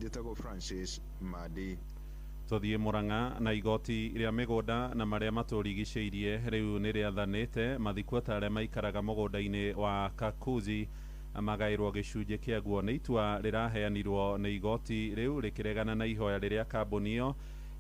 Njĩtagwo Francis Madi. Tũthiĩ Murang'a na igoti rĩa mĩgũnda na marĩa matũrigicĩirie rĩu nĩ rĩathanĩte mathikuota arĩa maikaraga mũgũnda-inĩ wa Kakuzi magaĩrwo gĩcunjĩ kĩaguo. Nĩ itua rĩraheanirwo nĩ igoti rĩu rĩkĩregana na ihoya rĩrĩa kambuni ĩyo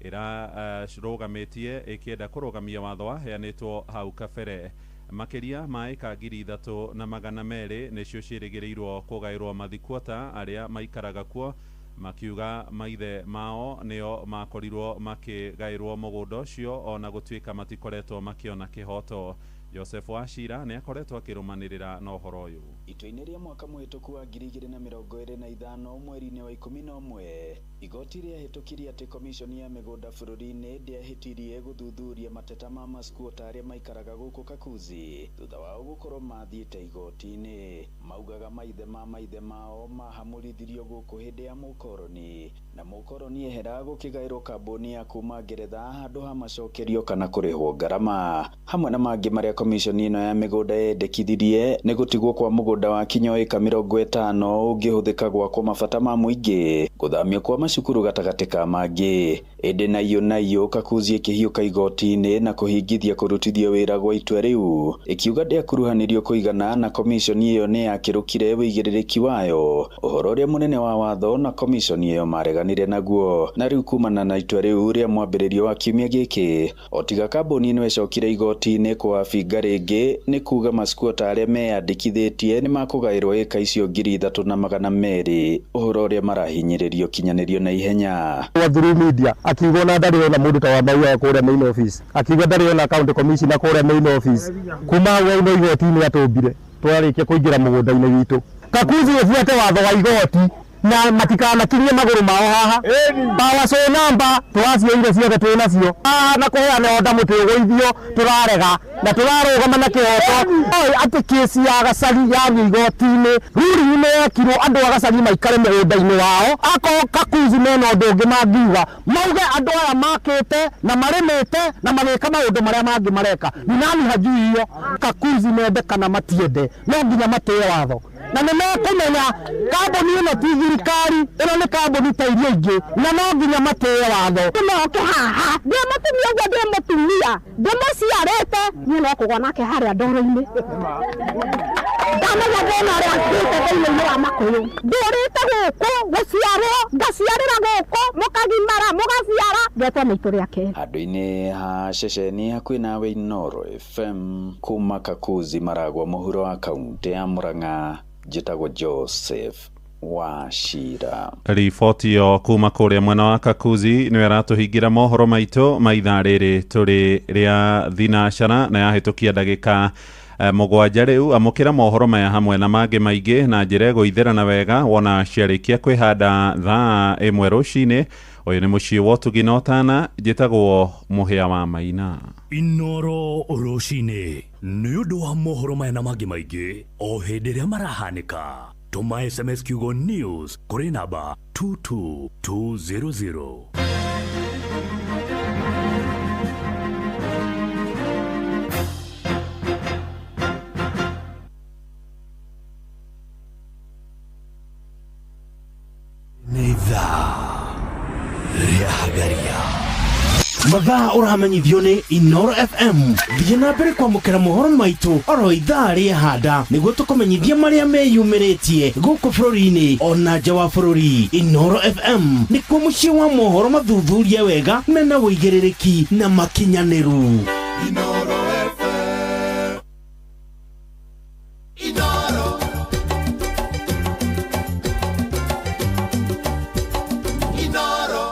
ĩrarũgamĩtie ĩkĩenda kũrũgamia watho waheanĩtwo hau kabere. Makĩria ma ĩka 3200 nĩcio ciĩrĩgĩrĩirwo kũgaĩrwo mathikuota arĩa maikaraga kuo, makiuga maithe mao nĩo makorirwo makĩgaĩrwo mũgũnda ũcio ona gũtuĩka matikoretwo makĩona kĩhoto. Joseph Wachira nĩ akoretwo akĩrũmanĩrĩra na ũhoro ũyũ. Itua-inĩ rĩa mwaka mũhĩtũku wa 2025 mweri-inĩ wa 11, igoti rĩahĩtũkirie atĩ komiconi ya mĩgũnda bũrũri-inĩ ndĩahĩtirie gũthuthuria mateta ma maskuota arĩa maikaraga gũkũ Kakuzi thutha wao gũkorwo mathiĩte igoti-inĩ. Maugaga maithe ma maithe mao mahamũrithirio gũkũ hĩndĩ ya mũkoroni, na mũkoroni ehera gũkĩgaĩrwo kambuni ya kuma Ngeretha handũ ha macokerio kana kũrĩhwo ngarama. Hamwe na mangĩ marĩa komiconi ĩno ya mĩgũnda yendekithirie nĩ gũtigwo kwa mũgũnda wa kinyo ĩka 50 ũngĩhũthĩka gwakwo mabata ma mũingĩ, gũthamio kwa macukuru gatagatĩ ka mangĩ. Ĩndĩ naiyũ naiyũ Kakuzi ĩkĩhiũka igoti-inĩ na kũhingithia kũrutithio wĩra gwa itua rĩu, ĩkiuga ndĩakuruhanirio kũigana na komiconi ĩyo nĩ yakĩrũkire wĩigĩrĩrĩki wayo, ũhoro ũrĩa mũnene wa watho na komiconi ĩyo mareganire naguo. Na rĩu kumana na itua rĩu rĩa mwambĩrĩrio wa kiumia gĩkĩ, o tiga kambuni ĩno ĩcokire igoti-inĩ kũwabinga rĩngĩ nĩ kuga maskuota arĩa meyandĩkithĩtie nĩ makũgaĩrwo ĩka icio 3200, ũhoro ũrĩa marahinyĩrĩrio kinyanĩrio na ihenya. Through media akiuga ona ndarĩ ona mũndũ ta wa Maua kũrĩa main office, akiuga ndarĩ ona county commissioner kũrĩa main office. Kuma hau auma igoti-inĩ atũmbire twarĩkia kũingĩra mũgũnda-inĩ witũ. Kakuzi ĩbuate watho wa igoti na matikanakinyie magũrũ mao haha. Power show number tũracioire ciothe twĩ nacio haha, na kũheana order mũtĩ ũgũithio tũrarega na tũrarũgama na kĩhoto. Oĩ atĩ kĩci ya Gacagi yathiĩ igoti-inĩ, ruling nĩ yekirwo andũ a Gacagi maikare mũgũnda-inĩ wao. Akorwo Kakuzi mena ũndũ ũngĩ mangiuga, mauge andũ aya makĩte na marĩmĩte na magĩka maũndũ marĩa mangĩ mareka. Ni nani hajui hiyo? Kakuzi mende kana matiende, no nginya matĩe watho na nĩ mekũmenya kambuni ĩno ti thirikari, ĩno nĩ kambuni ta iria ingĩ, na no nginya matĩe watho. Noke haha ndĩ mũtumia ũguo, ndĩ mũtumia ndĩmũciarĩte niĩ, no kũgwa nake harĩa ndoro-inĩ, ndamenya thĩna ũrĩa ngĩte thĩinĩ wa makũyũ. Ndũrĩte gũkũ gũciarwo, ngaciarĩra gũkũ, mũkagimara mũgaciara, ngetwo maitũ rĩa kerĩ. Handũ-inĩ ha ceceni hakuhĩ nawe Inooro FM kuma Kakuzi Maragwa mũhuro wa kaunti ya Murang'a, njĩtagwo Joseph Wachira. Riboti ĩyo kuma kũrĩa mwena wa Kakuzi nĩyo ĩratũhingĩra mohoro maitũ ma ithaa rĩrĩ tũrĩ rĩa thinacara na yahĩtũkia ndagĩka 7. Rĩu amũkĩra mohoro maya hamwe na mangĩ maingĩ na njĩra ĩgũithĩrana wega wona ciarĩkia kwĩhanda thaa 1 rũcinĩ. Ũyũ nĩ mũciĩ wa ũtugi na ũtana. Njĩtagwo Mũhĩa wa Maina. Inooro rũcinĩ nĩ ũndũ wa mohoro maya na mangĩ maingĩ o hĩndĩ ĩrĩa marahanĩka, tũma SMS kiugo news kũrĩ namba 22200. Nĩ ithaa rĩa hagaria mathaa ũramenyithio nĩ Inoro FM. Thiĩ na mbere kwamũkĩra mohoro maitũ oro ithaa rĩa handa nĩguo tũkũmenyithia marĩa meyumĩrĩtie gũkũ bũrũri-inĩ ona nja wa bũrũri. Inoro FM nĩkuo mũciĩ wa mohoro mathuthurie wega mena ũigĩrĩrĩki na makinyanĩru. Inoro FM. Inoro. Inoro.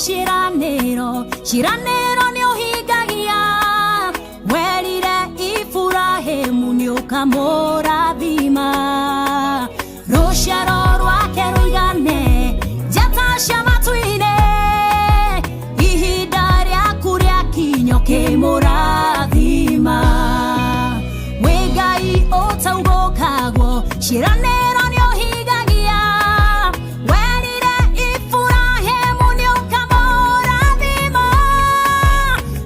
Ciĩranĩro ciĩranĩro nĩ ũhingagia werire Iburahĩmu nĩ ũkamũrathima rũciaro rwake rũigane njata cia matu-inĩ ihinda rĩaku rĩakinya ũkĩmũrathima wĩ Ngai ũtaugũkagwo ciĩranĩro nĩ ũhingagia werire Iburahĩmu nĩ ũkamũrathima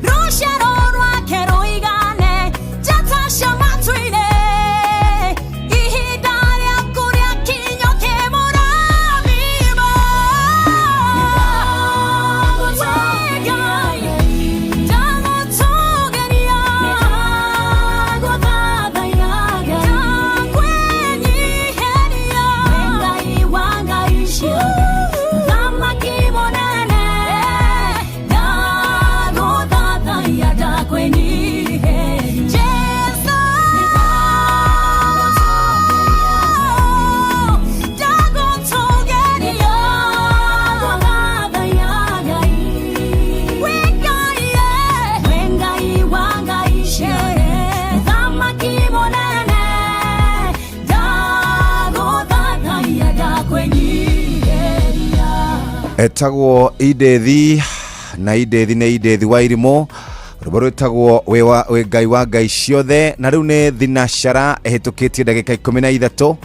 rũciaro rwake rũigane njata cia matu-inĩ ihinda rĩaku rĩakinya ũkĩmũrathima Wĩ Ngai ndagũtũũgĩria ndagũthathaiya ndakwĩnyiihĩria Wĩ Ngai wa ngai ciothe Mũthamaki mũnene ndagũthathaiya ndakwĩnyiihĩria Jesũ ndagũtũũgĩria ndagũthathaiya Ngai Wĩ Ngai wĩ Ngai wa ngai ciothe Mũthamaki mũnene ndagũthathaiya ndakwĩnyiihĩria Etagwo Indethi na Indethi nĩ Indethi wa irimũ rwĩmbo rwĩtagwo wĩ Ngai wa ngai ciothe. Na rĩu nĩ thinacara ĩhĩtũkĩtie ndagĩka 13.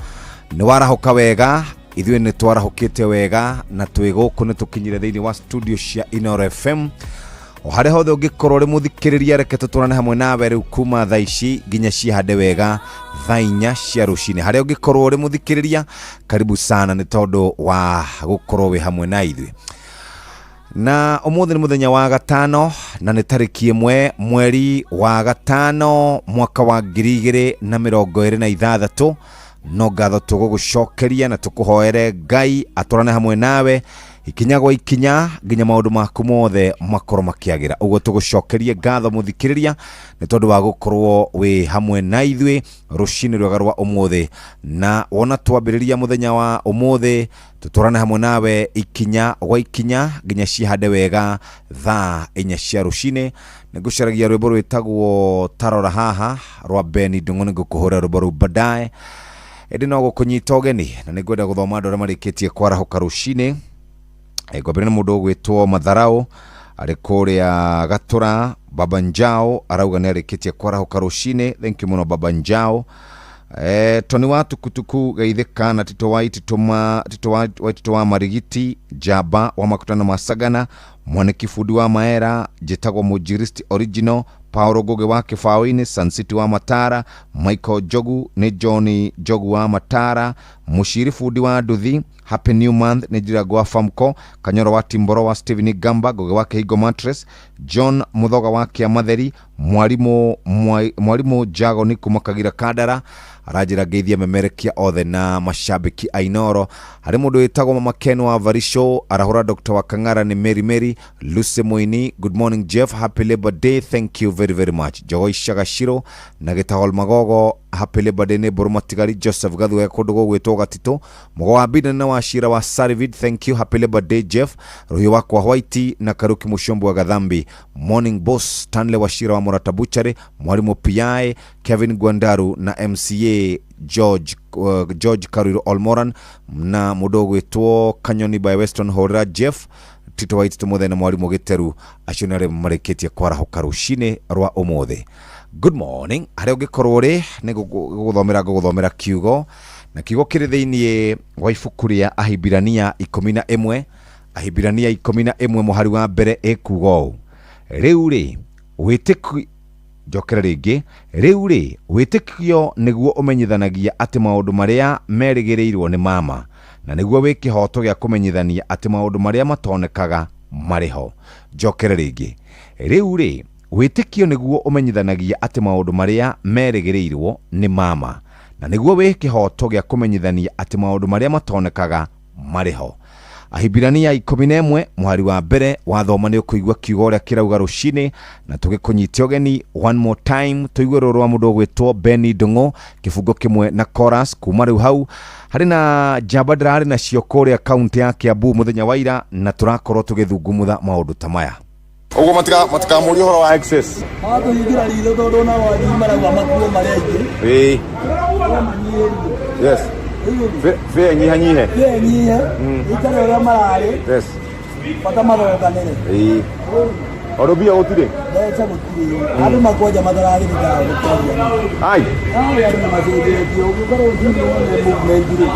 Nĩ warahũka wega, ithuĩ nĩ twarahũkĩte wega na twĩ gũkũ nĩ tũkinyire thĩinĩ wa studio cia Inoro FM. O harĩa hothe ũngĩkorwo ũrĩ mũthikĩrĩria, reke tũtwarane hamwe nawe rĩu kuma thaa ici nginya cihande wega thaa 4 cia rũcinĩ. Harĩa ũngĩkorwo ũrĩ mũthikĩrĩria, karibu sana nĩ tondũ wa gũkorwo wĩ hamwe na ithuĩ. Na ũmũthĩ nĩ mũthenya wa gatano na nĩ tarĩki 1 mweri wa 5 mwaka wa 2026. No ngatho tũgũgũcokeria na tũkũhoere Ngai atwarane hamwe nawe ikinya gwa ikinya nginya maũndũ maku mothe makorwo makĩagĩra. Ũguo tũgũcokerie ngatho mũthikĩrĩria nĩ tondũ wa gũkorwo wĩ hamwe na ithuĩ rũcinĩ rwega rwa ũmũthĩ. Na wona twambĩrĩria mũthenya wa ũmũthĩ, tũtwarane hamwe nawe ikinya gwa ikinya nginya cihande wega thaa 4 cia rũcinĩ. Nĩ ngũcaragia rwĩmbo rwĩtagwo Tarora Haha rwa Beni Ndung'u, nĩ ngũkũhũra rwĩmbo rũu baadaye, ĩndĩ no gũkũnyita ũgeni na nĩ ngwenda gũthoma andũ arĩa marĩkĩtie kwarahũka rũcinĩ. Ngwambĩrĩria nĩ mũndũ ũgwĩtwo Matharau arĩ kũrĩa Gatũra. Baba Njao arauga nĩ arĩkĩtie kwarahũka rũcinĩ. Thank you mũno Baba Njao. Toni wa tukutuku geithĩka na Tito wa Itito ma Tito wa Itito wa Marigiti Njamba wa makutano ma Sagana Mwaniki fundi wa Maera njĩtagwo Mũnjiristi original Paulo Ngũgĩ wa Kĩbaũ-inĩ Sun City wa Matara Michael Njogu nĩ John Njogu wa Matara Mũciri fundi wa Nduthi. Happy new month nĩ Ndirango wa Famco Kanyoro wa Timboro wa Steven Gamba Ngũgĩ wa Kĩhingo Mattress John Mũthoga wa Kĩamatheri Mwarimu Mwarimu Jagoni kuma Kagira Kandara aranjĩra ngeithia memerekia othe na mashabiki a Inoro. Harĩ mũndũ wĩtagwo Mama Ken wa Varisho arahũra Dr. wa Kang'ara nĩ Mary Mary Lucy Moini. Good morning Jeff, happy Labor Day. Thank you very very much. Jogoi Shagashiro na Gĩtahol Magogo, happy Labor Day nĩ Mbũrũ Matigari Joseph Gathuge kũndũ gũgwĩtwo Gatitũ Mũgo wa Mbinda na wa Cira wa Sarvid. Thank you, happy Labor Day Jeff. Rũhiũ wakwa White na Karuki Mũcombo wa Gathambi. Morning boss Stanley wa Cira wa Murata Butchery Mwarimu PI Kevin Gwandaru na MCA George George Karuiro Olmoran na mũndũ ũgwĩtwo Kanyoni by Weston Horera Jeff Tito wa Itito Mũthenya na Mwarimũ Gĩteru. Acio nĩ arĩa marĩkĩtie kwarahũka rũcinĩ rwa ũmũthĩ. Good morning harĩa ũngĩkorwo ũrĩ, nĩ gũgũthomera ngũgũthomera kiugo na kiugo kĩrĩ thĩinĩ wa ibuku rĩa Ahibirania 11, Ahibirania 11 mũhari wa mbere ĩkuga ũũ: rĩu rĩ wĩtĩkio njokere rĩngĩ rĩu rĩ wĩtĩkio nĩguo ũmenyithanagia atĩ maũndũ marĩa merĩgĩrĩirwo nĩ mama na nĩguo wĩ kĩhoto gĩa kũmenyithania atĩ maũndũ marĩa matonekaga marĩ ho. Njokere rĩngĩ rĩu rĩ wĩtĩkio nĩguo ũmenyithanagia atĩ maũndũ marĩa merĩgĩrĩirwo nĩ mama na nĩguo wĩ kĩhoto gĩa kũmenyithania atĩ maũndũ marĩa matonekaga marĩ ho. Ahibirania 11 mũhari wa mbere wathoma nĩ ũkũigua kiugo ũrĩa kĩrauga rũcinĩ, na tũgĩkũnyite ũgeni one more time tũigue rũrũ rwa mũndũ ũgwĩtwo Beni Ndung'u kĩbungo kĩmwe na chorus kuma rĩu hau harĩ na njamba ndĩrarĩ nacio kũrĩa kaunti ya Kiambu mũthenya wa ira, na tũrakorwo tũgĩthungumutha maũndũ ta maya. Ũguo matikamũrie ũhoro wa excess. Matũhingĩra ritho tondũ ona wathiĩ marauga makuo marĩ aingĩ. Ĩĩ. Yes. Fare nyihanyihe. Fare nyihe. Ikare ũrĩa mararĩ. Yes. Bata mathokanĩre. Ĩĩ. Tondũ mbia gũtirĩ. Mbeca gũtirĩ. Andũ makwanja mataragĩrĩkaga gũkwaria. Ai. Ai andũ nĩ macenjetie. Ũngĩkorwo ũthiĩ wone movement rĩ.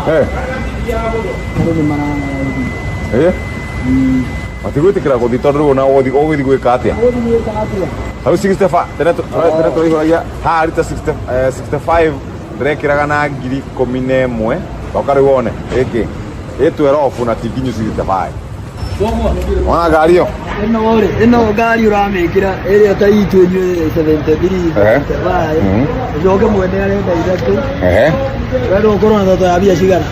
Andũ nĩ marang'ara. Eh. Matigwĩtĩkĩra gũthiĩ tondũ rĩu ona ũgũthiĩ gwĩka atĩa? Ũgũthiĩ gwĩka atĩa? Hau 65 tene tene tũraihũragia haha rita 65 ndĩrekĩraga na 11,000 toka rĩu wone ĩngĩ ĩ 12 na ti nginyu 65. Wona ngari ĩyo? Ĩno rĩ, ĩno ngari ũramĩkĩra ĩrĩa ta itũ inyuĩ 73, 75, ũcoke mwene arenda ithatũ. We no ũkorwo na thoko ya mbia cigana?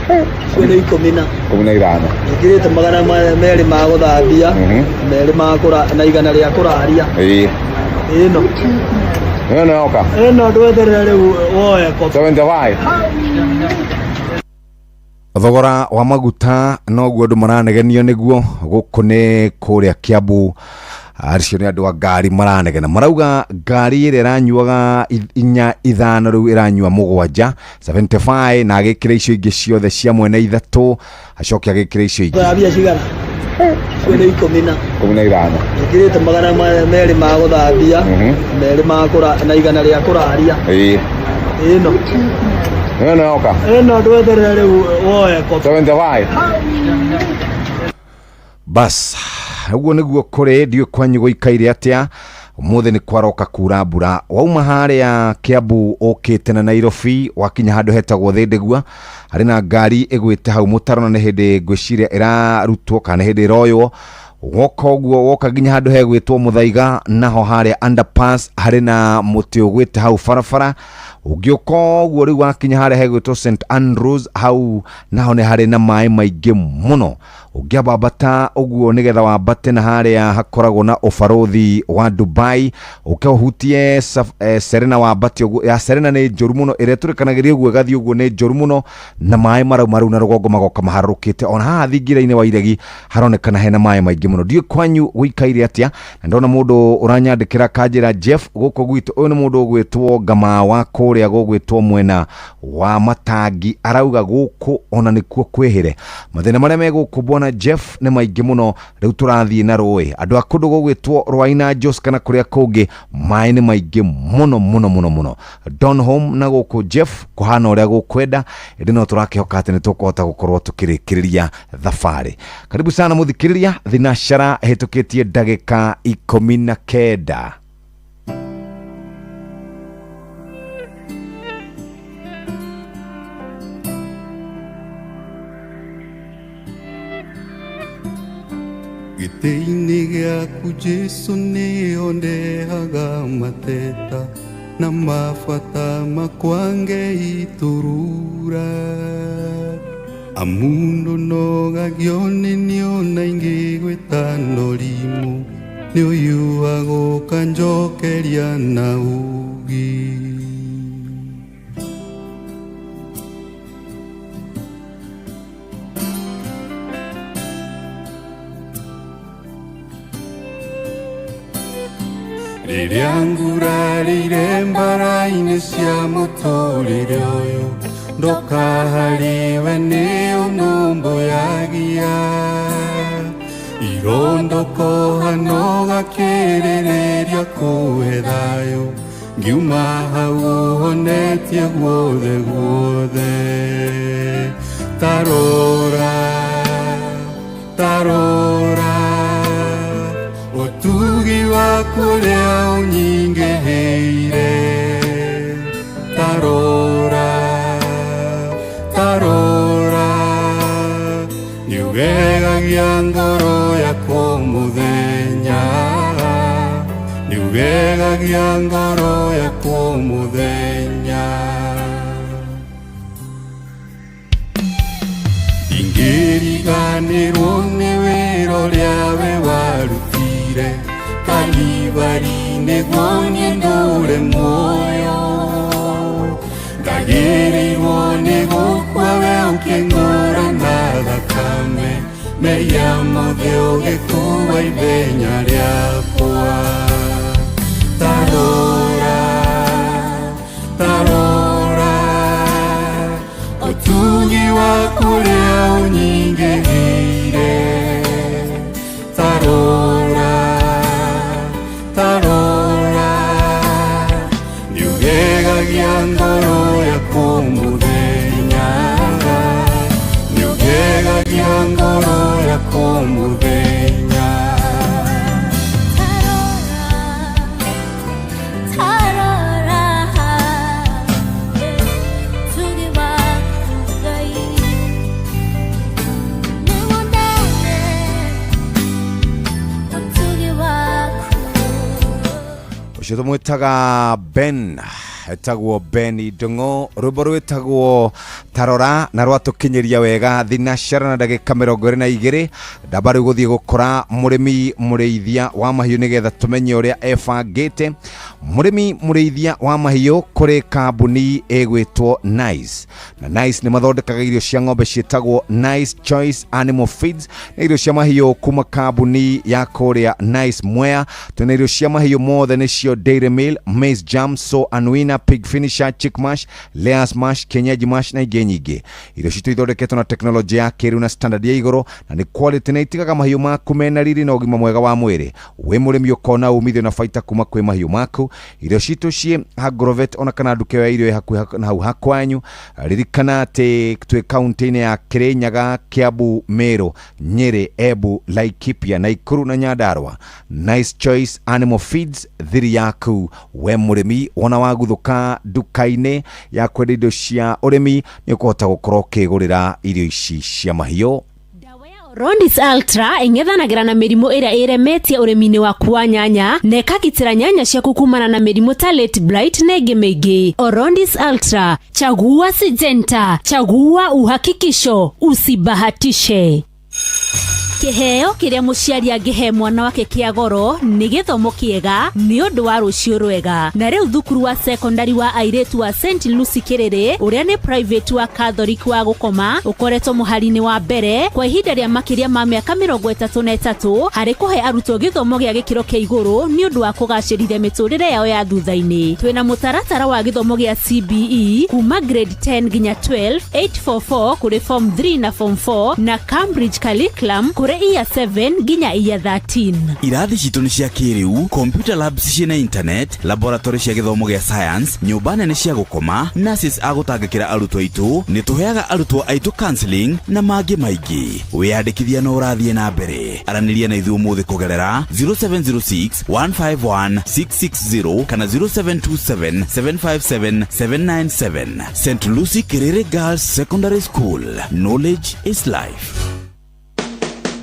Icio nĩ ikũmi na 15. Ĩkĩrĩte 200 ma gũthambia, 2 ma na 100 rĩa kũraria. Ĩĩ. Ĩno. Ĩno nĩ yoka. Ĩno ndweterere rĩu woe kobi. 75. Thogora wa maguta noguo andũ maranegenio nĩguo gũkũ nĩ kũrĩa Kiambu. Acio nĩ andũ a ngari maranegena, marauga ngari ĩrĩa ĩranyuaga 4 5 rĩu ĩranyua 7 75, na agĩkĩra icio ingĩ ciothe cia mwene 3 acoke agĩkĩra icio ingĩ. Mbia cigana? Icio nĩ ikũmi na 15. Ĩkĩrĩte 200 ma gũthambia, 2 ma na 100 rĩa kũraria. Ĩĩ. Ĩno. Ĩno nĩ yoka. Ĩno ndweterere rĩu woe kobi. 75. Bas ũguo nĩguo kũrĩ, ndiũĩ kwanyu gũikaire atĩa. Ũmũthĩ nĩ kwaroka kura mbura. Wauma harĩa Kiambu ũkĩte na Nairobi wakinya handũ hetagwo Thĩndĩgua, harĩ na ngari ĩgwĩte hau mũtaro, na nĩ hĩndĩ ngwĩciria ĩrarutwo kana nĩ hĩndĩ ĩroywo. Woka ũguo woka nginya handũ hegwĩtwo Mũthaiga, naho harĩa underpass harĩ na mũtĩ ũgwĩte hau barabara. Ũngĩũka ũguo rĩu wakinya harĩa hegwĩtwo St Andrews, hau naho nĩ harĩ na maĩ maingĩ mũno. Ũngĩambata ũguo nĩgetha wambate na harĩa hakoragwo na ũbarũthi wa Dubai, ũke ũhutie Serena wambate ũguo. Ya Serena nĩ njũru mũno, ĩrĩa ĩtũrĩkanagĩria ũguo ĩgathiĩ ũguo nĩ njũru mũno, na maĩ marauma rĩu na rũgongo magoka maharũrũkĩte. Ona haha thingira-inĩ wa Iregi haronekana hena maĩ maingĩ mũno. Ndiũĩ kwanyu gũikaire atĩa, na ndona mũndũ ũranyandĩkĩra kanjĩra Jeff gũkũ gwitũ. Ũyũ nĩ mũndũ ũgwĩtwo Ngamawa kũrĩa gũgwĩtwo mwena wa Matangi, arauga gũkũ ona nĩkuo kwĩhĩre. Mathĩna marĩa me gũkũ bwana Jeff nĩ maingĩ mũno. Rĩu tũrathiĩ na rũĩ, andũ a kũndũ gũgwĩtwo Rwaina Jos kana kũrĩa kũngĩ, maĩ nĩ maingĩ mũno mũno mũno mũno. Donholm na gũkũ Jeff kũhana ũrĩa gũkwenda, ĩndĩ no tũrakĩhoka atĩ nĩ tũkũhota gũkorwo tũkĩrĩkĩrĩria thabarĩ. Karibu sana mũthikĩrĩria, thinacara ĩhĩtũkĩtie ndagĩka 19. Gĩtĩ-inĩ gĩaku Jesũ nĩho ndehaga mateta na mabata makwa ngeiturura. Amundu nogagio nĩ niona ingĩ gwĩtano rimũ, nĩ ũyũ agũka njokeria na ũũgĩ. Rĩrĩa ngurarĩire mbara-inĩ cia mũtũrĩre ũyũ, ndoka harĩwe nĩ ũnũmbũyagia. Irondoko hano gakĩrĩrĩria kũhe thayũ, ngiuma hau ũhonetie guothe guothe. Tarora, tarora, ũtugi waku ũrĩa ũnyingĩhĩire. Tarora, tarora, nĩũgegagia ngoro yakwa mũthenya, nĩũgegagia ngoro yakwa mũthenya. Ndingĩriganĩrwo nĩ wĩra ũrĩa we warutire Kalivari nĩguo niĩ ndũre muoyo. Ndagĩrĩirwo nĩ gũkua we ũkĩngũra na thakame, mehia mothe ũgĩkua ithenya rĩakwa. Tarora, tarora, ũtugi waku ũrĩa ũnyingĩhĩire. Tarora, tarora, nĩũgegagia ngoro yakwa mũthenya, nĩũgegagia ngoro yakwa mũthenya. Tarora, ũtugi waku Ngai nĩwonere, ũtugi waku. Ũcio tũmwĩtaga Ben, etagwo Ben Ndung'u, rwĩmbo rwĩtagwo Tarora, na rwatũkinyĩria wega thinacara na ndagĩka 22. Ndamba rĩu gũthiĩ gũkora mũrĩmi mũrĩithia wa mahiũ nĩgetha tũmenye ũrĩa ebangĩte. Mũrĩmi mũrĩithia wa mahiũ, kũrĩ kambuni ĩgwĩtwo Nice, na Nice nĩ mathondekaga irio cia ng'ombe ciĩtagwo Nice Choice Animal Feeds. Nĩ irio cia mahiũ kuma kambuni ya kũrĩa Nice Mwea. Twĩna irio cia mahiũ mothe, nĩcio Dairy Meal, Maize Jam, So and Winner, Pig Finisher, Chick Mash, Layers Mash, Kienyeji Mash na ingĩ nyingĩ. Irio citũ ithondeketwo na teknolojĩ ya kĩrĩu na standard ya igũrũ na nĩ quality, na itigaga mahiũ maku mena riri na ũgima mwega wa mwĩrĩ. Wĩ mũrĩmi ũkona umithio na baita kuma kwĩ mahiũ maku. Irio citũ ciĩ Agrovet ona kana nduka ya irio ĩ hakuhĩ na hau hakwanyu. Ririkana atĩ twĩ kaunti-inĩ ya Kirinyaga, Kiambu, Meru, Nyeri, Embu, Laikipia, Nakuru na Nyandarua. Nice Choice Animal Feeds, thiri yaku we mũrĩmi. Wona waguthũka nduka-inĩ ya kwendia indo cia ũrĩmi, nĩ ũkũhota gũkorwo ũkĩgũrĩra irio ici cia mahiũ. Rondis Ultra ĩng'ethanagĩra na mĩrimũ ĩrĩa ĩremetie ũrĩmi-inĩ waku wa nyanya na ĩkagitĩra nyanya ciaku kumana na mĩrimũ ta late blight na ĩngĩ mĩingĩ. Orondis Ultra, chagua Syngenta, chagua uhakikisho, usibahatishe. Kĩheo kĩrĩa mũciari angĩhe mwana wake kĩa goro nĩ gĩthomo kĩega nĩ ũndũ wa rũciũ rwega. Na rĩu thukuru wa sekondari wa airĩtu wa St Lucy Kĩrĩrĩ, ũrĩa nĩ private wa Catholic wa gũkoma, ũkoretwo mũhari-inĩ wa mbere kwa ihinda rĩa makĩria ma mĩaka 33 harĩ kũhe arutwo gĩthomo gĩa gĩkĩro kĩa igũrũ nĩ ũndũ wa kũgacĩrithia mĩtũrĩre yao ya thutha-inĩ. Twĩna mũtaratara wa gĩthomo gĩa CBE kuma grade 10 nginya 12, 844 kũrĩ form 3 na form 4, na Cambridge curriculum kũrĩ year 7 nginya year 13. Irathi citũ nĩ cia kĩrĩu, computer labs ciĩna internet, laboratory cia gĩthomo gĩa science, nyũmba nene cia gũkoma, nurses a gũtangĩkĩra arutwo aitũ. Nĩ tũheaga arutwo aitũ counseling na mangĩ maingĩ. Wĩyandĩkithia no ũrathiĩ na mbere. Aranĩria na ithuĩ ũmũthĩ kũgerera 0706 151 660 kana 0727 757 797. St Lucy Kiriri Girls Secondary School, knowledge is life.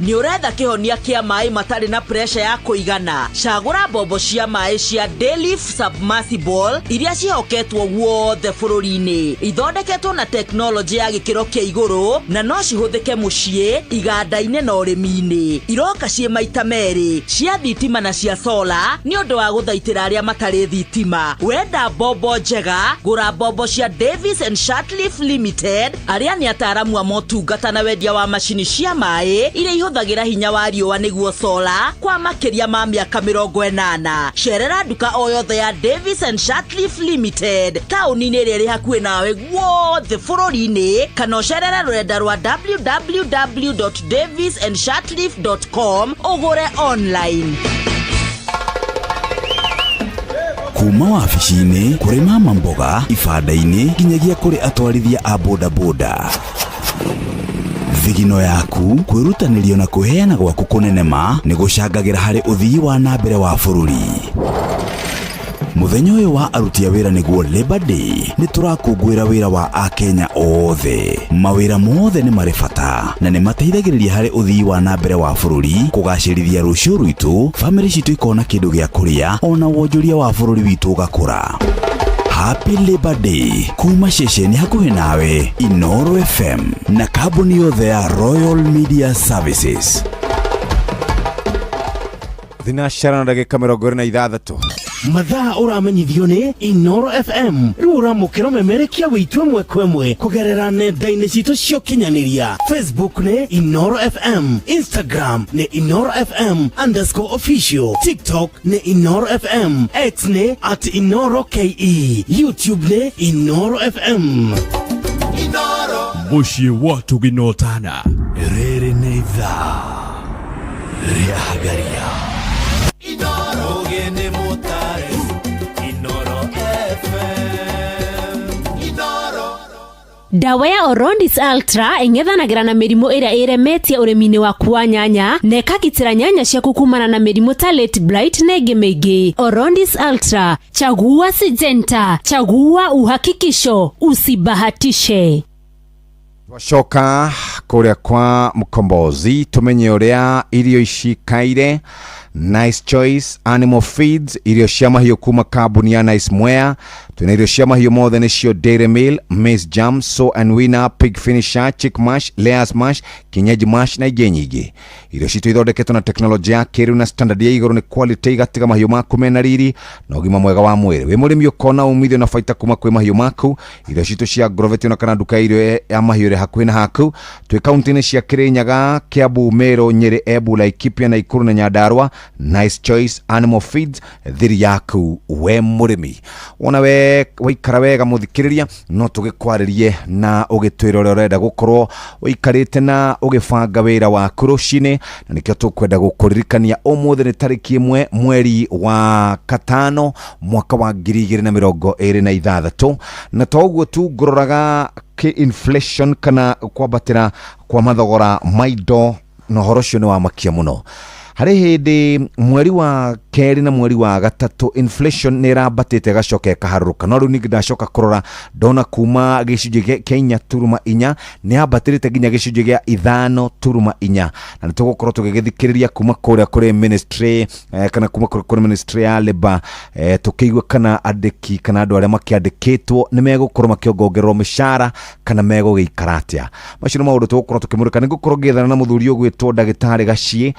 Nĩ ũretha kĩhonia kĩa maĩ matarĩ na pressure ya kũigana? Cagũra mbombo cia maĩ cia Dayliff Submersible iria ciĩhoketwo guothe bũrũri-inĩ. Ithondeketwo na tekinoronjĩ ya gĩkĩro kĩa igũrũ na no cihũthĩke mũciĩ, iganda-inĩ na ũrĩmi-inĩ. Iroka ciĩ maita merĩ, cia thitima na cia sola, nĩ ũndũ wa gũthaitĩra arĩa matarĩ thitima. Wenda mbombo njega, gũra mbombo cia Davis and Shirtliff Limited, arĩa nĩ ataaramu a motungata na wendia wa macini cia maĩ iria ihũthagĩra hinya wa riũa, nĩguo sola, kwa makĩria ma mĩaka 80. Cerera nduka o yothe ya Davis and Shirtliff Limited taũni-inĩ ĩrĩa ĩrĩ hakuhĩ nawe guothe bũrũri-inĩ, kana ũcerere rũrenda rwa www.davisandshirtliff.com ũgũre online. Kuma wabici-inĩ, kũrĩ mama mboga, ibanda-inĩ, nginyagia kũrĩ atwarithia a bodaboda, thigino yaku, kwĩrutanĩrio na kwĩheana gwaku kũnene ma nĩ gũcangagĩra harĩ ũthii wa na mbere wa bũrũri. Mũthenya ũyũ wa aruti a wĩra, nĩguo Labor Day, nĩ tũrakũngũĩra wĩra wa akenya othe. Mawĩra mothe nĩ marĩ bata na nĩ mateithagĩrĩria harĩ ũthii wa na mbere wa bũrũri, kũgacĩrithia rũciũ rwitũ, bamĩrĩ citũ ikona kĩndũ gĩa kũrĩa, ona wonjoria wa bũrũri witũ ũgakũra. Happy Labor Day kuma ceceni hakuhĩ nawe Inoro FM na kambuni yothe ya Royal Media Services. Thinacara na ndagĩka 26. Mathaa ũramenyithio nĩ Inoro FM. Rĩu ũramũkĩra ũmemerekia witũ ĩmwe kwa ĩmwe kũgerera nenda-inĩ citũ cia ũkinyanĩria. Facebook nĩ Inoro FM, Instagram nĩ Inoro FM underscore official, TikTok nĩ Inoro FM, X nĩ at Inoro KE, YouTube nĩ Inoro FM. Mũciĩ wa tũginotana. Rĩrĩ nĩ ithaa rĩa Hagaria. Ũgĩ nĩ mũtare Inoro FM Inoro. Ndawa ya Orondis Ultra ĩng'ethanagĩra na mĩrimũ ĩrĩa ĩremetie ũrĩmi-inĩ waku wa nyanya na ĩkagitĩra nyanya ciaku kumana na mĩrimũ ta late blight na ĩngĩ mĩingĩ. Orondis Ultra, chagua Syngenta, chagua uhakikisho, usibahatishe. Twacoka kũrĩa kwa Mkombozi tumenye ũrĩa irio ici ikaire. Nice Choice Animal Feeds, irio cia mahiũ kuma kambuni ya Nice Mwea. Twĩna irio cia mahiũ mothe nĩcio Dairy Meal, Maize Jam, So and Winner, Pig Finisher, Chick Mash, Layers Mash, Kienyeji Mash na ingĩ nyingĩ. Irio citũ ithondeketwo na teknolojĩ ya kĩrĩu na standard ya igũrũ nĩ quality, igatiga mahiũ maku mena riri na ũgima mwega wa mwĩrĩ. Wĩ mũrĩmi ũkona umithio na baita kuma kwĩ mahiũ maku. Irio citũ cia Agrovet ona kana nduka ya irio ya mahiũ ĩrĩ hakuhĩ na haku. Twĩ kaunti-inĩ cia Kirinyaga, Kiambu, Meru, Nyeri, Embu, Laikipia, Nakuru na Nyandarua. Nice Choice Animal Feeds, thiri yaku we mũrĩmi. Wona we waikara wega mũthikĩrĩria, no tũgĩkwarĩrie na ũgĩtwĩra ũrĩa ũrenda gũkorwo ũikarĩte na ũgĩbanga wĩra waku rũcinĩ, na nĩkĩo tũkwenda gũkũririkania ũmũthĩ nĩ tarĩki 1 mweri wa 5 mwaka wa 2026, na to ũguo tu ngũroraga kĩ inflation kana kwambatĩra kwa mathogora ma indo, na ũhoro ũcio nĩ wamakia mũno. Harĩ hĩndĩ mweri wa 2 na mweri wa 3 inflation nĩ ĩrambatĩte ĩgacoka ĩkaharũrũka, no rĩu ningĩ ndacoka kũrora ndona kuma gĩcunjĩ kĩa 4.4 nĩ yambatĩrĩte nginya gĩcunjĩ gĩa 5.4, na nĩ tũgũkorwo tũgĩgĩthikĩrĩria kuma kũrĩa kũrĩ ministry kana kuma kũrĩ ministry ya labor, tũkĩigua kana andĩki kana andũ arĩa makĩandĩkĩtwo nĩ megũkorwo makĩongongererwo mĩcara kana megũgĩikara atĩa. Macio nĩ maũndũ tũgũkorwo tũkĩmũrĩka. Nĩ ngũkorwo ngĩethana na mũthuri ũgwĩtwo ndagĩtarĩ Gaciĩ,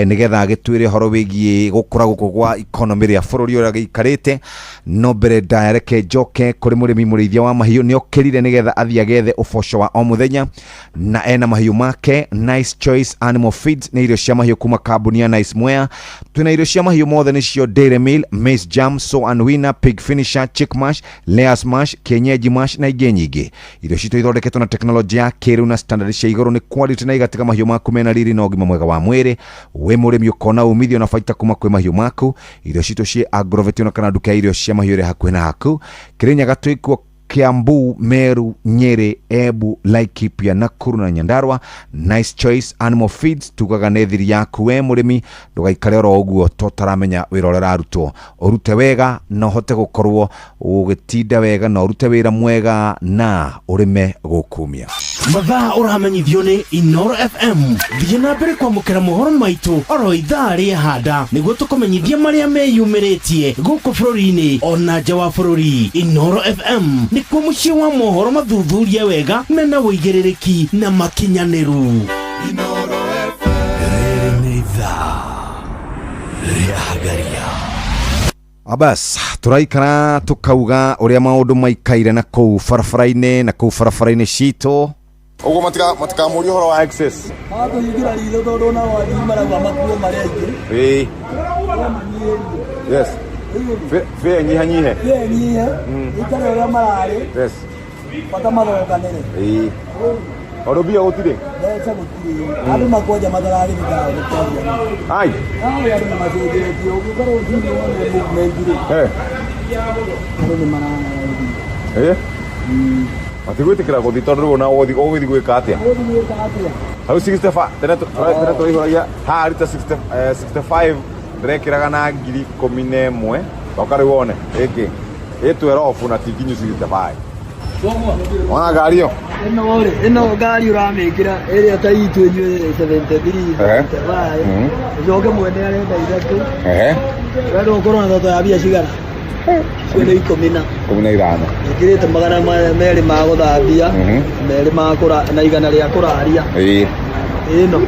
nĩgetha agĩtwĩre ũhoro wĩgiĩ gũkũra gũkũ gwa economy rĩa bũrũri ũrĩa gĩikarĩte. No mbere ndaya reke njoke kũrĩ mũrĩmi mũrĩithia wa mahiũ, nĩ okĩrire nĩgetha athiĩ agethe ũboco wa o mũthenya, na ena mahiũ make. Nice Choice Animal Feeds nĩ irio cia mahiũ kuma kambuni ya Nice Mwea. Twĩna irio cia mahiũ mothe nĩcio Dairy Meal, Maize Jam, So and Winner, Pig Finisher, Chick Mash, Layers Mash, Kienyeji Mash na ingĩ nyingĩ. Irio citũ ithondeketwo na teknolojĩ ya kĩrĩu na standard cia igũrũ nĩ quality na igatiga mahiũ maku mena riri na ũgima mwega wa mwĩrĩ. Wĩ mũrĩmi ũkona umithio na baita kuma kwĩ mahiũ maku. Irio citũ ciĩ Agrovet ona kana nduka ya irio cia mahiũ ĩrĩ hakuhĩ na haku. Kirinyaga twĩkuo Kiambu, Meru, Nyeri, Embu, Laikipia, Nakuru na Nyandarua. Nice Choice Animal Feeds tugaga nĩ thiri yaku we mũrĩmi, ndũgaikare oro ũguo to taramenya wĩra ũrĩa ũrarutwo. Ũrute wega na ũhote gũkorwo ũgĩtinda wega na ũrute wĩra mwega na ũrĩme gũkumia. Mathaa ũramenyithio nĩ Inoro FM. Thiĩ na mbere kwamũkĩra mohoro maitũ oro ithaa rĩa handa nĩguo tũkũmenyithie marĩa meyumĩrĩtie gũkũ bũrũri-inĩ ona nja wa bũrũri. Inoro FM nĩkuo mũciĩ wa mohoro mathuthurie wega mena ũigĩrĩrĩki na makinyanĩru. Rĩrĩ nĩ ithaa rĩa Hagaria. Abas, tũraikara tũkauga ũrĩa maũndũ maikaire na kũu barabara-inĩ na kũu barabara-inĩ citũ. Ũguo matikamũrie ũhoro wa access. Matũhingĩra ritho tondũ nao athii marauga makuo marĩ aingĩ. Ĩĩ. Yes. Fare nyihanyihe. Fare nyihe. Ikare ũrĩa mararĩ. Yes. Bata mathokanĩre. Ĩĩ. Tondũ mbia gũtirĩ. Mbeca gũtirĩ. Andũ makwanja mataragĩthita gũkwaria. Ai. Ai, andũ nĩ macenjetie. Ũngĩkorwo rũcinĩ wone movement rĩ. Andũ nĩ mararĩ. Matigwĩtĩkĩra gũthiĩ tondũ rĩu ona ũgũthiĩ gwĩka atĩa? Ũgũthiĩ gwĩka atĩa? Hau 65, tene tũraihũragia haha rita 65 ndĩrekĩraga na 11,000. Toka rĩu wone ĩkĩ ĩ 12 na ti nginyu 65. Wona ngari ĩyo? Ĩno rĩ, ĩno ngari ũramĩkĩra ĩrĩa ta itũ inyuĩ 73, 75. Ũcoke mwene arenda 3. Wenda ũkorwo na toto ya mbia cigana? Icio nĩ ikũmi na 15. Njĩkĩrĩte 200 ma gũthambia, 2 ma kũra na 100 rĩa kũraria. Ĩĩ. Ĩno.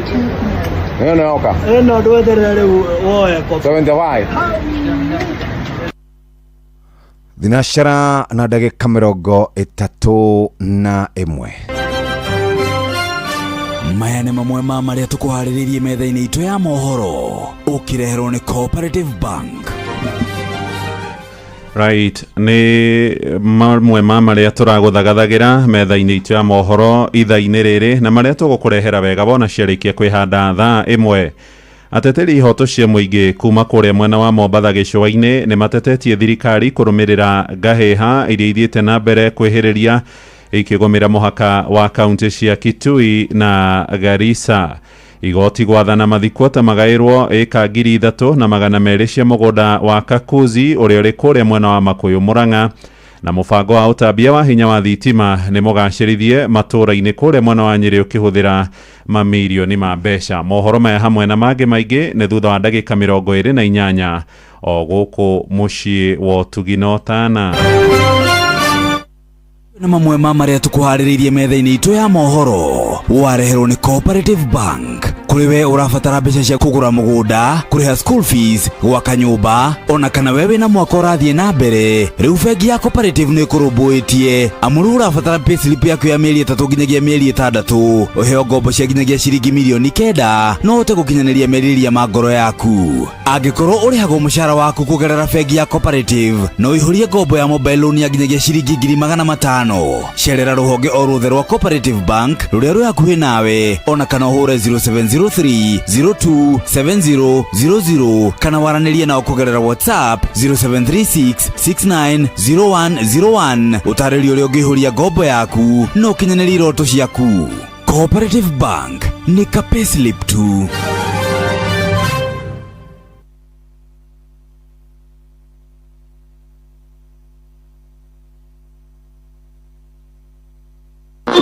Ĩno nĩ yoka. Ĩno ndweterere rĩu woe kobi. 75. Thinacara na ndagĩka 31. Maya nĩ mamwe ma marĩa tũkũharĩrĩirie metha-inĩ itũ ya mohoro, ũkĩreherwo nĩ Cooperative Bank. Right, nĩ mamwe ma marĩa tũragũthagathagira metha-inĩ itũ ya mohoro ithaa-inĩ rĩrĩ, na marĩa tũgũkũrehera wega wona ciarĩkia kwĩhanda thaa 1. Ateteri ihoto cia mũingĩ kuma kũrĩa mwena wa Mombatha gĩcũa-inĩ nĩ matetetie thirikari kũrũmĩrĩra ngahĩha iria ithiĩte na mbere kwĩhĩrĩria ikĩgũmĩra mũhaka wa kaunti cia Kitui na Garissa. Igoti gwathana mathikuota magaĩrwo ĩka 3200 cia mũgũnda wa Kakuzi ũrĩa ũrĩ kũrĩa mwena wa Makuyu Murang'a, na mũbango wa ũtambia wa hinya wa thitima nĩ mũgacĩrithie matũũra-inĩ kũrĩa mwena wa Nyĩrĩ ũkĩhũthĩra mamirioni ma mbeca. Mohoro maya hamwe na mangĩ maingĩ nĩ thutha wa ndagĩka 28 o gũkũ mũciĩ wa ũtugi na ũtana. Na mamwe ma marĩa tũkũharĩrĩirie metha-inĩ itũ ya mohoro wareherwo nĩ Cooperative Bank. Kũrĩ we ũrabatara mbeca cia kũgũra mũgũnda, kũrĩha school fees, gwaka nyũmba, ona kana we wĩna mwaka ũrathiĩ na mbere, rĩu bengi ya Cooperative nĩ ĩkũrũmbũĩtie. Amu rĩu ũrabatara payslip yaku ya mĩeri 3 nginyagia mĩeri 6, ũheo ngombo cia nginyagia ciringi mirioni 9, no ũhote gũkinyanĩria merirĩria ma ngoro yaku. Angĩkorwo ũrĩhagwo mũcara waku kũgerera bengi ya Cooperative, no ũihũrie ngombo ya mobile loan ya nginyagia ciringi 500,000. Cerera rũhonge o ruothe rwa Cooperative Bank rũrĩa rwĩ hakuhĩ nawe, ona kana ũhũre 0703 0270 00 kana waranĩrie nao kũgerera WhatsApp 0736 690101. Ũtarĩrio ũrĩa ũngĩihũria ngombo yaku na ũkinyanĩrie iroto ciaku. Cooperative Bank nĩ ka payslip tu.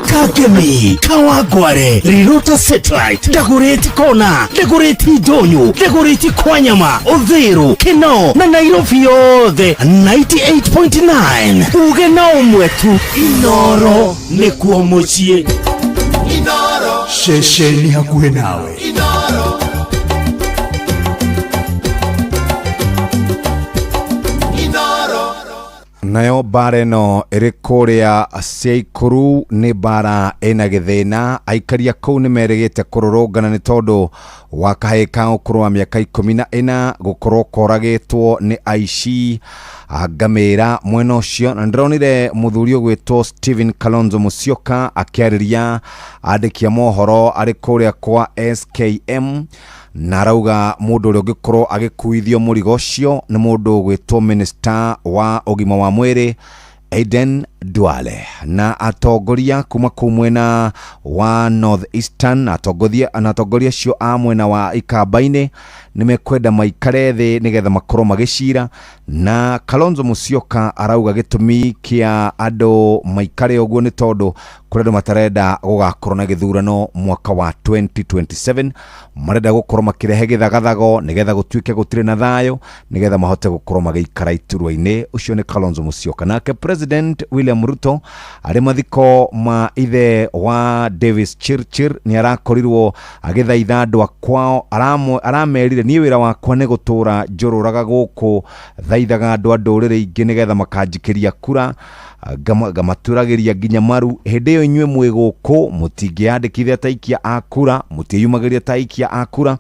Kagemi, Kawangware, Rirota Satellite, Dagoretti Kona, Dagoretti Ndonyo, Dagoretti Kwanyama, Uthiru, Kinoo na Nairobi yothe 98.9. Uge na ũmwe tu, Inoro nĩkuo mũciĩ. Inoro. Ceceni hakuhĩ nawe. Inoro. Inoro. Nayo mbara ĩno ĩrĩ kũrĩa Ciaikuru nĩ mbara ĩna gĩthĩna. Aikaria kũu nĩ merĩgĩte kũrũrũngana nĩ tondũ wa kahĩĩ ka ũkũrũ wa mĩaka 14 gũkorwo koragĩtwo nĩ aici a ngamĩra mwena ũcio. Na ndĩronire mũthuri ũgwĩtwo Stephen Kalonzo Musyoka akĩarĩria andĩki a mohoro arĩ kũrĩa kwa SKM, na arauga mũndũ ũrĩa ũngĩkorwo agĩkuithio mũrigo ũcio nĩ mũndũ ũgwĩtwo minister wa ũgima wa mwĩrĩ Aden Duale, na atongoria kuma kũu mwena wa North Eastern na atongoria acio a mwena wa Ikamba-inĩ nĩ mekwenda maikare thĩ nĩgetha makorwo magĩcira. Na Kalonzo Musyoka arauga gĩtũmi kĩa andũ maikare ũguo nĩ tondũ kũrĩ andũ matarenda gũgakorwo na gĩthurano mwaka wa 2027, marenda gũkorwo makĩrehe gĩthagathago nĩgetha gũtuĩke gũtirĩ na thayũ, nĩgetha mahote gũkorwo magĩikara iturwa-inĩ. Ũcio nĩ Kalonzo Musyoka. Nake President William Ruto arĩ mathiko ma ithe wa Davis Chirchir nĩ arakorirwo agĩthaitha andũ a kwao, aramerire niĩ wĩra wakwa nĩ gũtũra njũrũraga gũkũ thaithaga andũ a ndũrĩrĩ ingĩ nĩgetha makanjikĩria kura, ngamaturagĩria nginya maru. Hĩndĩ ĩyo inyuĩ mwĩ gũkũ mũtingĩandĩkithia ta aikia a kura, mũtiĩyumagĩria ta aikia a kura.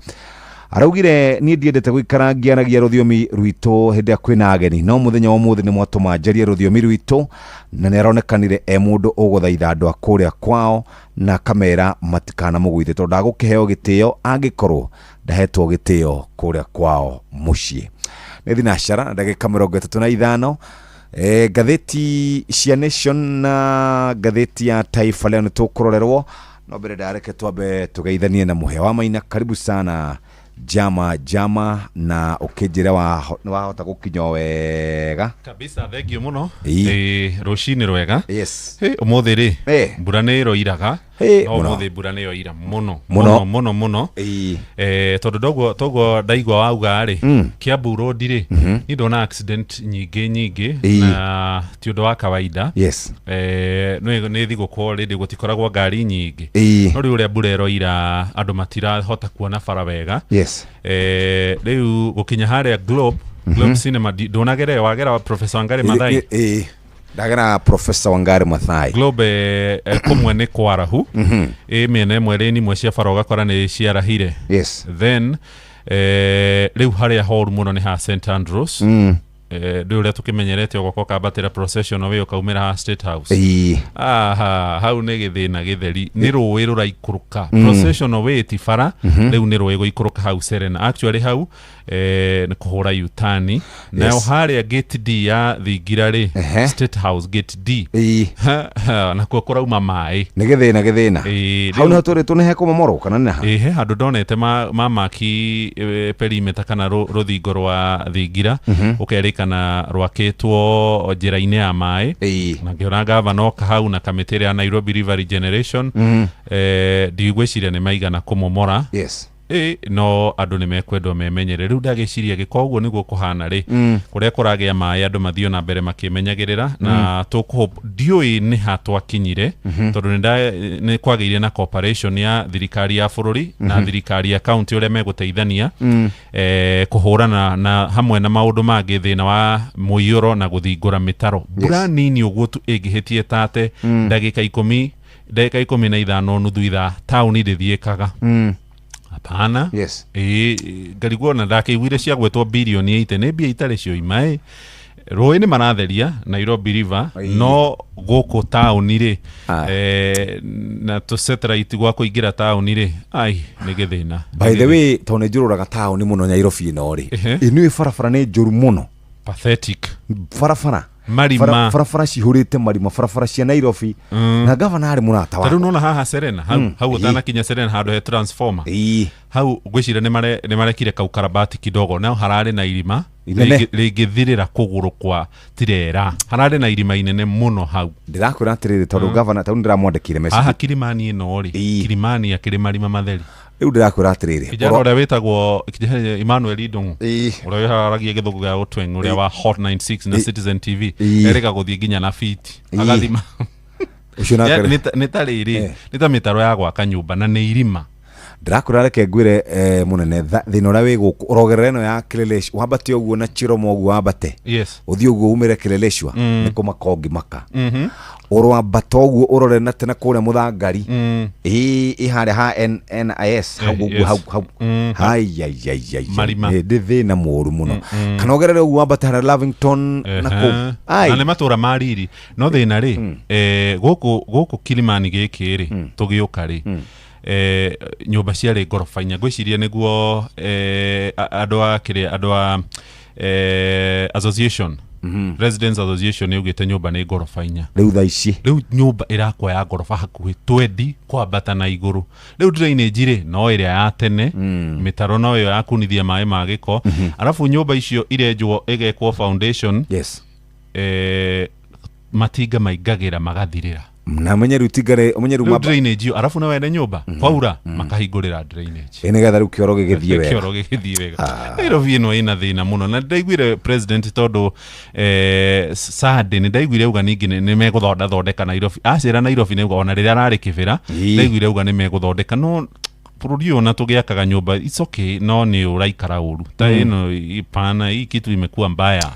Araugire niĩ ndiendete gũikara ngĩaragia rũthiomi rwitũ hĩndĩ ĩrĩa kwĩna ageni, no mũthenya wa ũmũthĩ nĩ mwatũma njarie rũthiomi rwitũ. Na nĩ aronekanire e mũndũ ũgũthaitha andũ a kũrĩa kwao na akamera matikanamũgũithe tondũ ndagũkĩheo gĩtĩo angĩkorwo ndahetwo gĩtĩo kũrĩa kwao mũciĩ. Nĩ thinacara na ndagĩka 35. Ngathĩti cia Nation na ngathĩti ya Taifa Leo nĩ tũkũrorerwo, no mbere ndareke twambe tũgeithanie na Mũhĩa wa Maina. Karibu sana jama jama, na ũkĩnjĩra wahota gũkinya wega kabisa. Thengio mũno. Ĩĩ. Rũcinĩ rwega. Yes. Ũmũthĩ rĩ, mbura nĩ ĩroiraga. Ĩ, No mũno. ũmũthĩ mbura nĩyo ira mũno Mũno. mũno mũno mũno. Ĩĩ. Tondũ ndoguo toguo ndaigua wauga rĩ, Kiambu Road rĩ, niĩ ndona accident nyingĩ nyingĩ na ti ũndũ wa kawaida. Nĩ thigũkũ already gũtikoragwo ngari nyingĩ. No rĩu ũrĩa mbura ĩroira andũ matirahota kuona bara wega. Rĩu gũkinya harĩa Globe, Globe Cinema, ndũnagere wagera wa Professor Wangari Maathai? Ĩĩ, ndagera Professor Wangari Maathai. Globe, kũmwe nĩ kwarahu, ĩ mĩena ĩmwe lane imwe cia bara ũgakora nĩ ciarahire. Then rĩu harĩa horu mũno nĩ ha St Andrews. Ndũĩ ũrĩa tũkĩmenyerete ũgoka ũkambatĩra procession wĩ ũkaumĩra ha State House. Aha, hau nĩ gĩthĩna gĩtheri, nĩ rũĩ rũraikũrũka. Procession way ti bara, rĩu nĩ rũĩ gũikũrũka hau Serena. Actually hau nĩ kũhũra yutani nayo. Harĩa gate D ya thingira rĩ, State House gate D. Ha, ha, nakuo kũrauma maĩ. Nĩ gĩthĩna gĩthĩna. Ĩĩ, Hau rĩu- nĩho tũrĩtwo nĩ hekũmomorwo kana nĩ ha? Ĩ, he handũ ndonete mamaki perimeter kana rũthingo rwa thingira, ũkerĩkana rwakĩtwo njĩra-inĩ ya maĩ, na ngĩona gavana oka hau na kamĩtĩ ĩrĩa ya Nairobi River Regeneration. Ndigwĩciria nĩ maigana kũmomora. Ĩ, no andũ nĩ mekwendwo memenyere. Rĩu ndagĩciria gĩko ũguo nĩguo kũhana rĩ, kũrĩa kũragĩa maĩ andũ mathiĩ na mbere makĩmenyagĩrĩra na tũkũhope. Ndiũĩ nĩ ha twakinyire, tondũ nĩ kwagĩire na cooperation ya thirikari ya bũrũri na thirikari ya county ũrĩa megũteithania kũhũrana na hamwe na maũndũ mangĩ thĩna wa mũiyũro na gũthingũra mĩtaro. Mbura nini ũguo tu ĩngĩhĩtie tate ndagĩka 10, ndagĩka 15, nuthu ithaa, taũni ndĩthiĩkaga. Hapana. Ĩĩ, ngarigwo na ndakĩiguire ciagwetwo birioni 80, nĩ mbia itarĩ cioima. Ĩ rũĩ nĩ maratheria Nairobi River, no gũkũ taũni rĩ, na tũ satellite gwa kũingĩra taũni rĩ, ai, nĩ gĩthĩna. By the way, tondũ nĩ njũrũraga taũni mũno Nyairobi ĩno rĩ, ĩnĩũĩ barabara nĩ njũru mũno. Pathetic. Barabara Marima. Barabara cihũrĩte marima, barabara cia Nairobi, na gavana arĩ mũrata Ta rĩu wakwa. nona haha Serena hau, hau ũtanakinya Serena handũ he transformer hau, ngwĩciria nĩ marekire kaukarabati kidogo, no hararĩ na irima Inene. Rĩngĩthirĩra kũgũrũ kwa tirera, hararĩ na irima inene mũno hau. Ndĩrakwĩra atĩrĩrĩ, tondũ gavana, tondũ ndĩramwandĩkire message. Haha Kilimani ĩno rĩ, Kilimani akĩrĩ marima matheri. Rĩu ndĩrakwĩra atĩrĩrĩ, Kijana ũrĩa wĩtagwo kijana Emmanuel Ndung'u, ũrĩa wĩharagia gĩthũngũ gĩa gũtweng, ũrĩa wa Hot 96 na Citizen TV, erĩga gũthiĩ nginya na fiti agathima. Ũcio nake rĩ. Nĩ ta rĩrĩ, nĩ ta mĩtaro ya gwaka nyũmba na nĩ irima. Ndĩrakwĩra, reke ngwĩre, mũnene, thĩna ũrĩa wĩ gũkũ ũrogerera ĩno ya Kileleshwa, wambate ũguo na Chiromo ũguo wambate, ũthiĩ ũguo umĩre Kileleshwa, nĩ kũmaka ũngĩmaka. Ũrwambata ũguo ũrore na tena kũrĩa mũthangari, ĩ harĩa ha NIS hau ũguo, hau hau. Ai, ai, ai, ai. Marima. Ndĩ thĩna mũru mũno. Kana ũgerere ũguo wambate harĩa Lavington na kũu. Ai. Na nĩ matũra ma riri, no thĩna rĩ, gũkũ Kilimani gĩkĩ rĩ, tũgĩũka rĩ, nyũmba ciarĩ ngoroba inya, ngwĩciria nĩguo andũ a kĩrĩa, andũ a association, Residents Association yugĩte nyũmba nĩ ngoroba inya. Rĩu thaa ici. Rĩu nyũmba ĩrakwo ya ngoroba hakuhĩ 20 kwambata na igũrũ. Rĩu drainage rĩ, no ĩrĩa ya tene, mĩtaro no ĩyo ya kunithia maĩ ma gĩko, arabu nyũmba icio irenjwo ĩgekwo foundation. Matinga maingagĩra magathirĩra. Na menye rĩu tingare ũmenye rĩu rĩu drainage ĩyo, arabu na wene nyũmba kwaura makahingũrĩra drainage. Ĩ, nĩgetha rĩu kĩoro gĩgĩthiĩ wega. Kĩoro gĩgĩthiĩ wega. Nairobi ĩno ĩna thĩna mũno, na ndaiguire president tondũ Sunday nĩ ndaiguire auga ningĩ nĩ megũthondathondeka Nairobi. Acera Nairobi nĩ auga ona rĩrĩa ararĩ kĩbĩra, ndaiguire auga nĩ megũthondeka, no bũrũri ũyũ ona tũgĩakaga nyũmba, it's okay, no nĩ ũraikara ũru ta ĩno ipana, hii kitu imekuwa mbaya.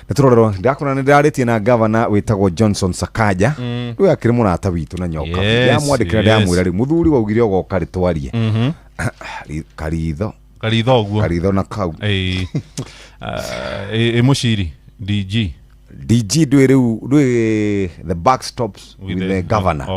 Nĩ tũrorerwo, ndakona nĩ ndĩrarĩtie na gavana wĩtagwo Johnson Sakaja. Rĩu akĩrĩ mũrata witũ na nyoka. Ndĩramwandĩkĩra, ndĩramwĩra rĩu mũthuri waugire ũgoka rĩ twarie. Karitho. Karitho ũguo. Karitho na kau. Ĩ, ĩ mũciri DG. DG ndwĩ rĩu, ndwĩ, the buck stops with the governor.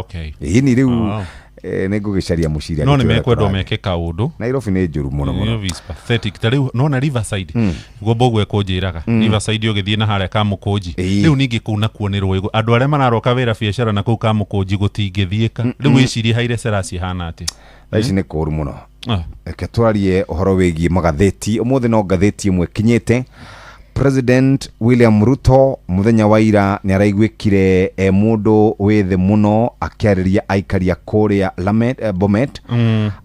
Ĩni rĩu nĩ ngũgĩcaria mũciri No nĩ agĩtwĩra mekwendwo tũraria. meke kaũndũ. Nairobi nĩ njũru mũno mũno. Nairobi is pathetic. Ta rĩu nona Riverside guo mboguo ekũnjĩraga, Riverside ũgĩthiĩ na harĩa Kamũkũnji, rĩu ningĩ kũu nakuo nĩ rũĩ, andũ arĩa mararoka wĩra biacara na kũu Kamũkũnji gũtingĩthiĩka. Rĩu wĩcirie Haile Selassie hana atĩa? Thaa ici nĩ kũũru mũno. Reke twarie ũhoro wĩgiĩ magathĩti ũmũthĩ. No ngathĩti ĩmwe kinyĩte. President William Ruto mũthenya wa ira nĩ araiguĩkire e mũndũ wĩ thĩ mũno akĩarĩria aikari a kũrĩa Lamet, Bomet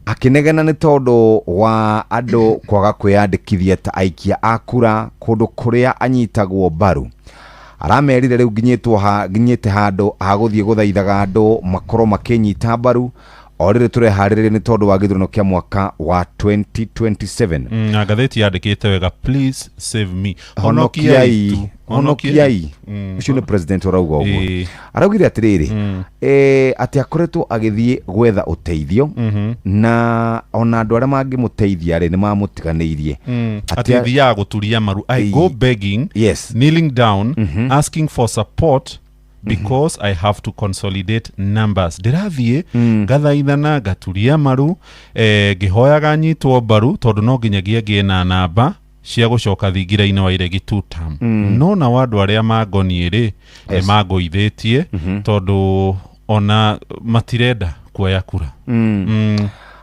akĩnegena nĩ tondũ wa andũ kwaga kwĩyandĩkithia ta aikia a kura kũndũ kũrĩa anyitagwo mbaru. Aramerire rĩu nginyĩtwo ha nginyĩte handũ ha gũthiĩ gũthaithaga andũ makorwo makĩnyita mbaru o rĩrĩ tũreharĩrĩria nĩ tondũ wa gĩthurano kĩa mwaka wa 2027. Na ngathĩti yandĩkĩte wega, "Please save me." Honokiai tu. Honokiai. Ũcio nĩ president ũrauga ũguo. Araugire atĩrĩrĩ, atĩ akoretwo agĩthiĩ gwetha ũteithio na ona andũ arĩa mangĩmũteithia rĩ nĩ mamũtiganĩirie. Atĩ thiaga gũturia maru, "I go begging, kneeling down, asking for support because I have to consolidate numbers." Ndĩrathiĩ ngathaithana, ngaturia maru, ngĩhoyaga nyitwo mbaru tondũ no nginyagia ngĩe na namba cia gũcoka thingira-inĩ wa iregi two term. No nao andũ arĩa mangoniĩ rĩ nĩ mangũithĩtie tondũ ona matirenda kuoya kura.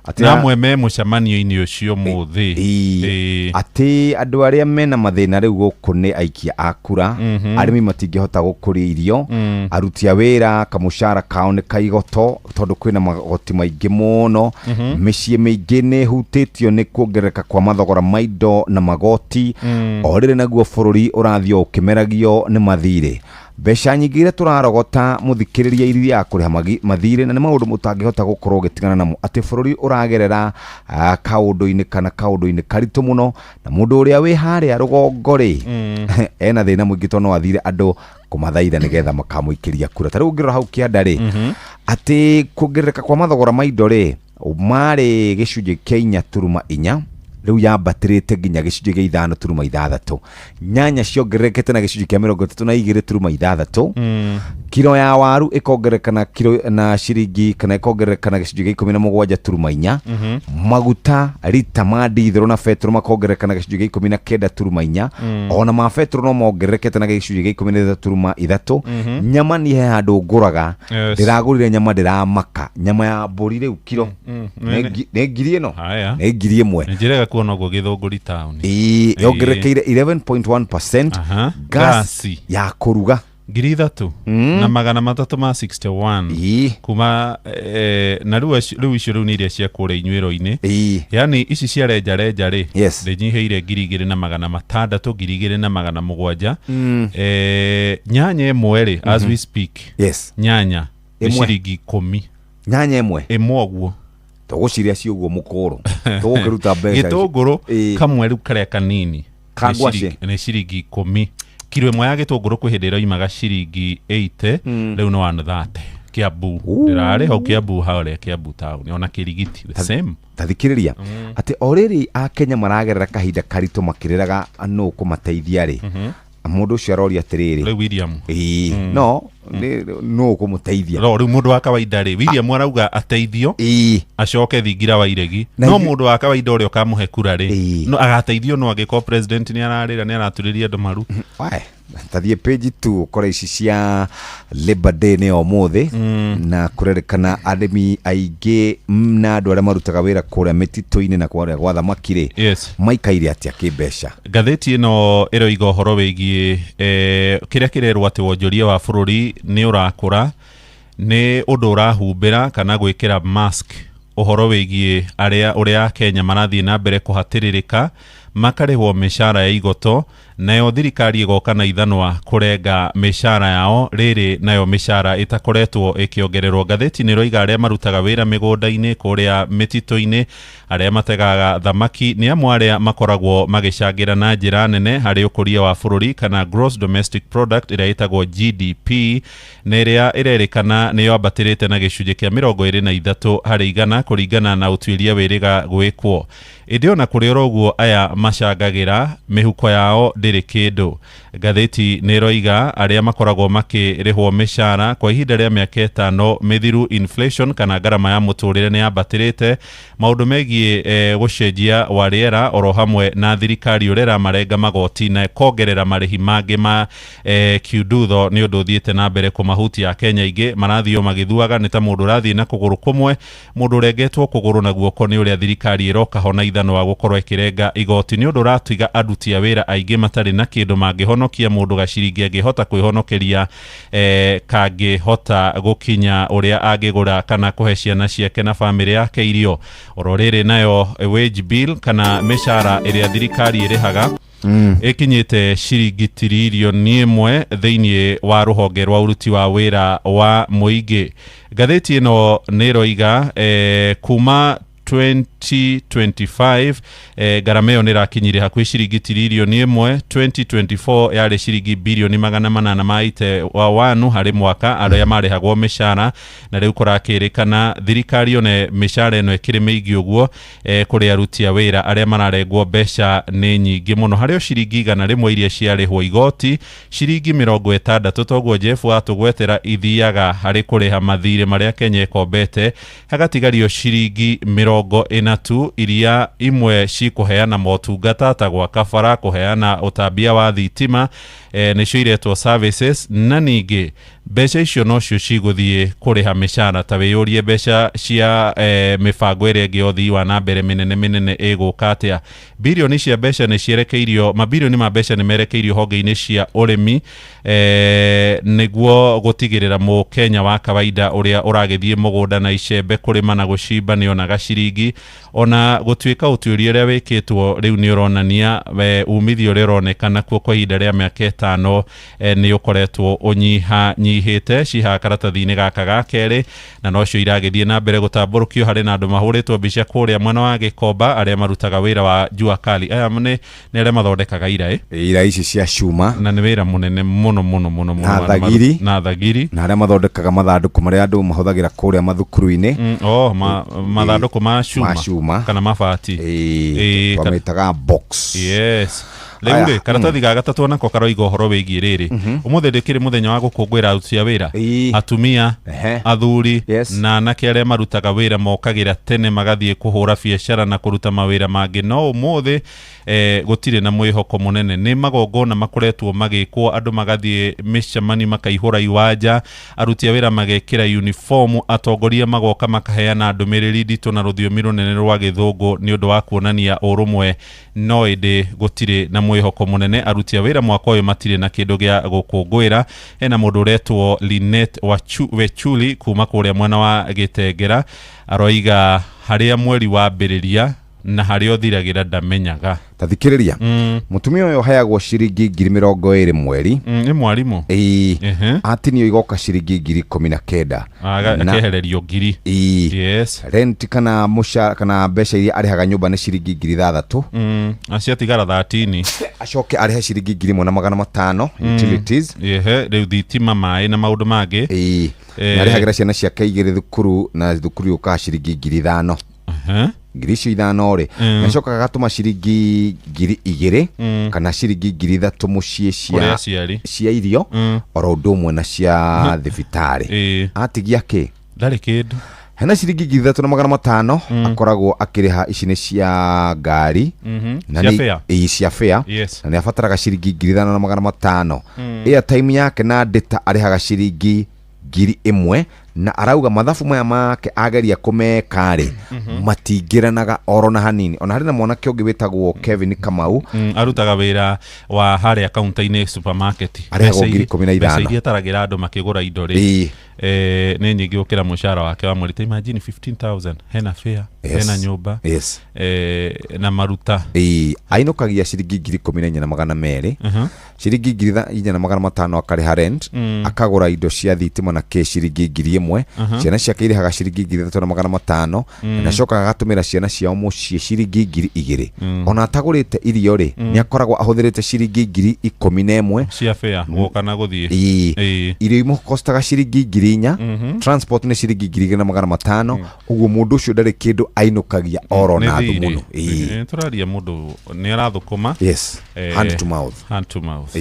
Atĩ Na amwe me mũcemanio-inĩ ũcio mũthĩ. Ĩĩ. Atĩ andũ arĩa mena mathĩna rĩu gũkũ nĩ aikia a kura. Arĩmi matingĩhota gũkũria irio. Aruti a wĩra kamũcara kao nĩ kaigoto tondũ kwĩna magoti maingĩ mũno. Mĩciĩ mĩingĩ nĩ ĩhutĩtio nĩ kuongerereka kwa mathogora ma indo na magoti. O rĩrĩ naguo bũrũri ũrathiĩ o ũkĩmeragio nĩ mathirĩ, mbeca nyingĩ iria tũrarogota mũthikĩrĩria iria ya kũrĩha mathirĩ na nĩ maũndũ mũtangĩhota gũkorwo ũgĩtigana namo, atĩ bũrũri ũragerera kaũndũ-inĩ kana kaũndũ-inĩ karitũ mũno, na mũndũ ũrĩa wĩ harĩa rũgongo rĩ ena thĩna mũingĩ tondũ no athire andũ kũmathaitha nĩgetha makamũikĩria kura. Ta rĩu ũngĩrora hau kĩanda rĩ, atĩ kuongerereka kwa mathogora ma indo rĩ marĩ gĩcunjĩ kĩa 4.4, rĩu yambatĩrĩte nginya gĩcunjĩ gĩa 5.6. Nyanya ciongererekete na gĩcunjĩ kĩa 32.6. Kiro ya waru ĩkongerereka na kiro na ciringi kana ĩkongerereka na gĩcunjĩ gĩa 17.4. Maguta rita ma ndithũrũ na betũrũ makongerereka na gĩcunjĩ gĩa 19.4. Ona ma betũrũ no mongererekete na gĩcunjĩ gĩa 13.3. Nyama niĩ he handũ ngũraga. Ndĩragũrire nyama, ndĩramaka, nyama ya mbũri rĩu kiro nĩ ngiri ĩno. Haya. Nĩ 1000. Nĩ njĩrega kuona ũguo Gĩthũngũri town. Ĩĩ, yongererekeire 11.1%. Gas Gasi ya kũruga 3361 kuma na rĩu rĩu icio rĩu nĩ iria cia kũrĩa inyuĩro-inĩ, yani ici cia renjarenja rĩ ndĩnyihĩire 2600, 2700. Nyanya ĩmwe rĩ, as we speak, nyanya nĩ Ĩmwe. ciringi 10. Nyanya ĩmwe. Ĩmwe ũguo. Tũgũciria ci ũguo mũkũrũ tũgũkĩruta mbeca ici. Gĩtũngũrũ kamwe rĩu karĩa kanini Ka nĩ ngwacĩ. nĩ ciringi 10. Kiro ĩmwe ya gĩtũngũrũ kwĩ hĩndĩ ĩroimaga ciringi 80, rĩu nĩ 130. Kiambu ndĩrarĩ hau Kiambu, harĩa Kiambu town, ona Kĩrigiti the same. Tathikĩrĩria atĩ o rĩrĩ akenya maragerera kahinda karitũ makĩrĩraga nũ kũmateithia rĩ, mũndũ ũcio aroria atĩrĩrĩ. Rĩu William. Ĩĩ, no nũ ũkũmũteithia? No rĩu mũndũ wa kawaida rĩ, William arauga ateithio acoke thingira wa iregi. Na No mũndũ wa kawaida ũrĩa ũkamũhe kura rĩ, no agateithio no angĩkorwo president nĩ ararĩra, nĩ araturĩria andũ maru. Wae, tathiĩ page 2 ũkore ici cia Labor Day nĩ ũmũthĩ na kũrerĩkana arĩmi aingĩ na andũ arĩa marutaga wĩra kũrĩa mĩtitũ-inĩ na kũrĩa gwa thamaki rĩ maikaire atĩa kĩmbeca? Ngathĩti ĩno ĩroiga ũhoro wĩgiĩ kĩrĩa kĩrerwo atĩ wonjoria wa bũrũri nĩ ũrakũra, nĩ ũndũ ũrahumbĩra kana gwĩkĩra mask ũhoro wĩgiĩ arĩa ũrĩa Kenya marathiĩ na mbere kũhatĩrĩrĩka makarĩhwo mĩcara ya igoto, nayo thirikari ĩgoka na ithanwa kũrenga mĩcara yao, rĩrĩ nayo mĩcara ĩtakoretwo ĩkĩongererwo. Ngathĩti nĩ ĩroiga arĩa marutaga wĩra mĩgũnda-inĩ, kũrĩa mĩtitũ-inĩ, arĩa mategaga thamaki nĩ amwe arĩa makoragwo magĩcangĩra na njĩra nene harĩ ũkũria wa bũrũri kana gross domestic product ĩrĩa ĩtagwo GDP, na ĩrĩa ĩrerĩkana nĩ yambatĩrĩte na gĩcunjĩ kĩa 23% kũringana na ũtuĩria wĩrĩga gwĩkwo. Ĩndĩ ona kũrĩ oro ũguo, aya macangagĩra mĩhuko yao ndĩrĩ kĩndũ. Ngathĩti nĩ ĩroiga arĩa makoragwo makĩrĩhwo mĩcara kwa ihinda rĩa mĩaka 5 mĩthiru, inflation kana ngarama ya mũtũrĩre nĩ yambatĩrĩte. Maũndũ megiĩ gũcenjia wa rĩera oro hamwe na thirikari ũrĩa ĩramarenga magoti na ĩkongerera marĩhi mangĩ ma kiundutho nĩ ũndũ ũthiĩte na mbere kũmahutia. Akenya aingĩ marathiĩ o magĩthuaga, nĩ ta mũndũ ũrathiĩ na kũgũrũ kũmwe, mũndũ ũrengetwo kũgũrũ na guoko nĩ ũrĩa thirikari ĩroka ho na ithanwa gũkorwo ĩkĩrenga igoti. Nĩ ũndũ ũratiga aruti a wĩra aingĩ matarĩ na kĩndũ mangĩhonokia. Mũndũ gaciringi angĩhota kwĩhonokeria kangĩhota gũkinya ũrĩa angĩgũra kana kũhe ciana ciake na bamĩrĩ yake irio. Oro rĩrĩ nayo wage bill kana mĩcara ĩrĩa thirikari ĩrĩhaga ĩkinyĩte ciringi tiririoni 1 thĩinĩ wa rũhonge rwa ũruti wa wĩra wa mũingĩ. Ngathĩti ĩno nĩ ĩroiga kuma 2025 ngarama ĩyo nĩ ĩrakinyire hakuhĩ ciringi tiririoni 1. 2024 yarĩ ciringi birioni magana manana ma ite wa wanu harĩ mwaka arĩa marĩhagwo mĩcara, na rĩu kũrakĩrĩkana thirikari one mĩcara ĩno ĩkĩrĩ mĩingĩ ũguo kũrĩ aruti a wĩra arĩa mararengwo mbeca nĩ nyingĩ mũno. Harĩ o ciringi 100 iria ciarĩhwo igoti, ciringi 60, toguo Jeff watũgwetera, ithiaga harĩ kũrĩha mathirĩ marĩa Kenya ĩkombete, hagatigario ciringi 40 tu iria imwe cikũheana motungata ta gwaka bara, kũheana ũtambia wa thitima, nĩcio iretwo services, na ningĩ mbeca icio nocio cigũthiĩ kũrĩha mĩcara. Ta wĩyũrie mbeca cia mĩbango ĩrĩa ĩngĩ ya ũthii wa na mbere mĩnene mĩnene ĩgũka atĩa. Birioni cia mbeca nĩ cierekeirio, mabirioni ma mbeca nĩ merekeirio honge-inĩ cia ũrĩmi nĩguo gũtigĩrĩra mũkenya wa kawaida ũrĩa ũragĩthiĩ mũgũnda na icembe kũrĩma na gũcimba nĩ onaga ciringi, ona gũtuĩka ũtuĩria ũrĩa wĩkĩtwo rĩu nĩ ũronania umithio ũrĩa ũronekana kuo kwa ihinda rĩa mĩaka 5 nĩ ũkoretwo ũnyihanyihĩte. Cihaha karatathi-inĩ gaka ga kerĩ, na nocio iragĩthiĩ na mbere gũtambũrũkio. Harĩ na andũ mahũrĩtwo mbica kũrĩa mwena wa Gĩkomba arĩa marutaga wĩra wa jua kali. Aya nĩ arĩa mathondekaga iraĩ. Ira ici cia cuma. Na nĩ wĩra mũnene mũno mũno mũno mũno. Na thagiri. Na thagiri. Na arĩa mathondekaga mathandũkũ marĩa andũ mahũthagĩra kũrĩa mathukuru-inĩ. Oh, mathandũkũ ma cuma. Ma cuma. Kana mabati. Ĩĩ, twamĩtaga box. Yes. Rĩu rĩ, karatathi ga gatatũ nako karoiga ũhoro wĩgiĩ rĩrĩ: ũmũthĩ ndĩkĩrĩ mũthenya wa gũkũngũĩra aruti a wĩra, atumia, athuri na anake arĩa marutaga wĩra, mokagĩra tene magathiĩ kũhũra biacara na kũruta mawĩra mangĩ. No ũmũthĩ gũtirĩ na mwĩhoko mũnene. Nĩ magongona makoretwo magĩkwo, andũ magathiĩ mĩcemanio makaihũra iwanja, aruti a wĩra magekĩra uniform, atongoria magoka makaheana ndũmĩrĩri nditũ na rũthiomi rũnene rwa Gĩthũngũ nĩ ũndũ wa kuonania ũrũmwe. No ĩndĩ gũtirĩ na mwĩhoko mũnene. Aruti a wĩra mwaka ũyũ matirĩ na kĩndũ gĩa gũkũngũĩra. Hena mũndũ ũretwo Linet Wechuli kuma kũrĩa mwena wa Gĩtengera, aroiga harĩa mweri wambĩrĩria na harĩa ũthiragĩra ndamenyaga. Ta thikĩrĩria, mũtumia ũyũ ũheagwo ciringi 20,000 mweri. Nĩ mwarimũ. Ĩĩ, atinio igoka ciringi 19,000. Akehererio ngiri. Ĩĩ. Yes. Rent kana mũcara kana mbeca iria arĩhaga nyũmba nĩ ciringi 6,000. Aciatigara 13. Acoke arĩhe ciringi 1,500 utilities. Ehe, rĩu thitima, maĩ na maũndũ mangĩ. Ĩĩ. Na arĩhagĩra ciana ciake igĩrĩ thukuru, na thukuru yũkaga ciringi 5,000. Ngiri icio ithano rĩ, nacokaga agatũma ciringi 2,000 kana ciringi 3,000 mũciĩ kũrĩ cia aciari cia irio oro ũndũ ũmwe na cia thibitarĩ. Atigia kĩ? Ndarĩ kĩndũ. Hena ciringi 3,500 akoragwo akĩrĩha, ici nĩ cia ngari. Na Cia fare. Ĩĩ, cia fare. Na nĩ abataraga ciringi 5,500. Airtime yake na data arĩhaga ciringi 1,000, na arauga mathabu maya make ageria kũmeka rĩ, matingĩranaga oro na hanini. Ona harĩ na mwanake ũngĩ wĩtagwo Kevin Kamau. Arutaga wĩra wa harĩa kaunta-inĩ supermarket. Arĩhagwo Mbeca 15,000. Mbeca iria ataragĩra andũ makĩgũra indo rĩ, nĩ nyingĩ gũkĩra mũcara wake wa mweri. Ta imagine 15,000, hena fare, hena nyũmba, na maruta. Ĩĩ, ainũkagia ciringi 14,200. Ciringi 4,500 akarĩha rent, akagũra indo cia thitima na kĩ ciringi ngiri 1,000. Ciana ciake irĩhaga ciringi 3,500. Na acokaga agatũmĩra ciana ciao mũciĩ ciringi 2,000. Ona atagũrĩte irio rĩ, nĩ akoragwo ahũthĩrĩte ciringi 11,000 cia fare gũka na gũthiĩ. Irio imũkostaga ciringi 4,000. Transport nĩ ciringi 2,500. Ũguo mũndũ ũcio ndarĩ kĩndũ ainũkagia oro na thumuno. Tũraria mũndũ nĩ arathũkũma. Yes. Hand to mouth. Hand to mouth.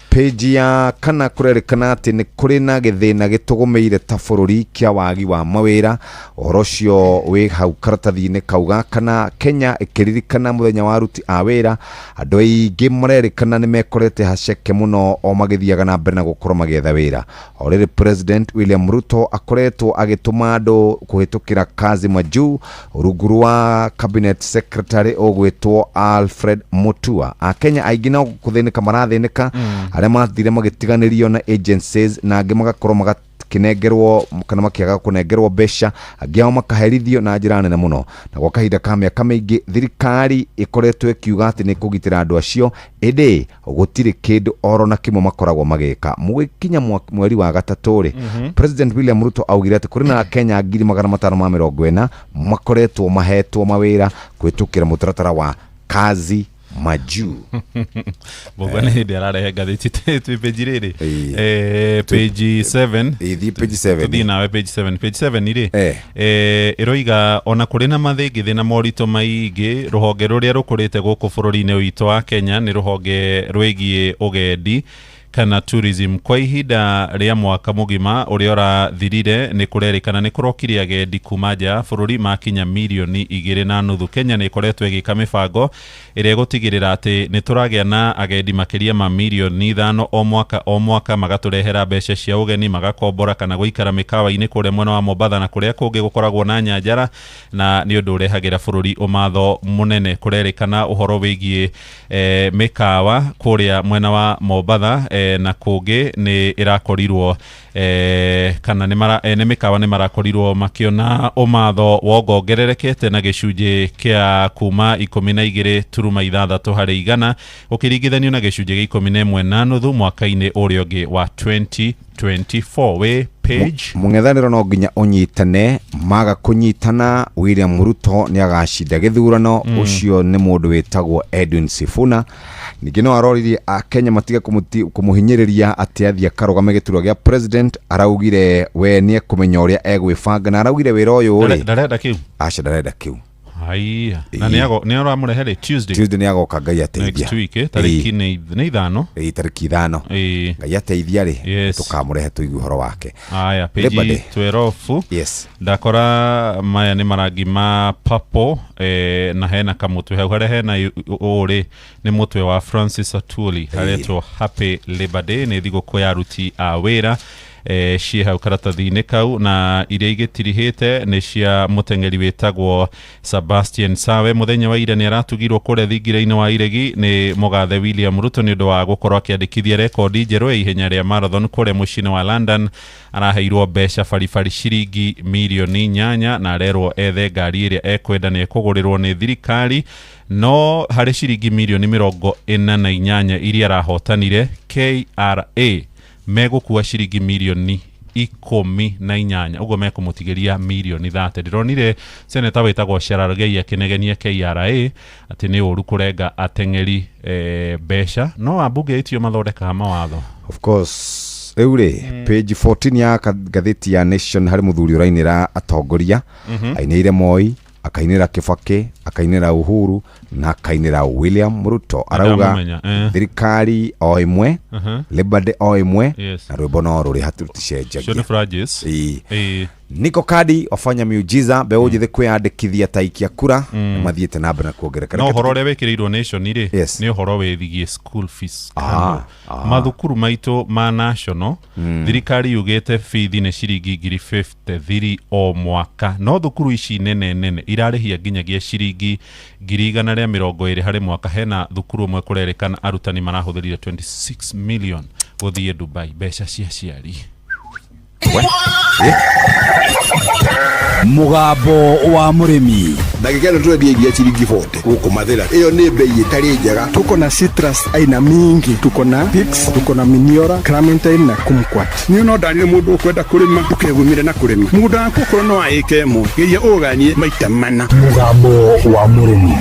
Page ya kana kũrerĩkana atĩ nĩ kũrĩ na gĩthĩna gĩtũgũmĩire ta bũrũri kĩa wagi wa mawĩra. Ũhoro ũcio wĩ hau karatathi-inĩ kauga kana Kenya ĩkĩririkana mũthenya wa aruti a wĩra, andũ aingĩ marerĩkana nĩ mekorete haceke mũno o magĩthiaga na mbere na gũkorwo magĩetha wĩra. O rĩrĩ President William Ruto akoretwo agĩtũma andũ kũhĩtũkĩra kazi majuu rungu rwa cabinet secretary ũgwĩtwo Alfred Mutua. Akenya aingĩ no kũthĩnĩka marathĩnĩka, arĩa mathire magĩtiganĩrio na agencies na angĩ magakorwo magakinengerwo kana makĩaga kũnengerwo mbeca, angĩ ao makaherithio na njĩra nene mũno. Na gwa kahinda ka mĩaka mĩingĩ thirikari ĩkoretwo ĩkiuga atĩ nĩ kũgitĩra andũ acio, ĩndĩ gũtirĩ kĩndũ oro na kĩmwe makoragwo magĩka. Mũgĩkinya mweri wa gatatũ rĩ, President William Ruto augire atĩ kũrĩ na Akenya 540,000 makoretwo mahetwo mawĩra kũhĩtũkĩra mũtaratara wa kazi majuu. Mbũgua nĩ hĩndĩ ararehe ngathĩti twĩ page rĩrĩ, page 7. Ithiĩ page 7. Tũthiĩ nawe page 7. Page 7 rĩ, ĩroiga ona kũrĩ na mathĩngĩthĩ na moritũ maingĩ, rũhonge rũrĩa rũkũrĩte gũkũ bũrũri-inĩ witũ wa Kenya nĩ rũhonge rwĩgiĩ ũgendi kana tourism. Kwa ihinda rĩa mwaka mũgima ũrĩa ũrathirire nĩ kũrerĩkana nĩ kũrokire agendi kuma nja ya bũrũri makinya 2.5 milioni. Kenya nĩ ĩkoretwo ĩgĩka mĩbango ĩrĩa ĩgũtigĩrĩra atĩ nĩ tũragĩa na agendi makĩria ma 5 milioni o mwaka o mwaka, magatũrehera mbeca cia ũgeni, magakombora kana gũikara mĩkawa-inĩ kũrĩa mwena wa Mombatha na kũrĩa kũngĩ gũkoragwo na nyanjara, na nĩ ũndũ ũrehagĩra bũrũri ũmatho mũnene. Kũrerĩkana ũhoro wĩgiĩ mĩkawa kũrĩa mwena wa Mombatha na kũngĩ nĩ ĩrakorirwo kana nĩ mĩkawa nĩ marakorirwo makĩona ũmatho wongongererekete na gĩcunjĩ kĩa kuma 12.6 harĩ igana ũkĩringithanio na gĩcunjĩ gĩa 11.5 mwaka-inĩ ũrĩa ũngĩ wa 2024. Wĩ page Mũng'ethanĩro no nginya ũnyitane, maga kũnyitana William Ruto nĩ agacinda gĩthurano. Ũcio nĩ mũndũ wĩtagwo Edwin Sifuna. Ningĩ no aroririe Akenya matige kũmũhinyĩrĩria atĩ athiĩ akarũgame gĩturwa gĩa president. Araugire we nĩ ekũmenya ũrĩa egwĩbanga, na araugire wĩra ũyũ rĩ, Ndarenda kĩu. Aca, ndarenda kĩu. Haiya, na nĩ aramũrehe rĩ? Tuesday. Tuesday nĩ agoka, Ngai ateithia. Next week, tarĩki nĩ 5. Ĩĩ, tarĩki 5. Ngai ateithia rĩ, tũkamũrehe tũigue ũhoro wake. Aya, Labor Day. page 12. Yes. Ndakora maya nĩ marangi ma purple, na hena kamũtwe hau harĩa hena ũũ rĩ, nĩ mũtwe wa Francis Atwoli, haretwo Happy Labor Day, nĩ thigũkũ ya aruti a wĩra. Ciĩ hau karatathi-inĩ kau, na iria igĩtirihĩte nĩ cia mũteng'eri wĩtagwo Sebastian Sawe. Mũthenya wa ira nĩ aratugirwo kũrĩa thingira-inĩ wa Iregi nĩ mũgathe William Ruto nĩ ũndũ wa gũkorwo akĩandĩkithia rekondi njerũ ya ihenya rĩa marathon kũrĩa mũciĩ-inĩ wa London. Araheirwo mbeca baribari ciringi 8 milioni na arerwo ethe ngari ĩrĩa ekwenda nĩ ekũgũrĩrwo nĩ thirikari. No harĩ ciringi 48 milioni iria arahotanire, KRA megũkua ciringi 18 milioni, ũguo mekũmũtigĩria 30 milioni. Ndĩronire seneta wĩtagwo Cherargei akĩnegenia KRA atĩ nĩ ũru kũrenga ateng'eri mbeca, no ambunge aitio mathondekaga mawatho. Of course. Rĩu rĩ, page 14 ya ngathĩti ya Nation, harĩ mũthuri ũrainĩra atongoria. Ainĩire Moi, akainĩra Kibaki, akainĩra Uhuru na akainĩra William Ruto. Arauga Ndamũmenya, eh. thirikari o ĩmwe, Labor Day o ĩmwe, na rwĩmbo no rũrĩ Cio nĩ hatuticenjagia. Francis. Ĩĩ. Ĩĩ. Niko Kadi wafanya miujiza, mbeũ njĩthĩ kwĩyandĩkithia ta aikia kura nĩ mathiĩte na mbere na kuongerereka. No ũhoro ũrĩa wĩkĩrĩirwo Nation rĩ, Yes. nĩ ũhoro wĩgiĩ school fees Ah, scandal. Mathukuru maitũ ma national, thirikari yugĩte bithi nĩ ciringi 53,000 o mwaka, no thukuru ici nene nene irarĩhia nginyagia ciringi 120,000 harĩ mwaka. Hena thukuru ũmwe kũrerĩkana arutani marahũthĩrire 26 million gũthiĩ Dubai, mbeca cia ciari. We. Mũgambo wa mũrĩmi. Ndagĩka ĩno tũrendia iria ciringi 40 gũkũ Mathĩra. Ĩyo nĩ bei ĩtarĩ njega. Tuko na citrus aina mingi, tuko na Pix, tuko na Miniora, Clementine na Kumquat. Niĩ no ndarire mũndũ ũkwenda kũrĩma ndũkegumire na kũrĩma mũgũnda waku okorwo no wa ĩka ĩmwe geria ũganie maita mana. Mũgambo wa mũrĩmi.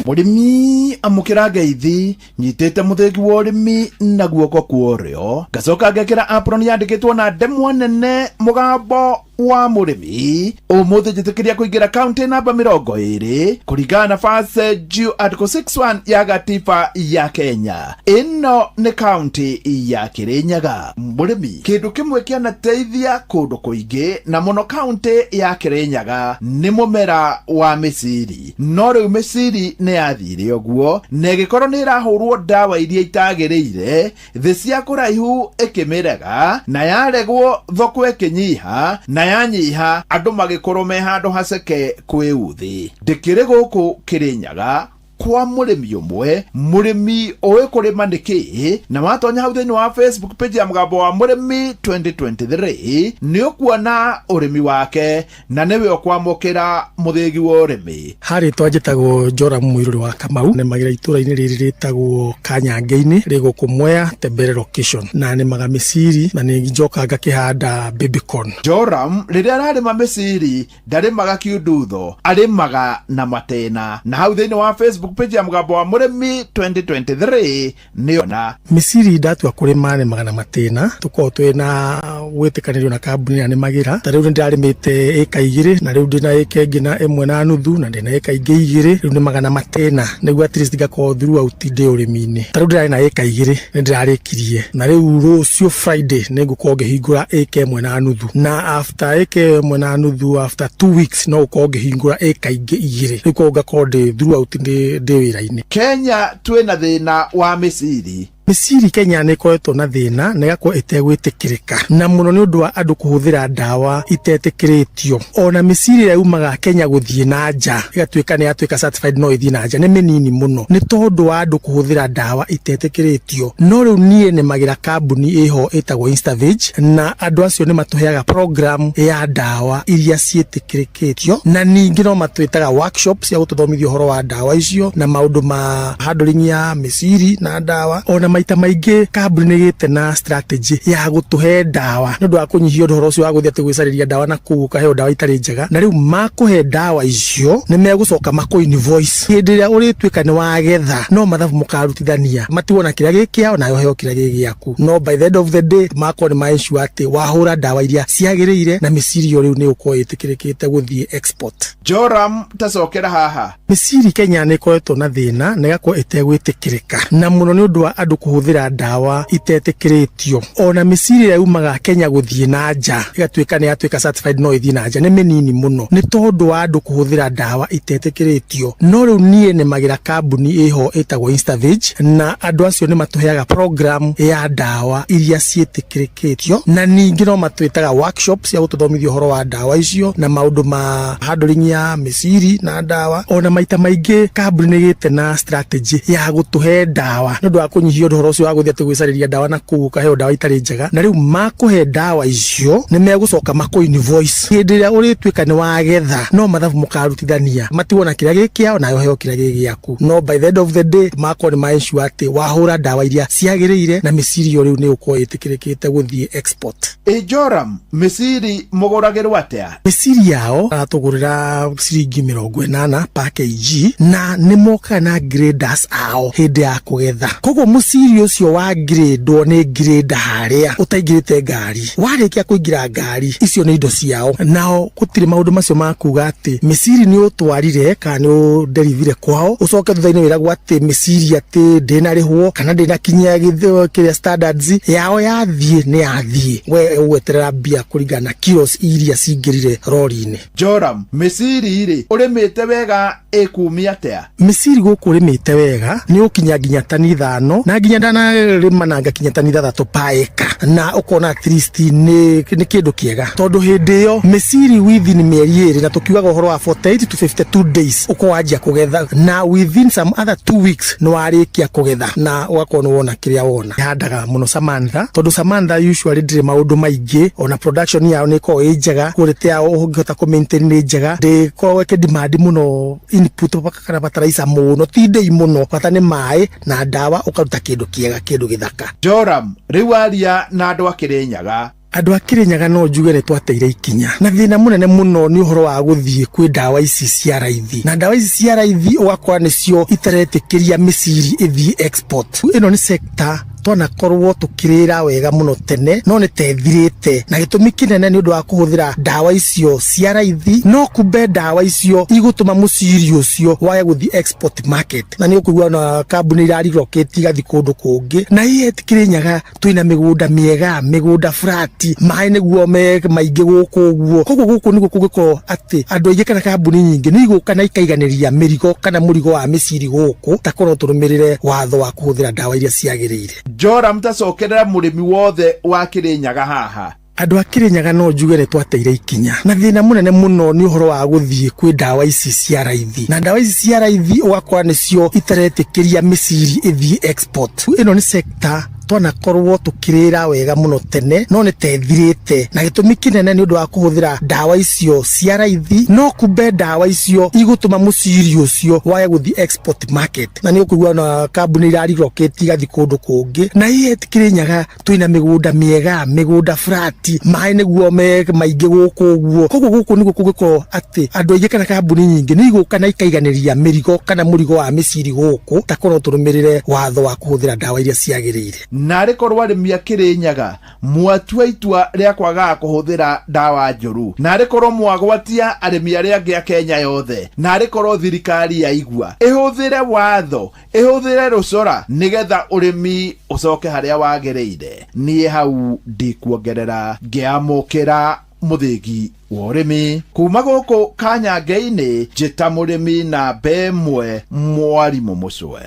Mũrĩmi amũkĩra ngeithi nyitĩte mũthĩgi wa ũrĩmi na guoko kwa ũrĩo ngacoka ngekĩra apron yandĩkĩtwo na ndemwa nene mũgambo wa mũrĩmi. Ũmũthĩ njĩtĩkĩria kũingĩra kaunti namba 20 kũringana na First Due Article 61 ya gatiba ya Kenya. Ĩno nĩ kaunti ya Kĩrĩnyaga. Mũrĩmi, kĩndũ kĩmwe kĩanateithia kũndũ kũingĩ na mũno kaunti ya Kĩrĩnyaga nĩ mũmera wa mĩciri. No rĩu mĩciri nĩ yathire ũguo na ĩgĩkorwo nĩ ĩrahũrwo ndawa iria itagĩrĩire, thĩ cia kũraihu ĩkĩmĩrega na yaregwo thoko ĩkĩnyiha na yanyiha andũ magĩkorwo me handũ haceke kwĩ uthi. Ndĩkĩrĩ gũkũ Kĩrĩnyaga kwa mũrĩmi ũmwe, mũrĩmi ũĩ kũrĩma nĩ kĩĩ, na watonya hau thĩinĩ wa Facebook page ya mũgambo wa mũrĩmi 2023 nĩ ũkuona ũrĩmi wake na nĩwe ũkwamũkĩra mũthĩgi wa ũrĩmi. Harĩ njĩtagwo Joram Mũirũrĩ wa Kamau, nĩmagĩra itũra-inĩ rĩrĩ rĩtagwo Kanyange-inĩ rĩ gũkũ Mwea Tembere location, na nĩmaga mĩciri na nĩ njoka ngakĩhanda baby corn. Joram rĩrĩa ararĩma mĩciri ndarĩmaga kiundutho, arĩmaga na matena, na hau thĩinĩ wa Facebook page ya mũgambo wa mũrĩmi 2023 nĩona. Mĩciri ndatua kũrĩma nĩmaga na matĩna, tũkoragwo twĩna gwĩtĩkanĩrio na kambuni ĩrĩa nĩmagĩra. Ta rĩu nĩndĩrarĩmĩte ĩka 2 na rĩu ndĩna ĩka ĩngĩ na 1.5 na ndĩna ĩka ingĩ 2, rĩu nĩmaga na matĩna nĩguo at least ngakorwo throughout ndĩ ũrĩmi-inĩ. Ta rĩu ndĩrarĩ na ĩka 2 nĩndĩrarĩkirie, na rĩu rũciũ Friday nĩngũkorwo ngĩhingũra ĩka 1.5, na after ĩka 1.5 after 2 weeks no gũkorwo ngĩhingũra ĩka ingĩ 2, rĩu koguo ngakorwo ndĩ throughout ndĩ wĩra-inĩ. Kenya twĩna thĩna wa mĩciri. Mĩciri Kenya nĩ ĩkoretwo na thĩna na ĩgakorwo ĩtegwĩtĩkĩrĩka, na mũno nĩ ũndũ wa andũ kũhũthĩra ndawa itetĩkĩrĩtio. Ona mĩciri ĩrĩa yumaga Kenya gũthiĩ na nja ĩgatuĩka nĩ yatuĩka certified no ĩthiĩ na nja nĩ mĩnini mũno, nĩ tondũ wa andũ kũhũthĩra ndawa itetĩkĩrĩtio. No rĩu niĩ nĩmagĩra kambuni ĩho ĩtagwo Instavege, na andũ acio nĩ matũheaga program ya ndawa iria ciĩtĩkĩrĩkĩtio, na ningĩ no matwĩtaga workshop cia gũtũthomithia ũhoro wa ndawa icio na maũndũ ma handling ya mĩciri na ndawa. Ona maita maingĩ kambuni nĩ ĩgĩte na strategy ya gũtũhe ndawa nĩ ũndũ wa kũnyihia ũhoro ũcio wa gũthiĩ atĩ gwĩcarĩria ndawa na kũu ũkaheo ndawa itarĩ njega. Na rĩu makũhe ndawa icio nĩ megũcoka makũ invoice hĩndĩ ĩrĩa ũrĩtuĩka nĩ wagetha, no mathabu mũkarutithania matiwona kĩrĩa gĩ kĩao nawe ũheo kĩrĩa gĩ gĩaku. No by the end of the day makorwo nĩ ma ensure atĩ wahũra ndawa iria ciagĩrĩire na mĩciri ĩyo rĩu nĩ ĩgũkorwo ĩtĩkĩrĩkĩte gũthiĩ export. Joram tacokera haha. Mĩciri Kenya nĩ ĩkoretwo na thĩna na ĩgakorwo ĩtegwĩtĩkĩrĩka, na mũno nĩ ũndũ wa andũ kũhũthĩra ndawa itetĩkĩrĩtio. Ona mĩciri ĩrĩa yumaga Kenya gũthiĩ na nja ĩgatuĩka nĩ yatuĩka certified no ĩthiĩ na nja nĩ mĩnini mũno, nĩ tondũ wa andũ kũhũthĩra ndawa itetĩkĩrĩtio. No rĩu niĩ nĩmagĩra kambuni ĩho ĩtagwo Instavege, na andũ acio nĩ matũheaga program ya ndawa iria ciĩtĩkĩrĩkĩtio, na ningĩ no matwĩtaga workshop cia gũtũthomithia ũhoro wa ndawa icio na maũndũ ma handling ya mĩciri na ndawa. Ona maita maingĩ kambuni nĩ ĩgĩte na strategy ya gũtũhe ndawa nĩ ũndũ wa kũnyihia ũhoro ũcio wa gũthiĩ atĩ gwĩcarĩria ndawa na kũu ũkaheo ndawa itarĩ njega. Na rĩu makũhe ndawa icio nĩ megũcoka makũ invoice hĩndĩ ĩrĩa ũrĩtuĩka nĩ wagetha, no mathabu mũkarutithania matiwona kĩrĩa gĩ kĩao nawe ũheo kĩrĩa gĩ gĩaku. No by the end of the day makorwo nĩ ma ensure atĩ wahũra ndawa iria ciagĩrĩire na mĩciri ĩyo rĩu nĩ ĩgũkorwo ĩtĩkĩrĩkĩte gũthiĩ export. Ĩ Joram, mĩciri mũgũragĩrwo atĩa? Mĩciri yao aratũgũrĩra ciringi 80 per kg, na nĩ mokaga na graders ao hĩndĩ ya kũgetha. Koguo mũciri ũcio wa gradwo nĩ grader harĩa ũtaingĩrĩte ngari, warĩkia kũingĩra ngari icio nĩ indo ciao, nao gũtirĩ maũndũ macio ma kuga atĩ mĩciri nĩ ũtwarire kana nĩ ũnderivire kwao ũcoke thutha-inĩ wĩragwo atĩ mĩciri atĩ ndĩnarĩhwo kana ndĩnakinyia kĩrĩa standards yao yathiĩ nĩ yathiĩ, we ũgweterera mbia kũringana na kilos iria cingĩrire rori-inĩ. Joram, mĩciri rĩ ũrĩmĩte wega ĩkumia atĩa? Mĩciri gũkũ ũrĩmĩte wega nĩ ũkinya nginya tani 5 na nginya Nginya ndanarĩma na ngakinya tani 6 per acre, na ũkona at least nĩ kĩndũ kĩega, tondũ hĩndĩ ĩyo mĩciri within mĩeri 2, na tũkiugaga ũhoro wa 48 to 52 days ũkorwo wanjia kũgetha, na within some other 2 weeks nĩ warĩkia kũgetha, na ũgakorwo nĩ wona kĩrĩa wona. Handaga mũno Samantha, tondũ Samantha usually ndĩrĩ maũndũ maingĩ, ona production yao nĩ ĩkoragwo ĩ njega, quality yao ũngĩhota kũ maintain nĩ njega, ndĩkoragwo ĩkĩ demand mũno input kana fertilizer mũno, ti ndĩi mũno, bata nĩ maĩ na ndawa, ũkaruta kĩndũ kĩega, kĩndũ gĩthaka. Joram rĩu aria na andũ a Kĩrĩnyaga. Andũ a Kĩrĩnyaga no njuge nĩ twateire ikinya, na thĩna mũnene mũno nĩ ũhoro wa gũthiĩ kwĩ ndawa ici cia raithi, na ndawa ici cia raithi ũgakora nĩcio itaretĩkĩria mĩciri ĩthiĩ export. Ĩno nĩ sector twanakorwo tukirira wega muno tene, no nĩ tethirĩte, na gĩtũmi kĩnene nĩ ũndũ wa kũhũthĩra ndawa icio cia raithi, no kumbe ndawa icio igũtũma mũciri ũcio wage gũthiĩ export market, na nĩ ũkũigua na kambuni irarelocate igathiĩ kũndũ kũngĩ. Na iye Kĩrĩnyaga twĩna mĩgũnda mĩega, mĩgũnda flat, maĩ nĩguo me maingĩ gũkũ ũguo, koguo gũkũ nĩguo kũngĩkorwo atĩ andũ aingĩ kana kambuni nyingĩ nĩ igũka na ikaiganĩria mĩrigo kana mũrigo wa mĩciri gũkũ, ta korwo tũrũmĩrĩre watho wa kũhũthĩra ndawa iria ciagĩrĩire. Joram tacokerera mũrĩmi wothe wa Kĩrĩnyaga haha. Andũ a Kĩrĩnyaga no njuge nĩ twateire ikinya, na thĩna mũnene mũno nĩ ũhoro wa gũthiĩ kwĩ ndawa ici cia raithi, na ndawa ici cia raithi ũgakora nĩcio itaretĩkĩria mĩciri ĩthiĩ export. Ĩno nĩ sector twanakorwo tukirira wega muno tene, no nĩ tethirĩte, na gĩtũmi kĩnene nĩ ũndũ wa kũhũthĩra ndawa icio cia raithi, no kumbe ndawa icio igũtũma mũciri ũcio wage gũthiĩ export market, na nĩ ũkũigua na kambuni irarelocate igathiĩ kũndũ kũngĩ. Na iye Kĩrĩnyaga twĩna mĩgũnda mĩega, mĩgũnda flat, maĩ nĩguo me maingĩ gũkũ ũguo, koguo gũkũ nĩguo kũngĩkorwo atĩ andũ aingĩ kana kambuni nyingĩ nĩ igũka na ikaiganĩria mĩrigo kana mũrigo wa mĩciri gũkũ, ta korwo tũrũmĩrĩre watho wa kũhũthĩra ndawa iria ciagĩrĩire. Narĩ korwo arĩmi a Kĩrĩnyaga mwatua itua rĩa kwagaga kũhũthĩra ndawa njũru, narĩ korwo mwagwatia arĩmi arĩa angĩ a Kenya yothe, narĩ korwo thirikari yaigua ĩhũthĩre watho, ĩhũthĩre rũcora, nĩgetha ũrĩmi ũcoke harĩa wagĩrĩire. Niĩ hau ndikuongerera, ngĩamũkĩra mũthĩgi wa ũrĩmi kuma gũkũ Kanyange-inĩ, njĩta mũrĩmi namba 1 mwarimũ Mũcwe.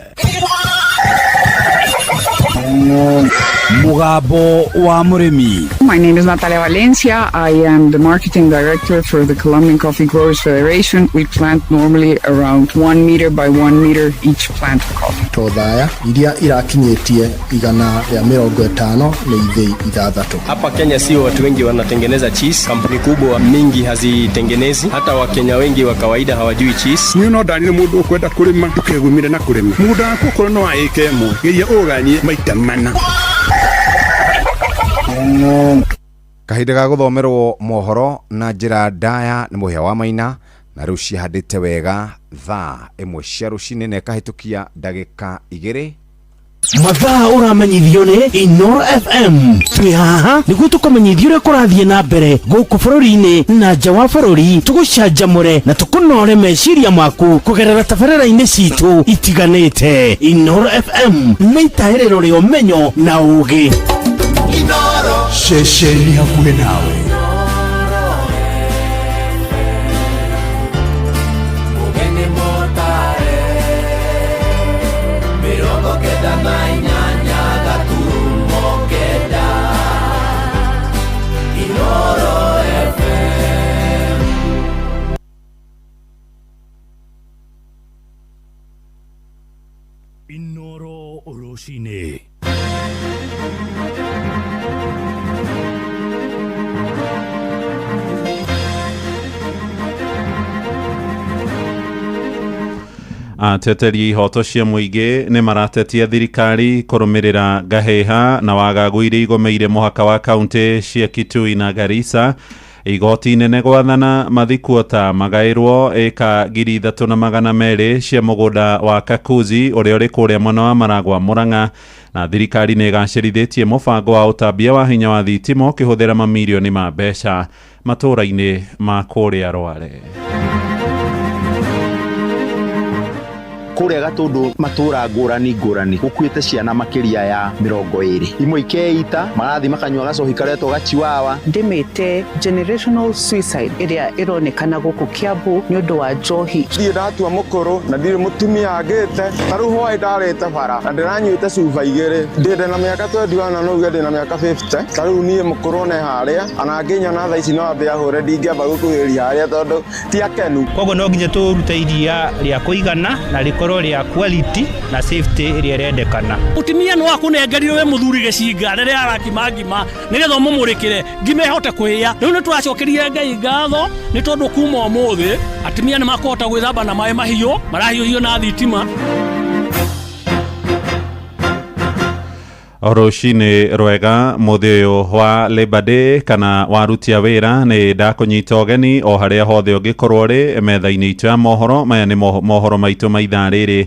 Mugambo wa Mũrĩmi. My name is Natalia Valencia. I am the marketing director for the Colombian Coffee Growers Federation. We plant normally around 1 meter by 1 meter each plant of coffee. Tothaya iria irakinyĩtie 150 nĩ ithĩi 6. Hapa Kenya sio watu wengi wanatengeneza cheese. Kampuni kubwa mingi hazitengenezi. Hata Wakenya wengi wa kawaida hawajui cheese. Niĩ no ndanire mũndũ ũkwenda kũrĩma ndũkegumire na kũrĩma. Mũgũnda waku okorwo no wa ĩka 1, geria ũũganie maita 4. Kahinda ga gũthomerwo mohoro na njĩra ndaya nĩ Mũhĩa wa Maina, na rĩu cihandĩte wega thaa 1 cia rũcinĩ na ĩkahĩtũkia ndagĩka 2. Mathaa ũramenyithio nĩ Inoro FM. Twĩ haha nĩguo tũkũmenyithie ũrĩa kũrathiĩ na mbere gũkũ bũrũri-inĩ na nja wa bũrũri, tũgũcanjamũre na tũkũnore meciria maku kũgerera tabarĩra-inĩ citũ itiganĩte. Inoro FM nĩ itahĩrĩro rĩa ũmenyo na ũũgĩ. Inoro ceceni hakuhĩ nawe. Inoro rũcinĩ. Ateteri ihoto cia mũingĩ nĩ maratetia thirikari kũrũmĩrĩra ngahĩha na wagagu iria igomeire mũhaka wa kaunti cia Kitui na Garissa. Igoti inene gwathana mathikuota magaĩrwo ĩka 3200 cia mũgũnda wa Kakuzi ũrĩa ũrĩ kũrĩa mwena wa Maragwa Murang'a, na thirikari nĩ ĩgacĩrithĩtie mũbango wa ũtambia wa hinya wa thitima ũkĩhũthĩra mamirioni ma mbeca matũũra-inĩ ma kũrĩa Rware. Kũrĩa Gatũndũ matũra ngũrani ngũrani gũkuĩte ciana makĩria ya 20, imwe ikeita marathiĩ makanyua gacohi karetwo gachiwawa. Ndĩmĩte generational suicide ĩrĩa ĩronekana gũkũ Kiambu nĩ ũndũ wa njohi. Ndirĩ ndatua mũkũrũ na ndirĩ mũtumia angĩte ta rĩu hwaĩ ndarĩte bara na ndĩranyuĩte cuba 2 ndĩndĩ na mĩaka 21 no uge ndĩ na mĩaka 50 ta rĩu niĩ mũkũrũ ne harĩa ana angĩnyona thaa ici no ambe ahũre ndingĩamba gũkuhĩrĩria harĩa tondũ ti akenu. Koguo no nginya tũrute iria rĩa kũigana na rĩkorwo rĩa quality na safety ĩrĩa ĩrendekana. Mũtumia no akũnengerire we mũthuri gĩcinga rĩrĩa arakima ngima nĩgetha ũmũmũrĩkĩre ngima ĩhote kũhĩa. Rĩu nĩ tũracokeria Ngai ngatho nĩ tondũ kuma ũmũthĩ atumia nĩ makũhota gwĩthamba na maĩ mahiũ marahiũhio na thitima. Rũcinĩ rwega mũthĩ ũyũ wa Labor Day kana warutia wĩra nĩ ndakũnyita ũgeni o harĩa hothe ũngĩkorwo ũrĩ metha-inĩ itũ ya mohoro. Maya nĩ mohoro maitũ ma ithaa rĩrĩ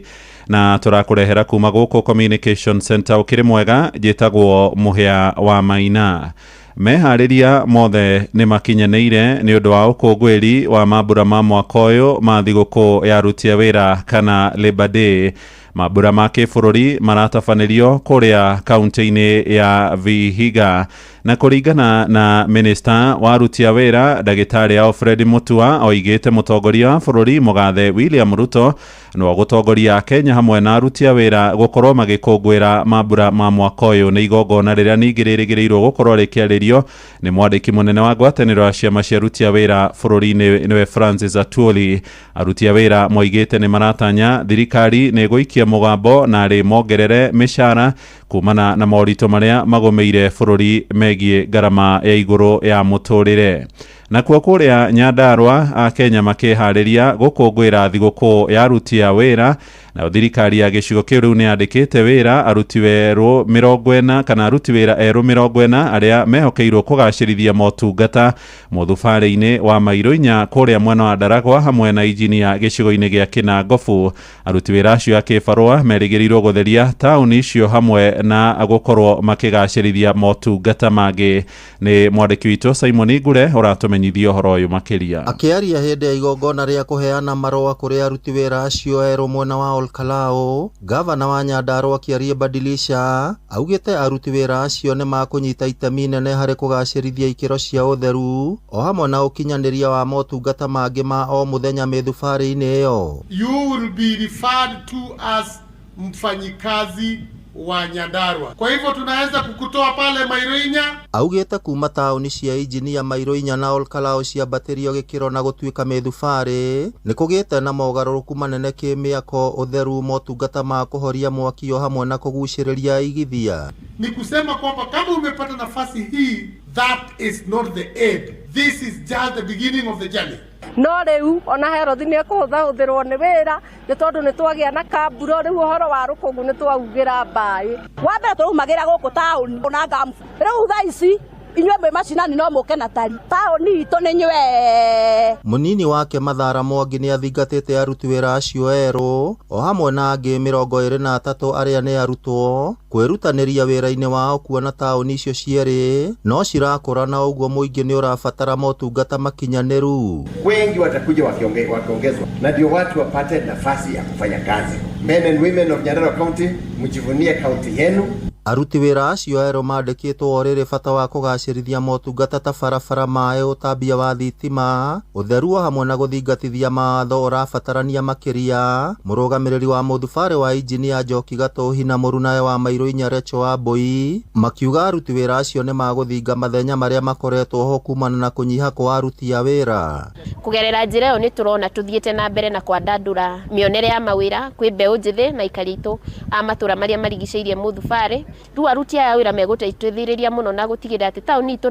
na tũrakũrehera kuma gũkũ Communication Center. Ũkĩrĩ mwega, njĩtagwo Mũhĩa wa Maina. Meharĩria mothe nĩ makinyanĩire nĩ ũndũ wa ũkũngũĩri wa mambura ma mwaka ũyũ ma thigũkũ ya aruti a wĩra kana Labor Day. Mambura ma kĩbũrũri maratabanĩrio kũrĩa kaunti-inĩ ya Vihiga, na kũringana na minista wa aruti a wĩra ndagĩtarĩ Alfred Mutua oigĩte mũtongoria wa bũrũri mũgathe William Ruto no gũtongoria Kenya hamwe na aruti a wĩra gũkorwo magĩkũngũĩra mambura ma mwaka ũyũ. Nĩ igongona rĩrĩa ningĩ rĩrĩgĩrĩirwo gũkorwo rĩkĩarĩrio nĩ mwandĩki mũnene wa ngwatanĩro ya ciama cia aruti a wĩra bũrũri-inĩ nĩwe Francis Atwoli. Aruti a wĩra moigĩte nĩ maratanya thirikari nĩ ĩgũikia mũgambo na rĩ mongerere mĩcara kumana na moritũ marĩa magũmĩire bũrũri megiĩ ngarama ya igũrũ ya mũtũrĩre. Nakuo kũrĩa Nyandarua Akenya makĩharĩria gũkũngũĩra thigũkũ ya aruti a wĩra, nayo thirikari ya gĩcigo kĩu rĩu nĩ yandĩkĩte wĩra aruti werũ 40 kana aruti wĩra erũ 40 arĩa mehokeirwo kũgacĩrithia motungata mũthubarĩ-inĩ wa Mairũ 4 kũrĩa mwena wa Ndaragwa hamwe na injinia gĩcigo-inĩ gĩa Kĩnangobu. Aruti wĩra acio a kĩbarũa merĩgĩrĩirwo gũtheria taũni icio hamwe na gũkorwo makĩgacĩrithia motungata mangĩ. Nĩ mwandĩki witũ Simon Ngure ũratũmenyithia ũhoro ũyũ makĩria. Akĩaria hĩndĩ ya igongona rĩa kũheana marũa kũrĩ aruti wĩra acio erũ mwena wa Olkalou, gavana wa Nyandarua Kiarie Badilisha augĩte aruti wĩra acio nĩ makũnyita itemi nene harĩ kũgacĩrithia ikĩro cia ũtheru o hamwe na ũkinyanĩria wa motungata mangĩ ma o mũthenya mĩthubarĩ-inĩ ĩyo. You will be referred to as mfanyikazi wa Nyandarua. Kwa hivyo tunaweza kukutoa pale Mairo 4. Augĩte kuma taũni cia injinia Mairo 4 na Olkalou ciambatĩrio gĩkĩro na gũtuĩka mĩthubarĩ nĩ kũgĩte na mogarũrũku manene kĩmĩako, ũtheru, motungata ma kũhoria mwaki o hamwe na kũgucĩrĩria aigithia. Ni kusema kwamba kama umepata nafasi hii, that is not the end. This is just the beginning of the journey. No rĩu ona Herothi nĩ ekũhũthahũthĩrwo nĩ wĩra nĩ tondũ nĩ twagĩa na kamburo rĩu ũhoro wa rũkũngũ nĩ twaugĩra mbaĩ. Wa mbere tũraumagĩra gũkũ taũni na ngamu rĩu thaa ici inyuĩ mwĩ macinani no mũke na tari taũni itũ nĩ nywe. Mũnini wake Mathara Mwangi nĩ athingatĩte aruti wĩra acio erũ o hamwe na angĩ 23 arĩa nĩ arutwo kwĩrutanĩria wĩra-inĩ wao kuona taũni icio cierĩ no cirakũra na ũguo mũingĩ nĩ ũrabatara motungata makinyanĩru. Wengi watakuja wakiongezwa na ndio watu wapate nafasi ya kufanya kazi. Men and women of Nyandarua County, mjivunie kaunti yenu. Aruti wĩra acio erũ mandĩkĩtwo o rĩrĩ bata wa kũgacĩrithia motungata ta barabara, maĩ, ũtambia wa thitima, ũtheru o hamwe na gũthingatithia mawatho ũrabatarania makĩria. Mũrũgamĩrĩri wa mũthubarĩ wa injinia Njoki Gatũhi na mũrunawe wa Mairũ 4 Recho Wambui makiuga aruti wĩra acio nĩ magũthinga mathenya marĩa makoretwo ho kumana na kũnyiha kwa aruti a wĩra. Kũgerera njĩra ĩyo nĩ tũrona tũthiĩte na mbere na kwandandũra mĩonere ya mawĩra kwĩ mbeũ njĩthĩ na aikari aitũ a matũra marĩa marigicĩirie mũthubarĩ. Rĩu aruti aya wĩra megũteithĩrĩria mũno na gũtigĩrĩra atĩ taũni itũ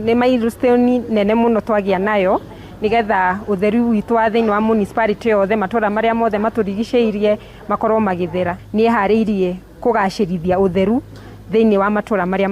nĩ milestone nene mũno twagĩa nayo nigetha ũtheru witũ wa thĩinĩ wa municipality yothe matũra marĩa mothe matũrigicĩirie makorwo magĩthera. Nĩ harĩirie kũgacĩrithia ũtheru thĩinĩ wa matũra marĩa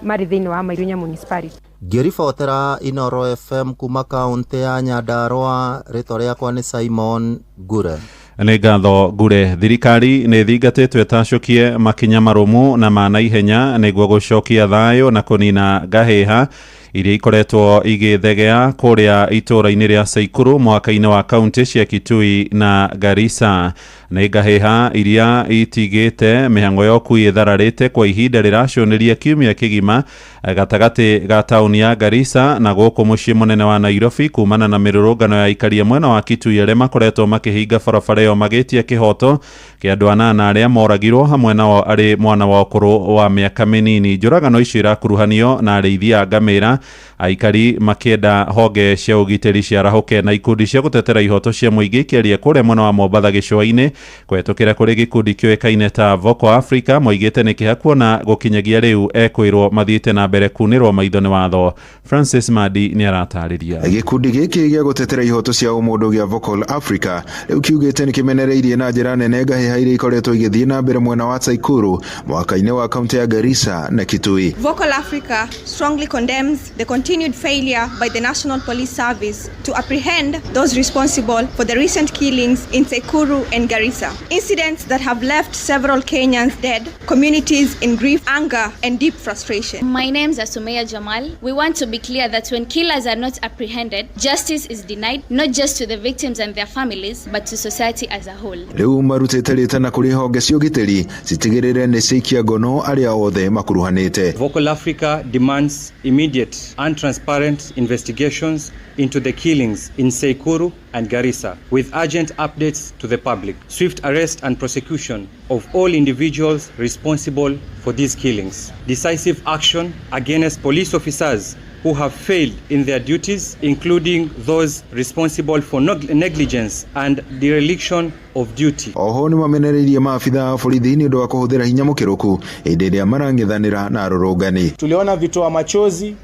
marĩ thĩinĩ wa Mairũ 4 municipality. Ngĩribotera Inoro FM kuma kaunti ya Nyandarua, rĩtwa rĩakwa nĩ Simon Ngure. Nĩ ngatho Ngure. Thirikari nĩ ĩthingatĩtwo ĩtacũkie makinya marũmu na ma naihenya nĩguo gũcokia thayũ na kũnina ngahĩha iria ikoretwo igĩthegea kũrĩa itũũra-inĩ rĩa Saikuru mwaka-inĩ wa kaunti cia Kitui na Garissa. Nĩ ngahĩha iria itigĩte mĩhang'o ya ũkui ĩthararĩte kwa ihinda rĩracũnĩria kiumia kĩgima gatagatĩ ga taũni ya Garissa na gũkũ mũciĩ mũnene wa Nairobi, kumana na mĩrũrũngano ya aikaria mwena wa Kitui arĩa makoretwo makĩhinga barabara ĩyo magĩtia kĩhoto kĩa andũ anana arĩa moragirwo, hamwe nao arĩ mwana wa ũkũrũ wa mĩaka mĩnini. Njũragano icio irakuruhanio na arĩithi a ngamĩra, aikari makĩenda honge cia ũgitĩri ciarahũke, na ikundi cia gũtetera ihoto cia mũingĩ ikĩaria kũrĩa mwena wa Mombatha gĩcũa-inĩ kũhetũkĩra kũrĩ gĩkundi kĩũĩkaine ta Vocal Africa moigĩte nĩ kĩha kuona gũkinyagia rĩu ekwĩrwo mathiĩte na mbere kunĩrwo maitho nĩ watho. Francis Madi nĩ aratarĩria. Gĩkundi gĩkĩ gĩa gũtetera ihoto cia ũmũndũ gĩa Vocal Africa rĩu kiugĩte nĩ kĩmenereirie na njĩra nene ngahĩha iria ikoretwo igĩthiĩ na mbere mwena wa Tsaikuru mwaka-inĩ wa kaunti ya Garissa na Kitui. Vocal Africa strongly condemns the continued failure by the National Police Service to apprehend those responsible for the recent killings in Tseikuru and Garissa. Incidents that have left several Kenyans dead, communities in grief, anger, and deep frustration. My name's Asumaya Jamal. We want to be clear that when killers are not apprehended, justice is denied, not just to the victims and their families, but to society as a whole. Rĩu marutĩte rĩtana kũrĩ honge cia ũgitĩri citigĩrĩre nĩ ciaikia ngono arĩa othe makuruhanĩte. Vocal Africa demands immediate and transparent investigations into the killings in Tseikuru and Garissa, with urgent updates to the public, swift arrest and prosecution of all individuals responsible for these killings, decisive action against police officers who have failed in their duties, including those responsible for negligence and dereliction of duty. Oho nĩ mamenereirie maabitha a borithi nĩ ũndũ wa kũhũthĩra hinya mũkĩrũku hĩndĩ ĩrĩa marang'ethanĩra na arũrũngani. Tuliona vitoa machozi,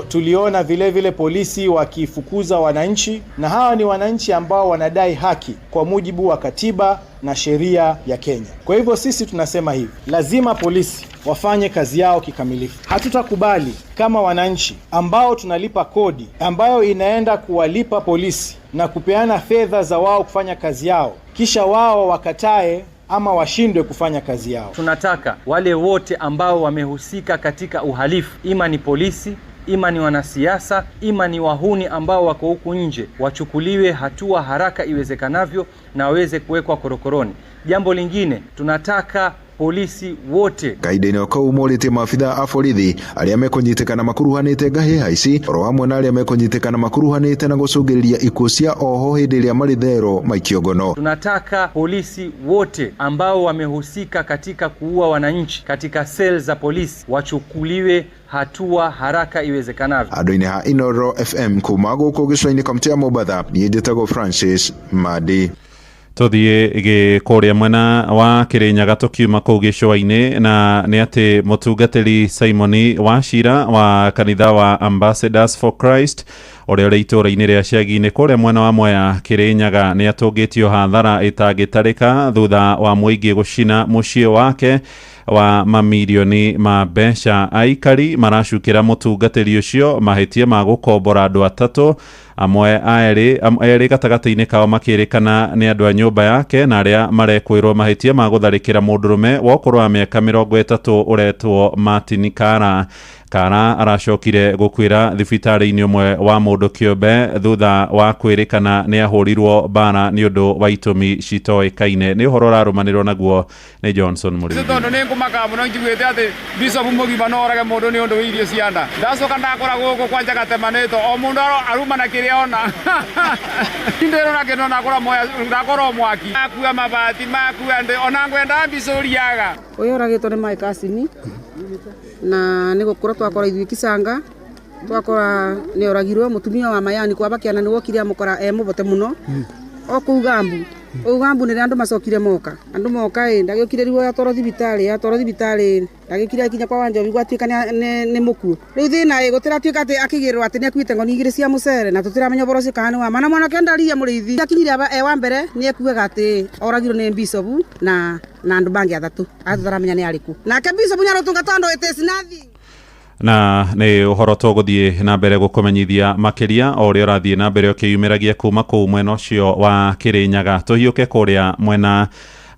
tuliona vile vile polisi wakifukuza wananchi, na hawa ni wananchi ambao wanadai haki kwa mujibu wa katiba na sheria ya Kenya. Kwa hivyo sisi tunasema hivi, lazima polisi wafanye kazi yao kikamilifu. Hatutakubali kama wananchi ambao tunalipa kodi ambayo inaenda kuwalipa polisi na kupeana fedha za wao kufanya kazi yao, kisha wao wakatae ama washindwe kufanya kazi yao. Tunataka wale wote ambao wamehusika katika uhalifu, ima ni polisi, ima ni wanasiasa, ima ni wahuni ambao wako huku nje, wachukuliwe hatua haraka iwezekanavyo na waweze kuwekwa korokoroni. Jambo lingine, tunataka polisi wote Kahinda-inĩ kau morĩtie maabitha a borithi arĩa mekũnyitĩkana makuruhanĩte ngahĩha ici oro hamwe na arĩa mekũnyitĩkana makuruhanĩte na gũcũngĩrĩria ikuũ cia oho hĩndĩ ĩrĩa marĩ thero maikio ngono. Tunataka polisi wote ambao wamehusika katika kuua wananchi katika sel za polisi wachukuliwe hatua haraka iwezekanavyo. Andũ-inĩ ha Inoro FM kuma gũkũ gĩcũa-inĩ kaunti ya Mombatha, niĩ njĩtagwo Francis Madi. Tuthiĩ kũrĩa mwena wa Kĩrĩnyaga tũkiuma kũu gĩcũa-inĩ, na nĩ atĩ mũtungatĩri Simoni Wachira wa kanitha wa Ambassadors for Christ ũrĩa ũrĩ itũũra-inĩ rĩa Cagi-inĩ kũrĩa mwena wa Mwea Kĩrĩnyaga nĩ atũngĩtio hathara ĩtangĩtarĩka thutha wa mũingĩ gũcina mũciĩ wake wa mamirioni ma mbeca. Aikari maracukĩra mũtungatĩri ũcio mahĩtia ma gũkombora andũ atatũ, amwe erĩ gatagatĩ-inĩ kao makĩrĩkana nĩ andũ a nyũmba yake, na arĩa marekwĩrwo mahĩtia ma gũtharĩkĩra mũndũrũme wa ũkũrũ wa mĩaka 30 ũretwo Martin Kara. Kara aracokire gũkuĩra thibitarĩ-inĩ ũmwe wa mũndũ kĩũmbe thutha wa kwĩrĩkana nĩ ahũrirwo mbara nĩ ũndũ wa itũmi citoĩkaine. Nĩ ũhoro ũrarũmanĩrwo naguo nĩ Johnson Mũrĩithi. Tondũ nĩ ngũmakaga mũno njiguĩte atĩ bishop mũgima no orage mũndũ nĩ ũndũ wa irio cia nda. Ndacoka ndakora gũkũ kwanja gatemanĩtwo o mũndũ aruma na kĩrĩa ona. Ndĩrona kĩndũ ndakora mwaki makua mabati makua ndĩ ona ngwenda mbicũriaga. Ũyũ ũragĩtwo nĩ Mike Asini na nĩ gũkũra twakora ithuĩ Kisanga twakora nĩ oragirwo mũtumia wa Mayani kwa bakiana nĩ wokire amũkora e mũbote mũno o kũu Gambu. Kũu Gambu nĩrĩo andũ macokire moka, andũ moka ĩ ndagĩũkire rĩu yatwarwo thibitarĩ, yatwarwo thibitarĩ ndagĩũkire akinya kwa Wanjobi gwatuĩka nĩ mũkuũ. Rĩu thĩna ĩ gũtiratuĩka atĩ akĩgĩrwo atĩ nĩ akuĩte ng'oni igĩrĩ cia mũcere na tũtiramenya ũhoro ũcio kana nĩ wa ma. Na mwanake ndaria mũrĩithi akinyire e wa mbere nĩ ekuaga atĩ oragirwo nĩ bishop na andũ bangĩ athatũ arĩa tũtaramenya nĩ arĩkũ. Nake bishop nĩ arũtũnga tondũ it is nothing. Na nĩ ũhoro tũgũthiĩ na mbere gũkũmenyithia makĩria o ũrĩa ũrathiĩ na mbere ũkĩyumĩragia kuma kũu mwena ũcio wa Kĩrĩnyaga. Tũhiũke kũrĩa mwena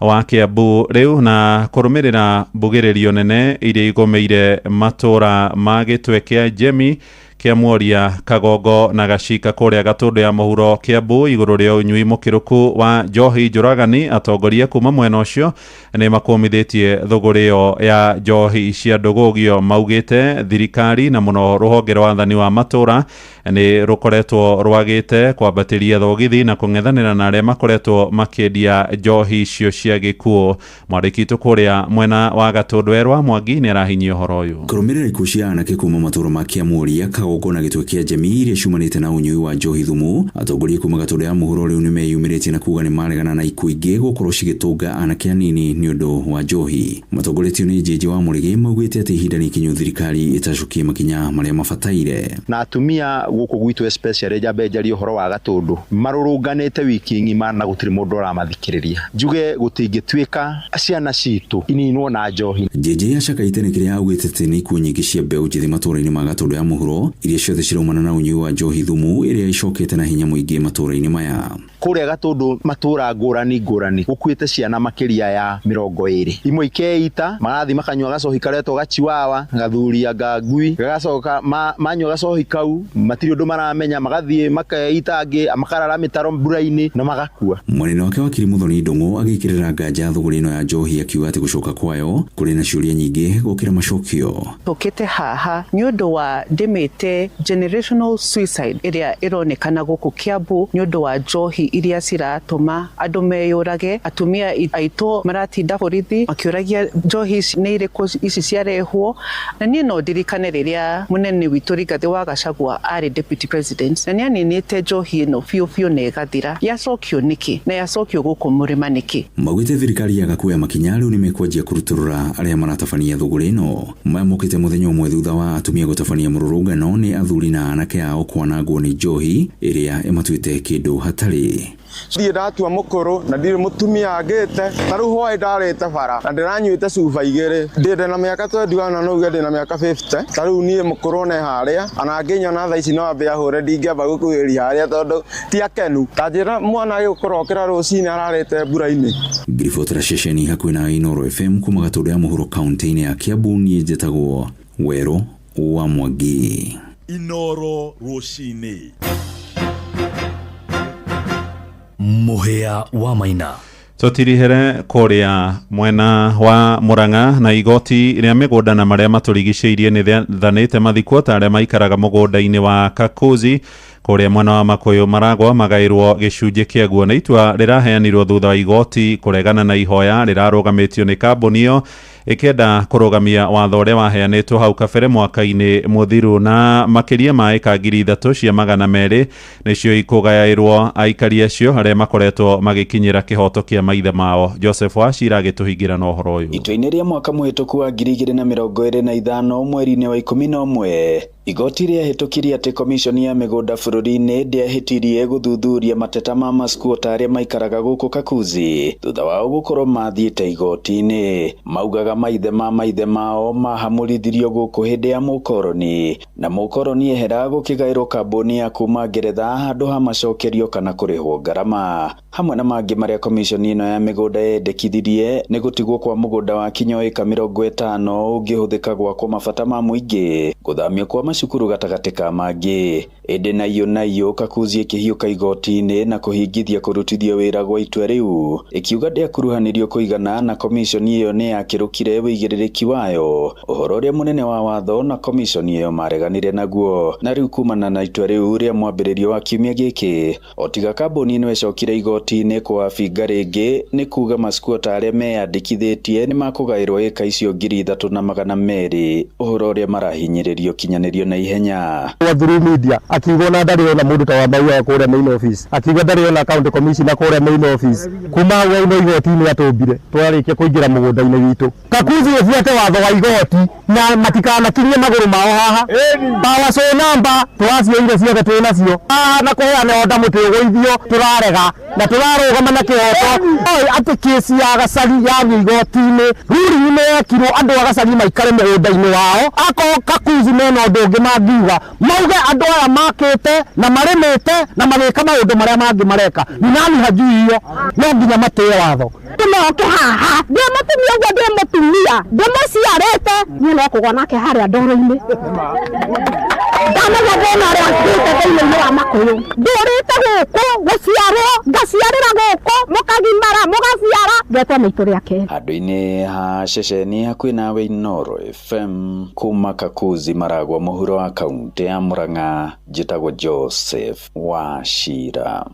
wa Kiambu rĩu na kũrũmĩrĩra mbugĩrĩrio nene iria igũmĩire matũra ma gĩtwe kĩa Jemi, Kĩamuoria Kagongo na Gacika kũrĩa Gatũndũ ya mũhuro Kĩambu igũrũ rĩa ũnyui mũkĩrũku wa njohi njũragani. Atongoria kuma mwena ũcio nĩ makũmithĩtie thũgũrĩ ĩyo ya njohi cia ndũgũgio, maugĩte thirikari na mũno rũhonge rwa wathani wa matũra nĩ rũkoretwo rwagĩte kwambatĩria thogithi na kũng'ethanĩra na arĩa makoretwo makĩendia njohi icio cia gĩkuũ. Mwandĩki witũ kũrĩa mwena wa Gatũndũ Erwa Mwangi nĩ arahinyia ũhoro ũyũ. Kũrũmĩrĩra ikuũ cia anake kuma matũũra ma Kĩamuoria, Kagongo na Gĩtwe kĩa Njemi iria ciumanĩte na ũnyui wa njohi thumu, atongoria kuma Gatũndũ ya mũhuro rĩu nĩ meyumĩrĩtie na kuga nĩ maregana na ikuũ ingĩ gũkorwo cigĩtũnga anake anini nĩ ũndũ wa njohi. Matongoretio nĩ Njĩnjĩ wa Mũrĩgĩ maugĩte atĩ ihinda nĩ ikinyu thirikari ĩtacũkie makinya marĩa mabataire. Na atumia gũkũ gwitũ especially njambe njarie ũhoro wa Gatũndũ marũrũnganĩte wiki ng'ima na gũtirĩ mũndũ ũramathikĩrĩria. Njuge gũtingĩtuĩka ciana citũ ininwo na njohi. Njĩnjĩ acakaĩte nĩ kĩrĩa augĩte atĩ nĩ ikuũ nyingĩ cia mbeũ njĩthĩ matũũra-inĩ ma Gatũndũ ya mũhuro iria ciothe ciraumana na ũnyui wa njohi thumu ĩrĩa ĩcokete na hinya mũingĩ matũũra-inĩ maya. Kũrĩa Gatũndũ matũũra ngũrani ngũrani gũkuĩte ciana makĩria ya 20, imwe ikeita magathiĩ makanyua gacohi karetwo gachiwawa gathuria ngangui, gagacoka manyua gacohi kau matirĩ ũndũ maramenya, magathiĩ makeita angĩ makarara mĩtaro mbura-inĩ na magakua. Mwena wake wakiri Muthoni Ndung'u agĩkĩrĩra nganja thũgũrĩ ĩno ya njohi akiuga atĩ gũcoka kwayo kũrĩ na ciũria nyingĩ gũkĩra macokio. Tũkĩte haha nĩ ũndũ wa ndĩmĩte generational suicide ĩrĩa ĩronekana gũkũ Kiambu nĩ ũndũ wa njohi iria ciratũma andũ meyũrage. Atumia aitũ maratinda borithi makĩũragia njohi ici nĩ irĩkũ ici ciarehwo, na niĩ no ndirikane rĩrĩa mũnene witũ Rigathĩ wa Gachagua arĩ deputy president, na nĩaninĩte njohi ĩno biũ biũ na ĩgathira. Yacokio nĩkĩ na yacokio gũkũ mũrĩma nĩkĩ? Maugĩte thirikari yaga kuoya makinya rĩu nĩmekwanjia kũrutũrũra arĩa maratabania thũgũrĩ ĩno. Maya mokĩte mũthenya ũmwe thutha wa atumia gũtabania mũrũrũngano nĩ athuri na anake ao kwanangwo nĩ njohi ĩrĩa ĩmatuĩte kĩndũ hatarĩ. Thiĩ ndatua mũkũrũ na ndirĩ mũtumia angĩte, ta rĩu hwaĩ ndarĩte bara na ndĩranyuĩte cuba 2, ndĩndĩ na mĩaka 21 no uge ndĩ na mĩaka 50, ta rĩu niĩ mũkũrũ one harĩa ona angĩnyona thaa ici no ambe ahũre, ndingĩamba gũkuhĩrĩria harĩa tondũ ti akenu. Ta njĩra mwana agĩũkũrokĩra rũcinĩ ararĩte mbura-inĩ. Ngiribotera ceceni hakuhĩ na Inooro FM kuma Gatũndũ ya mũhuro kaunti-inĩ ya Kiambu, niĩ njĩtagwo Werũ wa Mwangi. Inooro rũcinĩ. Mũhĩa wa Maina. Tũtirihere kũrĩa mwena wa Murang'a na igoti rĩa mĩgũnda na marĩa matũrigicĩirie nĩ rĩathanĩte mathikwo ta arĩa maikaraga mũgũnda-inĩ wa Kakuzi kũrĩa mwena wa Makuyu Maragwa magaĩrwo gĩcunjĩ kĩaguo. Nĩ itua rĩraheanirwo thutha wa igoti kũregana na ihoya rĩrarũgamĩtio nĩ kambuni ĩyo ĩkĩenda kũrũgamia watho ũrĩa waheanĩtwo hau kabere mwaka-inĩ mũthiru. Na makĩria ma ĩka 3200 nĩcio ikũgayaĩrwo aikari acio arĩa makoretwo magĩkinyĩra kĩhoto kĩa maithe mao. Joseph Wachira agĩtũhingĩra na ũhoro ũyũ. Itua-inĩ rĩa mwaka mũhĩtũku wa 2025 mweri-inĩ wa 11 igoti rĩahĩtũkirie atĩ komishoni ya mĩgũnda bũrũri-inĩ ndĩahĩtirie gũthuthuria mateta ma maskuota arĩa maikaraga gũkũ Kakuzi thutha wao gũkorwo mathiĩte igoti-inĩ. Maugaga maithe ma maithe mao mahamũrithirio gũkũ hĩndĩ ya mũkoroni na mũkoroni ehera gũkĩgaĩrwo kambuni ya kuma Ngeretha handũ ha macokerio kana kũrĩhwo ngarama. Hamwe na mangĩ marĩa komishoni ĩno ya mĩgũnda yendekithirie nĩ gũtigwo kwa mũgũnda wa kinyo ĩka 50 ũngĩhũthĩka gwakwo mabata ma mũingĩ, gũthamio kwa macukuru gatagatĩ ka mangĩ. Ĩndĩ nayo nayo Kakuzi ĩkĩhiũka igoti-inĩ na kũhingithia kũrutithio wĩra gwa itua rĩu, ĩkiuga ndĩakuruhanirio kũigana na komishoni ĩyo nĩ yakĩrũkire wĩigĩrĩrĩki wayo, ũhoro ũrĩa mũnene wa watho na komishoni ĩyo mareganire naguo. Na rĩu kumana na itua rĩu rĩa mwambĩrĩrio wa kiumia gĩkĩ, o tiga kambuni ĩno ĩcokire igoti-inĩ kũwabinga rĩngĩ nĩ kuga maskuota arĩa meyandĩkithĩtie nĩ makũgaĩrwo ĩka icio 3200, ũhoro ũrĩa marahinyĩrĩrio kinyanĩrio na ihenya. Through media akiuga ona ndarĩ ona mũndũ ta wa Maua kũrĩa main office, akiuga ndarĩ ona county commissioner kũrĩa main office. Kuma hau auma igoti-inĩ atũmbire twarĩkia kũingĩra mũgũnda-inĩ witũ. Kakuzi ĩbuate watho wa igoti na matikanakinyie magũrũ mao haha. Power show number tũracioire ciothe twĩ nacio haha na kũheana order mũtĩ ũgũithio tũrarega na tũrarũgama na kĩhoto. Oi atĩ kesi ya Gacagi yathiĩ igoti-inĩ, ruling nĩ yekirwo andũ a Gacagi maikare mũgũnda-inĩ wao. Akorwo Kakuzi mena ũndũ ũngĩ mangiuga, mauge andũ aya makĩte na marĩmĩte na magĩka maũndũ marĩa mangĩ mareka. Ni nani hajui hiyo? No nginya matĩe watho. Tũmoke haha ndĩ mũtumia ũguo, ndĩ mũtumia ndĩmũciarĩte niĩ, no kũgwa nake harĩa ndoro-inĩ. Ndamenya thĩna ũrĩa ngĩte thĩinĩ wa Makũyũ. Ndũrĩte gũkũ gũciarwo, ngaciarĩra gũkũ, mũkagimara mũgaciara, ngetwo maitũ rĩa kerĩ. Handũ-inĩ ha ceceni hakuhĩ nawe Inooro FM kuma Kakuzi Maragwa mũhuro wa kaunti ya Murang'a, njĩtagwo Joseph Wachira.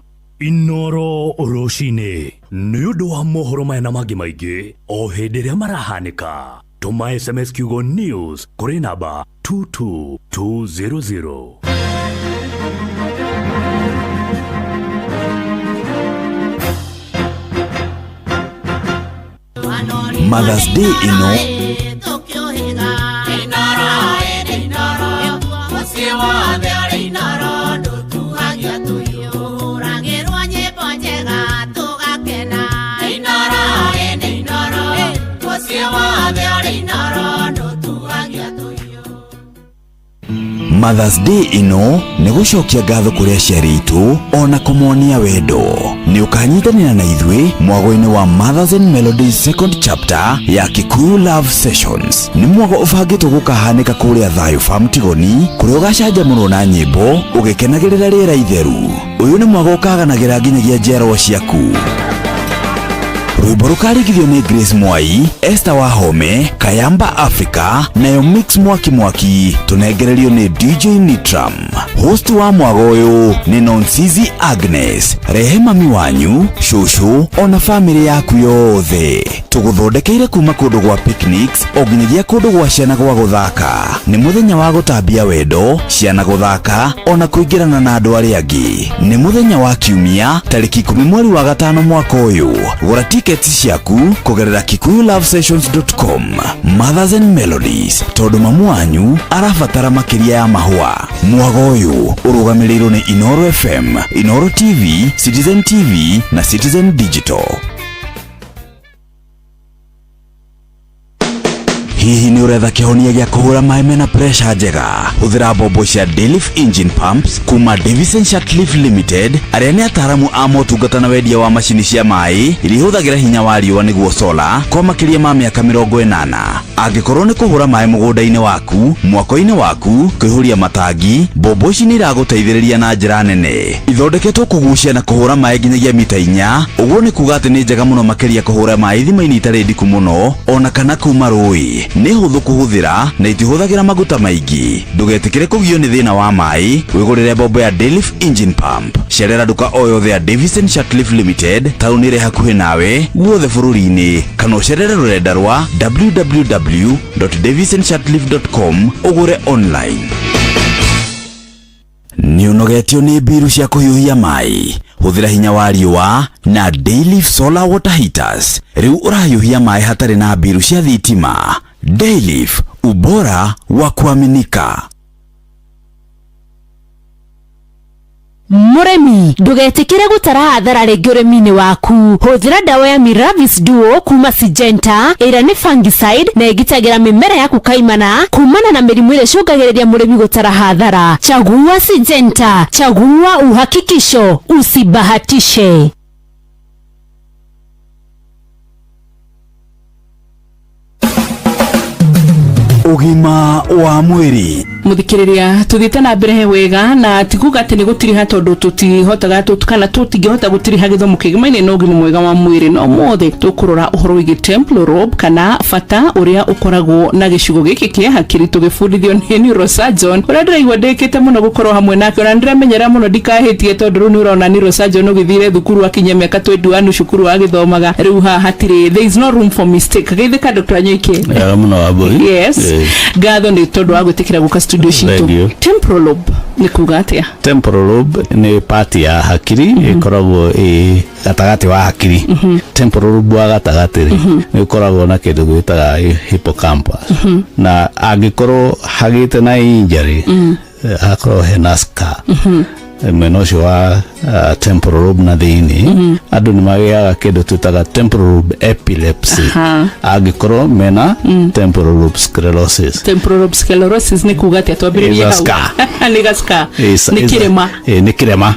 Inooro rũcinĩ nĩ ũndũ wa mohoro maya na mangĩ maingĩ o hĩndĩ ĩrĩa marahanĩka, tũma SMS kiugo NEWS kũrĩ namba 22200. Mother's Day ĩno. Mother's Day ĩno nĩ gũcokia ngatho kũrĩ aciari aitũ ona kũmonia wendo. Nĩ ũkanyitanĩra na ithuĩ mwago-inĩ wa Mothers and Melodies second chapter ya Kikuyu Love Sessions. Nĩ mwago ũbangĩtwo gũkahanĩka kũrĩa Thayũ Farm Tigoni, kũrĩa ũgacanjamũrwo na nyĩmbo ũgĩkenagĩrĩra rĩera itheru. Ũyũ nĩ mwago ũkaganagĩra nginyagia njiarwa ciaku. Rwĩmbo rũkarigithio nĩ Grace Mwai, Esther Wahome, Kayamba Africa, nayo Mix Mwaki Mwaki tũnengererio nĩ DJ Nitram. Host wa mwago ũyũ nĩ Nonsizi Agnes. Rehe mami wanyu, cũcũ ona famĩlĩ yaku yothe. Tũgũthondekeire kuma kũndũ gwa picnics o nginyagia kũndũ gwa ciana gwa gũthaka. Nĩ mũthenya wa gũtambia wendo, ciana gũthaka ona kũingĩrana na andũ arĩa angĩ. Nĩ mũthenya wa Kiumia tarĩki 10 mweri wa gatano mwaka ũyũ. Gũra tickets ciaku kũgerera kikuyulovesessions.com. Mothers and Melodies, tondũ mamu wanyu arabatara makĩria ya mahũa. Mwago ũyũ ũrũgamĩrĩirwo nĩ Inooro FM, Inooro TV, Citizen TV na Citizen Digital. Hihi nĩ ũretha kĩhonia gĩa kũhũra maĩ mena pressure njega? Hũthĩra mbombo cia Dayliff Engine Pumps kuma Davis and Shirtliff Limited, arĩa nĩ ataaramu a motungata na wendia wa macini cia maĩ iria ihũthagĩra hinya wa riũa nĩguo solar kwa makĩria ma mĩaka 80. Angĩkorwo nĩ kũhũra maĩ mũgũnda-inĩ waku, mwako-inĩ waku, kũihũria matangi, mbombo ici nĩ iragũteithĩrĩria na njĩra nene. Ithondeketwo kũgucia na kũhũra maĩ nginyagia mita 4, ũguo nĩ kuga atĩ nĩ njega mũno makĩria kũhũra maĩ ithima-inĩ itarĩ ndiku mũno ona kana kuma rũĩ. Nĩ hũthũ kũhũthĩra na itihũthagĩra maguta maingĩ. Ndũgetĩkĩre kũgio nĩ thĩna wa maĩ, wĩgũrĩre mbombo ya Dayliff Engine Pump. Cerera nduka o yothe ya Davis and Shirtliff Limited taũni ĩrĩa hakuhĩ nawe guothe bũrũri-inĩ, kana ũcerere rũrenda rwa www.davisandshirtliff.com ũgũre online. Nĩ ũnogetio nĩ mbiru cia kũhiũhia maĩ? Hũthĩra hinya wa riũa na Dayliff Solar Water Heaters. Rĩu ũrahiũhia maĩ hatarĩ na mbiru cia thitima. Dayliff, ubora wa kuaminika. Mũrĩmi, ndũgetĩkĩre gũtara hathara rĩngĩ ũrĩmi-inĩ waku. Hũthĩra ndawa ya Miravis Duo kuma Syngenta, ĩrĩa nĩ fungicide na ĩgitagĩra mĩmera yaku kaimana kumana na mĩrimũ ĩrĩa ĩcũngagĩrĩria mũrĩmi gũtara hathara. Chagua Syngenta, chagua uhakikisho, usibahatishe. Ũgima wa mwĩrĩ. Muthikiriria, tuthiĩte na mbere wega na tikuga atĩ nĩ gũtiriha, tondũ tũtihotaga kana tũtingĩhota gũtiriha gĩthomo kĩgemaine na ũgima mwega wa mwĩrĩ. No mothe tũkũrora ũhoro wĩgiĩ temporal lobe kana bata ũrĩa ũkoragwo na gĩcigo gĩkĩ kĩa hakiri, tũgĩbundithio nĩ neurosurgeon ũrĩa ndĩraigua ndĩkĩte mũno gũkorwo hamwe nake, ona ndĩramenyera mũno ndikahĩtie, tondũ rĩu nĩ ũrona neurosurgeon ũgĩthire thukuru akinyia mĩaka 21 cukuru agĩthomaga, rĩu haha hatirĩ, there is no room for mistake. Geithĩka, Dr. Nyoike. Wega mũno, Wambui. Yes, ngatho nĩ tondũ wa gwĩtĩkĩra gũka studio Thank citũ. you. Temporal lobe nĩ kuga atĩa? Temporal lobe nĩ part ya hakiri ĩkoragwo ĩ gatagatĩ wa hakiri. Temporal lobe wa gatagatĩ rĩ, nĩ ũkoragwo na kĩndũ gwĩtaga hippocampus, na angĩkorwo hagĩte na injury, hakorwo hena scar mwena ũcio wa temporal lobe na thĩinĩ, andũ nĩ magĩaga kĩndũ twĩtaga temporal lobe epilepsy angĩkorwo mena temporal lobe sclerosis. Temporal lobe sclerosis nĩ kuga atĩa? Twambĩrĩrie Is a hau. scar. Nĩ ga scar? Nĩ kĩrema? Nĩ kĩrema,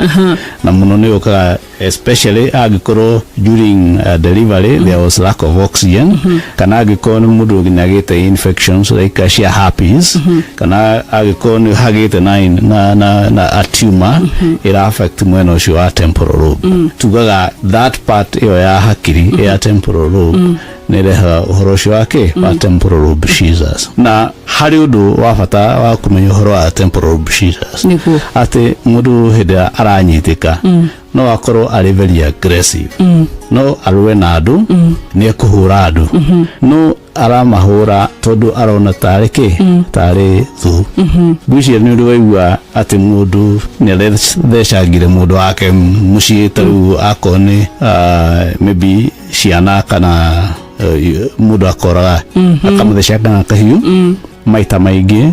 na mũno nĩ ũkaga Especially angĩkorwo during delivery there was lack of oxygen, kana angĩkorwo nĩ mũndũ nginya agĩte infections like cia herpes, kana angĩkorwo nĩ hagĩte na a tumor ĩra affect mwena ũcio wa temporal lobe. Tugaga that part ĩyo ya hakiri ya temporal lobe nĩ ĩrehaga ũhoro ũcio wa kĩ wa temporal lobe seizures. Na harĩ ũndũ wa bata wa kũmenya ũhoro wa temporal lobe seizures, Nĩguo. Atĩ mũndũ hĩndĩ ĩrĩa aranyitĩka no akorwo arĩ very aggressive, no arũe na andũ, nĩ ekũhũra andũ, no aramahũra tondũ arona tarĩ kĩ tarĩ thũ. Ngwĩciria nĩ ũrĩ waigua atĩ mũndũ nĩ arethecangire mũndũ wake mũciĩ, ta rĩu akorwo nĩ maybe ciana kana mũndũ akoraga akamũthecanga na kahiũ maita maingĩ,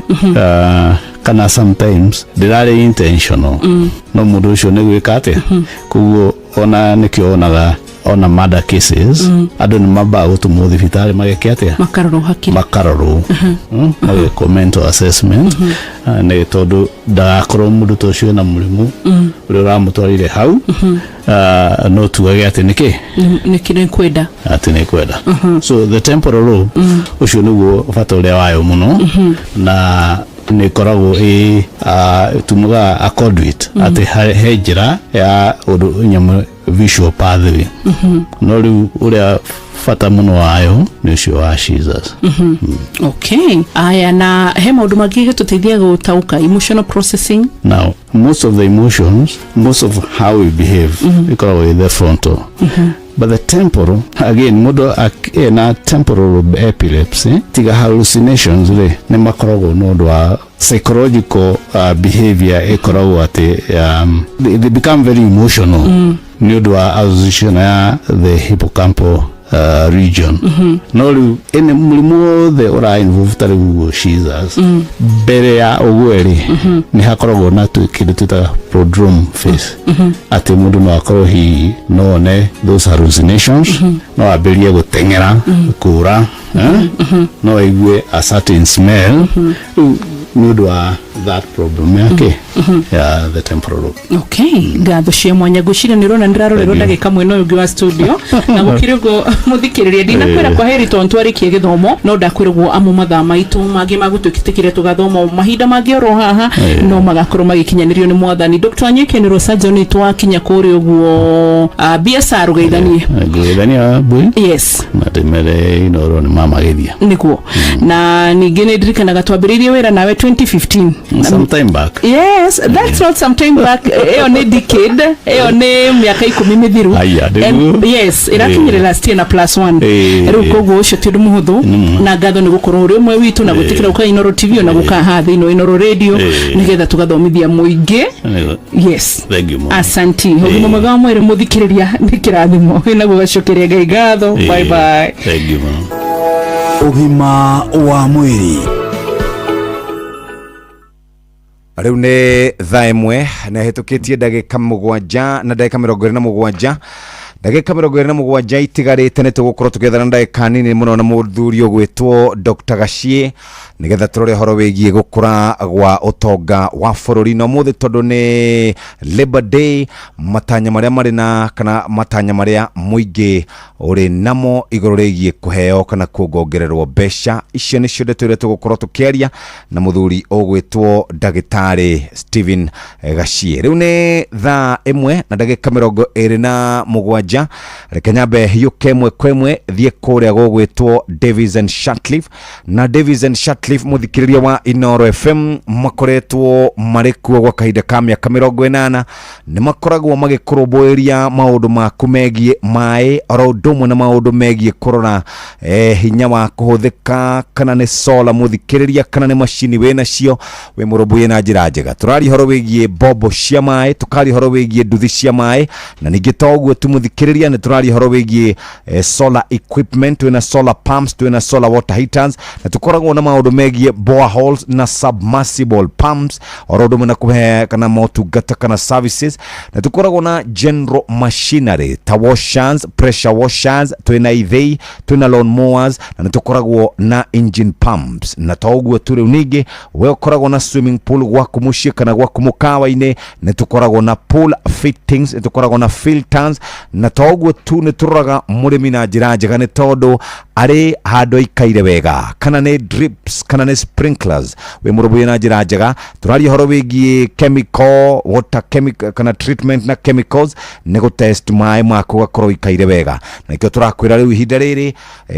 kana sometimes ndĩrarĩ intentional, no mũndũ ũcio nĩ gwĩka atĩa. Koguo ona nĩkĩo onaga ona murder cases andũ nĩ mambaga gũtũmwo thibitarĩ mageke atĩa? Makarorwo hakiri. Makarorwo, magekwo mental assessment. Nĩ tondũ ndagakorwo mũndũ ta ũcio ena mũrimũ ũrĩa ũramũtwarire hau. No tugage atĩ nĩkĩ Nĩkĩ nĩ kwenda. Atĩ nĩ kwenda. So the temporal lobe, ũcio nĩguo bata ũrĩa wayo mũno, na nĩ ĩkoragwo ĩ tumuga a conduit, atĩ he njĩra ya ũndũ nyamũ visual pathway, no rĩu ũrĩa bata mũno wayo nĩ ũcio wa seizures. Okay, aya, na he maũndũ mangĩ gĩtũteithia gũtaũka emotional processing? Now, most of the emotions, most of how we behave, ĩkoragwo ĩ the frontal. But the temporal, again, mũndũ ena temporal lobe epilepsy, tiga hallucinations rĩ, nĩ makoragwo na ũndũ wa psychological behavior ĩkoragwo atĩ they become very emotional nĩ ũndũ wa association ya the hippocampal region. No rĩu ĩnĩ mũrimũ wothe ũra involve ta rĩu seizures, mbere ya ũguo rĩ, nĩ hakoragwo na kĩndũ twĩtaga prodrome phase, atĩ mũndũ no akorwo hihi no one those hallucinations, no ambĩrĩrie gũteng'era, kũra, eh? No aigue a certain smell rĩu nĩ ũndũ wa that problem yake ya the temporal lobe. Okay, ngatho cia mwanya. Ngwĩciria nĩ ũrona ndĩrarorerwo Thank you. ndagĩka mwena ũyũ ũngĩ wa studio, na gũkĩrĩ ũguo, mũthikĩrĩria, ndinakwĩra kwa heri tondũ twarĩkie gĩthomo, no ndakwĩrwo amu mathaa maitũ mangĩ magũtwĩtĩkĩre tũgathoma mahinda mangĩ oro haha no magakorwo magĩkinyanĩrio nĩ mwathani. Dr. Anyike nĩ Rosajo, nĩ twakinya kũrĩa ũguo biacara ũgeithanie. Ngũgeithania mbui na ndĩmere Inooro nĩ mamagethia. Nĩguo, na ningĩ nĩ ndirikanaga twambĩrĩirie wĩra nawe 2015. Some time back. Yes, that's not some time back, ĩyo nĩ decade, ĩyo nĩ mĩaka 10 mĩthiru. Aya, nĩguo. And yes, ĩrakinyire last year na plus one. Rĩu koguo ũcio ti ũndũ mũhũthũ, na ngatho nĩ gũkorwo ũrĩ ũmwe witũ na gwĩtĩkĩra gũka Inooro TV ona gũka haha thĩinĩ wa Inooro Radio nĩgetha tũgathomithia mũingĩ. Nĩguo. Yes. Thank you mũno. Asanti. Ũgima mwega wa mwĩrĩ, mũthikĩrĩria, nĩ kĩrathimo wĩna gũgacokeria Ngai ngatho. Bye bye. Thank you mũno. Ũgima wa mwĩrĩ. Rĩu nĩ thaa 1 na ĩhĩtũkĩtie ndagĩka 7 na ndagĩka 27, ndagĩka 27 itigarĩte. Nĩ tũgũkorwo tũgĩethana ndagĩka nini mũno na mũthuri ũgwĩtwo Dr. Gachie nĩgetha tũrore ũhoro wĩgiĩ gũkũra gwa ũtonga wa bũrũri. Na ũmũthĩ tondũ nĩ Labor Day, matanya marĩa marĩ na kana matanya marĩa mũingĩ ũrĩ namo igũrũ rĩgiĩ kũheo kana kuongongererwo mbeca, icio nĩcio ndeto iria tũgũkorwo tũkĩaria na mũthuri ũgwĩtwo ndagĩtarĩ Stephen Gachie. Rĩu nĩ thaa 1 na ndagĩka 27. Reke nyambe hiũke ĩmwe kwa ĩmwe thiĩ kũrĩa gũgwĩtwo Davis and Shatcliffe. Na Davis and Shatcliffe, mũthikĩrĩria wa Inooro FM, makoretwo marĩ kuo gwa kahinda ka mĩaka 80. Nĩ makoragwo magĩkũrũmbũĩria maũndũ maku megiĩ maĩ oro ũndũ ũmwe na maũndũ megiĩ kũrora hinya wa kũhũthĩka, kana nĩ solar, mũthikĩrĩria, kana nĩ macini wĩnacio wĩ mũrũmbũiye na njĩra njega. Tũraria ũhoro wĩgiĩ mbombo cia maĩ, tũkaria ũhoro wĩgiĩ nduthi cia maĩ, na ningĩ to ũguo tu. Mũthikĩrĩria, nĩ tũraria ũhoro wĩgiĩ solar equipment, twĩna solar pumps, twĩna solar water heaters, na tũkoragwo na maũndũ megiĩ boreholes na submersible pumps, oro ũndũ ũmwe na kũhe kana motungata kana services, na tũkoragwo na general machinery ta washers, pressure washers, twĩna ithĩi, twĩna lawn mowers, na nĩ tũkoragwo na engine pumps. Na to ũguo tu, rĩu ningĩ we ũkoragwo na swimming pool gwaku mũciĩ kana gwaku mũkawa-inĩ, nĩ tũkoragwo na pool fittings, nĩ tũkoragwo na filters. Na to ũguo tu, nĩ tũroraga mũrĩmi na njĩra njega, nĩ tondũ arĩ handũ aikaire wega, kana nĩ drips kana nĩ sprinklers, wĩ mũrũmbũiye na njĩra njega. Tũraria ũhoro wĩgiĩ chemical water, chemical kana treatment na chemicals, nĩ gũtest maĩ maku ũgakorwo ũikaire wega. Na ikĩo tũrakwĩra rĩu ihinda rĩrĩ,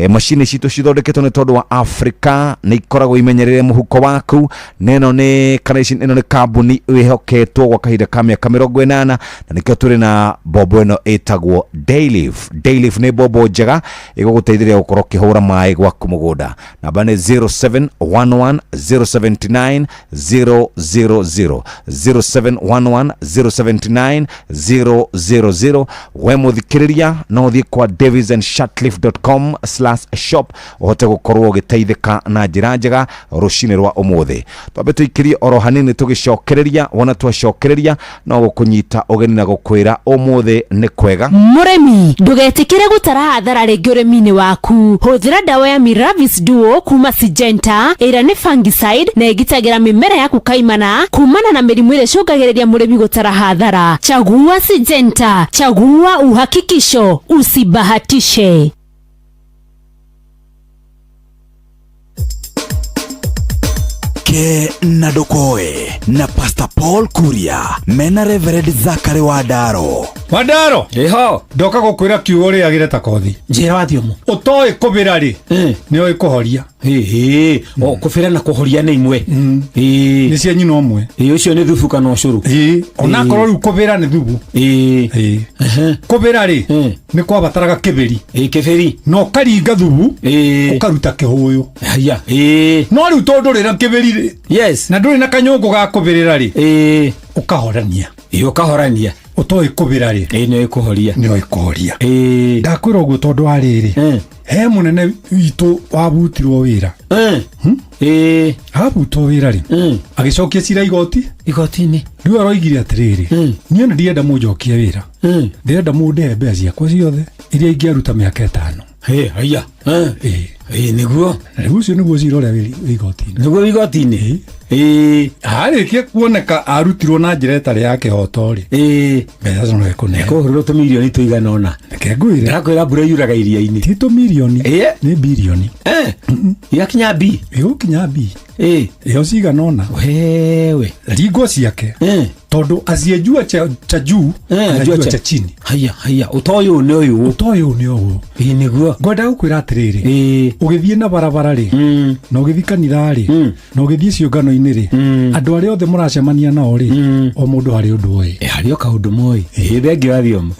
macini citũ cithondeketwo nĩ tondũ wa Afrika, nĩ ikoragwo imenyerere mũhuko waku, na ĩno nĩ kana ici ĩno nĩ kambuni ĩhoketwo gwa kahinda ka mĩaka 80, na nĩkĩo tũrĩ na mbombo ĩno ĩtagwo Dayleaf. Dayleaf nĩ mbombo njega ĩgũgũteithĩrĩria gũkorwo ũkĩhũra maĩ gwaku mũgũnda. Namba nĩ 0711 079 000, 0711 079 000. We mũthikĩrĩria, no ũthiĩ kwa davisandshatcliffe.com/shop ũhote gũkorwo ũgĩteithĩka na njĩra njega rũcinĩ rwa ũmũthĩ. Twambe tũikĩrie oro hanini, tũgĩcokereria. Wona twacokereria, no gũkũnyita ũgeni na gũkwĩra ũmũthĩ nĩ kwega. Mũrĩmi, ndũgetĩkĩre gũtara hathara rĩngĩ ũrĩmi-inĩ waku. Hũthĩra ndawa ya Miravis Duo kuma Syngenta, ĩrĩa nĩ fungicide na ĩgitagĩra mĩmera yaku kaimana kumana na mĩrimũ ĩrĩa ĩcũngagĩrĩria mũrĩmi gũtara hathara. Chagua Syngenta, chagua uhakikisho, usibahatishe. Ke na Ndokoe na Pastor Paul Kuria mena Reverend Zakari Wandaro. Wandaro. Ĩho. Ndoka gũkwĩra kiugo ũrĩagĩre ta kothi. Njĩra wathiomo. Ũtoĩ kũbĩra rĩ, nĩ ũĩ kũhoria. Ĩhĩ, o kũbĩra na kũhoria nĩ imwe. Ĩĩ. Nĩ cia nyina ũmwe. Ĩĩ, ũcio nĩ thubu kana ũcũrũ. Ĩĩ, onakorwo rĩu kũbĩra nĩ thubu. Ĩĩ. Kũbĩra rĩ, nĩ kwabataraga kĩbĩri. Ĩĩ, kĩbĩri. Na ũkaringa thubu, Ĩĩ. ũkaruta kĩhũyũ. Haya. Ĩĩ. No rĩu tondũ ndũrĩ na kĩbĩri rĩ, Yes. na ndũrĩ na kanyũngũ ga kũbĩrĩra rĩ, Ĩĩ. ũkahorania. Ĩĩ, ũkahorania. Ũtoĩ kũbĩra rĩ, Ĩĩ, nĩ ũĩ kũhoria. nĩ ũĩ kũhoria. Ĩĩ. Ndakwĩra ũguo tondũ wa rĩrĩ, he mũnene witũ wabutirwo wĩra. Ĩĩ. Abutwo wĩra rĩ, agĩcokia cira igoti. Igoti-inĩ. Rĩu aroigire atĩrĩrĩ, niĩ nĩ ndienda mũnjokie wĩra, ndĩrenda mũndĩhe mbeca ciakwa ciothe iria ingĩaruta mĩaka 5. Hĩ, haya. Ĩĩ. Ĩĩ, nĩguo. Na rĩu ũcio nĩguo cira ũrĩa wĩ igoti-inĩ. Nĩguo igoti-inĩ. Ĩĩ. Arĩkia kuoneka arutirwo na njĩra ĩtarĩ ya kĩhoto rĩ, Ĩĩ. mbeca no ekũneo. Ekũhũrĩrwo tũmirioni tũigana ũna. Reke ngwĩre. Ndĩrakwĩra mbura yuraga iria-inĩ. Ti tũmirioni. Ĩĩ. Nĩ birioni. Igakinya bi. Ĩgũkinya bi. Ĩĩ. Ĩyo cigana ũna. Wewe. Ringo ciake. Tondũ asiyejua cha juu anajua cha chini. Haya, haya. Ũtoĩ ũyũ nĩ ũyũ. Ũtoĩ ũyũ nĩ ũyũ. Ĩĩ, nĩguo. Ngwenda gũkwĩra atĩrĩrĩ, Ĩĩ. ũgĩthiĩ na barabara rĩ, na ũgĩthiĩ kanitha rĩ, na ũgĩthiĩ ciũngano-inĩ rĩ, andũ arĩa othe mũracemania nao rĩ, o mũndũ harĩ ũndũ oĩ. Harĩ o kaũndũ moĩ. Ĩĩ, thengiũ wa thiomo.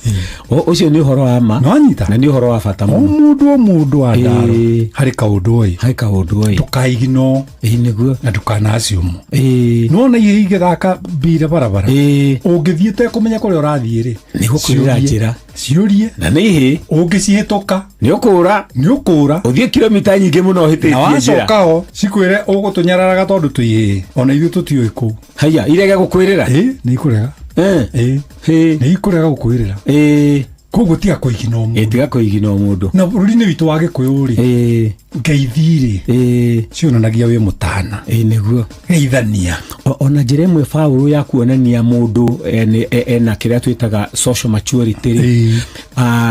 Ũcio nĩ ũhoro wa ma. Nĩwanyita? Na nĩ ũhoro wa bata O mũno. mũndũ o mũndũ wa ndaro Ĩĩ. harĩ kaũndũ oĩ. Harĩ kaũndũ oĩ. Ndũkaigino. Ĩĩ, nĩguo. Na ndũkanaciũmwo. Ĩĩ. Nĩwona ihĩ igĩthaka mbira barabara. Ĩĩ. Ũngĩthiĩ ũtekũmenya kũrĩa ũrathiĩ rĩ, Nĩ gũkwĩrĩra njĩra. Ciũrie. Na nĩ ihĩ. Ũngĩcihĩtũka. Nĩ ũkũra. Nĩ ũkũra. Ũthiĩ kilomita nyingĩ mũno ũhĩtĩtie Na njĩra. wacoka ho cikwĩre ũgũtũnyararaga tondũ twĩ ihĩ. Ona ithuĩ tũtiũĩ kũu. Haya, irege gũkwĩrĩra. Ĩĩ, nĩ ikũrega. Ĩĩ. Nĩ ikũrega gũkwĩrĩra. Ĩĩ. Koguo tiga kũigina o mũndũ. Tiga kũigina o mũndũ. Na bũrũri-inĩ witũ wa Gĩkũyũ rĩ, Ĩĩ. ngeithi rĩ, Ĩĩ. cionanagia wĩ mũtana. Ĩĩ, nĩguo. Geithania. Ona njĩra ĩmwe Paũlũ ya kuonania mũndũ ena kĩrĩa twĩtaga social maturity rĩ,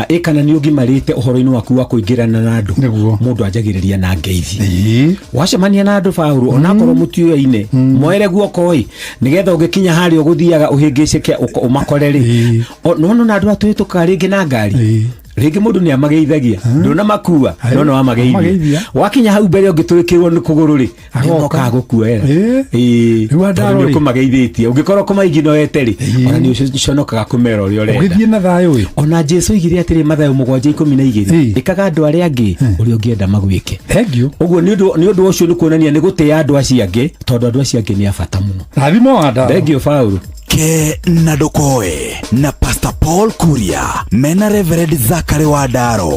ĩ kana nĩ ũgimarĩte ũhoro-inĩ waku wa kũingĩrana na andũ. Nĩguo. Mũndũ anjagĩrĩria na ngeithi. Ĩĩ. Wacemania na andũ Paũlũ, onakorwo mũtiũyaine, moere guoko ĩ, nĩgetha ũgĩkinya harĩa ũgũthiaga ũhĩngĩcĩke ũmakore rĩ. Nĩwona ona andũ atũhĩtũkaga rĩngĩ na ngari. Rĩngĩ mũndũ nĩ amageithagia, ndũnamakua, no nĩ wamageithia. Wakinya hau mbere ũngĩtũrĩkĩrwo nĩ kũgũrũ rĩ, nĩ mokaga gũkuoera. Ĩĩ. Rĩu Wandaro Tondũ nĩ rĩ. ũkũmageithĩtie. Ũngĩkorwo kũmaiginoete rĩ, ona nĩ ũconokaga kũmera ũrĩa ũrenda. Ũgĩthiĩ na thayũ ĩ. Ona Jesu oigire atĩrĩ Mathayo 7:12, ĩkaga andũ arĩa angĩ ũrĩa ũngĩenda magwĩke. Thank you. Ũguo nĩ ũndũ ũcio nĩ kuonania nĩ gũtĩĩa andũ acio angĩ, tondũ andũ acio angĩ nĩ a bata mũno. Rathimo Wandaro. Thengiũ Paũlũ. Ke na ndũkoe na Pastor Paul Kuria mena Reverend Zachary Wandaro.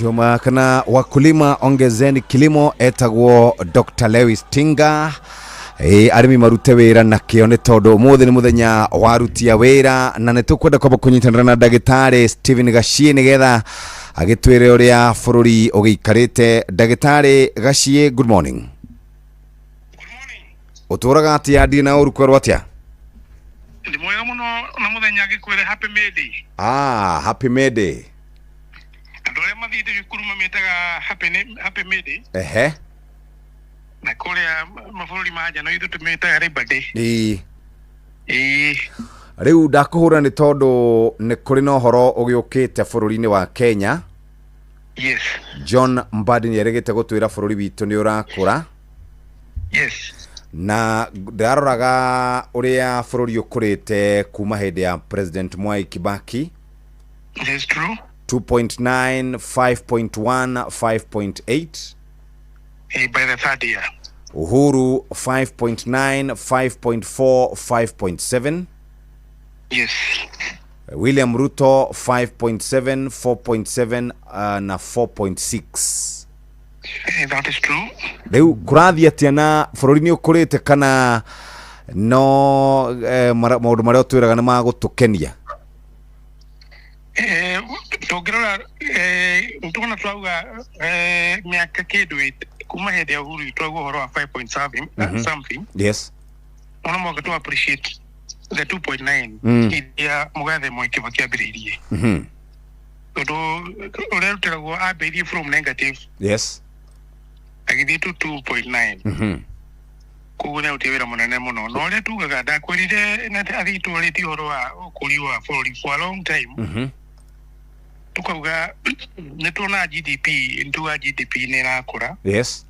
Arutwo kana wakulima ongezeni kilimo etagwo Dr. Lewis Tinga. Arĩmi marute wĩra na kĩo nĩ tondũ ũmũthĩ nĩ mũthenya wa aruti a wĩra na nĩ tũkwenda kwamba kũnyitanĩra na ndagĩtarĩ Stephen Gachie nĩgetha agĩtwĩre ũrĩa bũrũri ũgĩikarĩte. Ndagĩtarĩ Gachie, good morning. Ũtũraga atĩa? Ndirĩ na ũru kwerwo atĩa? Ndi mwega muno na muthenya ngikwire happy May Day. Ah, happy May Day. Andũ arĩa mathiĩte cukuru mamĩtaga happy May Day. Ehe. Na kũrĩa mabũrũri ma nja no ithuĩ tũmĩtaga Labor Day. Ĩĩ. Ĩĩ. Rĩu ndakũhũra nĩ tondũ nĩ kũrĩ na ũhoro ũgĩũkĩte bũrũri-inĩ wa Kenya. Yes. John Mbadi nĩ erĩgĩte gũtwĩra bũrũri witũ nĩ ũrakũra. Yes. Na ndĩraroraga ũrĩa bũrũri ũkũrĩte kuma hĩndĩ ya President Mwai Kibaki. That's true. 2.9, 5.1, 5.8. By the third year. Uhuru 5.9, 5.4, 5.7. Yes. William Ruto 5.7, 4.7 na 4.6. That is true. Rĩu kũrathiĩ atĩa na bũrũri nĩ ũkũrĩte kana no maũndũ marĩa ũtwĩraga nĩ magũtũkenia? Tũngĩrora tũkona twauga mĩaka kĩndũ kuma hĩndĩ ya Uhuru twauga ũhoro wa 5.7 something. Yes. Ona mwaka tu appreciate the 2.9 iria Mũgathe Mwai Kibaki ambĩrĩirie. Tondũ ũrĩa rutĩragwo ambĩrĩirie from negative. Yes. Agĩthiĩ to 2.9. Koguo nĩ arutire wĩra mũnene mũno. Na ũrĩa tugaga ndakwĩrire na athiĩ twarĩtie ũhoro wa ũkũri wa bũrũri for a long time. Tukauga nĩ tuona GDP, nĩ GDP nĩ ĩrakũra. Yes.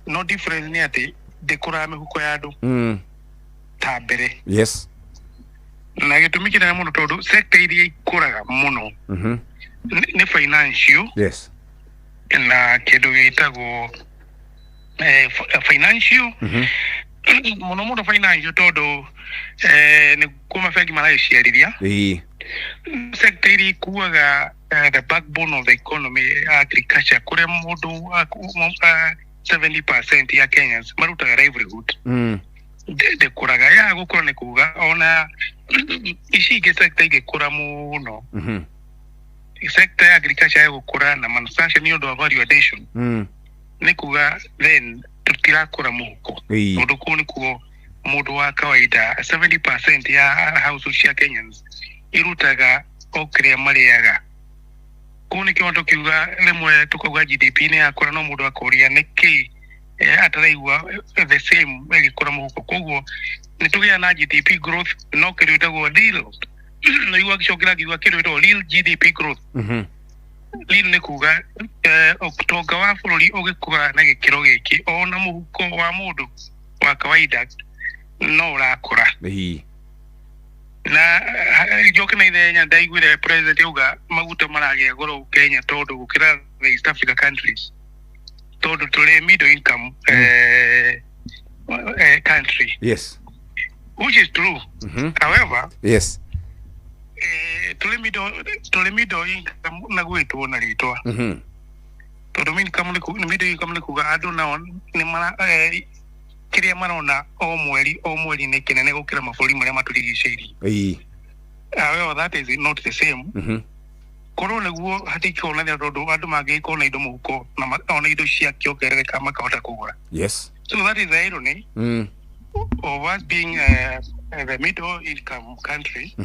No difference nĩ atĩ ndĩkũraga mĩhuko ya andũ ta mbere. Yes. Na gĩtũmi kĩnene mũno tondũ sector iria ikũraga mũno nĩ financial. Yes. Na kĩndũ gĩtagwo financial. Mũno mũno financial tondũ nĩkuo mabengi maragĩciarithia. Ĩĩ. Sector iria ikuaga the backbone of the economy, agriculture, kũrĩa mũndũ 70% ya Kenyans marutaga livelihood. Ndĩkũraga ya gũkũra nĩ kuga ona ici ingĩ sector ingĩkũra mũno. Sector ya agriculture ya gũkũra na manufacturing nĩ ũndũ wa value addition. Nĩ kuga then tũtirakũra mũhuko. Tondũ kũu nĩkuo mũndũ wa kawaida 70% ya household cia Kenyans irutaga o kĩrĩa marĩaga. Kũu nĩkĩo tũkiuga rĩmwe tũkauga GDP nĩ yakũra no mũndũ akoria nĩkĩ ataraigua the same ĩgĩkũra mũhuko. Koguo nĩ tũgĩaga na GDP growth no kĩndũ gĩtagwo real. Naigua agĩcokera akiuga kĩndũ gĩtagwo real GDP growth. Real nĩ kuga ũtonga wa bũrũri ũgĩkũra na gĩkĩro gĩkĩ ona mũhuko wa mũndũ wa kawaida no ũrakũra. Na njoke na ithenya ndaiguire president auga maguta maragĩa goro Kenya tondũ gũkĩra the East Africa countries tondũ tũrĩ middle income country. Yes. Which is true. However, yes. Tũrĩ middle income na gwĩtwo na rĩtwa. Tondũ middle income nĩ kuga andũ nao nĩ mara kĩrĩa marona o mweri nĩ kĩnene gũkĩra mabũrũri marĩa matũrigicĩirie. Ĩĩ. However, that is not the same. Korwo nĩguo hatingĩkorwo na thĩna tondũ andũ mangĩgĩkorwo na indo mũhuko na ona indo ciakĩongerereka makahota kũgũra. Yes. So that is the irony of us being the middle income country.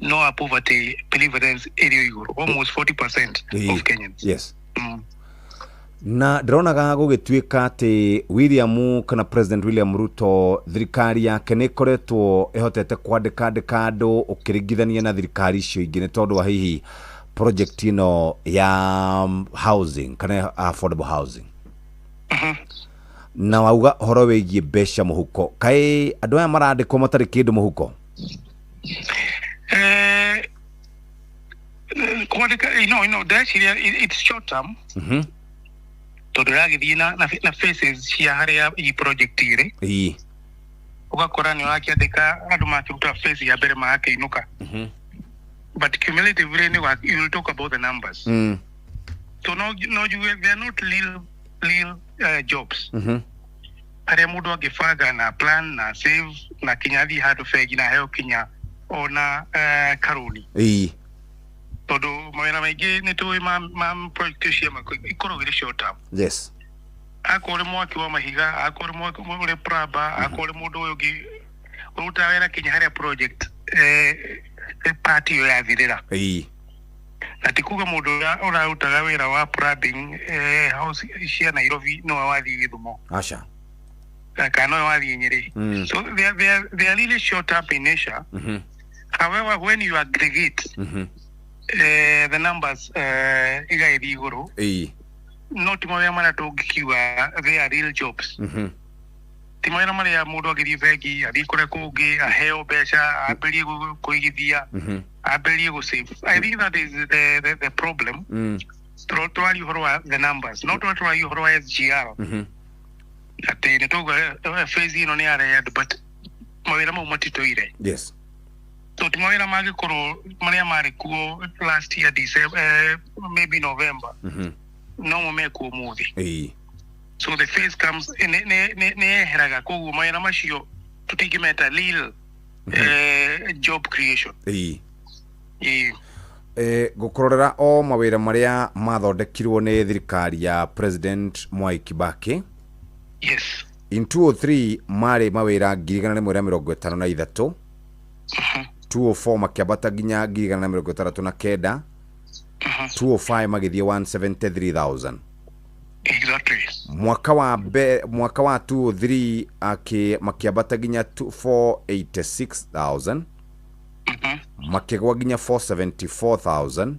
No a poverty prevalence ĩrĩ igũrũ almost 40% of Kenyans. Yes. Na ndĩronaga gũgĩtuĩka atĩ William kana President William Ruto thirikari yake nĩ ĩkoretwo ĩhotete kwandĩka andũ ũkĩringithania na thirikari icio ingĩ nĩ tondũ wa hihi project ĩno ya housing kana affordable housing. Na wauga ũhoro wĩgiĩ mbeca mũhuko, kaĩ andũ aya marandĩkwo matarĩ kĩndũ mũhuko? Kwandĩka no ndeciria it's short term. Tondũ ĩragĩthiĩ na phases cia harĩa i project ĩrĩ. Ĩĩ. Ũgakora nĩ ũrakĩandĩka andũ makĩruta phase ya mbere magakĩinũka. But cumulatively you will talk about the numbers. So no njuge they are not real jobs harĩa mũndũ angĩbanga na plan na save na kinya athiĩ handũ bengi na aheo kinya ona karũni, tondũ mawĩra maingĩ nĩ tũĩ ma project cia ikoragwo irĩ short term. Akorwo nĩ mwaki wa mahiga, akorwo nĩ mwaki ũrĩ plumber, akorwo nĩ mũndũ ũyũ ũngĩ ũrutaga wĩra kinya harĩa project part ĩyo yathirĩra. Na ti kuga mũndũ ũrĩa ũrarutaga wĩra wa plumbing house cia Nairobi nowe wathiĩ Gĩthumo Aca. Kana nowe wathiĩ Nyĩrĩ. So they are really short term in nature. However, when you aggregate the numbers, igagĩthiĩ igũrũ, no ti mawĩra marĩa tũngĩkiuga they are real jobs. Ti mawĩra marĩa mũndũ angĩthiĩ bengi, athiĩ kũrĩa kũngĩ, aheo mbeca, ambĩrĩrie kũigithia, ambĩrĩrie gũ save. I think that is the problem. Tũraria ũhoro wa the numbers, no tũraria ũhoro wa SGR atĩ nĩ tũguo phase ĩno nĩ yarehe andũ, but mawĩra mau matitũire. So ti mawĩra mangĩkorwo marĩa marĩ kuo last year December, maybe November, no mo mekuo ũmũthĩ. So the phase comes nĩ yeheraga, koguo mawĩra macio tũtingĩmeta real job creation. Ĩĩ. Gũkũrorera o mawĩra marĩa mathondekirwo nĩ thirikari ya President Mwai Kibaki. In 203 marĩ mawĩra 153,000, 204 makĩambata nginya 169,000, 205 magĩthiĩ 173,000. Mwaka wa 203 makĩambata nginya 486,000, makĩgwa nginya 474,000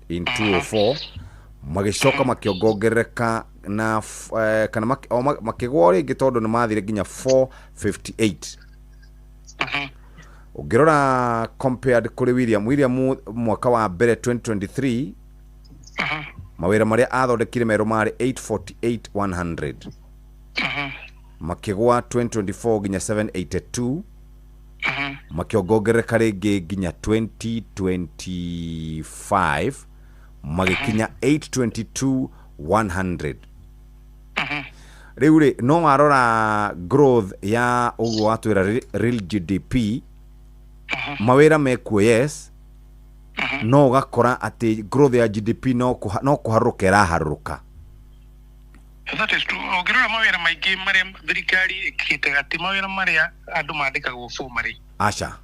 in 204, magĩcoka makĩongongerereka na kana makĩgwa rĩngĩ tondũ nĩ mathire nginya 458. Ũngĩrora compared kũrĩ William mwaka wa mbere 2023, mawĩra marĩa athondekire merũ marĩ 848,100, makĩgwa 2024 nginya 782, makĩongongerereka rĩngĩ nginya 2025 magĩkinya 822,100. Rĩu rĩ, no warora growth ya ũguo watwĩra real GDP, mawĩra mekuo, yes, no ũgakora atĩ growth ya GDP no kũharũrũka ĩraharũrũka. That is true. Ũngĩrora mawĩra maingĩ marĩa thirikari ĩkĩte, atĩ mawĩra marĩa andũ mandĩkagwo formally. Aca.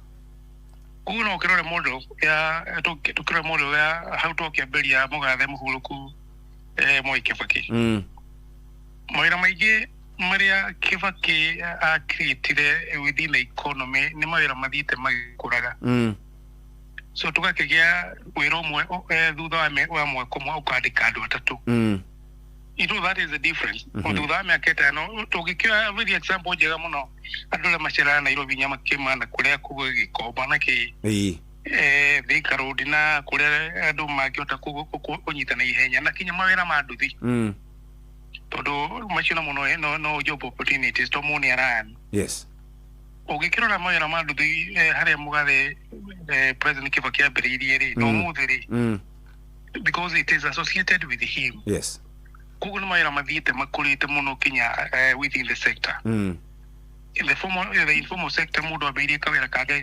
Koguo no ũkĩrore model ya tũkĩrore model ya hau twakĩambĩrĩria mũgathe mũhurũku Mwai Kibaki. Mawĩra maingĩ marĩa Kibaki a-creatire within the economy nĩ mawĩra mathiĩte magĩkũraga. So tũgakĩgĩa wĩra ũmwe thutha wa mwaka ũmwe ũkandĩka andũ atatũ. You know that is the difference. Thutha wa mĩaka 5 tũngĩkĩoya very example njega mũno, andũ arĩa maceraga Nairobi Nyamakĩma na kũrĩa Gĩkomba na kĩ Thika Road na kũrĩa andũ mangĩhota kũnyita na ihenya na kinya mawĩra ma nduthi, tondũ macio namo no job opportunities to mũndũ nĩ arani. Ũngĩkĩrora mawĩra ma nduthi harĩa mũgathe President Kibaki ambĩrĩirie rĩ, no ũmũthĩ rĩ, because it is associated with him. Koguo nĩ mawĩra mathiĩte makũrĩte mũno kinya within the sector. In the formal, the informal sector, mũndũ ambĩrĩirie kawĩra kake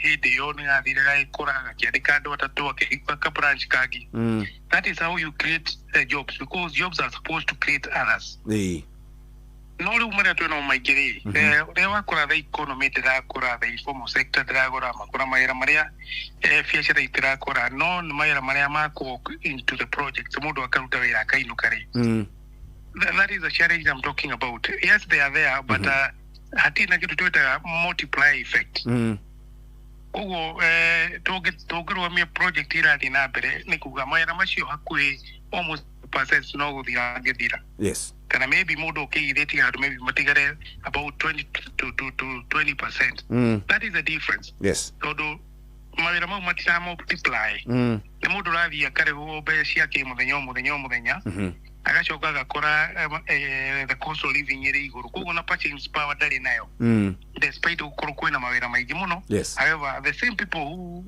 hĩndĩ ĩyo nĩ gathire gagĩkũra, gakĩandĩka andũ atatũ, akĩhinga ka branch kangĩ. That is how you create jobs, because jobs are supposed to create others. No rĩu marĩa twĩnamo maingĩ rĩ, ũrĩa wakũra the economy ndĩrakũra, the informal sector ndĩragũra, makũra mawĩra marĩa biacara itirakũra, no nĩ mawĩra marĩa makwo into the project, mũndũ akaruta wĩra akainũka rĩ. That is the challenge I'm talking about. Yes, they are there, but hatirĩ na kĩndũ twĩtaga multiplier effect. Koguo tũngĩrũgamia project irathiĩ na mbere, nĩ kuga mawĩra macio hakuhĩ almost percent no gũthira angĩthira. Kana maybe mũndũ ũkĩigithĩtie handũ maybe matigare about 20 to 20%. That is the difference. Tondũ mawĩra mau matira multiply. Nĩ mũndũ ũrathiĩ akarĩhwo mbeca ciake mũthenya o mũthenya o mũthenya. Agacoka agakora the cost of living ĩrĩ igũrũ, koguo na purchasing power ndarĩ nayo, despite gũkorwo kwĩna mawĩra maingĩ mũno. However, the same people who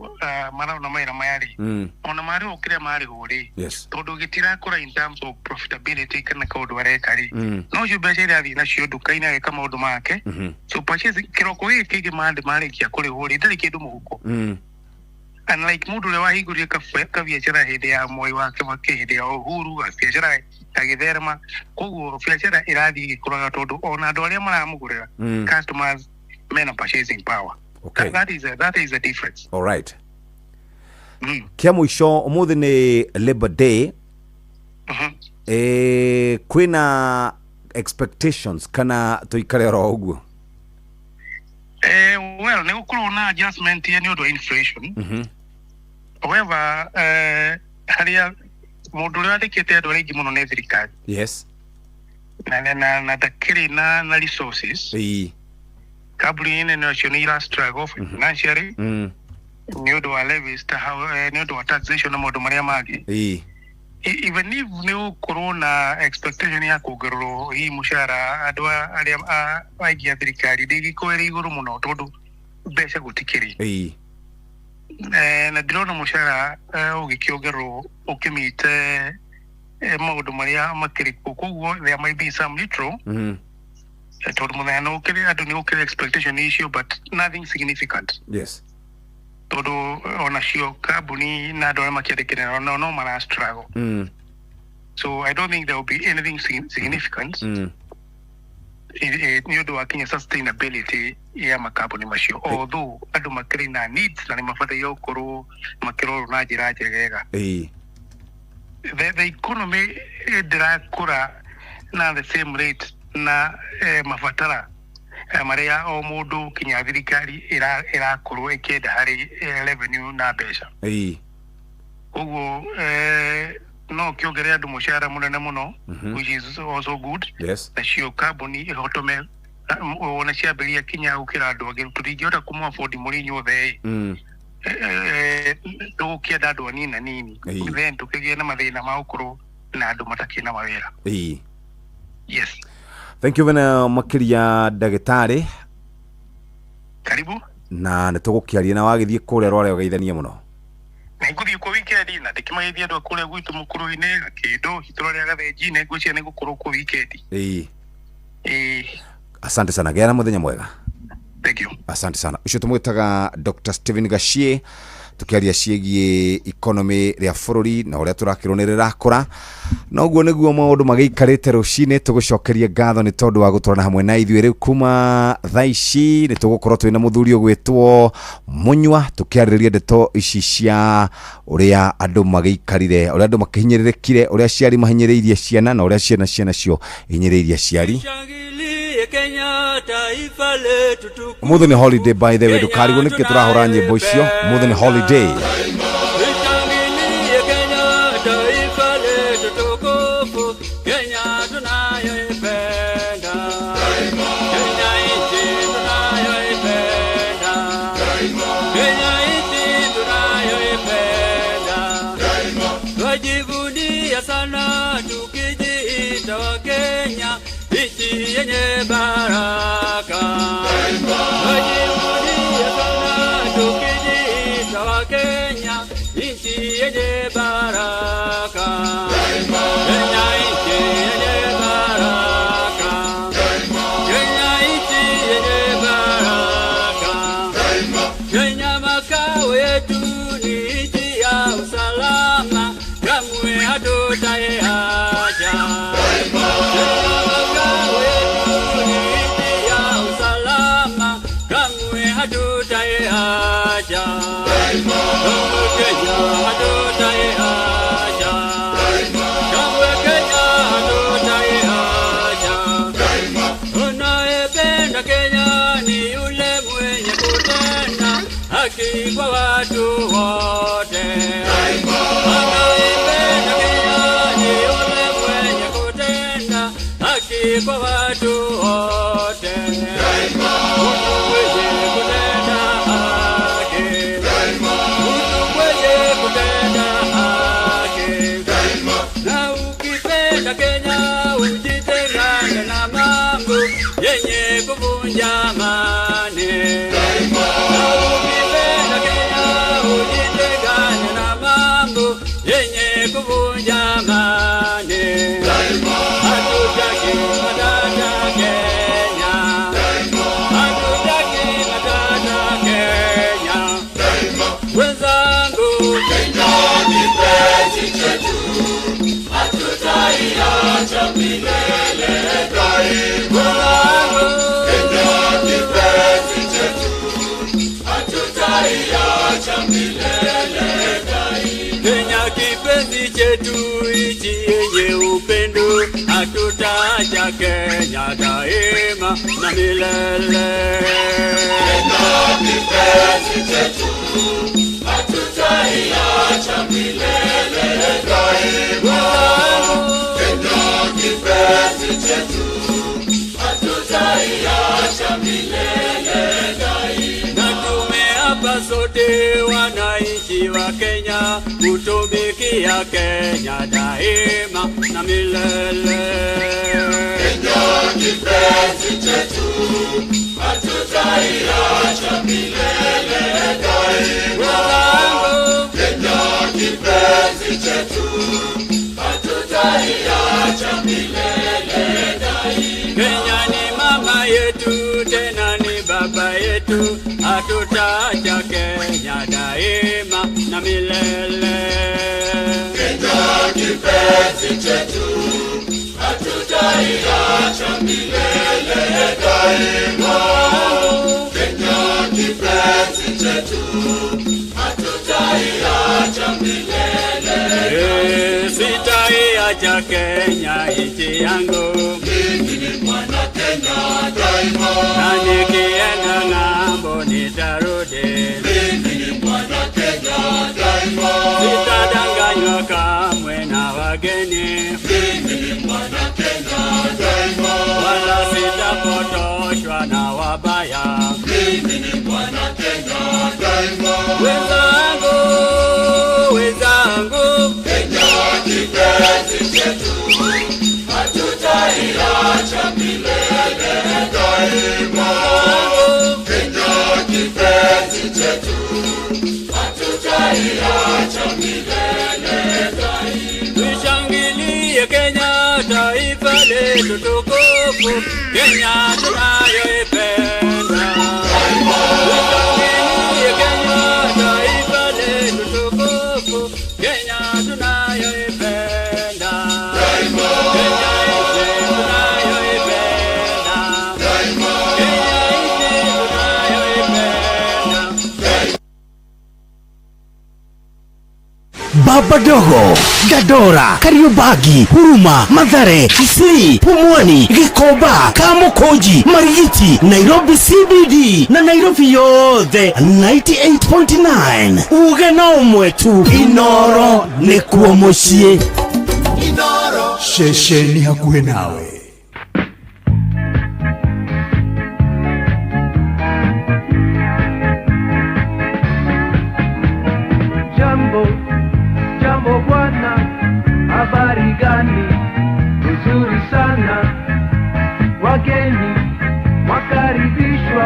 marona mawĩra maya rĩ, ona marĩhwo kĩrĩa marĩhwo rĩ, tondũ gĩtirakũra in terms of profitability kana kaũndũ areka rĩ, no cio mbeca irathiĩ nacio nduka-inĩ ageka maũndũ make. So purchasing kĩroko gĩkĩ kĩngĩ mandĩ marĩkia kũrĩhwo rĩ, ndarĩ kĩndũ mũhuko, unlike mũndũ ũrĩa wahingũrire kabiacara hĩndĩ ya Moi wa Kibaki, hĩndĩ ya Uhuru, biacara agĩtherema. Koguo biacara ĩrathiĩ ĩgĩkũraga tondũ ona andũ arĩa maramũgũrĩra, customers mena purchasing power. That is a difference. All right. Kia mũico, ũmũthĩ nĩ Labor Day. Kwĩna expectations kana tũikare oro ũguo? Well, nĩ gũkorwo na adjustment ya nĩ ũndũ wa inflation. However, harĩa mũndũ ũrĩa wandĩkĩte andũ arĩa aingĩ mũno nĩ thirikari, na ndakĩrĩ na resources. Kambuni nene nacio nĩ ira struggle financially nĩ ũndũ wa levies ta nĩ ũndũ wa taxation na maũndũ marĩa mangĩ. Even if nĩ gũkorwo na expectation ya kuongererwo hihi mũcara andũ arĩa aingĩ a thirikari, ndĩngĩkorwo ĩrĩ igũrũ mũno tondũ mbeca gũtikĩrĩ. Na ndĩrona mũcara ũgĩkĩongererwo ũkĩmĩte maũndũ marĩa makĩrĩ kuo. Koguo there might be some neutral, tondũ mũthenya no ũkĩrĩ andũ nĩ gũkĩrĩ expectation icio, but nothing significant, tondũ onacio kambuni na andũ arĩa makĩandĩkĩra no mara struggle. So I don't think there will be anything significant nĩ ũndũ wa kinya sustainability ya makambuni macio, although andũ makĩrĩ na needs na nĩ mabataire gũkorwo makĩrorwo na njĩra njegega. The economy ndĩrakũra na the same rate na mabatara marĩa o mũndũ kinya thirikari ĩrakorwo ĩkĩenda harĩ revenue na mbeca. Koguo no kĩongerere andũ mũcara mũnene mũno, which is also good. Nacio kambuni ihotome ona ciambĩrĩria kinya gũkĩra andũ angĩ, tũtingĩhota kũmũ afford mũrĩ inyuothe ĩ. Tũgũkĩenda andũ anini anini, then tũkĩgĩe na mathĩna ma gũkorwo na andũ matakĩrĩ na mawĩra. Yes. Thank you vena makĩria, ndagĩtarĩ. Karibu. Na nĩ tũgũkĩaria na wagĩthiĩ kũrĩa rware ũgeithanie mũno. Nĩngũthiĩ kuo weekend na ndĩkĩmageithia andũ a kũrĩa gwitũ mũkũrũ-inĩ Gakĩndũ, itũra rĩa Gathĩnji. Nĩngwĩciria nĩngũkorwo kuo weekend. Ĩĩ. Asante sana, gĩa na mũthenya mwega. Thank you. Asante sana. Ũcio tũmwĩtaga Dr Stephen Gachie, tukiaria ciĩgiĩ economy rĩa bũrũri na ũrĩa tũrakĩrwo nĩ rĩrakũra. Na ũguo nĩguo maũndũ magĩikarĩte rũcinĩ. Tũgũcokerie ngatho nĩ tondũ wa gũtwarana hamwe na ithuĩ. Rĩu kuma thaa ici nĩ tũgũkorwo twĩna mũthuri ũgwĩtwo Mũnyua, tũkĩarĩrĩria ndeto ici cia ũrĩa andũ magĩikarire, ũrĩa andũ makĩhinyĩrĩrĩkire, ũrĩa aciari mahinyĩrĩirie ciana na ũrĩa ciana cio ihinyĩrĩirie aciari. Shangilie Kenya, taifa letu tukufu. Ũmũthĩ nĩ holiday, by the way. Ndũkarigwo nĩkĩ tũrahũra nyĩmbo icio. Ũmũthĩ nĩ holiday. Shangilie Kenya, taifa letu tukufu. Kenya tunayoipenda. Kenya nchi tunayoipenda. Kenya nchi tunayoipenda. Twajivunia sana tukijiita Wakenya, nchi yenye baraka. Twajivunia sana tukijiita Wakenya, nchi yenye baraka. Kenya nchi yenye baraka. Kenya nchi yenye baraka. Kenya makao yetu ni nchi ya usalama, kamwe hatutaiacha. Kenya makao yetu ni nchi ya usalama, kamwe hatutaiacha. Kamwe Kenya hatutaiacha. Kamwe Kenya hatutaiacha. Unayependa Kenya ni yule mwenye kutenda haki kwa watu wote. Anayependa Kenya ni yule mwenye kutenda haki kwa watu wote. Mtu mwenye kutenda haki. Mtu mwenye kutenda haki. Na ukipenda Kenya Kenya daima na milele. Kenya kipenzi chetu, hatutaiacha milele daima. Kenya kipenzi chetu, hatutaiacha milele daima. Na tumeapa sote wananchi wa Kenya kutumikia Kenya daima na milele. Kenya kipenzi chetu, hatutaiacha milele daima. Kenya kipenzi chetu, hatutaiacha milele daima. Kenya ni mama yetu, tena ni baba yetu, hatutaacha Kenya daima na milele. Kenya kipenzi chetu, hatutaiacha milele daima. Kenya kipenzi chetu, hatutaiacha milele. Sitaiacha Kenya nchi yangu, mimi ni mwana Kenya daima, na nikienda ng'ambo nitarudi, mimi ni mwana Kenya daima, sitadanganywa kamwe na wageni, mimi ni mwana Kenya daima, wala sitapotoshwa na wabaya, mimi ni mwana Kenya daima. Wenzangu, wenzangu, Kenya kipenzi chetu, hatutaiacha milele daima. Kenya kipenzi chetu, hatutaiacha milele daima. Tushangilie Kenya, taifa letu tukufu, Kenya tunayoipenda. Tushangilie Kenya, taifa letu tukufu, Kenya tunayoipenda. Kenya nchi tunayoipenda. Kenya nchi tunayoipenda. Baba Dogo, Dandora, Kariobangi, Huruma, Mathare, Kisii, Pumwani, Gikomba, Kamukunji, Marigiti, Nairobi CBD na Nairobi yothe 98.9. Uge no ũmwe tu, Inoro nĩkuo mũciĩ. Ceceni hakuhĩ nawe. Jambo, jambo bwana, habari gani? Nzuri sana. Wageni wakaribishwa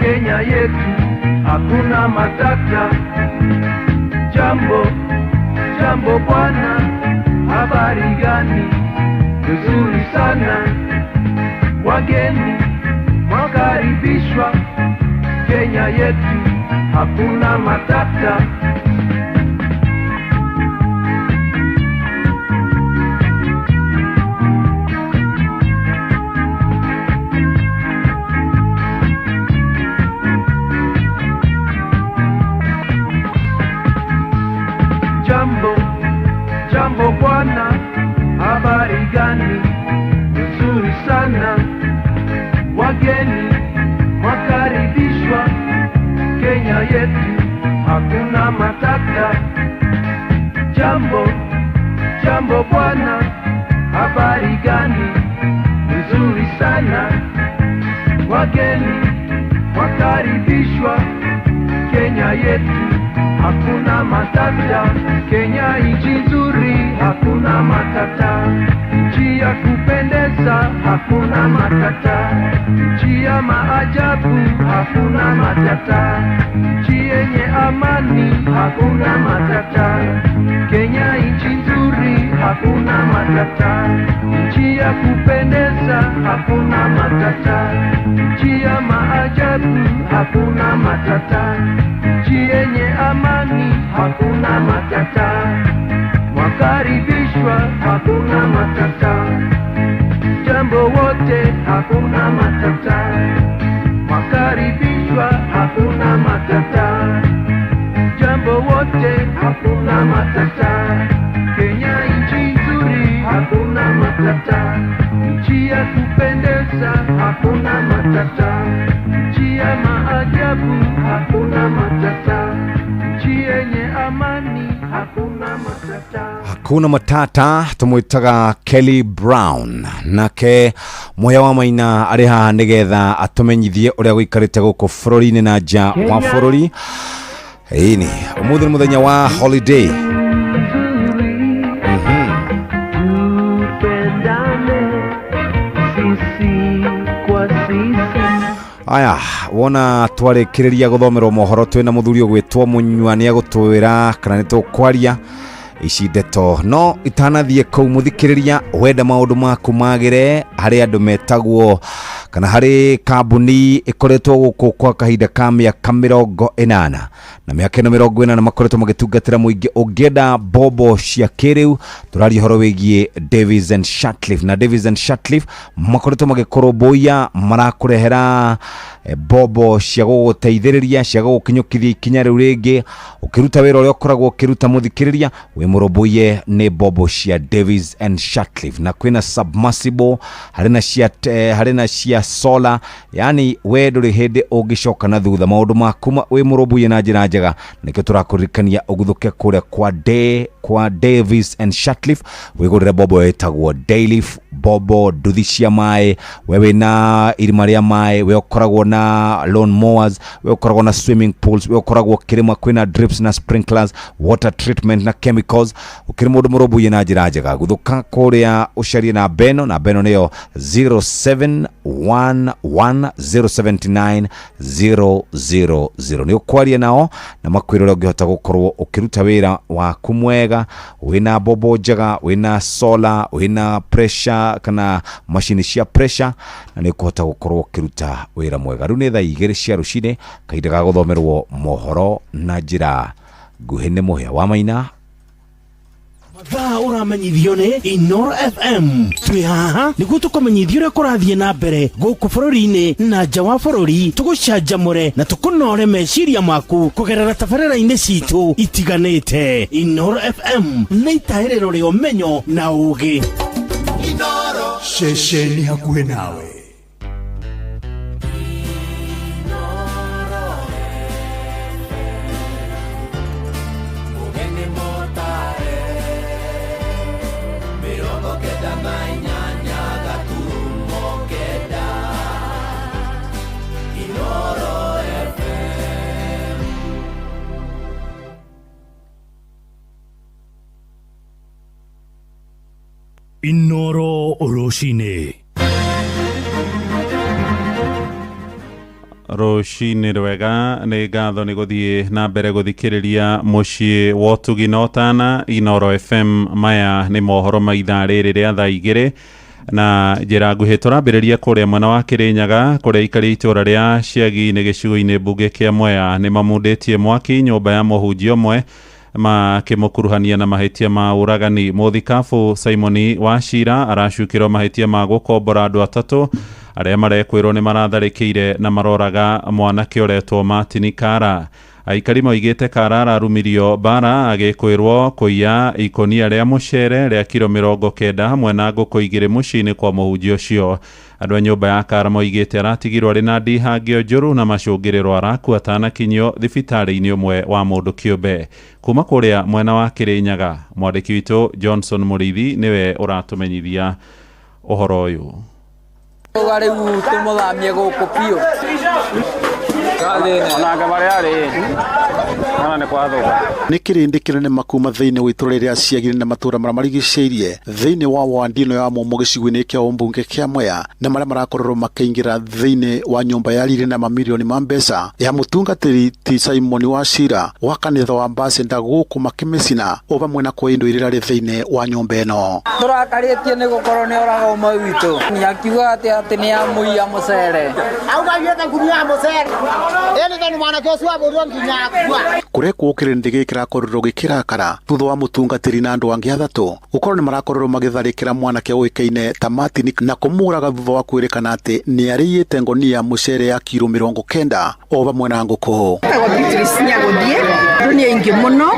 Kenya yetu, hakuna matata. Jambo, jambo bwana, habari gani? Nzuri sana. Wageni wakaribishwa Kenya yetu, hakuna matata. Jambo, jambo bwana, habari gani? Nzuri sana. Wageni wakaribishwa Kenya yetu, hakuna matata. Jambo, jambo bwana, habari gani? Nzuri sana. Wageni wakaribishwa Kenya yetu, hakuna matata. Kenya nchi nzuri, hakuna matata. Nchi ya kupendeza, hakuna matata. Nchi ya maajabu, hakuna matata. Nchi yenye amani, hakuna matata. Kenya nchi nzuri, hakuna matata. Nchi ya kupendeza, hakuna matata. Nchi ya maajabu, hakuna matata. Nchi yenye amani, hakuna matata. Wakaribishwa, hakuna matata. Jambo wote, hakuna matata. Wakaribishwa, hakuna matata. Jambo wote, hakuna matata. Kenya nchi nzuri, hakuna matata. Nchi hakuna matata, nchi ya maajabu, hakuna matata, nchi yenye amani, hakuna matata. Hakuna matata tumwitaga Kelly Brown nake Muhia wa Maina ari haha nigetha atumenyithie uria guikarite guku bururi-ini na nja wa bururi. Ĩni umuthi ni muthenya wa holiday. Tupendane sisi kwa sisi. Aya, wona twarĩkĩrĩria gũthomerwo mohoro twĩna mũthuri ũgwĩtwo Mũnyua nĩ egũtwĩra kana nĩ tũkwaria ici ndeto. No itanathiĩ kũu mũthikĩrĩria, wenda maũndũ maku magĩre harĩ andũ metagwo kana harĩ kambuni ĩkoretwo gũkũ kwa kahinda ka mĩaka 80 na mĩaka ĩno 80 makoretwo magĩtungatĩra mũingĩ. Ũngĩenda mbombo cia kĩrĩu, tũraria ũhoro wĩgiĩ Davis and Shatcliffe, na Davis and Shatcliffe makoretwo magĩkũrũmbũiya, marakũrehera mbombo cia gũgũteithĩrĩria, cia gũgũkinyũkithia ikinya rĩu rĩngĩ ũkĩruta wĩra ũrĩa ũkoragwo ũkĩruta. Mũthikĩrĩria, wĩ mũrũmbũiye nĩ mbombo cia Davis and Shatcliffe, na kwĩna submersible, harĩ na cia harĩ na cia solar, yani we ndũrĩ hĩndĩ ũngĩcoka na thutha maũndũ maku wĩ mũrũmbũiye na njĩra njega. Nĩkĩo tũrakũririkania ũguthũke kũrĩa kwa Davis and Shatcliffe wĩgũrĩre mbombo ĩtagwo Dayleaf, mbombo nduthi cia maĩ. We wĩna irima rĩa maĩ, we ũkoragwo na lawn mowers, we ũkoragwo na swimming pools, we ũkoragwo ũkĩrĩma, kwĩna drips na sprinklers, water treatment na chemicals. Ũkĩrĩ mũndũ mũrũmbũiye na njĩra njega, guthũka kũrĩa ũcarie na beno, na beno nĩyo 0711 079 000. Nĩ ũkwaria nao na makwĩra ũrĩa ũngĩhota gũkorwo ũkĩruta wĩra waku mwega, wĩna mbombo njega, wĩna solar, wĩna pressure kana macini cia pressure, na nĩ ũkũhota gũkorwo ũkĩruta wĩra mwega. Rĩu nĩ thaa 2 cia rũcinĩ, kahinda ga gũthomerwo mohoro na njĩra nguhĩ nĩ Mũhĩa wa Maina. Mathaa ũramenyithio nĩ Inoro FM. Twĩ haha nĩguo tũkũmenyithia ũrĩa kũrathiĩ na mbere gũkũ bũrũri-inĩ na nja wa bũrũri, tũgũcanjamũre na tũkũnore meciria maku kũgerera tabarĩra-inĩ citũ itiganĩte. Inoro FM nĩ itahĩrĩro rĩa ũmenyo na ũũgĩ. Ceceni hakuhĩ nawe. Inoro rũcinĩ. Rũcinĩ rwega, nĩ ngatho nĩ gũthiĩ na mbere gũthikĩrĩria mũciĩ wa ũtugi na ũtana Inoro FM. Maya nĩ mohoro ma ithaa rĩrĩ rĩa thaa 2 na njĩra nguhĩ. Tũrambĩrĩria kũrĩa mwena wa Kĩrĩnyaga, kũrĩa aikari itũũra rĩa Ciagi-inĩ gĩcigo-inĩ mbunge kĩa Mwea nĩ mamundĩtie mwaki nyũmba ya mũhunjia ũmwe makĩmũkuruhania na mahĩtia ma ũragani. Mũthikabu Simoni Wachira aracukĩrwo mahĩtia ma gũkombora andũ atatũ arĩa marekwĩrwo nĩ maratharĩkĩire na maroraga mwanake ũretwo Martin Kara. Aikari moigĩte Kara ararumirio mbara agĩkwĩrwo kũiya ikũnia rĩa mũcere rĩa kiro 90 hamwe na ngũkũ 2 mũciĩ-inĩ kwa mũhunjia ũcio. Andũ a nyũmba ya Kara moigĩte aratigirwo arĩ na ndihangio njũru na macũngĩrĩro arakua atanakinyio thibitarĩ-inĩ ũmwe wa mũndũ kĩũmbe. Kuma kũrĩa mwena wa Kĩrĩnyaga, mwandĩki witũ Johnson Mũrĩithi nĩwe ũratũmenyithia ũhoro ũyũ. Rĩu tũmũthamie gũkũ biũ. Nĩ kĩrĩndĩ kĩnene makuma thĩinĩ wa itũũra rĩa Ciagiri na matũũra marĩa marigicĩirie thĩinĩ wa wandi ĩno ya Mũmũ gĩcigo-inĩ kĩa ũmbunge kĩa Mwea, na marĩa marakorirwo makĩingĩra thĩinĩ wa nyũmba ya riri na mamirioni ma mbeca ya mũtungatĩri ti Simon Wachira wa kanitha wa Ambassador gũkũ makĩmĩcina o vamwe na kwa indo iria irarĩ thĩinĩ wa nyũmba ĩno. Tũrakarĩtie nĩ gũkorwo nĩ oraga ũmwe witũ. Nĩ akiuga atĩ nĩ amũiya mũcere. Auga ngunia ya mũcere. Ĩni tondũ mwanake ũcio wabũrirwo nginya akua. Kũrekwo kĩrĩndĩ gĩkĩ kĩrakorirwo gĩkĩrakara thutha wa mũtungatĩri na andũ angĩ athatũ gũkorwo nĩ marakorirwo magĩtharĩkĩra mwanake ũĩkaine ta Martin na kũmũraga thutha wa kwĩrĩkana atĩ nĩ arĩĩte ngonia ya mũcere ya kiro 90 o vamwe na ngũkũ. Etagwo Beatrice Nyagũthiĩ, andũ nĩ aingĩ mũno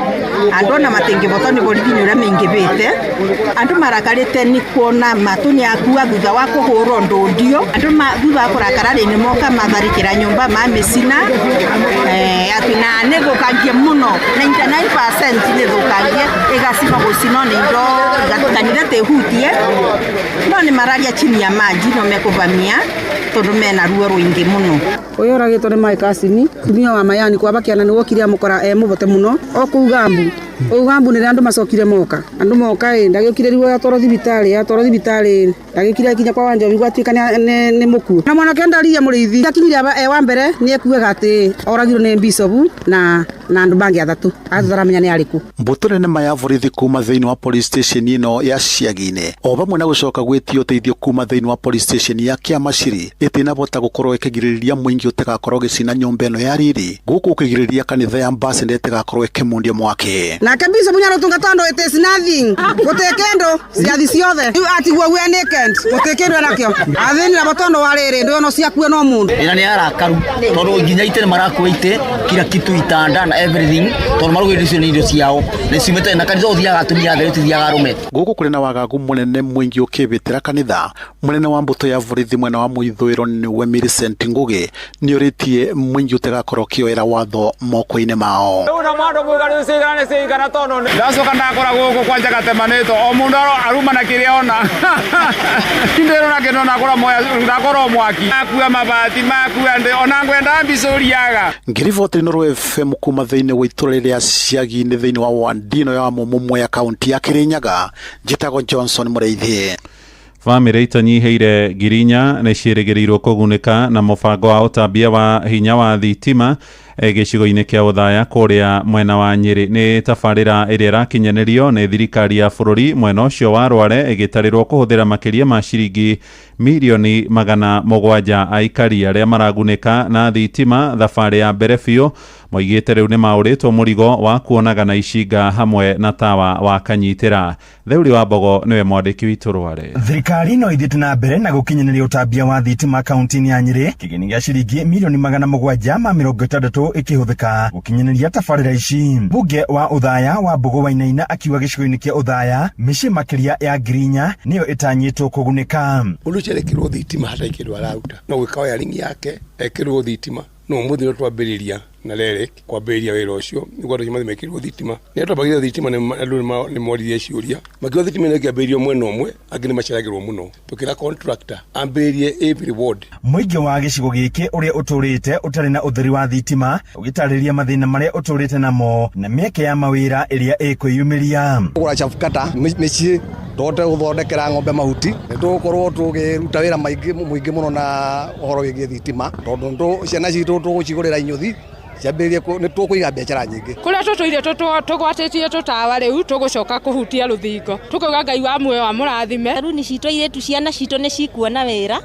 Andu ona matingivotwo ni borithi ni uria meingivite. Andu marakarite ni kuona matu ni akua thutha wa kuhurwo ndundio. Andu thutha wa kurakara ri ni moka matharikira nyumba mamicina ati na ni thukangie muno 99% ni thukangie igacinwo gucinwo ni indo kanitha tihutie no ni mararia chini ya maji no mekuvamia tondu mena ruo ruingi muno. Uyu oragitwo ni Mike Asini tumia wa mayani kwa bakiana ni wokire amukora e mubote muno o kuu Gambu. Kuu Gambu ni andu macokire moka andu moka ĩ ndagiukire riu yatwarwo thibitari yatwarwo thibitari ndagiukire akinya kwa Wanjobi gwatuika ni mukuo na mwanake ndaria muriithi akinyire e wa mbere ni ekuaga ati oragirwo ni bisobu na andu bangi athatu atharamenya ni ariku. Mbutu nene ma ya borithi kuma thiini wa police station ino ya Ciagi-ini o vamwe na gucoka gwitio uteithio kuma thiini wa police station ya Kiamaciri itinavota gukorwo ikigiririria muingi utigakorwo gicina nyumba ino ya riri guku ukigiririria kanitha ya Ambassador itigakorwo ikimundio mwaki. Nake bisobu nyarutunga tondu it is nothing gutike ndu ciathi ciothe riu atigwo we naked gutike ndu nakio athini nabo tondu wa riri ndu ono ciakue no mundu ina ni arakaru tondu nginya ite ni marakua ite kila kitu itanda na everything tondu marugire icio ni irio ciao ni ciumite na kanitha uthiaga atumia atheru tithiaga arume. Guku kuri na wagagu munene mwingi ukibitira kanitha munene wa mbuto ya borithi mwena wa muithuiro niwe Millicent Ngugi niuritie mwingi utigakorwo kioera watho moko-ini mao. Una mwandu mwigari ucigana cigana tondu ndacoka ndakora guku kwanja gatemanitwo o mundu aruma na kiria ona ndirona kindu nakora moya ndakora mwaki akua mabati makua ndi ona ngwenda mbicuriaga. Ngiriboti Inooro FM kuma thiini wa itura ria Ciagi-ini thiini wa Wandino ya Mumwe ya kaunti ya Kirinyaga. Njitagwo Johnson Mureithi. Bamĩrĩ itanyiheire 4,000 nĩ ciĩrĩgĩrĩirwo kũgunĩka na mũbango wa ũtambia wa hinya wa thitima gĩcigo-inĩ kĩa Othaya kũrĩa mwena wa Nyĩrĩ. Nĩ tabarĩra ĩrĩa ĩrakinyanĩrio nĩ thirikari ya bũrũri mwena ũcio wa Rware ĩgĩtarĩrwo kũhũthĩra makĩria ma ciringi mirioni 700 aikari arĩa maragunĩka na thitima thabarĩ ya mbere biũ moigĩte rĩu nĩ maũrĩtwo mũrigo wa kuonaga na icinga hamwe na tawa wa kanyitĩra. Theuri wa Mbogo nĩwe mwandĩki witũ Rware. Thirikari no ithiĩte na mbere na gũkinyanĩria ũtambia wa thitima kaunti-inĩ ya Nyĩrĩ kĩgĩni gĩa ciringi mirioni 760 ĩkĩhũthĩka gũkinyanĩria tabarĩra ici. Mbunge wa Othaya wa Mbogo Wainaina akiuga gĩcigo-inĩ kĩa Othaya mĩciĩ makĩria ya 4,000 nĩyo ĩtanyĩtwo kũgunĩka. Mũndũ ũcio arekĩrwo thitima hatarĩ kĩndũ araruta no gwĩka wiring yake ekĩrwo thitima no mũthĩ no twambĩrĩria na rere kwambĩrĩria wĩra ũcio nĩguo andũ mathiĩ mekĩrwo thitima. Nĩ twambagĩrĩria thitima andũ nĩ moririe ciũria makiuga thitima ĩno ĩkĩambĩrĩrio mwena ũmwe angĩ nĩ maceragĩrwo mũno tũkĩra contractor ambĩrĩrie every ward. Mũingĩ wa gĩcigo gĩkĩ ũrĩa ũtũrĩte ũtarĩ na ũtheri wa thitima ũgĩtarĩria mathĩna marĩa ũtũrĩte namo na mĩeke ya mawĩra ĩrĩa ĩkwĩyumĩria. Kũgũra chabukata mĩciĩ tũhote gũthondekera ng'ombe mahuti nĩ tũgũkorwo tũkĩruta wĩra mũingĩ mũno na ũhoro wĩgiĩ thitima tondũ ciana citũ tũgũcigũrĩra inyũthi ciambĩrĩrie nĩ tũkũiga biacara nyingĩ. Kũrĩa tũtũire tũgwatĩtie tũtawa rĩu tũgũcoka kũhutia rũthingo tũkauga Ngai wa muoyo amũrathime. Runi citũ airĩtu ciana citũ nĩ cikuona wĩra,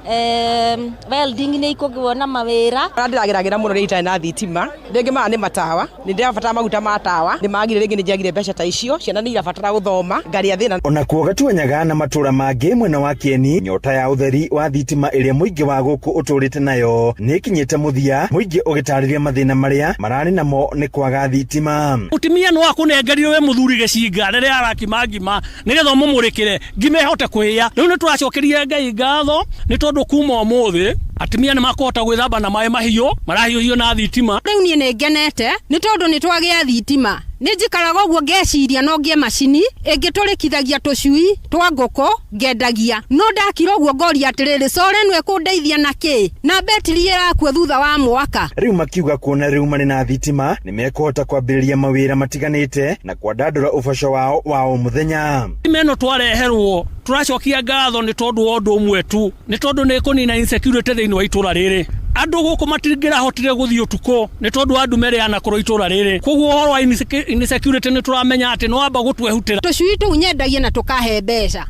welding nĩ ikuona mawĩra. Ndĩrageragĩra mũno rĩrĩa itarĩ na thitima rĩngĩ maya nĩ matawa nĩ ndĩrabatara maguta ma tawa nĩ magire rĩngĩ nĩ njagire mbeca ta icio ciana nĩ irabatara gũthoma ngarĩa thĩna. Ona kuo Gatuanyaga na matũra mangĩ mwena wa Kieni nyota ya ũtheri wa thitima ĩrĩa mũingĩ wa gũkũ ũtũrĩte nayo nĩ ĩkinyĩte mũthia mũingĩ ũgĩtarĩria mathĩna marĩa mararĩ namo nĩ kwaga thitima. Mũtumia no akũnengerire we mũthuri gĩcinga rĩrĩa arakima ngima nĩgetha ũmũmũrĩkĩre ngima ĩhote kũhĩa. Rĩu nĩ tũracokeria Ngai ngatho nĩ tondũ kuma ũmũthĩ atumia nĩ makũhota gwĩthamba na maĩ mahiũ marahiũhio na thitima. Rĩu niĩ nĩ ngenete nĩ tondũ nĩ twagĩa thitima. Nĩ njikaraga ũguo ngeciria no ngĩe macini ĩngĩtũrĩkithagia tũcui twa ngũkũ ngendagia no ndakira ũguo ngoria atĩrĩrĩ core ĩno ĩkũndeithia na kĩ na betiri ĩrakua thutha wa mwaka. Rĩu makiuga kuona rĩu marĩ na thitima nĩ mekũhota kwambĩrĩria mawĩra matiganĩte na kwandandũra ũboco wao wa o mũthenya. Thitima ĩno twareherwo tũracokia ngatho nĩ tondũ wa ũndũ ũmwe tu nĩ tondũ nĩ ĩkũnina insecurity thĩinĩ wa itũra rĩrĩ. Andũ gũkũ matingĩrahotire gũthiĩ ũtukũ nĩ tondũ wa ndume ĩrĩa yanakorwo itũra rĩrĩ koguo ũhoro wa insecurity nĩ tũramenya atĩ nĩ wamba gũtwehutĩra. Tũcui tũu nyendagia na tũkahe mbeca.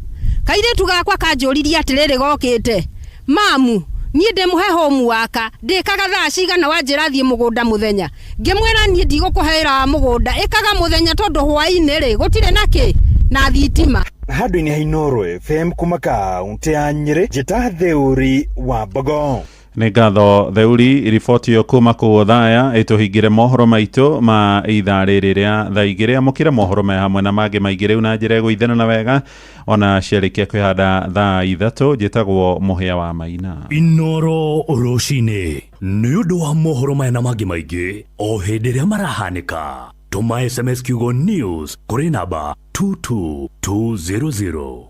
Kairĩtu gakwa kanjũririe atĩrĩrĩ gokĩte mamu niĩ ndĩmũhe homework ndĩkaga thaa cigana wanjĩra thiĩ mũgũnda mũthenya ngĩmwĩra niĩ ndigũkũhe wĩra wa mũgũnda ĩkaga mũthenya tondũ hwaĩ-inĩ rĩ gũtirĩ na kĩ na thitima. Handũ-inĩ ha Inooro FM kuma kaunti ya Nyĩrĩ njĩta Theuri wa Mbogo. Nĩ ngatho Theuri. Riboti ĩyo kuma kũu Othaya ĩtũhingĩre mohoro maitũ ma ithaa rĩrĩ rĩa thaa 2. Amũkĩre mohoro maya hamwe na mangĩ maingĩ rĩu na njĩra ĩgũithanana wega ona ciarĩkia kwĩhanda thaa 3. Njĩtagwo Mũhĩa wa Maina. Inoro rũcinĩ nĩ ũndũ wa mohoro maya na mangĩ maingĩ o hĩndĩ ĩrĩa marahanĩka, tũma SMS kiugo news kũrĩ namba 22200.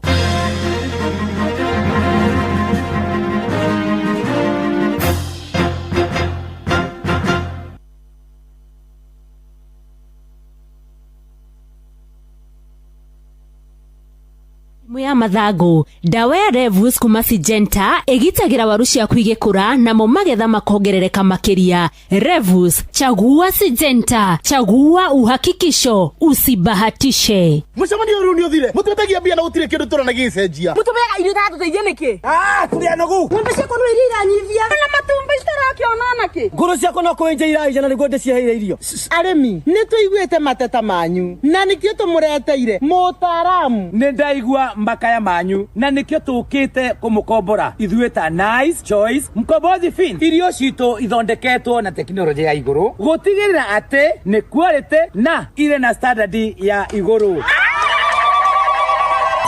Mĩrimũ ya mathangũ, ndawa ya Revus kuma Syngenta ĩgitagĩra waru ciaku igĩkũra namo magetha makongerereka makĩria. Revus, chagua Syngenta, chagua uhakikisho, usibahatishe. Mũcemanio rĩu nĩ ũthire, mũtwĩtagia mbia na gũtirĩ kĩndũ tũrona gĩgĩcenjia. Mũtũbeaga irio itatũteithia nĩkĩ? Tũrĩ anogu. Ng'ombe ciakwa no iria iranyithia na matumbĩ citarakĩona nakĩ. Ngũrũ ciakwa no kũenja iraija na nĩguo ndĩciheire irio. Arĩmi nĩ tũiguĩte mateta manyu na nĩkĩo tũmũreteire mũtaaramu. Nĩ ndaigua makaya manyu na nĩkĩo tũkĩte kũmũkombora ithuĩ ta Nice Choice Mkombozi Fin. Irio citũ ithondeketwo na tekinoronjĩ ya igũrũ gũtigĩrĩra atĩ nĩ quality na irĩ na standard ya igũrũ.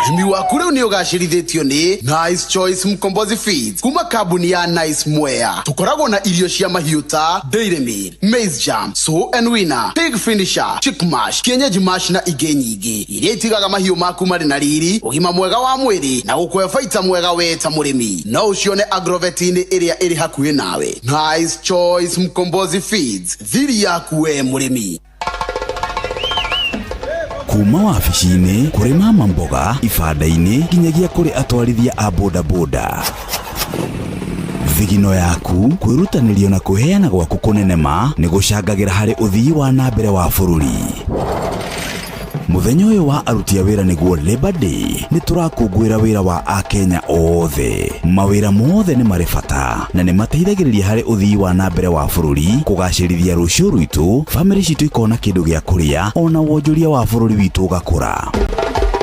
Ũrĩmi waku rĩu nĩ ũgacĩrithĩtio nĩ Nice Choice Mkombozi Feeds kuma kambuni ya Nice Mwea. Tũkoragwo na irio cia mahiũ ta Dairy Meal, Maize Jam, Sow and Winner, Pig Finisher, Chick Mash, Kienyeji Mash na ingĩ nyingĩ iria itigaga mahiũ maku marĩ na riri, ũgima mwega wa mwĩrĩ na gũkũhe baita mwega we ta mũrĩmi. No ũcione agrovet-inĩ ĩrĩa ĩrĩ hakuhĩ nawe. Nice Choice Mkombozi Feeds, thiri yaku we mũrĩmi. Kuma wabici-inĩ kũrĩ mama mboga ibanda-inĩ nginyagia kũrĩ atwarithia a bodaboda, thigino yaku kwĩrutanĩrio na kwĩheana gwaku kũnene ma nĩ gũcangagĩra harĩ ũthii wa na mbere wa bũrũri. Mũthenya ũyũ wa aruti a wĩra nĩguo Labor Day, nĩ tũrakũngũĩra wĩra wa Akenya othe. Mawĩra mothe nĩ marĩ bata na nĩ mateithagĩrĩria harĩ ũthii wa na mbere wa bũrũri, kũgacĩrithia rũciũ rwitũ, bamĩrĩ citũ ikona kĩndũ gĩa kũrĩa, ona wonjoria wa bũrũri witũ ũgakũra.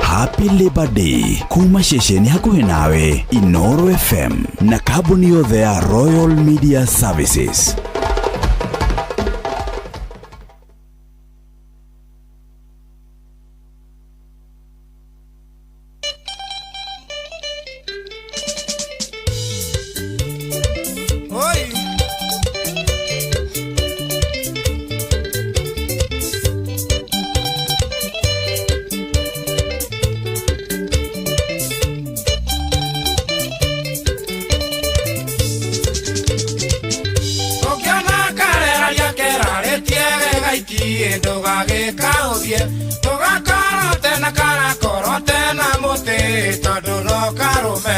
Happy Labor Day kuma ceceni hakuhĩ nawe, Inoro FM na kambuni yothe ya Royal Media Services. Oi. Ũngĩona karera rĩake rarĩtie gaikie ndũgagĩka ũthiĩ ndũgakorote na karakorote na mũtĩ tondũ no karũme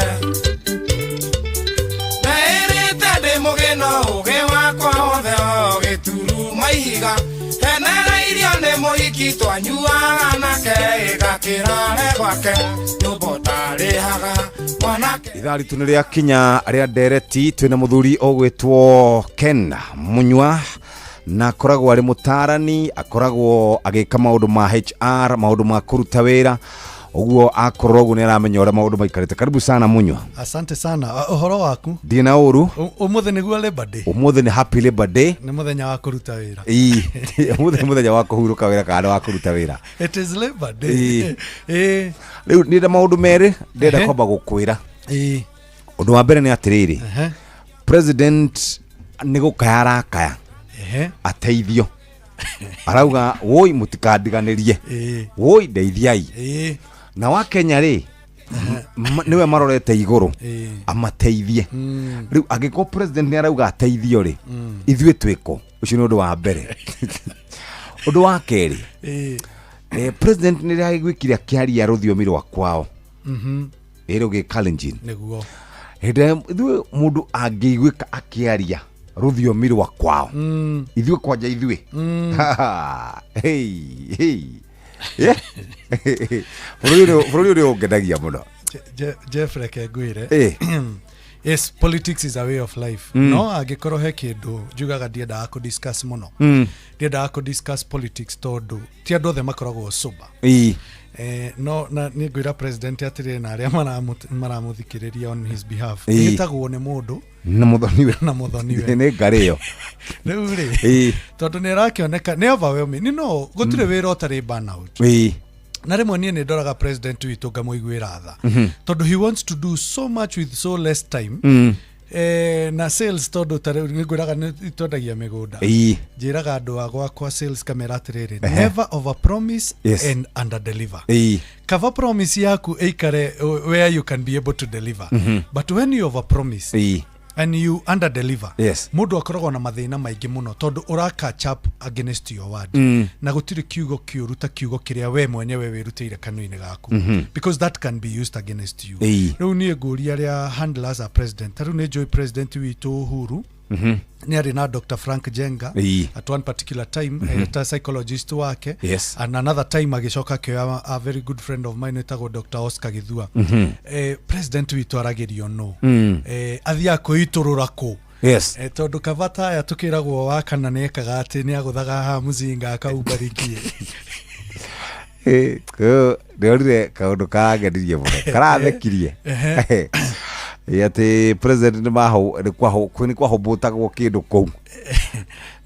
neĩrĩte ndĩ mũgĩ no ũgĩ wakwa wothe o gĩturuma ihiga henereirio nĩ mũhiki twanyuaga nake ĩgakĩrare gwake nyũmba ũtarĩhaga mwanake. Ithaa ritũ nĩ rĩakinya rĩa ndereti. Twĩna mũthuri ũgwĩtwo Ken Munyua na akoragwo arĩ mũtarani, akoragwo agĩka maũndũ ma HR, maũndũ ma kũruta wĩra ũguo, akorwo ũguo nĩ aramenya ũrĩa maũndũ maikarĩte. Karibu sana Munyua. Asante sana. Ũhoro waku? Ndirĩ na ũru. Ũmũthĩ nĩguo Labor Day. Ũmũthĩ nĩ happy Labor Day. Nĩ mũthenya wa kũruta wĩra. Ĩĩ, ũmũthĩ nĩ mũthenya wa kũhurũka wĩra kana wa kũruta wĩra. It is Labor Day. Ĩĩ. Ĩĩ. Rĩu nĩnda maũndũ merĩ ndĩrenda kwamba gũkwĩra. Ũndũ wa mbere nĩ atĩrĩrĩ, president nĩ gũkaya arakaya ateithio, arauga woi mũtikandiganĩrie, woi ndeithiai. Na wa Kenya rĩ, nĩwe marorete igũrũ amateithie. Rĩu angĩkorwo president nĩ arauga ateithio rĩ, ithuĩ twĩkũ? Ũcio nĩ ũndũ wa mbere. Ũndũ wa kerĩ, president nĩ rĩagĩgwĩkire akĩaria rũthiomi rwa kwao, ĩrĩ gĩ Kalenjin. Nĩguo. Hĩndĩ ĩrĩa ithuĩ mũndũ angĩiguĩka akĩaria rũthiomi rwa kwao, ithuĩ kwanja ithuĩ, hey, hey. Yeah. Bũrũri ũrĩ ũngenagia mũno. Jeff, reke ngwĩre. Yes, politics is a way of life. No angĩkorwo he kĩndũ njugaga ndiendaga kũ discuss mũno, ndiendaga kũ discuss politics tondũ ti andũ othe makoragwo sober. No na nĩ ngwĩra president atĩrĩrĩ na arĩa maramũthikĩrĩria on his behalf, ĩtagwo nĩ mũndũ na mũthoniwe. Na mũthoniwe. Nĩ ngarĩ ĩyo. Rĩu rĩ, tondũ nĩ arakĩoneka nĩ overwhelming, nĩ no gũtirĩ wĩra ũtarĩ burnout. Na rĩmwe niĩ nĩ ndoraga president witũ ngamũiguĩra tha, tondũ he wants to do so much with so less time. Na sales, tondũ ta rĩu nĩ ngwĩraga nĩ twendagia mĩgũnda, njĩraga andũ a gwakwa sales kamera atĩrĩrĩ, never over promise and under deliver. Cover promise yaku ĩikare where you can be able to deliver, but when you over promise and you under deliver, mũndũ akoragwo na mathĩna maingĩ mũno, tondũ ũra catch up against your word. Na gũtirĩ kiugo kĩũru ta kiugo kĩrĩa we mwenyewe wĩrutĩire kanua-inĩ gaku, because that can be used against you. Rĩu niĩ ngũria arĩa handlers a president, ta rĩu nĩ njũĩ president witũ Uhuru nĩ arĩ na Dr Frank Jenga at one particular time, ta psychologist wake, and another time agĩcoka akĩoya a very good friend of mine wĩtagwo Dr Oscar Githua. President witũ aragĩrio no athiaga kwĩitũrũra kũ? Tondũ kabata aya tũkĩragwo wa kana nĩ ekaga atĩ nĩ agũthaga haha mũcinga akaumbarikie. Ndĩrorire kaũndũ karangenirie mũno, karathekirie. Ĩ, atĩ president nĩ kwahũmbũtagwo kĩndũ kũu.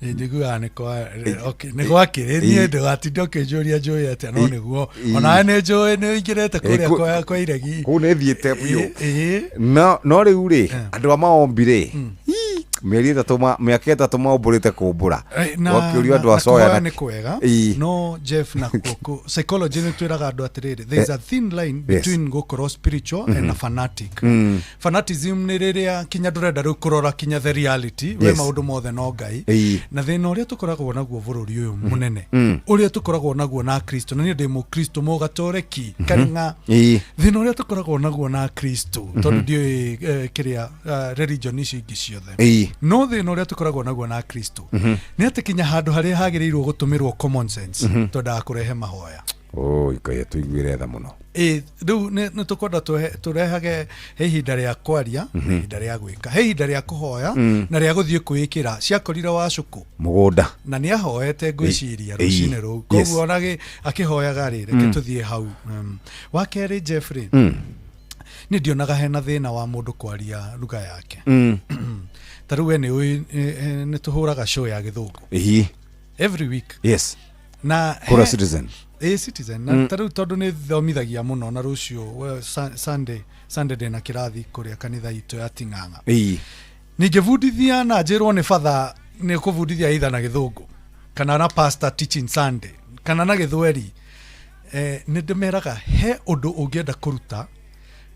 Njiguaga nĩ kwa, okay, nĩ gwakĩrĩ niĩ ndũgatinde ũkĩnjũria njũĩ atĩa, no nĩguo onawe nĩ njũĩ nĩ ũingĩrĩte kũrĩa kwa iregi. Kũu nĩ thiĩte biũ. No rĩu rĩ, andũ a maombi rĩ, mĩeri 3, mĩaka 3 maũmbũrĩte kũmbũra. Na Wakĩũrio andũ na a coya kũhoya nĩ kwega, no Jeff, na kũkũ psychology nĩ twĩraga andũ atĩrĩrĩ, there is a thin line between gũkorwo spiritual and a fanatic. Fanatism nĩ rĩrĩa kinya ndũrenda rĩu kũrora kinya the reality, we maũndũ mothe no Ngai. Na thĩna ũrĩa tũkoragwo naguo bũrũri ũyũ mũnene, ũrĩa tũkoragwo naguo na Kristo, na niĩ ndĩ mũkristo mũgatoreki karĩng'a, thĩna ũrĩa tũkoragwo naguo na Kristo, tondũ ndiũĩ kĩrĩa religion ici ingĩ ciothe, no thĩna ũrĩa tũkoragwo naguo na Kristo nĩ atĩ kinya handũ harĩa hagĩrĩirwo gũtũmĩrwo common sense, twendaga kũrehe mahoya. Oi, Ngai atũiguĩre tha mũno. Ĩ, rĩu nĩ tũkwenda tũrehage he ihinda rĩa kwaria na ihinda rĩa gwĩka, he ihinda rĩa kũhoya na rĩa gũthiĩ kwĩĩkĩra ciakorire wacũkũ mũgũnda. Na nĩ ahoete ngwĩciria rũcinĩ rũu. Koguo ona akĩhoyaga rĩ, reke tũthiĩ hau. Wa kerĩ, Jeffrey, niĩ ndionaga hena thĩna wa mũndũ kwaria lugha yake. Ta rĩu we nĩ ũĩ nĩ tũhũraga show ya gĩthũngũ every week na Kũrĩa Citizen. Ĩ, Citizen. Na ta rĩu tondũ nĩ thomithagia mũno, na rũciũ, well, Sunday ndĩna kĩrathi kũrĩa kanitha itũ ya Ting'ang'a. Ningĩbundithia na njĩrwo nĩ batha nĩ kũbundithia either na gĩthũngũ kana na pastor teaching Sunday kana na gĩthweri, nĩ ndĩmeraga he ũndũ ũngĩenda kũruta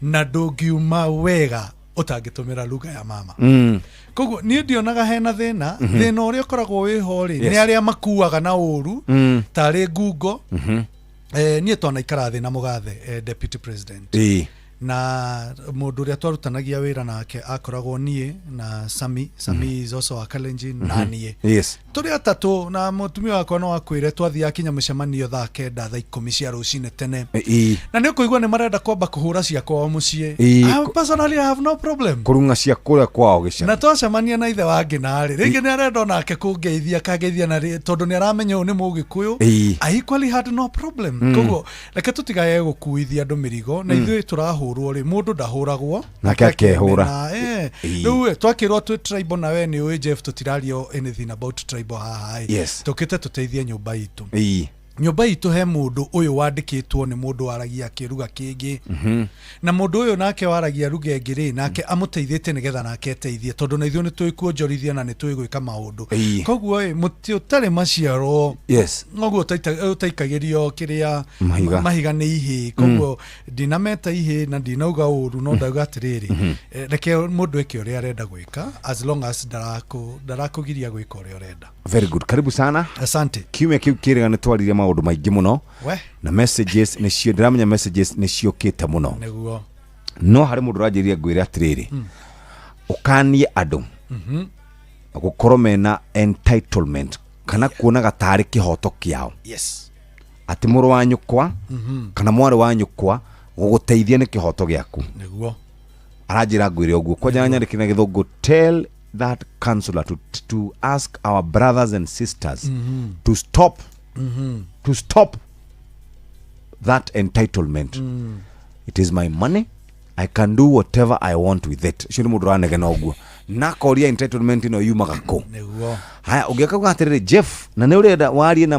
na ndũngiuma wega ũtangĩtũmĩra lugha ya mama. Koguo niĩ ndionaga hena thĩna. Thĩna ũrĩa ũkoragwo wĩho rĩ, nĩ arĩa makuaga na ũru, tarĩ ngungo. Niĩ twanaikara thĩ na mũgathe, deputy president, na mũndũ ũrĩa twarutanagia wĩra nake akoragwo niĩ na Sami. Sami is also a Kalenjin, na niĩ tũrĩ atatũ na mũtumia wakwa no akwĩre twathiaga kinya mũcemanio thaa 9, thaa 10 cia rũcinĩ tene, na nĩ ũkũigua nĩ marenda kwamba kũhũra cia kwao mũciĩ. I personally, I have no problem. Kũrung'a cia kũrĩa kwao gĩcagi. Na twacemania na ithe wa ngĩna rĩ, rĩngĩ nĩ arenda onake kũngeithia, akangeithia na tondũ nĩ aramenya ũyũ nĩ mũgĩkũyũ. I equally had no problem. Koguo reke tũtigae gũkuithia andũ mĩrigo na ithuĩ tũrahũrwo rĩ, mũndũ ndahũragwo nake akehũra. Na, rĩu twakĩrwo twĩ tribal, na we nĩ ũĩ, Jeff, tũtirario anything about tribal haha ĩ. Tũkĩte tũteithie nyũmba itũ. Nyũmba itũ he mũndũ ũyũ wandĩkĩtwo nĩ mũndũ waragia kĩruga kĩngĩ, na mũndũ ũyũ nake waragia ruga ĩngĩ rĩ, nake amũteithĩtie nĩgetha nake eteithie, tondũ na ithuĩ nĩ tũĩ kuonjorithia na nĩ tũĩ gwĩka maũndũ. Koguo ĩ, mũtĩ ũtarĩ maciaro noguo ũtaikagĩrio kĩrĩa Mahiga. Mahiga nĩ ihĩ. Koguo ndinameta ihĩ na ndinauga ũru, no ndauga atĩrĩrĩ, reke mũndũ eke ũrĩa arenda gwĩka as long as ndarakũgiria gwĩka ũrĩa ũrenda. Very good, karibu sana. Asante. Kiumia kĩu kĩrĩga nĩ twaririe maũndũ maingĩ mũno. We. Na messages nĩcio ndĩramenya, messages nĩ ciũkĩte mũno. No harĩ mũndũ ũranjĩrire ngwĩre atĩrĩrĩ, ũkanie andũ gũkorwo mena entitlement kana kuonaga tarĩ kĩhoto kĩao atĩ mũrũ wa nyũkwa kana mwarĩ wa nyũkwa gũgũteithia nĩ kĩhoto gĩaku. Aranjĩra ngwĩre ũguo kwanja nyandĩke na gĩthũngũ, tell that counselor to ask our brothers and sisters to stop, to stop. That entitlement. It is my money, I can do whatever I want with it. Ũcio nĩ mũndũ ũranegena ũguo na akoria entitlement ĩno yumaga kũ. Haya, ũngĩ akauga atĩrĩrĩ, Jeff, na nĩ ũrenda warie na,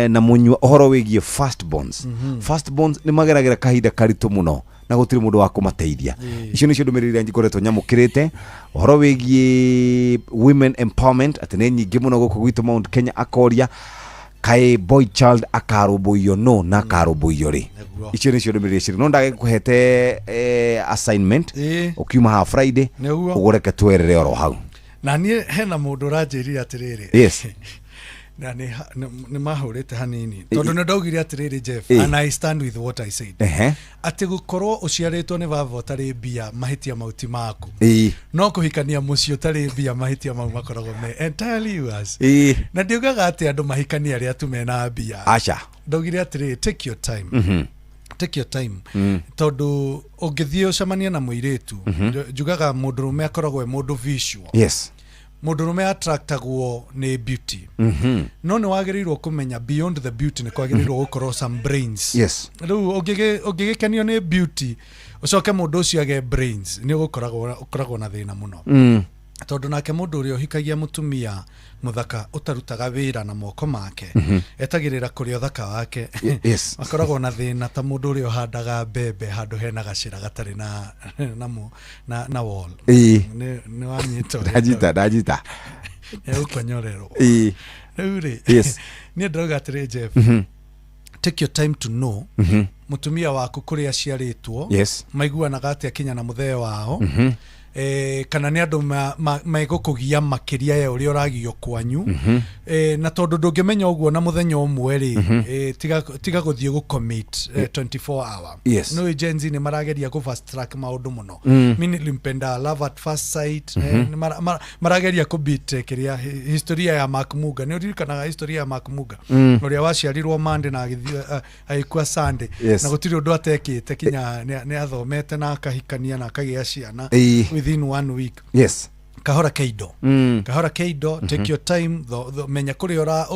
na mũnyua ũhoro wĩgiĩ first bonds. First bonds nĩ mageragĩra kahinda karitũ mũno na gũtirĩ mũndũ wa kũmateithia. Icio nĩcio ndũmĩrĩri iria ngoretwo nyamũkĩrĩte ũhoro wĩgiĩ women empowerment, atĩ nĩ nyingĩ mũno gũkũ gwitũ Mount Kenya. Akoria kaĩ boy child akarũmbũiyo no na akarũmbũiyo rĩ. Icio nĩcio ndũmĩrĩri cirĩ no ndagĩkũhete assignment ũkiuma haha Friday. Ũguo reke twerere oro hau. Na niĩ hena mũndũ ũranjĩrire atĩrĩrĩ, na nĩ mahũrĩte hanini tondũ nĩ ndaugire atĩrĩrĩ, Jeff, and I stand with what I said, atĩ gũkorwo ũciarĩtwo nĩ baba ũtarĩ mbia, mahĩtia mau ti maku, no kũhikania mũciĩ ũtarĩ mbia, mahĩtia mau makoragwo me entirely yours. Na ndiugaga atĩ andũ mahikanie arĩa tu mena mbia. Aca. Ndaugire atĩrĩrĩ, take your time. Take your time, tondũ ũngĩthiĩ ũcemanie na mũirĩtu, njugaga mũndũrũme akoragwo e mũndũ visual. Mũndũrũme attractagwo nĩ beauty, no nĩ wagĩrĩirwo kũmenya beyond the beauty nĩ kwagĩrĩirwo gũkorwo some brains. Rĩu ũngĩgĩkenio nĩ beauty, ũcoke mũndũ ũcio age brains, nĩ ũgũkoragwo ũkoragwo na thĩna mũno, tondũ nake mũndũ ũrĩa ũhikagia mũtumia mũthaka ũtarutaga wĩra na moko make, etagĩrĩra kũrĩa ũthaka wake, akoragwo na thĩna ta mũndũ ũrĩa ũhandaga mbembe handũ hena gacĩra gatarĩ na wall. Nĩ wanyita ũrĩa? Ndanyita, ndanyita. Egũkonyorerwo. Rĩu rĩ, niĩ ndĩrauga atĩrĩ, Jeff, take your time to know mũtumia waku kũrĩa aciarĩtwo, maiguanaga atĩa kinya na mũthee wao, kana nĩ andũ megũkũgia makĩria ya ũrĩa ũragio kwanyu. Na tondũ ndũngĩmenya ũguo na mũthenya ũmwe rĩ, tiga gũthiĩ gũcommit 24 hour. No Gen Z nĩ marageria gũ fast track maũndũ mũno. Mi nilimpenda love at first sight. Nĩ marageria kũbeat kĩrĩa historia ya Mark Muga. Nĩ ũririkanaga historia ya Mark Muga, ũrĩa waciarirwo Monday na agĩthiĩ agĩkua Sunday, na gũtirĩ ũndũ atekĩte kinya nĩ athomete na akahikania na akagĩa ciana within one week? Kahora keindo. Kahora keindo. Take your time. Menya kũrĩa ũra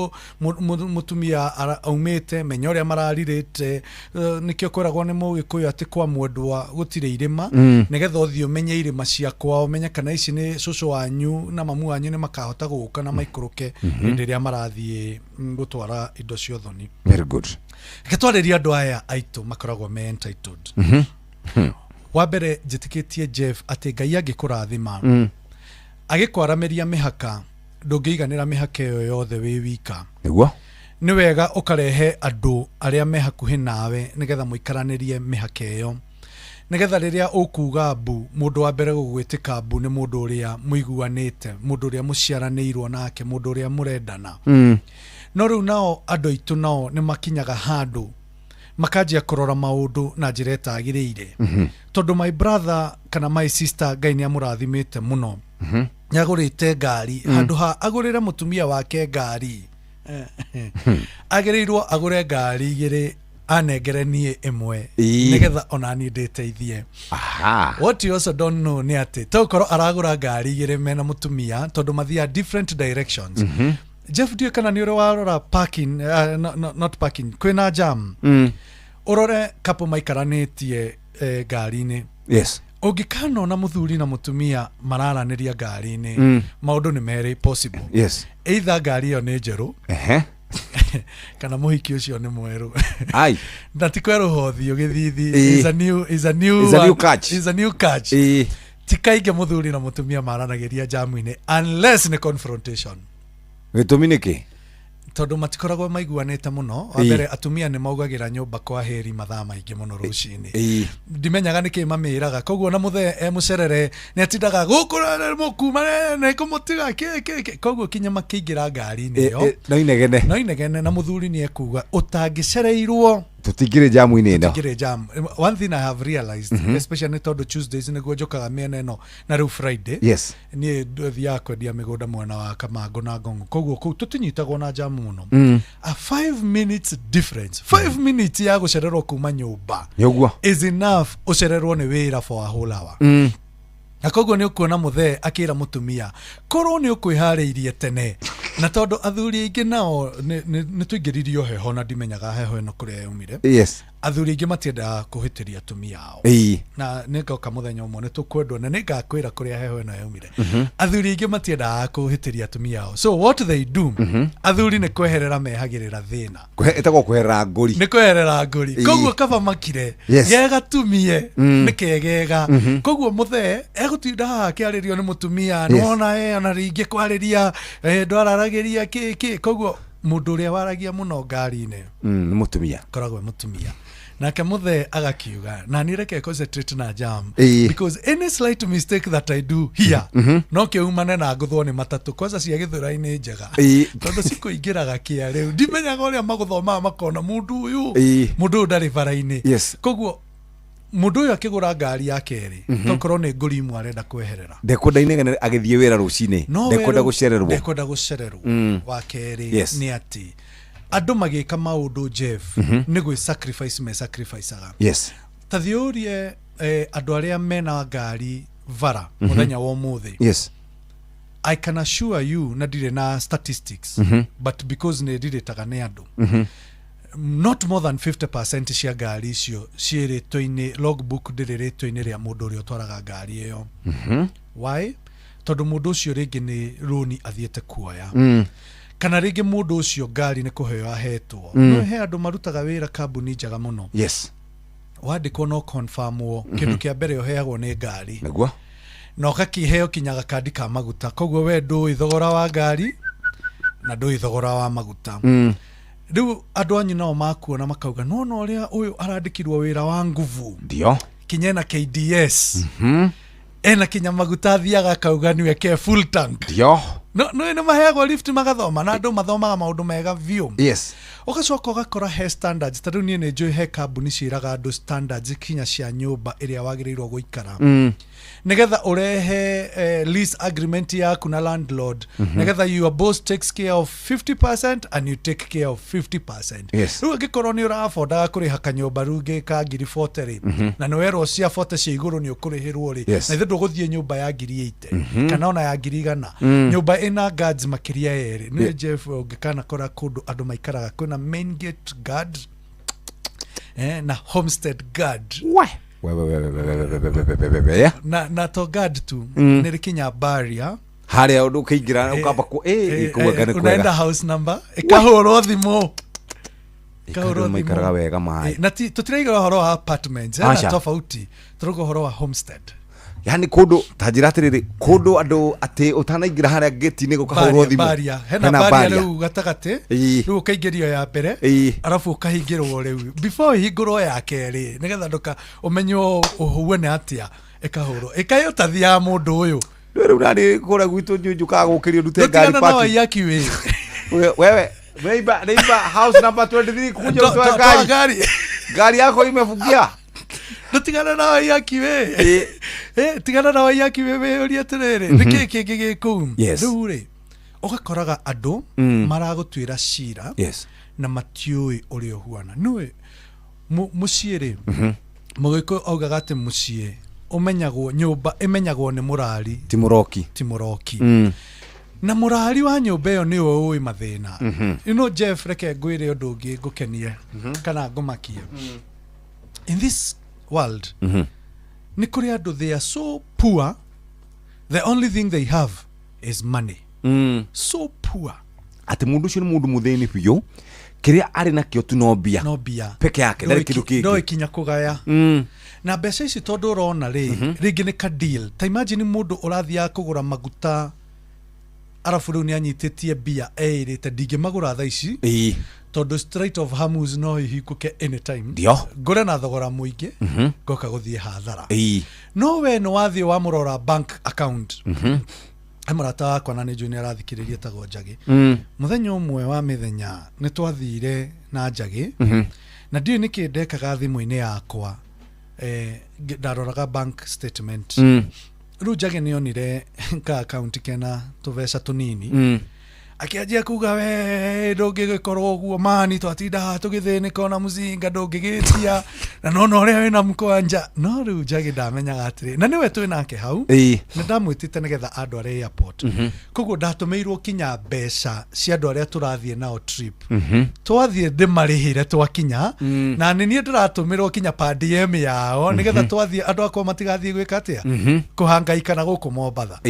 mũtumia aumĩte, menya ũrĩa mararirĩte. Nĩkĩo kwĩragwo nĩ Mũgĩkũyũ atĩ kwa mwendwa gũtirĩ irĩma. Nĩgetha ũthiĩ ũmenye irĩma cia kwao, ũmenye kana ici nĩ cũcũ wanyu na mamu wanyu nĩ makahota gũka na maikũrũke hĩndĩ ĩrĩa marathiĩ gũtwara indo cia ũthoni. Very good. Reke twarĩrie andũ aya aitũ makoragwo me entitled. Wa mbere, njĩtĩkĩtie, Jeff, atĩ Ngai angĩkũrathima, agĩkwaramĩria mĩhaka, ndũngĩiganĩra mĩhaka ĩyo yothe wĩ wika. Nĩ wega ũkarehe andũ arĩa me hakuhĩ nawe nĩgetha mũikaranĩrie mĩhaka ĩyo, nĩgetha rĩrĩa ũkuga mbu, mũndũ wa mbere gũgwĩtĩka mbu nĩ mũndũ ũrĩa mũiguanĩte, mũndũ ũrĩa mũciaranĩirwo nake, mũndũ ũrĩa mũrendana. No rĩu nao andũ aitũ nao nĩ makinyaga handũ makanjia kũrora maũndũ na njĩra ĩtagĩrĩire, tondũ my brother kana my sister, Ngai nĩ amũrathimĩte mũno, nĩ agũrĩte ngari. Handũ ha agũrĩre mũtumia wake ngari, agĩrĩirwo agũre ngari igĩrĩ, anengere niĩ ĩmwe, nĩgetha ona niĩ ndĩteithie. What you also don't know nĩ atĩ tokorwo aragũra ngari igĩrĩ mena mũtumia tondũ mathiaga different directions. Jeff, ndiũĩ kana nĩ ũrĩ warora parking, no, no, not parking, kwĩna jam, ũrore couple maikaranĩtie ngari-inĩ. Ũngĩkanona mũthuri na mũtumia mararanĩria ngari-inĩ, maũndũ nĩ merĩ possible. Either ngari ĩyo nĩ njerũ, kana mũhiki ũcio nĩ mwerũ. Ai. Na ti kwerũha ũthiũ gĩthithi. Is a new Is a new one. catch. Is a new catch. Ti kaingĩ mũthuri na mũtumia maranagĩria jamu-inĩ unless nĩ confrontation. Gĩtũmi nĩ kĩ? Tondũ matikoragwo maiguanĩte mũno. Wa mbere, atumia nĩ maugagĩra nyũmba kwa hĩri mathaa maingĩ mũno rũcinĩ. Ndimenyaga nĩkĩ mamĩraga, koguo na mũthee e mũcerere nĩ atindaga gũkũ mũkuma nĩ kũmũtiga kĩ kĩ kĩ, koguo kinya makĩingĩra ngari-inĩ ĩyo, no inegene. No inegene, na mũthuri nĩ ekuga ũtangĩcereirwo tũtingĩrĩ jamu-inĩ ĩno. Tũtingĩrĩ jam. One thing I have realized, especially nĩ tondũ Tuesdays nĩguo njũkaga mĩena ĩno na rĩu Friday, niĩ thiaga kwendia mĩgũnda mwena wa Kamangũ na Ngong'o, koguo kũu tũtinyitagwo na jamu mũno. A 5 minutes difference, 5 minutes ya gũcererwo kuma nyũmba Nĩ ũguo. is enough ũcererwo nĩ wĩra for a whole hour. Na koguo nĩ ũkuona mũthee akĩra mũtumia, korwo nĩ ũkwĩharĩirie tene. Na tondũ athuri aingĩ nao nĩ tũingĩririo heho na ndimenyaga heho ĩno kũrĩa yaumire. Athuri aingĩ matiendaga kũhĩtĩria atumia ao. Na nĩ ngoka mũthenya ũmwe nĩ tũkwendwo na nĩ ngakwĩra kũrĩa heho ĩno yaumire. Athuri aingĩ matiendaga kũhĩtĩria atumia ao, so what they do, athuri nĩ kweherera mehagĩrĩra thĩna. Ĩtagwo kweherera ngũri. Nĩ kweherera ngũri. Koguo kaba makire gegatumie nĩ kegega. Koguo mũthee egũtinda haha akĩarĩrio nĩ mũtumia. Nĩwona ona rĩngĩ kwarĩria ndwararagĩria kĩ kĩ. Koguo mũndũ ũrĩa waragia mũno ngari-inĩ Nĩ mũtumia. Koragwo e mũtumia. Nake mũthee agakiuga, na niĩ reke concentrate na jam, because any slight mistake that I do here no kĩumane na ngũthwo nĩ matatũ. Kwanza cia Gĩthũrai-inĩ njega, tondũ cikũingĩraga kĩa rĩu ndimenyaga ũrĩa magũthomaga makona mũndũ ũyũ, mũndũ ũyũ ndarĩ bara-inĩ. Koguo mũndũ ũyũ akĩgũra ngari ya kerĩ, tokorwo nĩ ngũri imwe arenda kweherera. Ndekwenda inegene agĩthiĩ wĩra rũcinĩ. No ndekwenda gũcererwo. Ndekwenda gũcererwo. Wa kerĩ nĩ atĩ andũ magĩka maũndũ, Jeff, nĩ gwĩ sacrifice me sacrificeaga. Ta thiĩ ũrie andũ arĩa mena ngari bara mũthenya wa ũmũthĩ. I can assure you, na ndirĩ na statistics, but because nĩ ndirĩtaga nĩ andũ, not more than 50% cia ngari icio ciĩ rĩtwa-inĩ, logbook ndĩrĩ rĩtwa-inĩ rĩa mũndũ ũrĩa ũtwaraga ngari ĩyo. Why? Tondũ mũndũ ũcio rĩngĩ nĩ rũni athiĩte kuoya, kana rĩngĩ mũndũ ũcio ngari nĩ kũheo ahetwo. No he andũ marutaga wĩra kambuni njega mũno. Wandĩkwo no confirmwo, kĩndũ kĩa mbere ũheagwo nĩ ngari. Na ũgakĩheo kinya gakandi ka maguta. Koguo we ndũĩ thogora wa ngari na ndũĩ thogora wa maguta. Rĩu andũ anyu nao makuona makauga, nona ũrĩa ũyũ arandĩkirwo wĩra wa nguvu, kinya ena KDS, ena kinya maguta, athiaga akauga niwe ke full tank. No no nĩ maheagwo lift magathoma, na andũ mathomaga maũndũ mega biũ. Ũgacoka ũgakora he standards. Ta rĩu niĩ nĩ njũĩ he kambuni ciĩraga andũ standards kinya cia nyũmba ĩrĩa wagĩrĩirwo gũikara, nĩgetha ũrehe lease agreement yaku na landlord, nĩgetha your boss takes care of 50% and you take care of 50%. Rĩu angĩkorwo nĩ ũrabodaga kũrĩha kanyũmba rungĩ ka ngiri 40 rĩ, na nĩ werwo cia 40 cia igũrũ nĩ ũkũrĩhĩrwo rĩ, na ithe ndũgũthiĩ nyũmba ya ngiri 80 kana ona ya ngiri 100, nyũmba ĩna guards makĩria erĩ. Nĩ Jeff, ũngĩkanakora kũndũ andũ maikaraga kwĩna main gate guard na homestead guard. We we we we we we we we we we we, yeah. Na to guard tu, nĩ rĩkinya barrier. Harĩa ũndũ ũkĩingĩra ũkamba ku kũu anga nĩ unaenda kwega. House number ĩkahũrwo thimũ. Ĩkahũrwo Andũ maikaraga thimũ. wega maĩ. Na ti tũtiraiga ũhoro wa apartments hena Aca. tofauti, tũrauga ũhoro wa homestead. Yani kũndũ ta njĩra atĩrĩrĩ, kũndũ andũ atĩ ũtanaingĩra harĩa gate-inĩ gũkahũrwo thimũ. Baria hena baria rĩu gatagatĩ. Rĩu ũkaingĩrio ya mbere, arabu ũkahingĩrwo rĩu before ĩhingũrwo ya kerĩ, nĩgetha ndũka ũmenywo ũhuane atĩa, ĩkahũrwo ĩkaĩ ũtathiaga mũndũ ũyũ. Rĩu nani kũrĩa gwitũ njũkaga gũkĩrio ndute ngari ndũtigana na parking. Waiyaki wĩ Wewe neighbor, neighbor, house number 23, kuja utoe toa gari. Gari. Gari yako imefungia. Ndũtigana na Waiyaki wĩ. Tigana na Waiyaki wĩ, wĩyũrie atĩrĩrĩ, nĩ kĩĩ kĩngĩ gĩ kũu? Rĩu rĩ, ũgakoraga andũ maragũtuĩra cira na matiũĩ ũrĩa ũhuana. Nĩũĩ mũciĩ rĩ, mũgĩkũyũ augaga atĩ mũciĩ ũmenyagwo, nyũmba ĩmenyagwo nĩ mũrari, ti mũroki. Ti mũroki. Na mũrari wa nyũmba ĩyo nĩwe ũĩ mathĩna. You know, Jeff, reke ngwĩre ũndũ ũngĩ ngũkenie kana ngũmakie. In this world, nĩ kũrĩ andũ, they are so poor, the only thing they have is money. So poor. Atĩ mũndũ ũcio nĩ mũndũ mũthĩni biũ, kĩrĩa arĩ nakĩo tu no mbia. No mbia. Peke yake, ndarĩ kĩndũ kĩngĩ. Ndoĩ kinya kũgaya. Na mbeca ici tondũ ũrona rĩ, rĩngĩ nĩ ka deal. Ta imagine mũndũ ũrathiaga kũgũra maguta, arabu rĩu nĩ anyitĩtie mbia, eĩrĩte ndingĩmagũra thaa ici tondũ Strait of Hormuz no ihingũke anytime, ngũre na thogora mũingĩ, ngoka gũthiĩ hathara. No we nĩ wathiĩ wamũrora bank account. He mũrata wakwa, na nĩ njũĩ nĩ arathikĩrĩria, etagwo Njagĩ. Mũthenya ũmwe wa mĩthenya nĩ twathire na Njagĩ, na ndiũĩ nĩkĩ ndekaga thimũ-inĩ yakwa, ndaroraga bank statement. Rĩu Njagĩ nĩ onire ka account kena tũbeca tũnini. Akĩanjia kuga we ndũngĩgĩkorwo ũguo mani, twatinda haha tũgĩthĩnĩka ona mũcinga ndũngĩgĩtia na nona ũrĩa wĩna mkwanja. No rĩu Njagi ndamenyaga atĩrĩ, na nĩwe twĩ nake hau, nĩ ndamwĩtĩte nĩgetha andware airport. Koguo ndatũmĩirwo kinya mbeca cia andũ arĩa tũrathiĩ nao trip. Twathiĩ ndĩmarĩhĩre twakinya, na nĩ niĩ ndĩratũmĩrwo kinya per diem yao nĩgetha twathiĩ andũ akwa matigathiĩ gwĩka atĩa, kũhangaika na gũkũ Mombatha.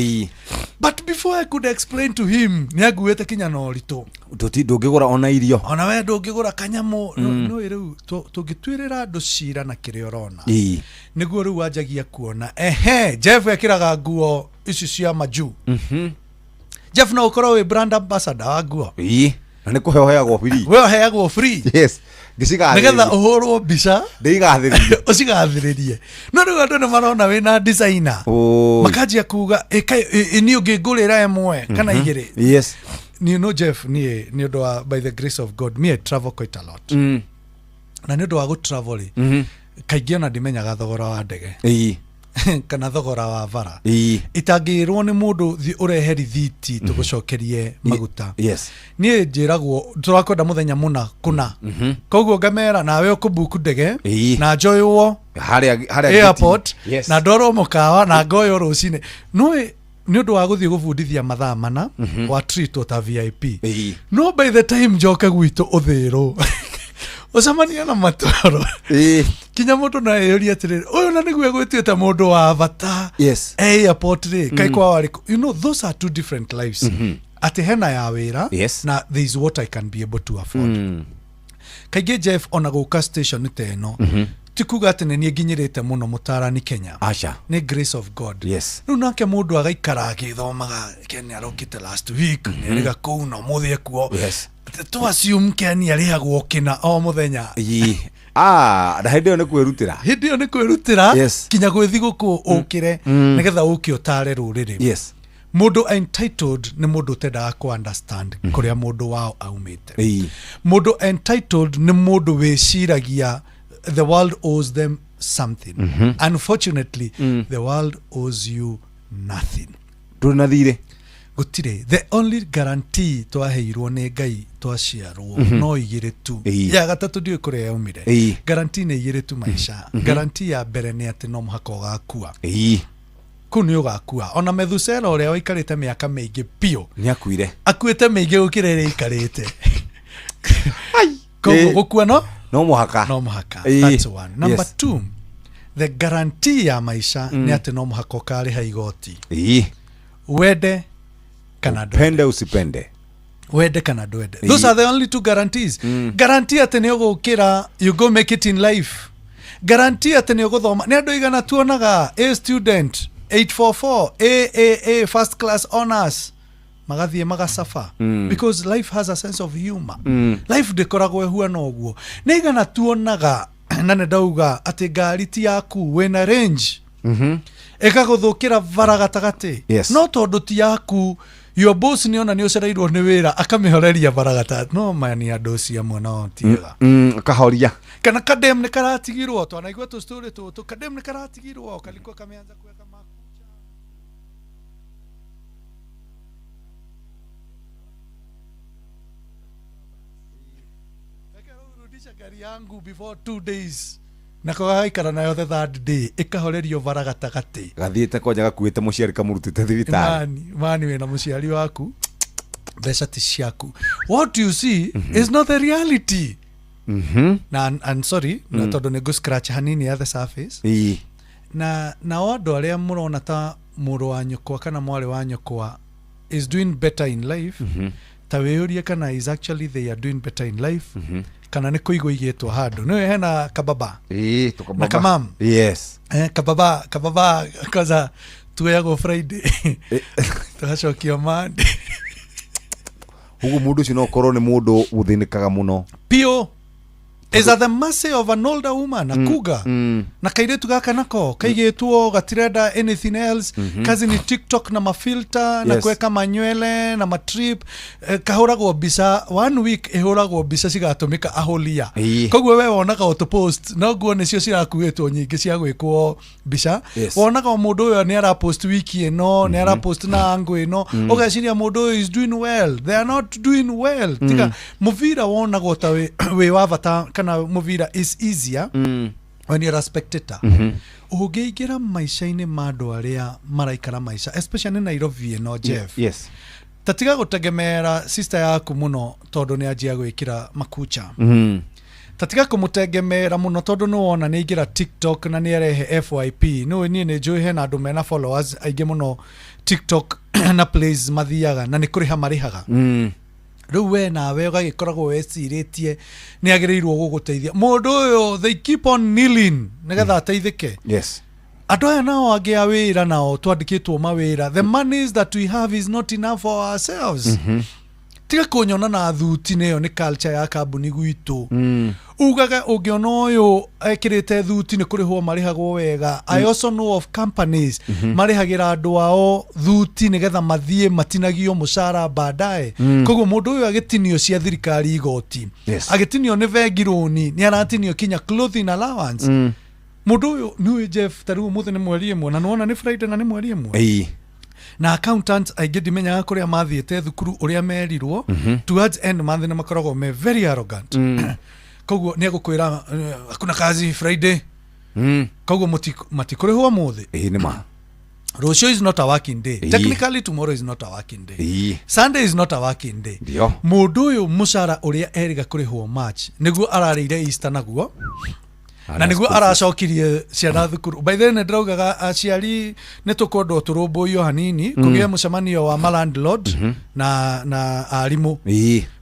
But before I could explain to him, nĩ anguĩte kinya na ũritũ. Ndũngĩgũra ona irio. Ona we ndũngĩgũra kanyamũ. No rĩu tũngĩtuĩrĩra andũ cira na kĩrĩa ũrona, nĩguo rĩu wanjagia kuona ehe Jeff ekĩraga nguo ici cia majuu. Jeff no ũkorwo wĩ brand ambassador wa nguo. Ĩĩ, na nĩ kũhe ũheagwo free. We ũheagwo free. Yes, ngĩcigathĩrĩria. Nĩgetha ũhũrwo mbica. Ndĩigathĩrĩrie. Ũcigathĩrĩrie. No rĩu andũ nĩ marona wĩna designer, makanjia kuga niĩ ũngĩngũrĩra ĩmwe kana igĩrĩ. You know Jeff, niĩ nĩ ũndũ wa, by the grace of God, me I travel quite a lot. Na nĩ ũndũ wa gũ travel rĩ, kaingĩ ona ndimenyaga thogora wa ndege kana thogora wa bara. Itangĩrwo nĩ mũndũ thiĩ ũrehe rithiti tũgũcokerie maguta. Niĩ njĩragwo tũrakwenda mũthenya mũna kũna. Koguo ngamera nawe ũkũbuku ndege na njoywo harĩa airport, na ndorwo mũkawa na ngoywo rũcinĩ. Nĩ nĩ ũndũ wa gũthiĩ gũbundithia mathaa 4, wa treatwo ta VIP. No by the time njoke gwitũ ũthĩrwo ũcemania na matoro, kinya mũndũ no eyũrie atĩrĩrĩ, ũyũ na nĩguo egwĩtuĩte mũndũ wa bata airport rĩ, kaĩ kwao arĩ kũ? You know those are two different lives. Atĩ hena ya wĩra, na there is what I can be able to afford. Kaingĩ Jeff, ona gũka station ta ĩno, ti kuga atĩ nĩ niĩ nginyĩrĩte mũno mũtarani Kenya. Aca. Nĩ grace of God. Rĩu nake mũndũ agaikara agĩthomaga, Ken arokĩte last week, nĩarĩga kũu na ũmũthĩ ekuo. To assume Ken arĩhagwo kĩna o mũthenya. Ah, na hĩndĩ ĩyo nĩ kwĩrutĩra. Hĩndĩ ĩyo nĩ kwĩrutĩra. Kinya gwĩ thigũkũ ũkĩre nĩgetha ũke ũtare rũrĩrĩ. Mũndũ entitled nĩ mũndũ ũtendaga kũ understand kũrĩa mũndũ wao aumĩte. Mũndũ entitled nĩ mũndũ wĩciragia the world owes them something. Unfortunately, the world owes you nothing. Ndũrĩ na thirĩ. Gũtirĩ. The only guarantee twaheirwo nĩ Ngai twaciarwo, no igĩrĩ tu. Ya gatatũ ndiũĩ kũrĩa yaumire. Guarantee nĩ igĩrĩ tu maica. Guarantee ya mbere nĩ atĩ no mũhaka ũgakua. Kũu nĩ ũgakua. Ona Methusela ũrĩa waikarĩte mĩaka mĩingĩ biũ, nĩ akuire. Akuĩte mĩingĩ gũkĩra ĩrĩa aikarĩte. Koguo gũkua no no mũhaka. No mũhaka. That's one. Number two, the guarantee ya maica nĩ atĩ no mũhaka ũkarĩha igoti. Wende kana ndwende. Upende usipende. Wende kana ndwende. Those are the only two guarantees. Guarantee atĩ nĩ ũgũkĩra, you go make it in life. Guarantee atĩ nĩ ũgũthoma. Nĩ andũ igana tuonaga A student 844 AAA first class honors, magathiĩ magacaba. Because life has a sense of humor. Life ndĩkoragwo ĩhuana ũguo. Nĩ igana tuonaga, na nĩ ndauga atĩ ngari ti yaku, wĩna range, ĩgagũthũkĩra bara gatagatĩ. No tondũ ti yaku, your boss nĩ ona nĩ ũcereirwo nĩ wĩra, akamĩhoreria bara gatagatĩ. No mani andũ ũcio amwe no tiega. Kahoria. Kana kadem nĩ karatigirwo, twanaigua tũ story tũtũ, kadem nĩ karatigirwo kalikuwa kameanza kuweka makucha. Rudisha gari yangu before 2 days, nako gagaikara nayo the third day, ĩkahorerio bara gatagatĩ. Gathiĩte kwanja gakuĩte mũciari kamũrutĩte thibitarĩ. Mani, mani wĩna mũciari waku, mbeca ti ciaku. What you see is not the reality. Na I'm sorry, na tondũ nĩ ngũ scratch hanini at the surface. Na nao andũ arĩa mũrona ta mũrũ wa nyũkwa kana mwarĩ wa nyũkwa is doing better in life, ta wĩyũrie kana is actually they are doing better in life, kana nĩ kũigwo igĩtwo handũ. Nĩwe hena kababa. Tũkababa. Na kamam. Kababa, kababa kwanza tuoyagwo Friday. Tũgacokio Monday. Ũguo mũndũ ũcio no ũkorwo nĩ mũndũ ũthĩnĩkaga mũno. Piũ. Is at the mercy of an older woman, akuga na kairĩtu gaka nako kaigĩtwo gatirenda anything else. Kazi ni TikTok na mafilter na kuweka manywele na matrip. Kahũragwo mbica one week, ĩhũragwo mbica cigatũmĩka ahũlia. Koguo we wonaga o tũpost, noguo nĩcio cirakuĩtwo nyingĩ cia gwĩkwo mbica. Wonaga o mũndũ ũyũ nĩ arapost wiki ĩno, nĩ arapost na angle ĩno, ũgeciria mũndũ ũyũ is doing well. They are not doing well. Tiga mũbira wonagwo ta wĩ wa bata, kana mũbira is easier when you're a spectator. Ũngĩingĩra maica-inĩ ma andũ arĩa maraikara maica, especially Nairobi ĩno, Jeff, tatiga gũtegemera sister yaku mũno tondũ nĩ anjia gwĩkĩra makucha. Tatiga kũmũtengemera mũno tondũ nĩ wona nĩ aingĩra TikTok na nĩ arehe FYP. Nĩ niĩ nĩ njũĩ hena andũ mena followers aingĩ mũno TikTok na plays mathiaga na nĩ kũrĩha marĩhaga. Rĩu we nawe ũgagĩkoragwo wecirĩtie nĩ agĩrĩirwo gũgũteithia. Mũndũ ũyũ, they keep on kneeling nĩgetha ateithĩke. Andũ aya nao angĩ a wĩra, nao twandĩkĩtwo mawĩra, the monies that we have is not enough for ourselves. Tiga kũnyona na thuti, nĩyo nĩ culture ya kambuni gwitũ. Ugaga ũngĩona ũyũ ekĩrĩte thuti nĩ kũrĩhwo marĩhagwo wega. I also know of companies marĩhagĩra andũ ao thuti nĩgetha mathiĩ matinagio mũcara baadaye. Koguo mũndũ ũyũ agĩtinio cia thirikari igoti, agĩtinio nĩ bengi rũni, nĩ aratinio kinya clothing allowance. Mũndũ ũyũ nĩũĩ, Jeff, ta rĩu ũmũthĩ nĩ mweri 1 na nĩwona nĩ Friday na nĩ mweri 1. Na accountants aingĩ ndimenyaga kũrĩa mathiĩte thukuru, ũrĩa merirwo towards end month nĩ makoragwo me very arrogant. Koguo nĩ egũkwĩra, "Hakuna kazi Friday." Koguo matikũrĩhwo mũthĩ. Ĩĩ, nĩ ma. Rũciũ is not a working day. Technically tomorrow is not a working day. Sunday is not a working day. Mũndũ ũyũ mũcara ũrĩa erĩga kũrĩhwo March nĩguo ararĩire Easter naguo na nĩguo aracokirie ciana thukuru. By the way, nĩ ndĩraugaga aciari nĩ tũkwendwo tũrũmbũiyo hanini. Kũgĩe mũcemanio wa malandlord na arimũ,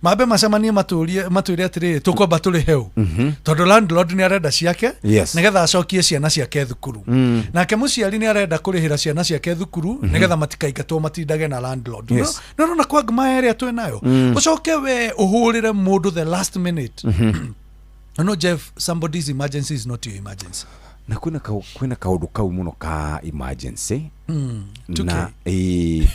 mambe macemanie, matũrie, matwĩre atĩrĩrĩ, tũkwamba tũrĩhe ũ, tondũ landlord nĩ arenda ciake nĩgetha acokie ciana ciake thukuru. Nake mũciari nĩ arenda kũrĩhĩra ciana ciake thukuru nĩgetha matikaingatwo matindage na landlord. No no na kwangma ĩrĩa twĩ nayo, ũcoke we ũhũrĩre mũndũ the last minute. No, Jeff, somebody's emergency is not your emergency. Na kwĩna kaũndũ kau mũno ka emergency. Na 2K. ĩĩ,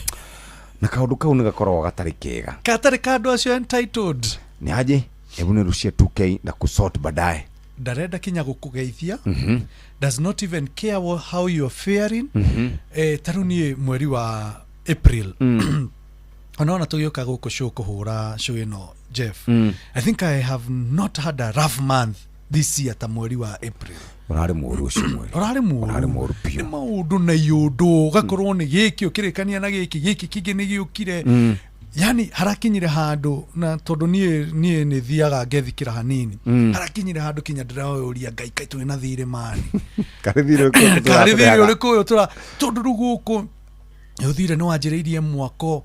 na kaũndũ kau nĩ gakoragwo gatarĩ kega. Katarĩ ka andũ acio entitled. Nĩ aje, hebu nirushie 2K na kusort baadaye. Ndarenda kinya gũkũgeithia. Does not even care how you're faring. Ta rĩu niĩ mweri wa April, onaona tũgĩũka gũkũ show, kũhũra show ĩno, Jeff, I think I have not had a rough month this year ta mweri wa April. Ũrarĩ mũũru ũcio mweri. Ũrarĩ mũũru. Ũrarĩ mũũru biũ. Nĩ maũndũ na iũndũ, ũgakorwo nĩ gĩkĩ ũkĩrĩkania na gĩkĩ, gĩkĩ kĩngĩ nĩ gĩũkire. Yani harakinyire handũ, na tondũ niĩ nĩ thiaga ngethikĩra hanini, harakinyire handũ kinya ndĩroyũria Ngai, kaĩ twĩna thirĩ mani? Karĩ thirĩ ũrĩkũ? Karĩ thirĩ ũrĩkũ ũyũ tũra, tondũ rĩu gũkũ nĩ ũthire nĩ wanjĩrĩirie mwako,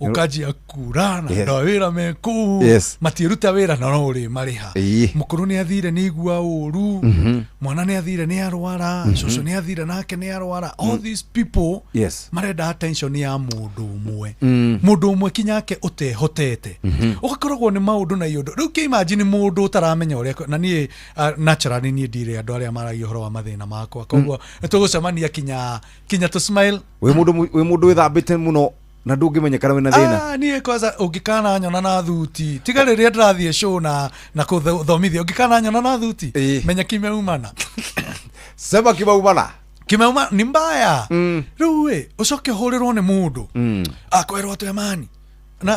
ũkanjia kura na andũ a wĩra me kũu matiĩruta wĩra na no ũrĩ marĩha. Mũkũrũ nĩ athire, nĩ igua ũru. Mwana nĩ athire, nĩ arwara. Cũcũ nĩ athire, nake nĩ arwara. All these people marenda attention ya mũndũ ũmwe, mũndũ ũmwe kinyake ũtehotete. Ũgakoragwo nĩ maũndũ na iũndũ. Rĩu kĩ imagine mũndũ ũtaramenya ũrĩa, na niĩ naturally niĩ ndirĩ andũ arĩa maragia ũhoro wa mathĩna makwa, koguo nĩ tũgũcemania kinya tũ smile. Wĩ mũndũ wĩthambĩte mũno na ndũngĩmenyekana wĩna thĩna. Ah, niĩ kwanza ũngĩkana nyona na thuti, tiga rĩrĩa ndĩrathiĩ show na kũthomithia, ũngĩkana nyona na thuti, menya kimeumana. Sema kimeumana. Kimeuma ni mbaya. Rĩu ĩ ũcoke ũhũrĩrwo nĩ mũndũ akwĩrwo atĩ amani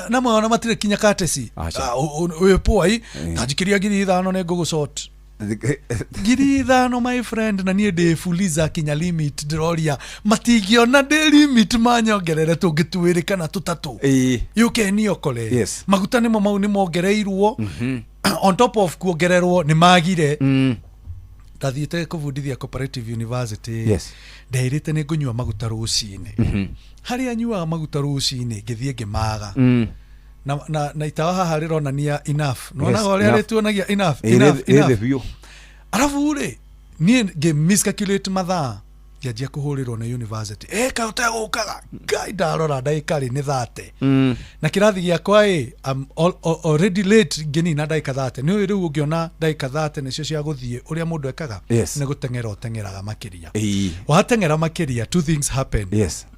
na mwana matirĩ kinya katesi. Aca. Ah, wĩ poa i tanjikiria 5,000 nĩ ngũgũcort 5,000, my friend. Na niĩ ndĩ fuliza kinya limit, ndĩroria matingĩona ndĩ limit manyongerere tũngĩtuĩrĩ kana tũtatũ yũke niokore. Maguta nĩmo mau nĩ mongereirwo. On top of kuongererwo nĩ magire. Ndathiĩte kũbundithia Cooperative University. Ndeirĩte nĩ ngũnyua maguta rũcinĩ. Harĩa nyuaga maguta rũcinĩ, ngĩthiĩ ngĩmaga. Na itawa haha rĩronania enough. Nĩwonaga ũrĩa enough. rĩtuonagia enough, enough, Rĩ enough. thĩ biũ. Arabu rĩ, niĩ ngĩ miscalculate mathaa. Ngĩanjia kũhũrĩrwo nĩ university, ĩ kaĩ ũtegũkaga? Ngai, ndarora ndagĩka rĩ, nĩ 30 na kĩrathi gĩakwa ĩ I'm already late ngĩnina ndagĩka 30. Nĩ ũĩ rĩu ũngĩona ndagĩka 30 nĩcio cia gũthiĩ, ũrĩa mũndũ ekaga nĩ gũteng'era ũteng'eraga makĩria. Wateng'era makĩria, two things happen.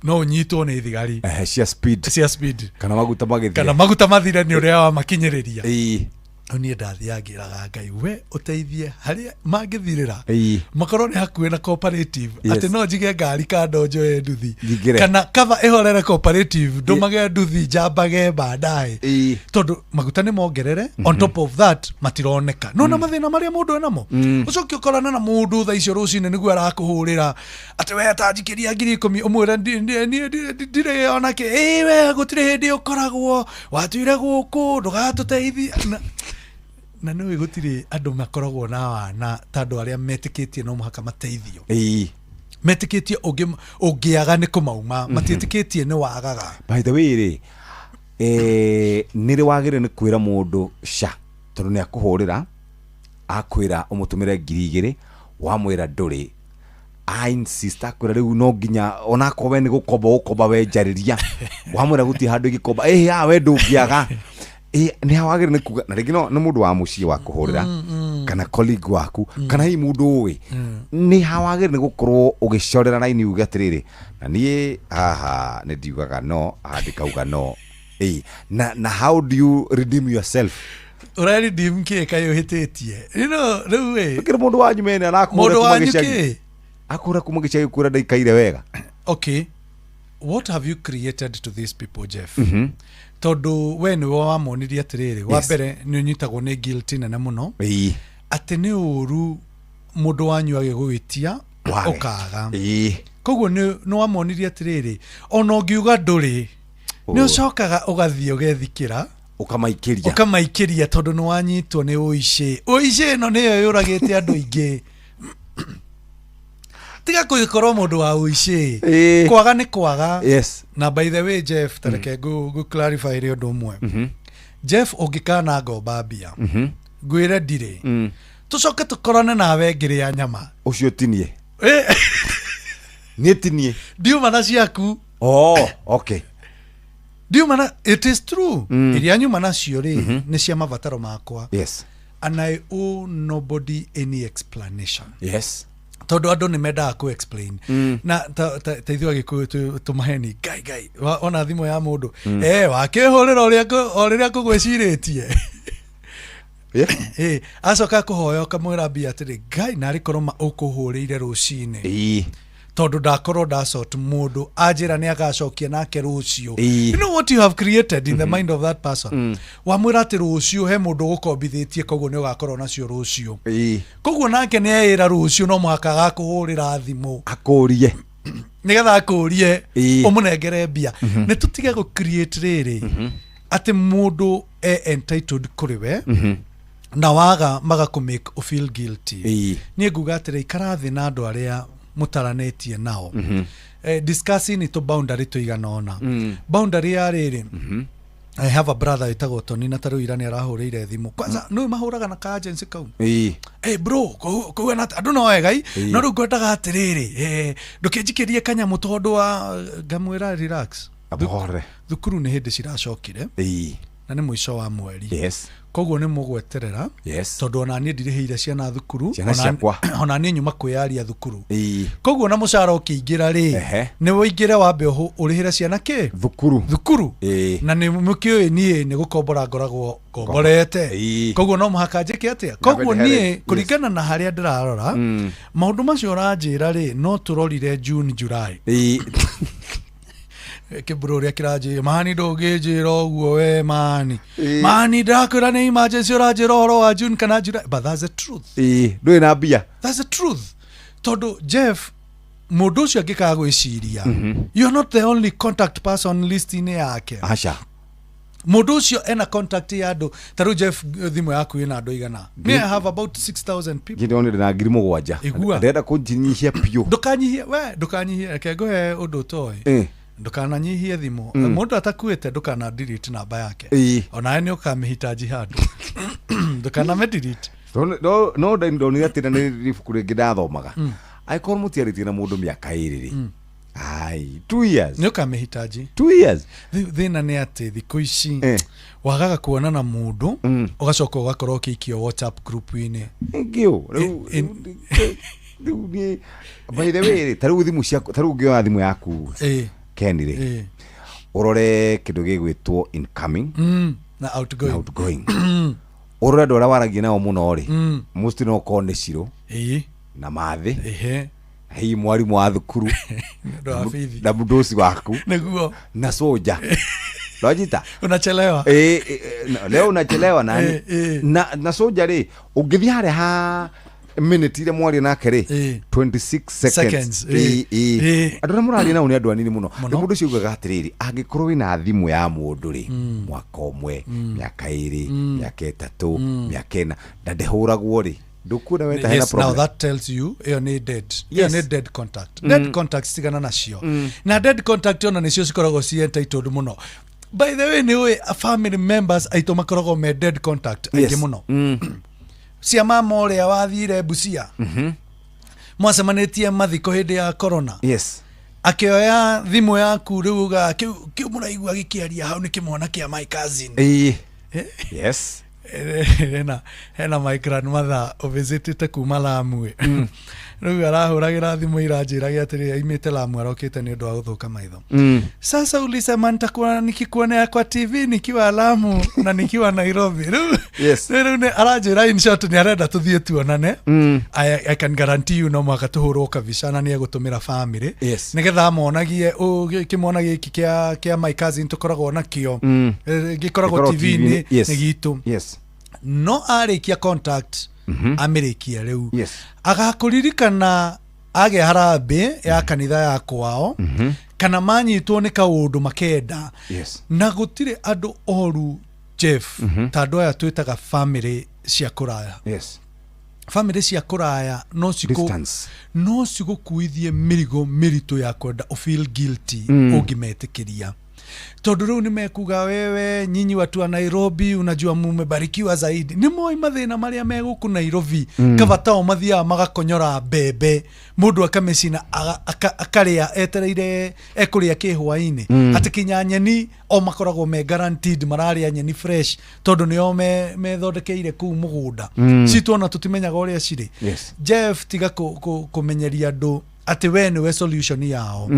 No ũnyitwo nĩ thigari Ehe, cia speed. Cia speed. Kana maguta magĩthire. Kana maguta mathire nĩ ũrĩa wamakinyĩrĩria. Rĩu niĩ ndathiaga ngĩraga Ngai, we ũteithie harĩa mangĩthirĩra makorwo nĩ hakuhĩ na cooperative, atĩ no njige ngari kando njoe nduthi Nyingĩre. kana kaba ĩhorere cooperative, ndũmage nduthi njambage baadaye, tondũ maguta nĩ mongerere. On top of that, matironeka nona mathĩna marĩa mũndũ enamo. Ũcoke ũkorane na mũndũ thaa icio rũcinĩ nĩguo arakũhũrĩra atĩ we tanjikĩria 10,000, ũmwĩre, "Niĩ ndirĩ ona kĩ." Ĩ we gũtirĩ hĩndĩ ũkoragwo watuire gũkũ ndũgatũteithie. Na nĩũĩ gũtirĩ andũ makoragwo na wana ta andũ arĩa metĩkĩtie no mũhaka mateithio, metĩkĩtie ũngĩaga nĩ kũmauma, matiĩtĩkĩtie nĩ wagaga. By the way rĩ, nĩ rĩ wagĩrĩire nĩ kwĩra mũndũ ca, tondũ nĩ akũhũrĩra akwĩra ũmũtũmĩre 2,000, wamwĩra ndũrĩ, a insist akwĩra rĩu no nginya onakorwo we nĩ gũkomba ũgũkomba, we njarĩria, wamwĩra gũtirĩ handũ ingĩkomba, ĩ ya we ndũngĩaga. Ĩ, nĩ ha wagĩrĩire nĩ kuga? Na rĩngĩ no nĩ mũndũ wa mũciĩ wa kũhũrĩra kana colleague waku kana hihi mũndũ ũĩ, nĩ ha wagĩrĩire nĩ gũkorwo ũgĩcorera raini uge atĩrĩrĩ, na niĩ haha nĩ ndiugaga no, haha ndikauga no. Ĩ, na how do you redeem yourself? Ũraredeem kĩ? Kaĩ ũhĩtĩtie? You know, rĩu ĩ Kĩrĩ mũndũ wanyu mene arakũhũra Mũndũ kuma wanyu gĩcagi. kĩ? Akũhũra kuma gĩcagi kwĩra ndaikaire wega. Okay, what have you created to these people, Jeff? Tondũ we nĩwe wamonirie atĩrĩrĩ, wa mbere nĩ ũnyitagwo nĩ guilt nene mũno atĩ nĩ ũru mũndũ wanyu agĩgwĩtia Wage. ũkaga. Koguo nĩ wamonirie atĩrĩrĩ, ona ũngiuga ndũrĩ, nĩ ũcokaga ũgathiĩ ũgethikĩra. Ũkamaikĩria. Ũkamaikĩria, tondũ nĩ wanyitwo nĩ ũicĩ. Ũicĩ ĩno nĩyo yũragĩte andũ aingĩ. Tiga gũgĩkorwo mũndũ wa ũicĩ. Kwaga nĩ kwaga. Na by the way, Jeff, tareke ngũ clarify rĩ ũndũ ũmwe. Jeff, ũngĩkana ngomba mbia, ngwĩre ndirĩ, tũcoke tũkorane nawe ngĩrĩa nyama, Ũcio tinie. Niĩ tinie. Ndiuma na ciaku. Oh, okay. Ndiuma na, it is true, iria nyuma nacio rĩ, nĩ cia mabataro makwa and I owe nobody any explanation, tondũ andũ nĩ mendaga kũ explain. Na ta ithuĩ Agĩkũyũ tũmaheni ngai ngai. Ona thimũ ya mũndũ, wakĩhũrĩra o rĩrĩa ngũgwĩcirĩtie. Acoka kũhoya, ũkamwĩra mbia atĩrĩ, ngai narĩ korwo ma ũkũhũrĩire rũcinĩ, tondũ ndakorwo ndacot mũndũ anjĩra nĩ agacokia nake rũciũ. You know what you have created in the mind of that person? Wamwĩra atĩ rũciũ he mũndũ ũgũkombithĩtie, koguo nĩ ũgakorwo nacio rũciũ. Koguo nake nĩ eĩra rũciũ no mũhaka agakũhũrĩra thimũ akũrie nĩgetha akũrie ũmũnengere mbia. Nĩ tũtige gũ create rĩrĩ atĩ mũndũ e entitled kũrĩ we, na waga magakũ make you feel guilty. Niĩ nguga atĩrĩ, ikara thĩ na andũ arĩa mũtaranĩtie nao, discussing tũ boundary tũigana ũna. Boundary ya rĩrĩ, I have a brother wĩtagwo Tony, na tarĩu ira nĩ arahũrĩire thimũ. Kwanza nĩ mahũraga na ka agency kau. Hey bro, kũu na andũ no wega i, no rĩu ngwendaga atĩrĩrĩ, ndũkĩnjikĩrie kanyamũ tondũ wa ngamwĩra relax. Abore. Thukuru nĩ hĩndĩ ciracokire na nĩ mũico wa mweri, koguo nĩ mũgweterera, tondũ ona niĩ ndirĩhĩire ciana thukuru. Ciana ciakwa. Ona niĩ nyuma kwĩyaria thukuru, koguo na mũcara ũkĩingĩra rĩ, nĩ ũingĩre wambe ũrĩhĩre ciana kĩ thukuru. Thukuru. Na nĩ mũkĩũĩ niĩ nĩ gũkombora ngoragwo ngomborete, koguo no mũhaka njĩke atĩa? Koguo ndĩhere- niĩ kũringana na harĩa ndĩrarora maũndũ macio ũranjĩra rĩ, no tũrorire June, July. Kĩmbũrũ ũrĩa kĩranjĩra, mani ndũngĩnjĩra ũguo we mani. Mani ndakwĩra nĩ emergency, ũranjĩra ũhoro wa June kana July, but that's the truth. Ndũrĩ na mbia. That's the truth, tondũ Jeff, mũndũ ũcio angĩkaga gwĩciria, you are not the only contact person list-inĩ yake. Aca. Mũndũ ũcio ena contact ya andũ. Ta rĩu Jeff, thimũ yaku ĩna andũ igana? Me, I have about 6000 people. Ngindonire na 7,000. Igua. Ndĩrenda kũnjinyihia biũ. Ndũkanyihie we, ndũkanyihie. Reke ngũhe ũndũ ũtoĩ. Ndũkananyihie thimũ. Mũndũ atakuĩte, ndũkana delete namba yake. Onawe nĩ ũkamĩhitaji handũ, ndũkaname delete. No ndonire atĩ na nĩ ibuku rĩngĩ ndathomaga. Angĩkorwo mũtiarĩtie na mũndũ mĩaka 2 rĩ, ai, 2 years nĩ ũkamĩhitaji. 2 years. Thĩna nĩ atĩ thikũ ici wagaga kuona na mũndũ, ũgacoka ũgakorwo ũkĩikio WhatsApp group-inĩ. Thank you. Rĩu niĩ, by the way rĩ, ta rĩu thimũ ciaku, ta rĩu ũngĩoya thimũ yaku, Ken rĩ, ũrore kĩndũ gĩgwĩtwo incoming na outgoing, na outgoing. Ũrore andũ arĩa waragia nao mũno rĩ, mostly no ũkorwo nĩ Cirũ na Mathĩ, hihi mwarimũ wa thukuru Nĩ ũndũ wa bithi. na mũndũ ũcio waku nĩguo na soja Rwajita unachelewa. Leo unachelewa nani? Na soja rĩ, ũngĩthiĩ harĩa ha minute iria mwaria nake rĩ, 26 seconds. Andũ arĩa mũraria nao nĩ andũ anini mũno. Rĩu mũndũ ũcio augaga atĩrĩrĩ, angĩkorwo wĩna thimũ ya mũndũ rĩ, mwaka 1, mĩaka 2, mĩaka 3, mĩaka 4, na ndĩhũragwo rĩ, ndũkuona we ta hena Yes, now problem. that tells you ĩyo nĩ dead. Ĩyo nĩ dead contact. Dead contact tigana nacio. Na dead contact ona nĩcio cikoragwo ci entitled mũno. By the way, nĩ ũĩ family members aitũ makoragwo me dead contact aingĩ mũno. Cia mama ũrĩa wathire Busia, mwacemanĩtie mathiko hĩndĩ ya corona. Akĩoya thimũ yaku rĩu uga kĩu mũraigua gĩkĩaria hau nĩ kĩmwana kĩa my cousin. Yes. Hena my grandmother ũvisitĩte kuma Lamu. Rĩu arahũragĩra thimũ iranjĩrage atĩrĩ aimĩte Lamu arokĩte nĩ ũndũ wa gũthũka maitho. Sasa ulisema nitakuwa nikikuonea kwa TV nikiwa Lamu na nikiwa Nairobi. Rĩu rĩu nĩ aranjĩra in short nĩ arenda tũthiĩ tuonane. I can guarantee you no mũhaka tũhũrwo kabica na nĩ egũtũmĩra family. Nĩgetha amonagie kĩmwana gĩkĩ kĩa my cousin tũkoragwo nakĩo, gĩkoragwo TV-inĩ nĩ gitũ. No arĩkia contact, amĩrĩkia rĩu, agakũririkana agĩa harambĩ ya kanitha ya kwao, kana manyitwo nĩ kaũndũ makenda. Na gũtirĩ andũ oru, Jeff, ta andũ aya twĩtaga family cia kũraya. Family cia kũraya no cigũkuithie mĩrigo mĩritũ ya kwenda ũ feel guilty ũngĩmetĩkĩria. Tondũ rĩu nĩ mekuga wewe nyinyi watu wa Nairobi unajua mumebarikiwa zaidi. Nĩ moĩ mathĩna marĩa me gũkũ Nairobi. Kaba tao mathiaga magakonyora mbembe, mũndũ akamĩcina akarĩa etereire ekũrĩa kĩhwainĩ. Atĩ kinya nyeni o makoragwo me guaranteed mararĩa nyeni fresh tondũ nĩo methondekeire kũu mũgũnda. Citũ ona tũtimenyaga ũrĩa cirĩ. Jeff, tiga kũmenyeria andũ atĩ we nĩwe solution yao.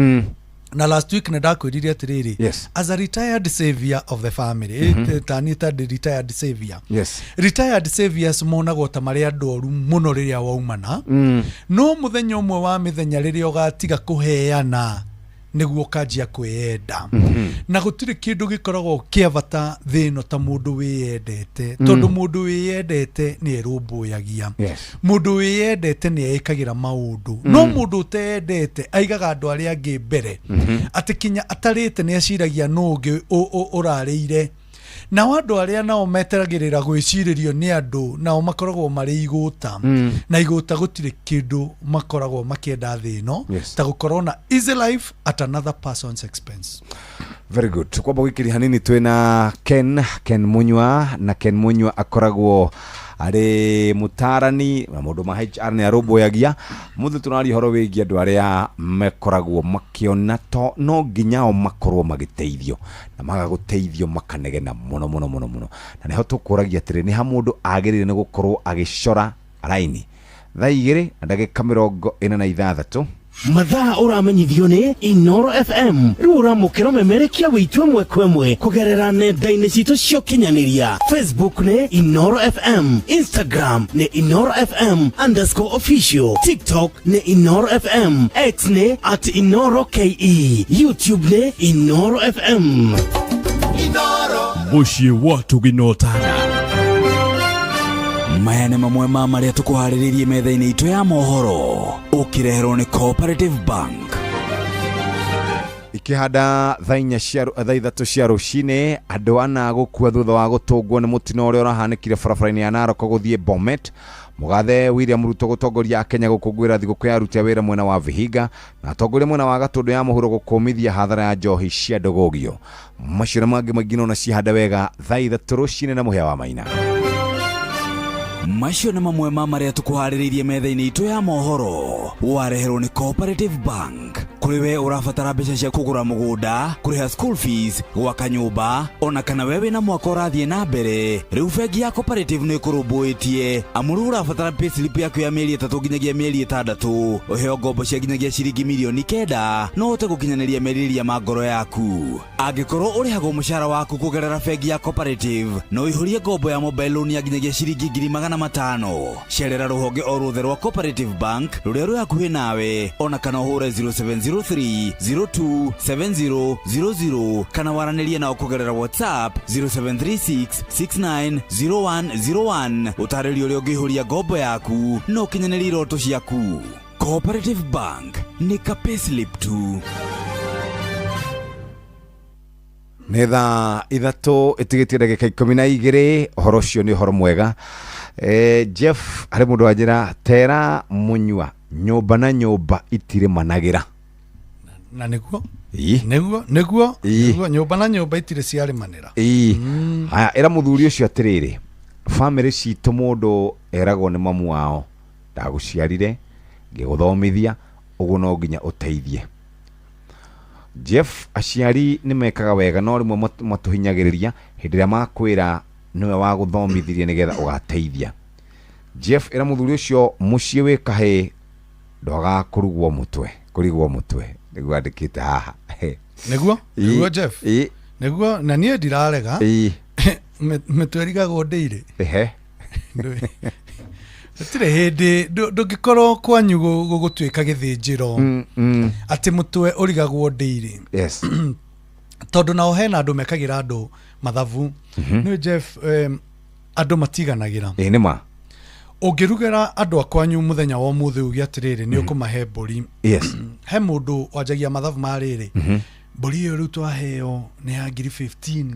Na last week nĩ ndakwĩrire atĩrĩrĩ, as a retired savior of the family, ta niĩ ta ndĩ retired savior. Retired saviors monagwo ta marĩ andũ oru mũno rĩrĩa waumana. No mũthenya ũmwe wa mĩthenya rĩrĩa ũgatiga kũheana nĩguo ũkanjia kwĩyenda. Na gũtirĩ kĩndũ gĩkoragwo kĩa bata thĩ ĩno ta mũndũ wĩyendete, tondũ mũndũ wĩyendete nĩ erũmbũyagia. Mũndũ wĩyendete nĩ eĩkagĩra maũndũ. No mũndũ ũteyendete aigaga andũ arĩa angĩ mbere. Atĩ kinya atarĩte nĩ aciragia nũ ũngĩ ũrarĩire. Nao andũ arĩa nao meteragĩrĩra gwĩcirĩrio nĩ andũ nao makoragwo marĩ igũta. Na igũta gũtirĩ kĩndũ makoragwo makĩenda thĩ ĩno ta gũkorwo na easy life at another person's expense. Very good. Kwamba gwĩkĩria hanini twĩna Ken Munyua, na Ken Munyua akoragwo arĩ mũtarani na mũndũ ma HR nĩ arũmbũyagia. Mũthĩ tũraria ũhoro wĩgiĩ andũ arĩa makoragwo makĩona to no nginya o makorwo magĩteithio, na maga gũteithio makanegena mũno mũno mũno mũno. Na nĩho tũkũragia atĩrĩ, nĩ ha mũndũ agĩrĩire nĩ gũkorwo agĩcora raini. Thaa 2 na ndagĩka 46. Mathaa ũramenyithio nĩ Inoro FM. Rĩu ũramũkĩra ũmemerekia wĩitũ ĩmwe kwa ĩmwe kũgerera nenda-inĩ citũ cia ũkinyanĩria. Facebook nĩ Inoro FM, Instagram nĩ Inoro FM _official, TikTok nĩ Inoro FM, X nĩ @InoroKE, YouTube nĩ Inoro FM. Mũciĩ wa Tũginotana. Maya nĩ mamwe ma marĩa tũkũharĩrĩirie metha-inĩ itũ ya mohoro, ũkĩreherwo nĩ Cooperative Bank. Ikĩhanda thaa 3 cia rũcinĩ, andũ ana gũkua thutha wa gũtũngwo nĩ mũtino ũrĩa ũrahanĩkire barabara-inĩ ya Narok gũthiĩ Bomet. Mũgathe William Ruto gũtongoria Akenya gũkũngũĩra thigũkũ ya aruti a wĩra mwena wa Vihiga, na atongoria mwena wa Gatũndũ ya mũhuro gũkũmithia hathara ya njohi cia ndũgũgio. Macio na mangĩ maingĩ no na cihanda wega thaa 3 rũcinĩ na Mũhĩa wa Maina. Macio nĩ mamwe ma marĩa tũkũharĩrĩirie metha-inĩ itũ ya mohoro. Wareherwo nĩ Cooperative Bank. Kũrĩ we ũrabatara mbeca cia kũgũra mũgũnda, kũrĩha school fees, gwaka nyũmba, ona kana we wĩna mwaka ũrathiĩ na mbere, rĩu bengi ya Cooperative nĩ ĩkũrũmbũĩtie. Amu rĩu ũrabatara payslip yaku ya mĩeri 3 nginyagia mĩeri 6, ũheo ngombo cia nginyagia ciringi mirioni 9, no ũhote gũkinyanĩria merirĩria ma ngoro yaku. Angĩkorwo ũrĩhagwo mũcara waku kũgerera bengi ya Cooperative, no ũihũrie ngombo ya mobile loan ya nginyagia ciringi 500,000. Cerera rũhonge o ruothe rwa Cooperative Bank rũrĩa rwĩ hakuhĩ nawe, ona kana ũhũre 0703 02 70 00 kana waranĩrie nao kũgerera WhatsApp 0736 69 0101. Ũtarĩrio ũrĩa ũngĩihũria ngombo yaku na ũkinyanĩrie iroto ciaku. Cooperative Bank nĩ ka payslip tu. Nĩ thaa 3 ĩtigĩtie ndagĩka 12. Ũhoro ũcio nĩ ũhoro mwega. Jeff, harĩ mũndũ wanjĩra tera mũnyua nyũmba na nyũmba itirĩmanagĩra. Na nĩguo. Nĩguo nĩguo. Nĩguo, nyũmba na nyũmba itirĩ ciarĩmanĩra. Ii. Haya, ĩra mũthuri ũcio atĩrĩrĩ, bamĩrĩ citũ mũndũ eragwo nĩ mamu wao, ndagũciarire ngĩgũthomithia, ũguo no nginya ũteithie. Jeff, aciari nĩ mekaga wega, no rĩmwe matũhinyagĩrĩria hĩndĩ ĩrĩa makwĩra nĩwe wagũthomithirie nĩgetha ũgateithia. Jeff, ĩra mũthuri ũcio mũciĩ wĩ kahĩĩ ndwagaga kũrugwo mũtwe, kũrigwo mũtwe nĩguo andĩkĩte haha. Nĩguo. Nĩguo, Jeff. Nĩguo, na niĩ ndirarega. Mĩtwe ĩrigagwo ndĩirĩ. Gũtirĩ hĩndĩ ndũngĩkorwo kwanyu gũgũtuĩka gĩthĩnjĩro atĩ mũtwe ũrigagwo ndĩirĩ. Tondũ nao hena andũ mekagĩra andũ mathabu. Nĩ Jeff, andũ matiganagĩra. Ĩ nĩ ma. Ũngĩrugĩra andũ a kwanyu mũthenya wa ũmũthĩ uge atĩrĩrĩ, nĩ ũkũmahe mbũri. He mũndũ wanjagia mathabu ma rĩrĩ, mbũri ĩyo rĩu twaheo nĩ ya ngiri 15.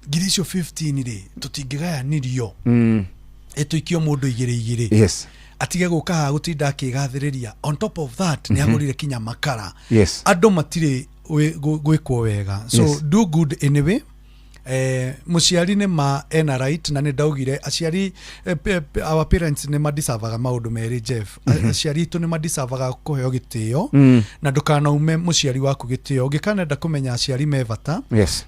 Ngiri icio 15 rĩ, tũtingĩgayanirio, ĩtũikio mũndũ igĩrĩ igĩrĩ. Atige gũka haha gũtinda akĩgathĩrĩria. On top of that, nĩ agũrire kinya makara. Andũ matirĩ gwĩkwo wega, so do good anyway. Mũciari nĩ ma ena right, na nĩ ndaugire aciari, our parents nĩ madisavaga maũndũ merĩ, Jeff. Aciari itũ nĩ madisavaga kũheo gĩtĩo, na ndũkanaume mũciari waku gĩtĩo. Ũngĩkanenda kũmenya aciari me bata,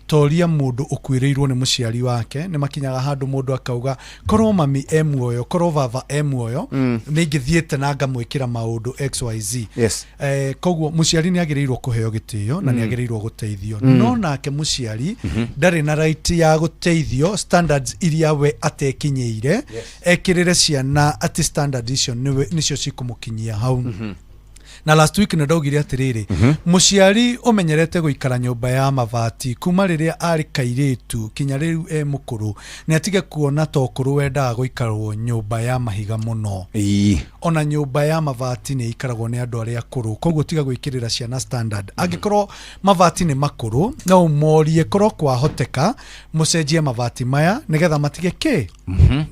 toria mũndũ ũkuĩrĩirwo nĩ mũciari wake. Nĩ makinyaga handũ mũndũ akauga, korwo mami e muoyo, korwo baba e muoyo, nĩ ingĩthiĩte na ngamwĩkĩra maũndũ XYZ. Koguo mũciari nĩ agĩrĩirwo kũheo gĩtĩo na nĩ agĩrĩirwo gũteithio, no nake mũciari ndarĩ na right ya gũteithio standards iria we atekinyĩire, ekĩrĩre ciana atĩ standard icio nĩcio cikũmũkinyia hau. Na last week nĩ ndaugire atĩrĩrĩ, mũciari ũmenyerete gũikara nyũmba ya mabati kuma rĩrĩa arĩ kairĩtu kinya rĩu e mũkũrũ, nĩ atige kuona ta ũkũrũ wendaga gũikarwo nyũmba ya mahiga mũno. Ona nyũmba ya mabati nĩ ikaragwo nĩ andũ arĩa akũrũ. Koguo tiga gwĩkĩrĩra ciana standard. Angĩkorwo mabati nĩ makũrũ, no ũmorie korwo kwahoteka mũcenjie mabati maya nĩgetha matige kĩ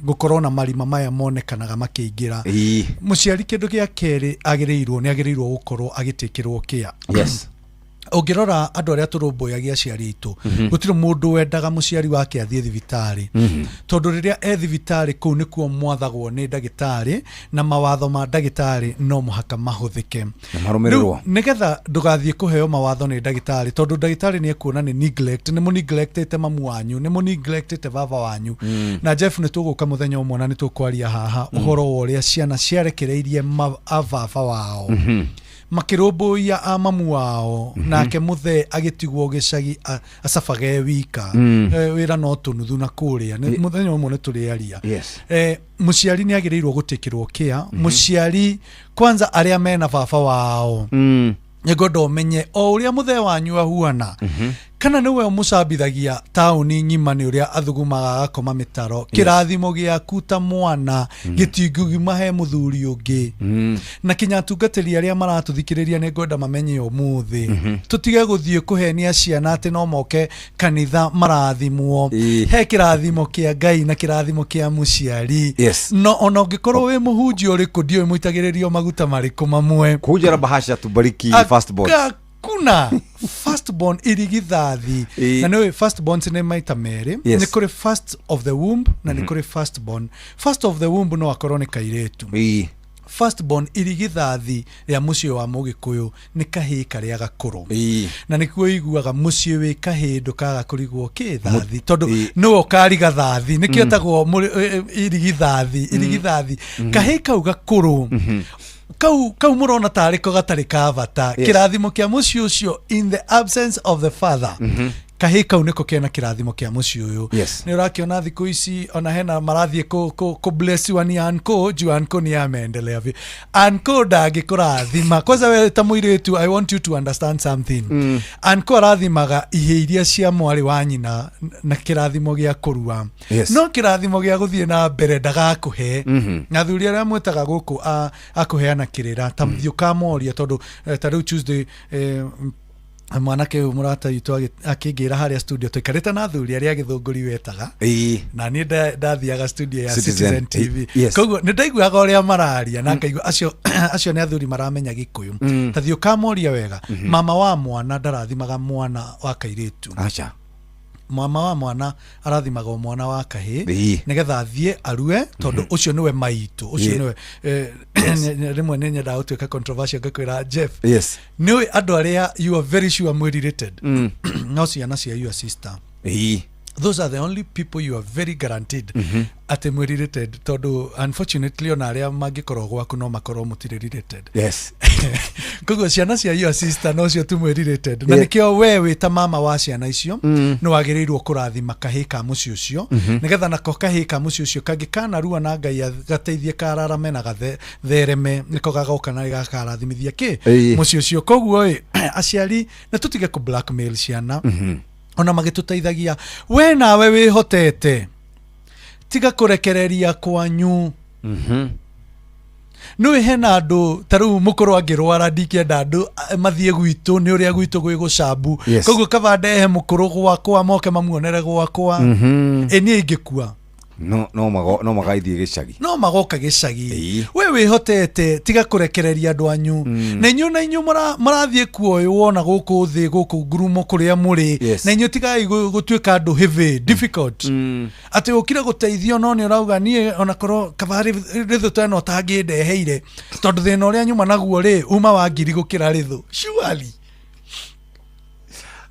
gũkorwo na marima maya monekanaga makĩingĩra. Mũciari kĩndũ gĩa kerĩ agĩrĩirwo nĩ agĩrĩirwo gũkorwo agĩtĩkĩrwo kĩa. Ũngĩrora andũ arĩa tũrũmbũyagia aciari aitũ, gũtirĩ mũndũ wendaga mũciari wake athiĩ thibitarĩ, tondũ rĩrĩa e thibitarĩ kũu nĩkuo mwathagwo nĩ ndagĩtarĩ, na mawatho ma ndagĩtarĩ no mũhaka mahũthĩke. Na marũmĩrĩrwo. Rĩu, nĩgetha ndũgathiĩ kũheo mawatho nĩ ndagĩtarĩ, tondũ ndagĩtarĩ nĩ ekuona nĩ neglect, nĩ mũneglectĩte mamu wanyu, nĩ mũneglectĩte baba wanyu. Na Jeff, nĩ tũgũka mũthenya ũmwe na nĩ tũkwaria haha ũhoro wa ũrĩa ciana ciarekereirie baba wao, makĩrũmbũiya a mamu wao, nake mũthee agĩtigwo gĩcagi acabage wika. Wĩra no tũnuthu na kũrĩa. Mũthenya ũmwe nĩ tũrĩaria. Mũciari nĩ agĩrĩirwo gũtĩkĩrwo kĩa. Mũciari kwanza arĩa mena baba wao, nĩngwenda ũmenye o ũrĩa mũthee wanyu ahuana, kana nĩwe ũmũcambithagia taũni ng'ima nĩ ũrĩa athugumaga agakoma mĩtaro, kĩrathimo gĩaku ta mwana gĩtingiuma he mũthuri ũngĩ. Na kinya atungatĩri arĩa maratũthikĩrĩria, nĩ ngwenda mamenye ũmũthĩ tũtige gũthiĩ kũhenia ciana atĩ no moke kanitha marathimwo. He kĩrathimo kĩa Ngai na kĩrathimo kĩa mũciari. No ona ũngĩkorwo wĩ mũhunjia ũrĩkũ, ndiũĩ mũitagĩrĩrio maguta marĩkũ mamwe. Kuja na bahasha tubariki firstborns. Kuna firstborn irigithathi. Ĩĩ. Na nĩ firstborns nĩ maita merĩ. Yes. Nĩ kũrĩ first of the womb na nĩ kũrĩ firstborn. First of the womb no akorwo nĩ kairĩtu. Ĩĩ. Firstborn irigithathi rĩa mũciĩ wa mũgĩkũyũ nĩ kahĩĩ karĩa gakũrũ. Ĩĩ. Na nĩkuo iguaga mũciĩ wĩ kahĩĩ ndũkaga kũrigwo kĩ thathi, tondũ Ĩĩ. nĩwe ũkariga thathi, nĩkĩo etagwo irigithathi, irigithathi. Kahĩĩ kau gakũrũ kau mũrona tarĩ ko gatarĩ ka bata. Yes. Kĩrathimo kĩa mũciĩ ũcio in the absence of the father, kahĩĩ kau nĩko kena kĩrathimo kĩa mũciĩ ũyũ. Yes. Nĩ ũrakĩona thikũ ici ona hena marathiĩ kũ blessiwa ni anko juu anko ni ameendelea vi anko ndangĩkũrathima. Kwanza we ta mũirĩtu, I want you to understand something. Anko arathimaga ihĩ iria cia mwarĩ wa nyina na kĩrathimo gĩa kũrua. Yes. No kĩrathimo gĩa gũthiĩ na mbere ndagakũhe. Na athuri arĩa mwĩtaga gũkũ akũheana kĩrĩra ta thiĩ ũkamoria, tondũ ta rĩu Tuesday mwanake ũyũ mũrata witũ akĩngĩra harĩa studio tũikarĩte na athuri arĩa gĩthũngũri wetaga. Ĩĩ. Na niĩ ndathiaga studio ya Citizen. Citizen TV. Yes. Koguo nĩ ndaiguaga ũrĩa mararia na ngaigua acio nĩ athuri maramenya gĩkũyũ. Ta thiĩ ũkamoria wega. Mama wa mwana ndarathimaga mwana wa kairĩtu. Aca. Mama wa mwana arathimaga o mwana wa kahĩĩ Ĩĩ. nĩgetha athiĩ arue, tondũ ũcio nĩwe maitũ, ũcio Ĩĩ. nĩwe rĩmwe nĩ nyendaga gũtuĩka controversial ngakwĩra Jeff, Yes. nĩũĩ andũ arĩa you are very sure mwĩ related no ciana cia your sister. Ĩĩ. Those are the only people you are very guaranteed atĩ mwĩ related, tondũ unfortunately ona arĩa mangĩkorwo gwaku no makorwo mũtirĩ related. Yes. Koguo ciana cia your sister nocio tu mwĩ related, na nĩkĩo we wĩ ta mama wa ciana icio nĩ wagĩrĩirwo kũrathima kahĩĩ ka mũciĩ ũcio, nĩgetha nako kahĩĩ ka mũciĩ ũcio kangĩkanarua na Ngai gateithie kararame na gathereme, nĩko gagoka na gakarathimithia kĩ mũciĩ ũcio. Koguo ĩ aciari nĩ tũtige kũ blackmail ciana ona magĩtũteithagia. We nawe wĩhotete, tiga kũrekereria kwanyu. Nĩũĩ hena andũ ta rĩu mũkũrũ angĩrwara, ndingĩenda andũ mathiĩ gwitũ nĩ ũrĩa gwitũ gwĩ gũcambu. Yes. Koguo kaba ndehe mũkũrũ gwakwa moke mamuonere gwakwa. Ĩ niĩ ingĩkua No magaithiĩ gĩcagi. No magoka gĩcagi. Ĩĩ. We wĩhotete, tiga kũrekereria andũ anyu. Na inyuĩ marathiĩ kuoywo na gũkũ thĩ gũkũ ngurumo kũrĩa mũrĩ. Yes. Na inyuĩ tigai gũtuĩka andũ heavy difficult atĩ ũkire gũteithio no nĩ ũrauga niĩ onakorwo kaba rĩthũ ta ĩno ũtangĩndeheire, tondũ thĩna ũrĩa nyuma naguo rĩ uma wa ngiri gũkĩra rĩthũ surely.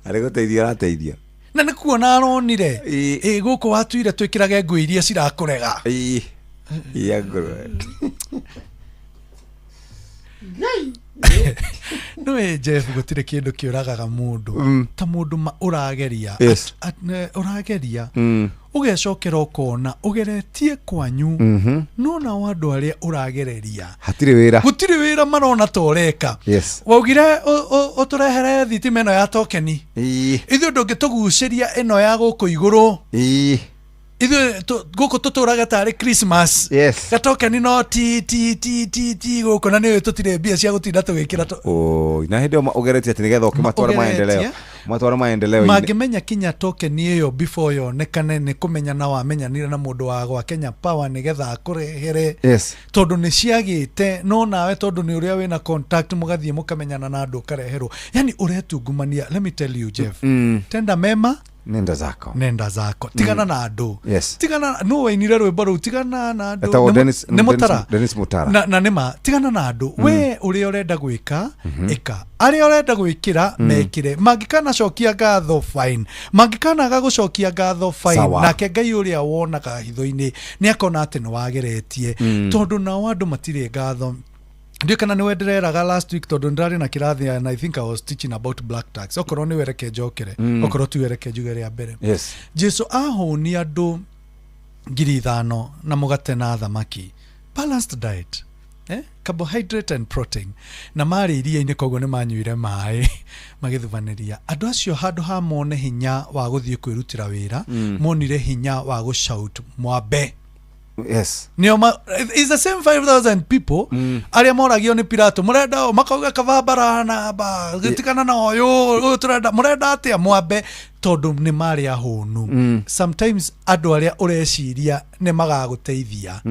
Arĩ gũteithia arateithia. Na nĩ kuona aronire Ĩĩ. ĩ gũkũ watuire twĩkĩrage nguo iria cirakũrega. Ĩĩ. Ya ngũrwe. Nĩwe Jeff, gũtirĩ kĩndũ kĩũragaga mũndũ ta mũndũ ũrageria. Yes. Ũrageria ũgecokera ũkona ũgeretie kwanyu, no nao andũ arĩa ũragereria Hatirĩ wĩra. Gũtirĩ wĩra marona ta ũreka. Yes. Waugire ũtũrehere thitima ĩno ya tokeni. Ĩĩ. Ithuĩ ndũngĩtũgucĩria ĩno ya gũkũ igũrũ. Ĩĩ. Ithuĩ gũkũ tũtũraga tarĩ Christmas. Yes. Gatokeni no ti ti ti ti ti gũkũ, na nĩũĩ tũtirĩ mbia cia gũtinda tũgĩkĩra Oi, na hĩndĩ ĩyo ũgeretie atĩ nĩgetha ũkĩmatwara Ũgeretie. maendeleo. Matwara maendeleo. Mangĩmenya kinya tokeni ĩyo before yonekane nĩ kũmenya na wamenyanire na mũndũ wa gwa Kenya Power nĩgetha akũrehere. Yes. Tondũ nĩ ciagĩte, no nawe tondũ nĩ ũrĩa wĩna contact mũgathiĩ mũkamenyana na andũ ũkareherwo, yani ũretungumania. Let me tell you, Jeff, tenda mema Nenda zako. Nenda zako, tigana na andũ. Yes. Tigana nũ wainire rwĩmbo rũu, tigana na andũ. Etagwo Nĩ Mũtara. Dennis Mutara. Na nĩma tigana na andũ. We ũrĩa ũrenda gwĩka ĩka, arĩa ũrenda gwĩkĩra mekĩre, mangĩkanacokia ngatho fine, mangĩkanaga gũcokia ngatho fine. Sawa. Nake Ngai ũrĩa wonaga hitho-inĩ nĩ akona atĩ nĩ wageretie, tondũ nao andũ matirĩ ngatho. Ndiũ kana nĩwe ndĩreraga last week, tondũ ndĩrarĩ na kĩrathi and I think I was teaching about black tax. Okorwo nĩwe reke njokere, okorwo tiwe reke njuge rĩa mbere. Yes. Jesu ahũnia andũ 5,000 na mũgate na thamaki, balanced diet, carbohydrate and protein, na marĩ iria-inĩ, koguo nĩ manyuire maĩ magĩthubanĩria. Andũ acio handũ ha mone hinya wa gũthiĩ kwĩrutĩra wĩra, monire hinya wa gũshout mwambe. Yes. Nĩo it's the same 5000 people arĩa moragio nĩ Pilato, mũrenda ũ? Makauga kaba Baranaba, tigana na ũyũ, ũyũ tũrenda, mũrenda atĩa? Mwambe. Tondũ nĩ marĩ ahũnu. Sometimes andũ arĩa ũreciria nĩ magagũteithia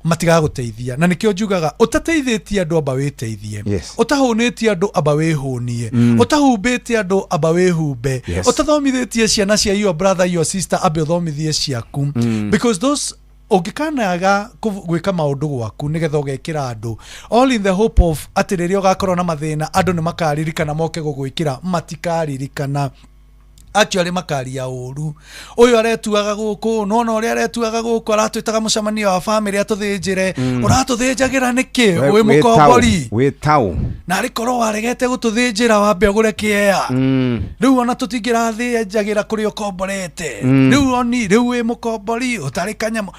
matigagũteithia, na nĩkĩo njugaga ũtateithĩtie andũ, amba wĩteithie. Ũtahũnĩtie andũ, amba wĩhũnie. Ũtahumbĩte andũ, amba wĩhumbe. Ũtathomithĩtie ciana cia your brother, your sister, ambe ũthomithie ciaku. Because those ũngĩkanaga gwĩka maũndũ gwaku nĩgetha ũgekĩra andũ all in the hope of atĩ rĩrĩa ũgakorwo na mathĩna andũ nĩ makaririkana moke gũgwĩkĩra, matikaririkana. Actually makaria ũru, ũyũ aretuaga gũkũ, nona ũrĩa aretuaga gũkũ, aratwĩtaga mũcemanio wa famĩlĩ atũthĩnjĩre. Ũratũthĩnjagĩra nĩkĩ wĩ mũkombori? Wĩ tau. Na arĩ korwo waregete gũtũthĩnjĩra wambe ũgũre kĩea. Rĩu ona tũtingĩrathĩnjagĩra kũrĩa ũkomborete. Rĩu oni rĩu wĩ mũkombori ũtarĩ kanyamũ.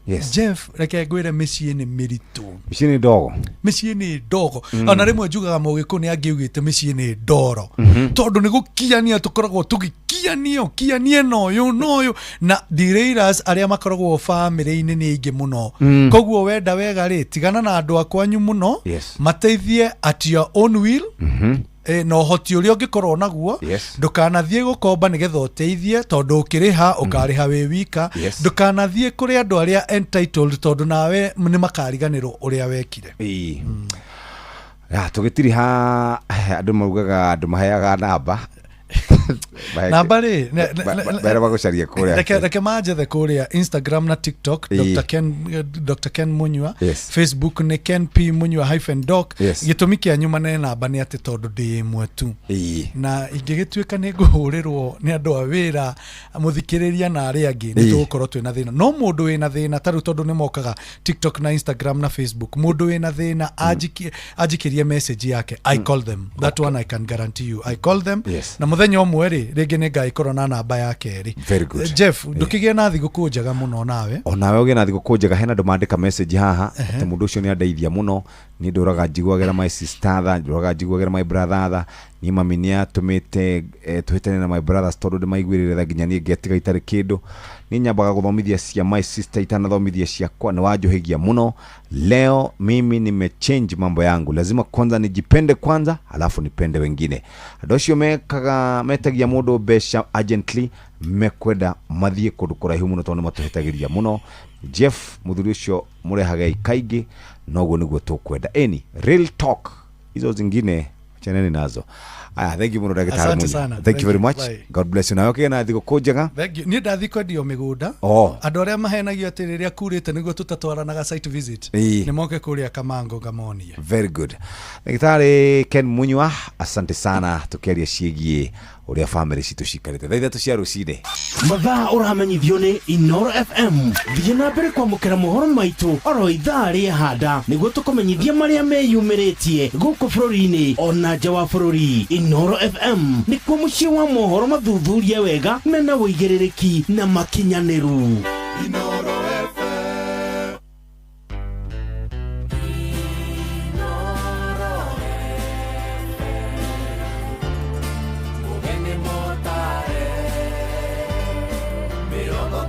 Jeff, reke ngwĩre, mĩciĩ nĩ mĩritũ. Mĩciĩ nĩ ndogo. Mĩciĩ nĩ ndogo. Ona rĩmwe njugaga mũgĩkũ nĩ angiugĩte mĩciĩ nĩ ndoro, tondũ nĩ gũkiania tũkoragwo tũgĩkianio kianie na ũyũ na ũyũ, na derailers arĩa makoragwo bamĩrĩ-inĩ nĩ aingĩ mũno. Koguo wenda wega rĩ, tigana na andũ akwanyu mũno. Mateithie at your own will. Na ũhoti ũrĩa ũngĩkorwo naguo. Ndũkanathiĩ gũkomba nĩgetha ũteithie, tondũ ũkĩrĩha ũkarĩha wĩ wika. Ndũkanathiĩ kũrĩ andũ arĩa entitled, tondũ nawe nĩ makariganĩrwo ũrĩa wekire. Ĩĩ. Ya, tũgĩtiriha, andũ maugaga andũ maheaga namba. Namba rĩ, Mbere magũcarie kũrĩa. Reke manjethe kũrĩa Instagram na TikTok. Dr. Ken, Dr. Ken Munyua. Facebook nĩ Ken P Munyua hyphen doc. Gĩtũmi kĩa nyuma ne namba nĩ atĩ tondũ ndĩ ĩmwe tu, na ingĩgĩtuĩka nĩ ngũhũrĩrwo nĩ andũ a wĩra, mũthikĩrĩria na arĩa angĩ, nĩ tũgũkorwo twĩna thĩna. No mũndũ wĩna thĩna ta rĩu, tondũ nĩ mokaga TikTok na Instagram na Facebook, mũndũ wĩna thĩna anjikĩrie message yake, I call them. That one I can guarantee you, I call them. Na mũthenya ũmwe rĩ, rĩngĩ nĩ ngagĩkorwo na namba ya kerĩ. Very good. Jeff, ndũkĩgĩe na thigũkũ njega mũno nawe. Onawe ũgĩe na thigũkũ njega. Hena andũ mandĩka message haha atĩ mũndũ ũcio nĩ andeithia mũno. Niĩ ndũraga njiguagĩra my sister tha, ndũraga njiguagĩra my brother tha. Niĩ mami nĩ atũmĩte tũhĩtane na my brothers tondũ ndĩmaiguĩrĩre tha nginya niĩ ngetiga itarĩ kĩndũ. Niĩ nyambaga gũthomithia cia my sister itanathomithia ciakwa. Nĩ wanjũhĩgia mũno. Leo mimi nimechange mambo yangu, lazima kwanza nijipende kwanza, halafu nipende wengine. Andũ acio mekaga metagia mũndũ mbeca urgently mekwenda mathiĩ kũndũ kũraihu mũno tondũ nĩ matũhĩtagĩria mũno. Jeff, mũthuri ũcio mũrehage kaingĩ, noguo nĩguo tũkwenda. Eni real talk, hizo zingine achaneni nazo. Aya, thank you mũno, ndagĩtarĩ Asante Munya. sana. Thank you very much. Bye. God bless you. Nawe ũkĩgĩa na thigũkũ njega. Thank you. Niĩ ndathiĩ kwendio mĩgũnda. Andũ arĩa mahenagio atĩ rĩrĩa kurĩte nĩguo tũtatwaranaga site visit, nĩ moke kũrĩa Kamango ngamonie. Very good. Ndagĩtarĩ Ken Munyua, asante sana, tũkĩaria ciĩgiĩ ũrĩa famĩlĩ citũ cikarĩte thaa 3 cia rũcinĩ. Mathaa ũramenyithio nĩ Inoro FM. Thiĩ na mbere kwamũkĩra mohoro maitũ oro ithaa rĩehanda nĩguo tũkũmenyithia marĩa meyumĩrĩtie gũkũ bũrũri-inĩ ona nja wa bũrũri. Inoro FM nĩkuo mũciĩ wa mohoro mathuthurie wega mena ũigĩrĩrĩki na makinyanĩru. Inoro FM. Mũgeni mũtare, 98.9.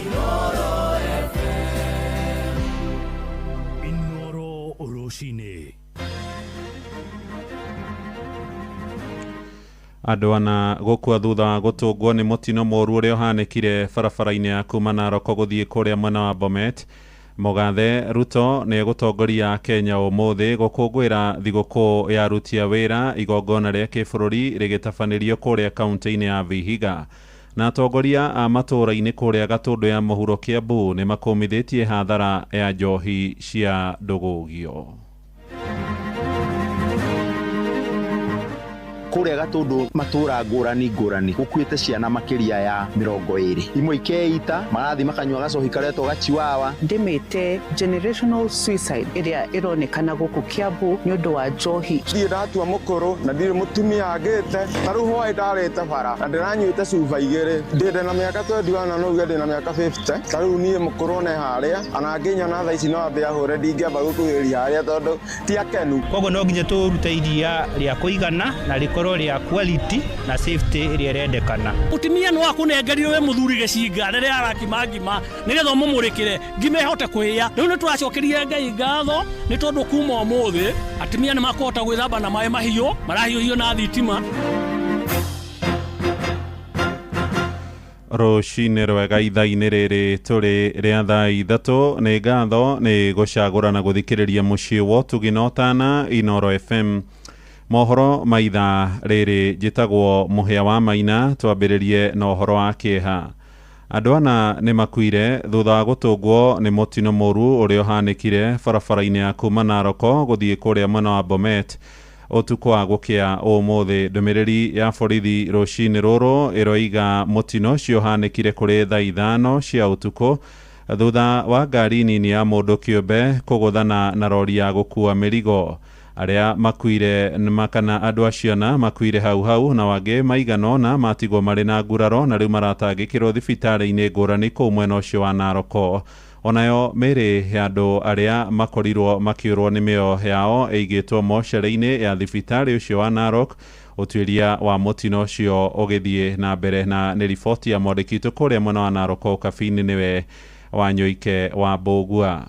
Inoro FM. Inoro rũcinĩ. Andũ ana gũkua thutha wa gũtũngwo nĩ mũtino mũru ũrĩa ũhanĩkire barabara-inĩ ya kuma Narok gũthiĩ kũrĩa mwena wa Bomet. Mũgathe Ruto nĩ egũtongoria Kenya ũmũthĩ gũkũngũĩra thigũkũ ya aruti a wĩra, igongona rĩa kĩbũrũri rĩgĩtabanĩrio kũrĩa kaunti-inĩ ya Vihiga. Na atongoria a matũũra-inĩ kũrĩa Gatũndũ ya mũhuro Kiambu nĩ makũmithĩtie hathara ya njohi cia ndũgũgio. Kũrĩa Gatũndũ matũra ngũrani ngũrani gũkuĩte ciana makĩria ya 20, imwe ikeita marathiĩ makanyua gacohi karetwo gachiwawa. Ndĩmĩte generational suicide ĩrĩa ĩronekana gũkũ Kiambu nĩ ũndũ wa njohi. Ndirĩ ndatua mũkũrũ na ndirĩ mũtumia angĩte ta rĩu hwaĩ ndarĩte bara na ndĩranyuĩte cuba 2, ndĩndĩ na mĩaka 21, no uge ndĩ na mĩaka 50. Ta rĩu niĩ mũkũrũ one harĩa ona angĩnyona thaa ici no ambe ahũre, ndingĩamba gũkuhĩrĩria harĩa tondũ ti akenu. Koguo no nginya tũrute iria rĩa kũigana na rĩkorwo rĩkorwo rĩa quality na safety ĩrĩa ĩrendekana. Mũtumia no akũnengerire we mũthuri gĩcinga rĩrĩa arakima ngima nĩgetha ũmũmũrĩkĩre ngima ĩhote kũhĩa. Rĩu nĩ tũracokeria Ngai ngatho nĩ tondũ kuma ũmũthĩ atumia nĩ makũhota gwĩthamba na maĩ mahiũ marahiũhio na thitima. Rũcinĩ rwega ithaa-inĩ rĩrĩ tũrĩ rĩa thaa 3 nĩ ngatho nĩ gũcagũra na gũthikĩrĩria mũciĩ wa ũtugi na ũtana Inoro FM. Mohoro ma ithaa rĩrĩ njĩtagwo Mũhĩa wa Maina, twambĩrĩrie na ũhoro wa kĩeha. Andũ ana nĩ makuire thutha wa gũtũngwo nĩ mũtino mũru ũrĩa ũhanĩkire barabara-inĩ ya kuma Naroko gũthiĩ kũrĩa mwena wa Bomet ũtukũ wa gũkĩa ũmũthĩ. Ndũmĩrĩri ya borithi rũcinĩ rũrũ ĩroiga mũtino ũcio ũhanĩkire kũrĩ thaa 5 cia ũtukũ thutha wa ngari nini ya mũndũ kĩũmbe kũgũthana na rori ya gũkua mĩrigo. Arĩa makuire kana andũ acio ana makuire hau hau na wangĩ maigana ũna matigwo marĩ na nguraro na rĩu maratangĩkĩrwo thibitarĩ-inĩ ngũrani kũu mwena ũcio wa Naroko. Onayo mĩĩrĩ ya andũ arĩa makorirwo makĩũrwo nĩ mĩoyo yao ĩigĩtwo mocarĩ-inĩ ya thibitarĩ ũcio wa Narok. Ũtuĩria wa mũtino ũcio ũgĩthiĩ na mbere na nĩ riboti ya mwandĩki witũ kũrĩa mwena wa Narok Kabini nĩwe Wanyoike wa Mbũgua.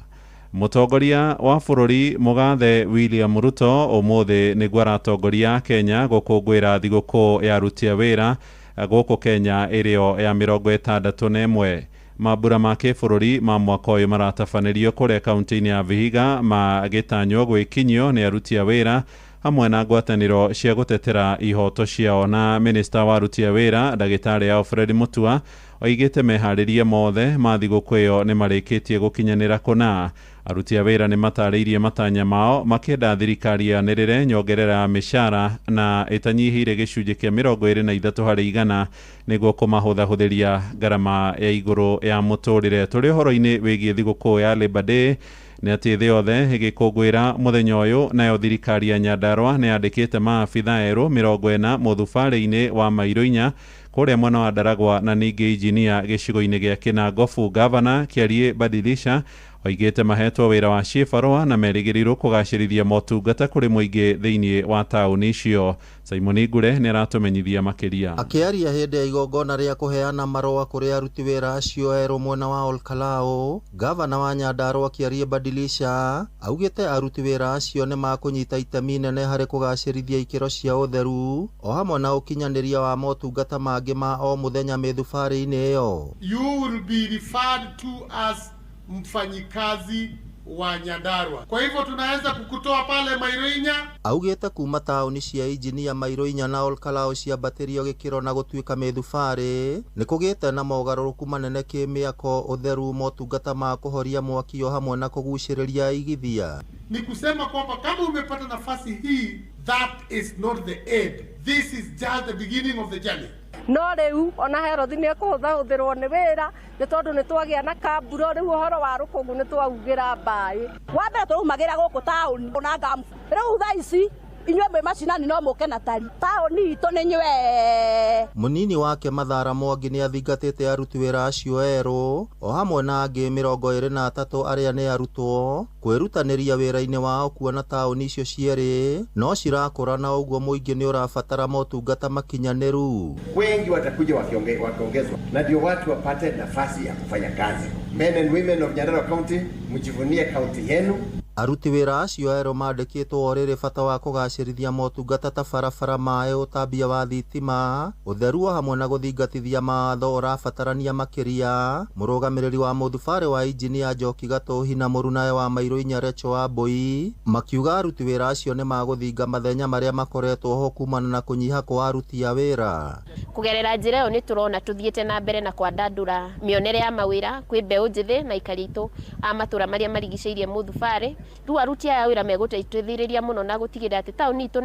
Mũtongoria wa bũrũri Mũgathe William Ruto ũmũthĩ nĩguo aratongoria Kenya gũkũngũĩra thigũkũ ya aruti a wĩra gũkũ Kenya ĩrĩo ya 61. Mambura ma kĩbũrũri ma mwaka ũyũ maratabanĩrio kũrĩa kaunti-inĩ ya Vihiga magĩtanywo gwĩkinyio nĩ aruti a wĩra hamwe na ngwatanĩro cia gũtetera ihoto ciao. Na minista wa aruti a wĩra ndagĩtarĩ Alfred Mutua oigĩte meharĩrie mothe ma thigũkũ ĩyo nĩ marĩkĩtie gũkinyanĩra kũna. Aruti a wĩra nĩ matarĩirie matanya mao makĩenda thirikari yanĩrĩre nyongerera ya mĩcara na ĩtanyihĩire gĩcunjĩ kĩa 23 harĩ igana nĩguo kũmahũthahũthĩria ngarama ya igũrũ ya mũtũrĩre. Tũrĩ ũhoro-inĩ wĩgiĩ thigũkũ ya Labour Day nĩ atĩ thĩ yothe ĩgĩkũngũĩra mũthenya ũyũ, nayo thirikari ya Nyandarua nĩ yandĩkĩte maabitha erũ 40 mũthubarĩ-inĩ wa mairo 4 kũrĩa mwena wa Ndaragwa na ningĩ injinia gĩcigo-inĩ gĩa Kĩnangobu. Gavana Kĩarie Badilisha oigĩte mahetwo wĩra wa ciĩbarũa na merĩgĩrĩirwo kũgacĩrithia motungata kũrĩ mũingĩ thĩinĩ wa taũni icio. Simon Ngure nĩ aratũmenyithia makĩria. Akĩaria hĩndĩ ya igongona rĩa kũheana marũa kũrĩ aruti wĩra acio erũ mwena wa Olkalou, gavana wa Nyandarua Kĩarie Badilisha augĩte aruti wĩra acio nĩ makũnyita itemi nene harĩ kũgacĩrithia ikĩro cia ũtheru o hamwe na ũkinyanĩria wa motungata mangĩ ma o mũthenya mĩthubarĩ-inĩ ĩyo. You will be referred to as mfanyikazi wa Nyandarua. Kwa hivyo tunaweza kukutoa pale mairo 4. Augĩte kuma taũni cia injinia mairo 4 na Olkalou ciambatĩrio gĩkĩro na gũtuĩka mĩthubarĩ nĩ kũgĩte na mogarũrũku manene kĩmĩako, ũtheru, motungata ma kũhoria mwaki o hamwe na kũgucĩrĩria aigithia. Ni kusema kwamba kama umepata nafasi hii, that is not the end. This is just the beginning of the journey. No rĩu ona Herothi nĩ ekũhũthahũthĩrwo nĩ wĩra nĩ tondũ nĩ twagĩa na kamburo rĩu ũhoro wa rũkũngũ nĩ twaugĩra mbaĩ. Wa mbere tũraumagĩra gũkũ taũni na ngamu rĩu thaa ici inyuĩ mwĩ macinani no mũke na tari taũni itũ nĩ nywe. Mũnini wake Mathara Mwangi nĩ athingatĩte aruti wĩra acio erũ o hamwe na angĩ 23 arĩa nĩ arutwo kwĩrutanĩria wĩra-inĩ wao kuona taũni icio cierĩ no cirakũra na ũguo mũingĩ nĩ ũrabatara motungata makinyanĩru. Wengi watakuja wakiongezwa na ndio watu wapate nafasi ya kufanya kazi. Men and women of Nyandarua County, mjivunie kaunti yenu. Aruti wĩra acio erũ mandĩkĩtwo o rĩrĩ bata wa kũgacĩrithia motungata ta barabara, maĩ, ũtambia wa thitima, ũtheru o hamwe na gũthingatithia mawatho ũrabatarania makĩria. Mũrũgamĩrĩri wa mũthubarĩ wa injinia Njoki Gatũhi na mũrunawe wa mairo 4 Recho Wambui makiuga aruti wĩra acio nĩ magũthinga mathenya marĩa makoretwo ho kumana na kũnyiha kwa aruti a wĩra. Kũgerera njĩra ĩyo nĩ tũrona tũthiĩte na mbere na kwandandũra mĩonere ya mawĩra kwĩ mbeũ njĩthĩ na aikari aitũ a matũra marĩa marigicĩirie mũthubarĩ. Rĩu aruti aya wĩra megũteithĩrĩria mũno na gũtigĩrĩra atĩ taũni itũ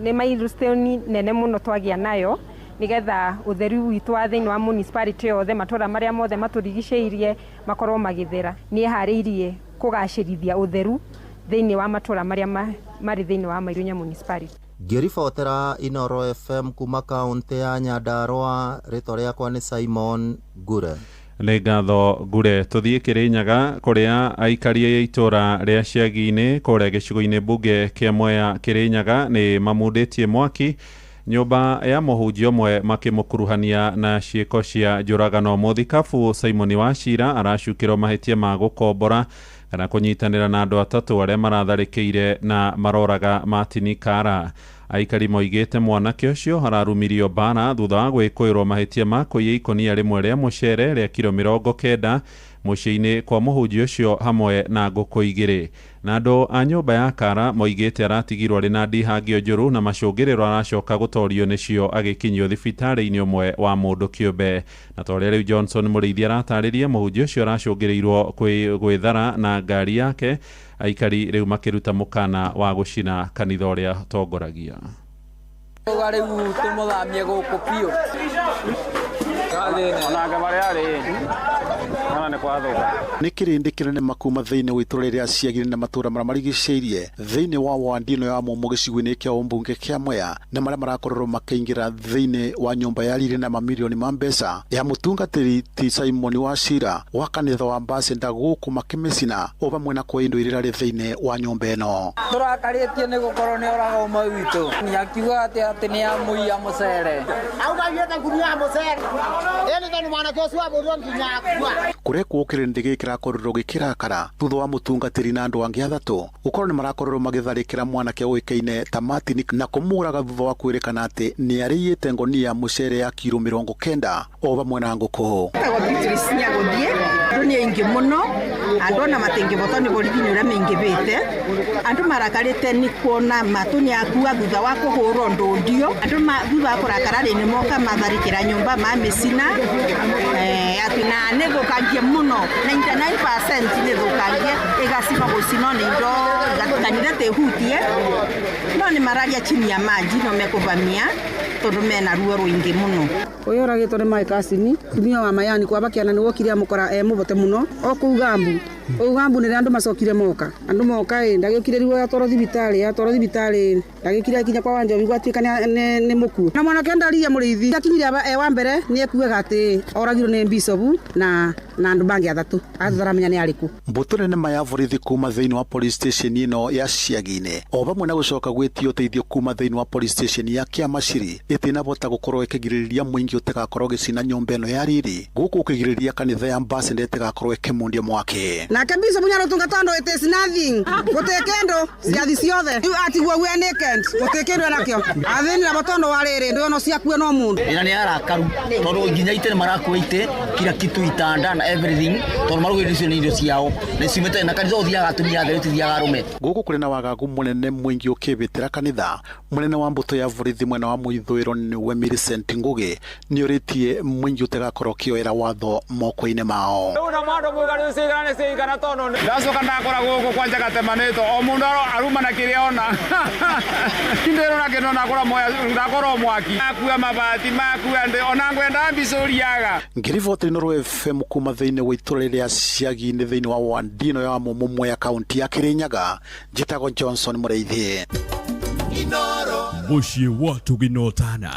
nĩ milestone nene mũno twagĩa nayo nigetha ũtheru witũ wa thĩinĩ wa municipality yothe matũra marĩa mothe matũrigicĩirie makorwo magĩthera. Nĩ harĩirie kũgacĩrithia ũtheru thĩinĩ wa matũra marĩa marĩ thĩinĩ wa Mairunya municipality. Ngĩribotera Inoro FM kuma kaunti ya Nyandarua, rĩtwa rĩakwa nĩ Simon Ngure. Nĩ ngatho Ngure. Tũthiĩ Kĩrĩnyaga kũrĩa aikari a itũra rĩa Ciagi-inĩ kũrĩa gĩcigo-inĩ mbunge kĩa Mwea Kĩrĩnyaga nĩ mamundĩtie mwaki Nyũmba ya mũhunjia ũmwe makĩmũkuruhania na ciĩko cia njũragano. Mũthikabu Simon Wachira aracukĩrwo mahĩtia ma gũkombora kana kũnyitanĩra na andũ atatũ arĩa maratharĩkĩire na maroraga Martin Kara. Aikari moigĩte mwanake ũcio ararumirio mbara thutha wa gwĩkũĩrwo mahĩtia ma kũiya ikũnia rĩmwe rĩa mũcere rĩa kiro 90 mũciĩ-inĩ kwa mũhunjia ũcio hamwe na ngũkũ 2. Na andũ a nyũmba ya Kara moigĩte aratigirwo arĩ na ndihangio njũru na macũngĩrĩro aracoka gũtorio nĩcio agĩkinyio thibitarĩ-inĩ ũmwe wa mũndũ kĩũmbe. Na ta ũrĩa rĩu Johnson Mũrĩithi aratarĩria, mũhunjia ũcio aracũngĩrĩirwo gwĩthara na ngari yake, aikari rĩu makĩruta mũkana wa gũcina kanitha ũrĩa tongoragia. Rĩu tũmũthamie gũkũ biũ. Onake marĩa arĩ nĩ kĩrĩndĩ kĩnene makuma thĩinĩ wa itũũra rĩa Ciagiri na matũũra marĩa marigicĩirie thĩinĩ wa wandi ĩno ya Mũmũ gĩcigo-inĩ kĩa ũmbunge kĩa Mwea, na marĩa marakorirwo makĩingĩra thĩinĩ wa nyũmba ya riri na mamirioni ma mbeca ya mũtungatĩri ti Simon Wachira wa kanitha wa Ambassador gũkũ makĩmĩcina o vamwe na kwa indo iria irarĩ thĩinĩ wa nyũmba ĩno. Tũrakarĩtie nĩ gũkorwo nĩ oraga ũmwe witũ, akiuga atĩ nĩ amũiya mũcere. Auga yete ngunia ya mũcere ĩni tondũ mwanake ũcio abũrirwo nginya akua. Kũrekwo kĩrĩndĩ gĩkĩ kĩrakorirwo gĩkĩrakara thutha wa mũtungatĩri na andũ angĩ athatũ gũkorwo nĩ marakorirwo magĩtharĩkĩra mwanake ũĩkaine ta Martin na kũmũraga thutha wa kwĩrĩkana atĩ nĩ arĩiyĩte ngonia ya mũcere ya kiro 90 o vamwe na ngũkũ. Beatrice Nyagũthiĩ andũ nĩ aingĩ mũno, andũ ona matingĩbotwo nĩ borithi nĩ ũrĩa maingĩbĩte. Andũ marakarĩte nĩ kuona matũ nĩ akua thutha wa kũhũrwo ndũndio. Andũ thutha wa kũrakara rĩ nĩ moka matharĩkĩra nyũmba mamĩcina, atĩ na nĩ thũkangie mũno 99% nĩ thũkangie, ĩgacinwo gũcinwo nĩ indo kanitha tĩhutie, no nĩ mararia chini ya maji no mekũvamia tondũ mena ruo rũingĩ mũno. Ũyũ ũragĩtwo nĩ Mike Asini tumia wa mayani kwa bakiana nĩ wokire amũkora e mũbote mũno o kũu Gambu. Kũu Gambu nĩrĩa andũ macokire moka, andũ moka ĩ ndagĩũkire rĩu atwarwo thibitarĩ ndagĩũkire akinya kwa Wanjobi gwatuĩka nĩ mũkuũ. Na mwanake ndaria mũrĩithi akinyire e wa mbere nĩ ekuaga atĩ oragirwo nĩ bicobu na andũ bangĩ athatũ atũtaramenya nĩ arĩkũ. Mbũtũ nene ma ya borithi kuma thĩinĩ wa police station ĩno ya Ciagi-inĩ o vamwe na gũcoka gwĩtio ũteithio kuma thĩinĩ wa police station ya Kĩamaciri ĩtinabota gũkorwo ĩkĩgirĩrĩria mũingĩ ũtagakorwo ũgĩcina nyũmba ĩno ya riri gũkũ ũkĩgirĩrĩria kanitha ya Ambassador ĩtagakorwo ĩkĩmundia mwaki. Nake bicobu nĩarũtunga tondũ it is nothing gũtĩ kĩndũ ciathi ciothe rĩu atigwo we naked gũtĩ kĩndũ enakĩo athĩni nabo tondũ wa rĩrĩ ndũ ĩno ciakue no mũndũ. Ĩna nĩ arakaru tondũ nginya itĩ nĩ marakua itĩ kila kitu itanda na everything tondũ marugĩrĩrio icio nĩ irio ciao na ciumĩte na kanitha ũthiaga atumia atheru tithiaga arũme. Gũkũ kũrĩ na wagagu mũnene mũingĩ ũkĩbĩtĩra kanitha. Mũnene wa mbũtũ ya borithi mwena wa mũithũĩro nĩwe Millicent Ngugi nĩorĩtie mũingĩ ũtagakorwo ũkĩoera watho moko-inĩ mao. Rĩu na mwandũ muga rĩu cigana nĩ cigana tondũ ndacoka ndakora gũkũ kwanja gatemanĩtwo o mũndũ aruma na kĩrĩa ona ndĩrona kĩndũ ndakora mwaki makua mabati makua ndĩ ona ngwenda mbicũriaga. Ngĩriboti Inooro FM kuma thĩinĩ wa itũũra rĩa Ciagi-inĩ thĩinĩ wa wandi ĩno ya Mũmũ Mwea kaunti ya Kĩrĩnyaga, njĩtagwo Johnson Mũrĩithi. Mũciĩ wa Tũginotana.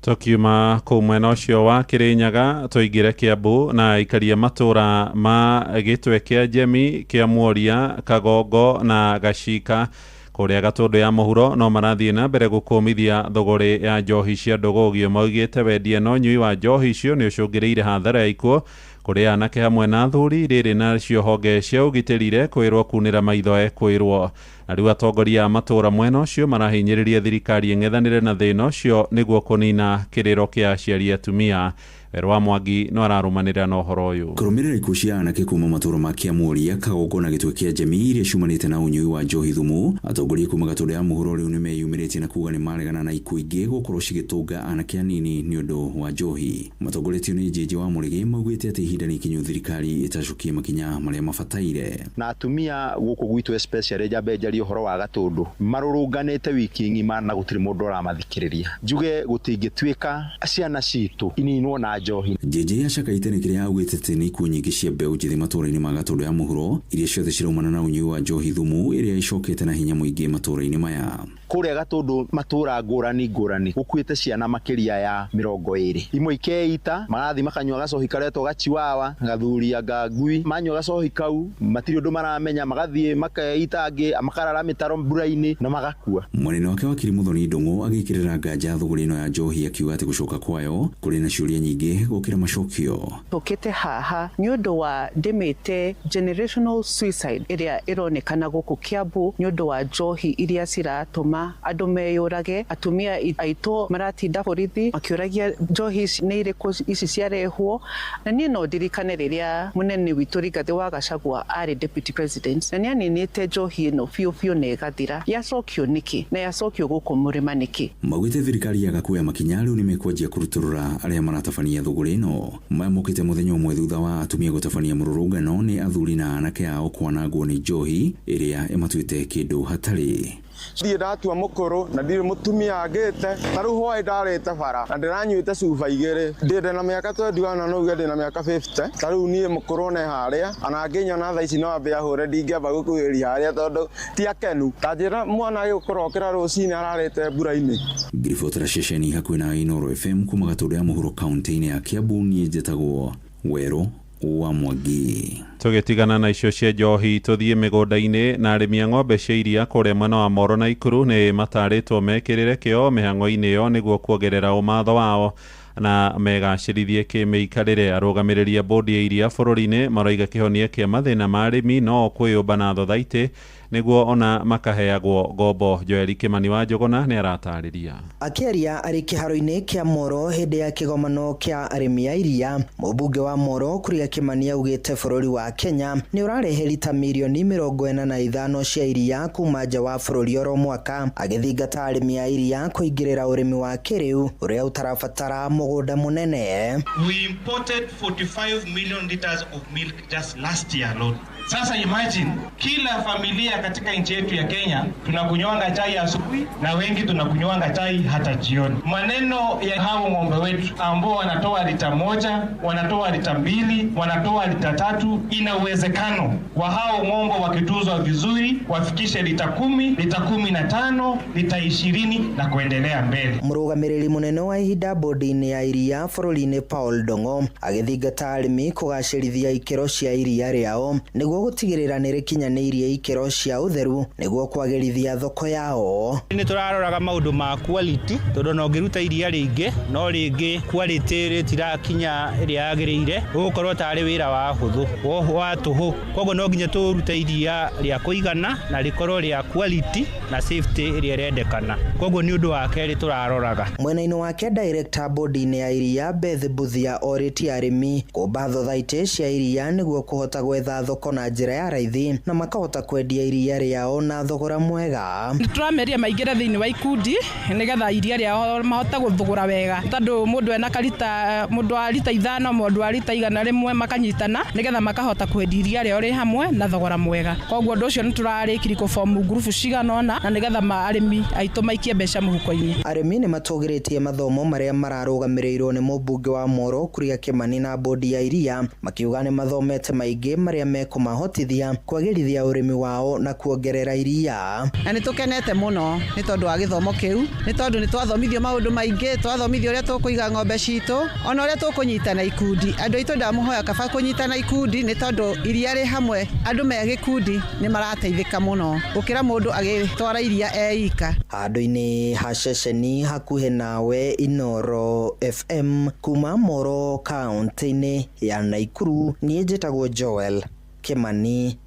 Tũkiuma kũu mwena ũcio wa Kĩrĩnyaga tũingĩre Kĩambu na aikaria matũũra ma Gĩtwe kĩa Njemi, kĩa Muoria, Kagongo na Gacika kũrĩa Gatũndũ ya mũhuro no marathiĩ na mbere gũkũmithia thogorĩ ya njohi cia ndũgũgio. Maugĩte wendia na ũnyui wa njohi icio nĩ ũcũngĩrĩire hathara ya ikuũ kũrĩ anake hamwe na athuri rĩrĩ nacio honge cia ũgitĩri kwĩrwo kunĩra maitho ekwĩrwo. Na rĩu atongoria a matũũra mwena ũcio marahinyĩrĩria thirikari ĩng'ethanĩre na thĩna ũcio nĩguo kũnina kĩrĩro kĩa aciari atumia. Werũ wa Mwangi no ararũmanĩrĩra na ũhoro ũyũ. Kũrũmĩrĩra ikuũ cia anake kuma matũũra ma Kĩamuoria, Kagongo na Gĩtwe kĩa Njemi iria ciumanĩte na ũnyui wa njohi thumu, atongoria kuma Gatũndũ ya mũhuro rĩu nĩmeyumĩrĩtie na kuga nĩmaregana na ikuũ ingĩ gũkorwo cigĩtũnga anake anini nĩ ũndũ wa njohi. Matongoretio nĩ Njĩnjĩ wa Mũrĩgĩ maugĩte atĩ ihinda nĩ ikinyu thirikari ĩtacũkie makinya marĩa mabataire. Na atumia gũkũ gwitũ especially njambe njarie ũhoro wa Gatũndũ marũrũnganĩte wiki ng'ima na gũtirĩ mũndũ ũramathikĩrĩria. Njuge gũtingĩtuĩka ciana citũ ininwo na njohi. JJ acakaite nĩ kĩrĩa augĩte atĩ nĩ ikuũ nyingĩ cia mbeũ njĩthĩ matũũra-inĩ ma Gatũndũ ya mũhuro iria ciothe ciraumana na ũnyui wa njohi thumu ĩrĩa ĩcokete na hinya mũingĩ matũũra-inĩ maya. Kũrĩa Gatũndũ matũũra ngũrani ngũrani gũkuĩte ciana makĩria ya 20, imwe ikeita marathiĩ makanyua gacohi karetwo gachiwawa gathuria ngangui, manyua gacohi kau matirĩ ũndũ maramenya, magathiĩ makeita angĩ makarara mĩtaro mbura-inĩ na magakua. Mwena wake wakiri Muthoni Ndung'u agĩkĩrĩra nganja thũgũrĩ ĩno ya njohi akiuga atĩ gũcoka kwayo kũrĩ na ciũria nyingĩ gũkĩra macokio. Tũkĩte haha nĩ ũndũ wa ndĩmĩte generational suicide ĩrĩa ĩronekana gũkũ Kiambu nĩ ũndũ wa njohi iria ciratũma andũ meyũrage. Atumia aitũ maratinda borithi makĩũragia njohi ici nĩ irĩkũ ici ciarehwo, na niĩ no ndirikane rĩrĩa mũnene witũ Rigathĩ wa Gachagua arĩ deputy president, na nĩ aninĩte njohi ĩno biũ biũ na ĩgathira. Yacokio nĩkĩ na yacokio gũkũ mũrĩma nĩkĩ? Maugĩte thirikari yaga kuoya makinya rĩu nĩmekwanjia kũrutũrũra arĩa maratabania thũgũrĩ ĩno. Maya mokĩte mũthenya ũmwe thutha wa atumia gũtabania mũrũrũngano nĩ athuri na anake ao kwanangwo nĩ njohi ĩrĩa ĩmatuĩte kĩndũ hatarĩ. Thiĩ ndatua mũkũrũ na ndirĩ mũtumia angĩte, ta rĩu hwaĩ ndarĩte bara na ndĩranyuĩte cuba 2, ndĩ na mĩaka 21 no uge ndĩ na mĩaka 50, ta rĩu niĩ mũkũrũ ne harĩa ana angĩnyona thaa ici no ambe ahũre, ndingĩamba gũkuhĩrĩria harĩa tondũ ti akenu. Ta njĩra mwana agĩũkũrokĩra rũcinĩ ararĩte mbura-inĩ. Ngiribotera ceceni hakuhĩ na Inooro FM kuma Gatũndũ ya mũhuro kaunti-inĩ ya Kiambu, niĩ njĩtagwo Werũ wa Mwangi. Tũgĩtigana na icio cia njohi tũthiĩ mĩgũnda-inĩ na arĩmi a ng'ombe cia iria kũrĩa mwena wa Moro na Ikuru nĩ matarĩtwo mekĩrĩre kĩo mĩhang'o-inĩ ĩyo nĩguo kuongerera ũmatho wao na megacĩrithie kĩmĩikarĩre. Arũgamĩrĩri a bodi ya iria bũrũri-inĩ maroiga kĩhonia kĩa mathĩna ma arĩmi no kwĩyũmba na thothaitĩ nĩguo ona makaheagwo ngombo. Joeli Kimani wa Njũgũna nĩ aratarĩria. Akĩaria arĩ kĩharo-inĩ kĩa Moro hĩndĩ ya kĩgomano kĩa arĩmi a iria, mũmbunge wa Moro Kuria Kimani augĩte bũrũri wa Kenya nĩ ũrarehe rita mirioni 45 cia iria kuma nja wa bũrũri oro mwaka, agĩthingata arĩmi a iria kũingĩrĩra ũrĩmi wa kĩrĩu ũrĩa ũtarabatara mũgũnda mũnene. We imported 45 million liters of milk just last year alone. Sasa imagine kila familia katika nchi yetu ya Kenya tunakunywanga chai asubuhi na wengi tunakunywanga chai hata jioni. Maneno ya hao ng'ombe wetu ambao wanatoa lita 1, wanatoa lita 2, wanatoa lita 3, ina uwezekano wa hao ng'ombe wakituzwa vizuri wafikishe lita 10, lita 15, lita 20 na kuendelea mbele. Mũrũgamĩrĩri mũnene wa ihinda bodi-inĩ ya iria bũrũri-inĩ Paul Ndong'o agĩthingata arĩmi kũgacĩrithia ikĩro cia iria rĩao nĩguo gũtigĩrĩra nĩ rĩkinyanĩirie ikĩro cia ũtheru nĩguo kwagĩrithia thoko yao. Nĩ tũraroraga maũndũ ma quality tondũ no ngĩruta iria rĩingĩ no rĩngĩ quality rĩtirakinya ĩrĩa yagĩrĩire, ũgũkorwo tarĩ wĩra wa hũthũ wa tũhũ. Koguo no nginya tũrute iria rĩa kũigana na rĩkorwo rĩa quality na safety ĩrĩa ĩrendekana. Koguo nĩ ũndũ wa kerĩ tũraroraga. Mwena-inĩ wake director bodi-inĩ ya iria Beth Buthia orĩtie arĩmi kũmba thothaitĩ cia iria nĩguo kũhota gwetha thoko na njĩra ya raithi na makahota kwendia iria rĩao na thogora mwega. Tũrameria maingĩre thĩinĩ wa ikundi nĩgetha iria rĩao mahote gũthũgũra wega, tondũ mũndũ ena karita, mũndũ wa rita 5, mũndũ wa rita 100 makanyitana nĩgetha makahota kwendia iria rĩao rĩ hamwe na thogora mwega. Koguo ũndũ ũcio nĩ tũrarĩkiri kũbomu ngurubu cigana ũna na nĩgetha arĩmi aitũ maikie mbeca mũhuko-inĩ. Arĩmi nĩ matũgĩrĩtie mathomo marĩa mararũgamĩrĩirwo nĩ mũmbunge wa Moro Kuria Kimani na bodi ya iria, makiuga nĩ mathomete maingĩ marĩa mekũmahotithia kwagĩrithia ũrĩmi wao na kuongerera iria. Na nĩ tũkenete mũno nĩ tondũ wa gĩthomo kĩu, nĩ tondũ nĩ twathomithio maũndũ maingĩ, twathomithio ũrĩa tũkũiga ng'ombe citũ ona ũrĩa tũkũnyitana ikundi. Andũ aitũ ndamũhoya kaba kũnyitana ikundi nĩ tondũ iria rĩ hamwe, andũ me gĩkundi nĩ marateithĩka mũno gũkĩra mũndũ agĩtwara iria eika. Handũ-inĩ ha ceceni hakuhĩ nawe Inooro FM kuma Moro kaunti-inĩ ya Naikuru, niĩ njĩtagwo Joel Kimani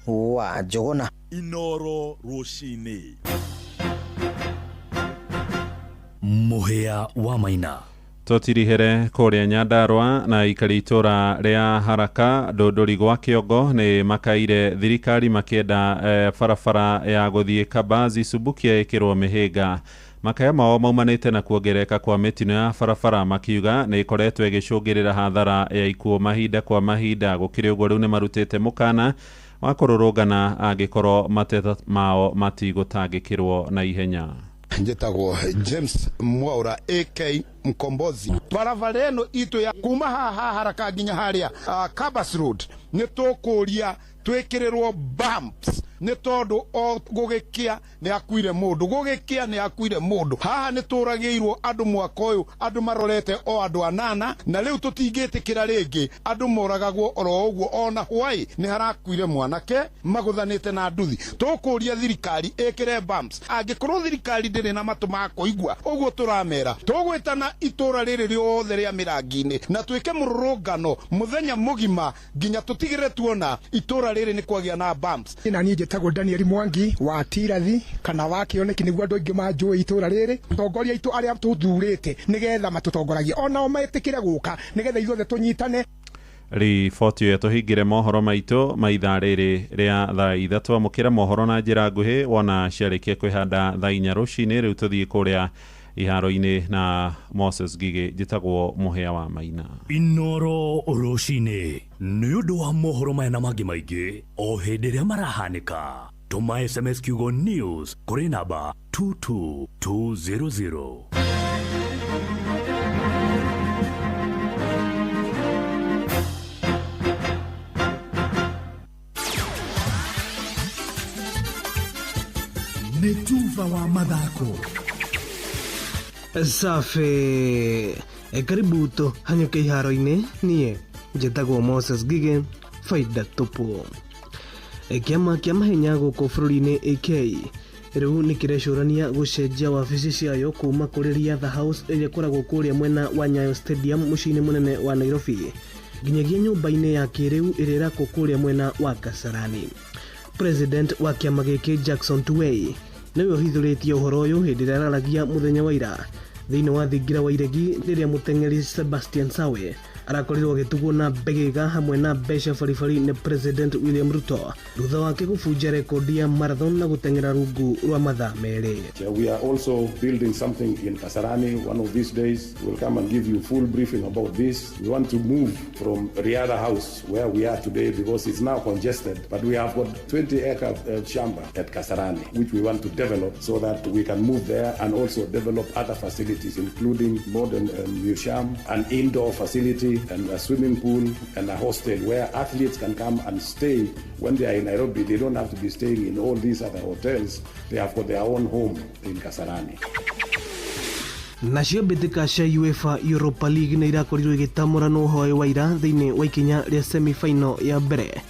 wa Njũgũna. Inooro rũcinĩ. Mũhĩa wa Maina. Tũtirihere kũrĩa Nyandarua na ikari itũra rĩa Haraka Ndũndũri gwa Kĩongo nĩ makaire thirikari makĩenda barabara ya gũthiĩ Kabazi Subukia ĩkĩrwo mĩhĩnga. Makaya mao maumanĩte na kuongerereka kwa mĩtino ya barabara, makiuga nĩ ĩkoretwo ĩgĩcũngĩrĩra hathara ya ikuũ mahinda kwa mahinda. Gũkĩrĩ ũguo rĩu nĩ marutĩte mũkana wa kũrũrũngana angĩkorwo mateta mao matigũtangĩkĩrwo na ihenya. Njĩtagwo James Mwaura AK Mkombozi. Barabara ĩno itũ ya kuma haha haraka nginya harĩa Kabas Road nĩ tũkũria twĩkĩrĩrwo bumps nĩ tondũ o gũgĩkĩa nĩ akuire mũndũ, gũgĩkĩa nĩ akuire mũndũ. Haha nĩ tũragĩirwo andũ mwaka ũyũ, andũ marorete o andũ anana, na rĩu tũtingĩtĩkĩra rĩngĩ andũ moragagwo oro ũguo. Ona hwaĩ nĩ harakuire mwanake magũthanĩte na nduthi. Tũkũria thirikari ĩkĩre bumps. Angĩkorwo thirikari ndĩrĩ na matũ ma kũigua ũguo tũramera, tũgwĩtana itũra rĩrĩ rĩothe rĩa mĩrangi-inĩ na twĩke mũrũrũngano mũthenya mũgima nginya tũtigĩrĩre tuona itũra rĩrĩ nĩ kwagĩa na bumps. Na niĩ njĩtagwo Daniel Mwangi wa Tirathi kana wa Kĩoneki, nĩguo andũ aingĩ manjũĩ itũra rĩrĩ. Atongoria aitũ arĩa tũthurĩte nĩgetha matũtongoragie, onao metĩkĩre gũka nĩgetha ithuothe tũnyitane. Riboti ĩyo tũhingĩre mohoro maitũ ma ithaa rĩrĩ rĩa thaa 3. Amũkĩra mohoro na njĩra nguhĩ wona ciarĩkia kwĩhanda thaa 4 rũcinĩ. Rĩu tũthiĩ kũrĩa iharo-inĩ na Moses Ngigĩ. Njĩtagwo Mũhĩa wa Maina. Inoro rũcinĩ nĩ ũndũ wa mohoro maya na mangĩ maingĩ o hĩndĩ ĩrĩa marahanĩka, tũma SMS kiugo news kũrĩ namba 22200. Nĩ tuba wa mathako. Safi, karibu tũhanyũke iharo-inĩ. Niĩ njĩtagwo Moses Ngigĩ, faida tupu. Kĩama kĩa mahenya gũkũ bũrũri-inĩ AK rĩu nĩ kĩrecũrania gũcenjia wabici ciayo kuma kũrĩ Riadha House ĩrĩa ĩkoragwo kũrĩa mwena wa Nyayo Stadium mũciĩ-inĩ mũnene wa Nairobi nginyagia nyũmba-inĩ ya kĩrĩu ĩrĩa ĩrakwo kũrĩa mwena wa Kasarani. President wa kĩama gĩkĩ Jackson Tuwei nĩwe ũhithũrĩtie ũhoro ũyũ hĩndĩ ĩrĩa araragia mũthenya wa ira thĩinĩ wa thingira wa iregi rĩrĩa mũteng'eri Sebastian Sawe arakorirwo agĩtugwo na mbegega hamwe na mbeca baribari nĩ President William Ruto thutha wake gũbunja rekondi ya marathon na gũteng'era rungu rwa mathaa 2. We are also building something in Kasarani. One of these days we'll come and give you full briefing about this. We want to move from Riadha House where we are today because it's now congested, but we have got 20-acre shamba at Kasarani which we want to develop so that we can move there and also develop other facilities including modern museum, an indoor facility and a swimming pool and a hostel where athletes can come and stay when they are in Nairobi. They don't have to be staying in all these other hotels. They have got their own home in Kasarani. Nacio mbĩtĩka cia UEFA Europa League nĩ irakorirwo igĩtamũranwo hoe wa ira thĩinĩ wa ikinya rĩa semi-final ya mbere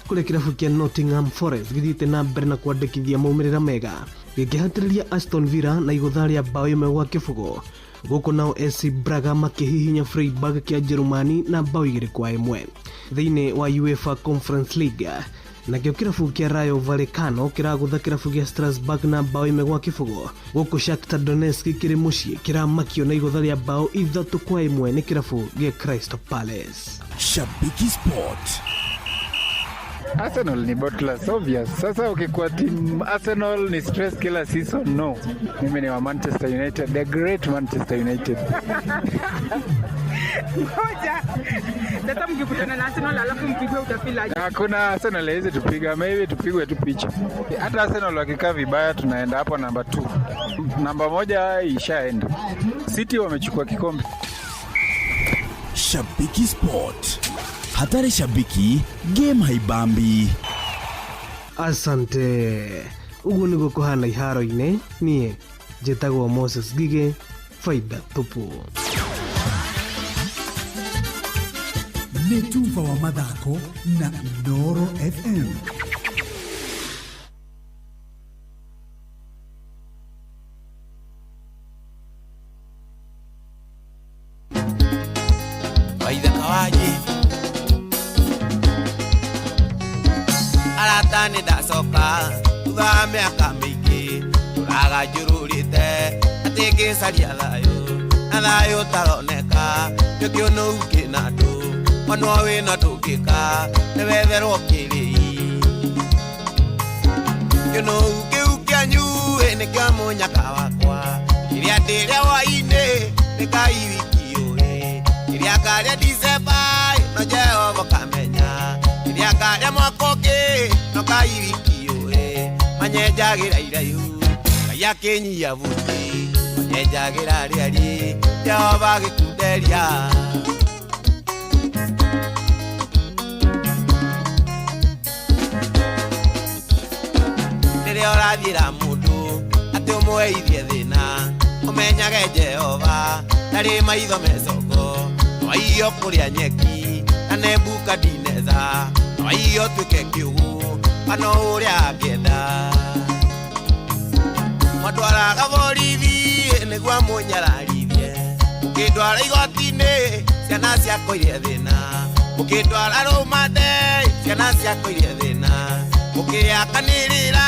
kũrĩa kĩrabu kĩa Nottingham Forest gĩthiĩte na mbere na kwandĩkithia maumĩrĩra mega gĩkĩhatĩrĩria Aston Villa na igũtha rĩa bao 1-0. Gũkũ nao SC Braga makĩhihinya Freiburg kĩa Jerumani na bao 2-1. Thĩinĩ wa UEFA Conference League nakĩo kĩrabu kĩa Rayo Vallecano kĩragũtha kĩrabu kĩa Strasbourg na bao 1-0. Gũkũ Shakhtar Donetsk kĩrĩ mũciĩ kĩramakio na igũtha rĩa bao 3-1 nĩ kĩrabu gĩa Crystal Palace. Shabiki Sport. Arsenal ni bottlers obvious. Sasa ukikuwa team Arsenal ni stress kila season. No. Mimi ni wa Manchester United, the great Manchester United. Ngoja. Sasa mkikutana na Arsenal alafu mpigwe utafeel aje? Hakuna Arsenal haiwezi tupiga, maybe tupigwe tu picha. Hata Arsenal wakikaa vibaya tunaenda hapo namba 2. Namba 1 ishaenda. City wamechukua kikombe. Shabiki Sport. Hatari shabiki, game haibambi. Asante. Uguo nĩguo kũhana iharo-inĩ. Niĩ njĩtagwo Moses Ngigĩ, faida tupu. Nĩ tuba wa mathako na Inooro FM. Arata nĩ ndacoka thutha wa mĩaka mĩingĩ tũraga njũrũrĩte atĩ ngĩcaria thayũ na thayũ ũtaroneka nĩkĩo kĩna andũ ona wĩna ndũngĩka nĩwetherwo kĩrĩi kĩnou kĩu kĩanyu nĩkĩo mũnyaka wakwa kĩrĩa ndĩrĩa hwainĩ nĩ Ngai wiki ũĩ kĩrĩa ngarĩa Dicemba no Jehova kamenya kĩrĩa ngarĩa mwaka ũngĩ no Ngai wiki ũĩ manyenjagĩra iraihu Ngai akĩnyia buti manyenjagĩra rĩari Jehova gĩkunderia. Rĩrĩa ũrathiĩra mũndũ atĩ ũmweithie thĩna ũmenyage Jehova ndarĩ maitho mecongo no kũrĩa nyeki na Nebukadineza no ũtuĩke kĩũgũ kana ũrĩa angĩenda. Mwandwaraga borithi nĩguo amũnyararithie mũkĩndwara igoti-inĩ ciana ciakwa irie thĩna mũkĩndwara rũmande ciana ciakwa irie thĩna mũkĩakanĩrĩra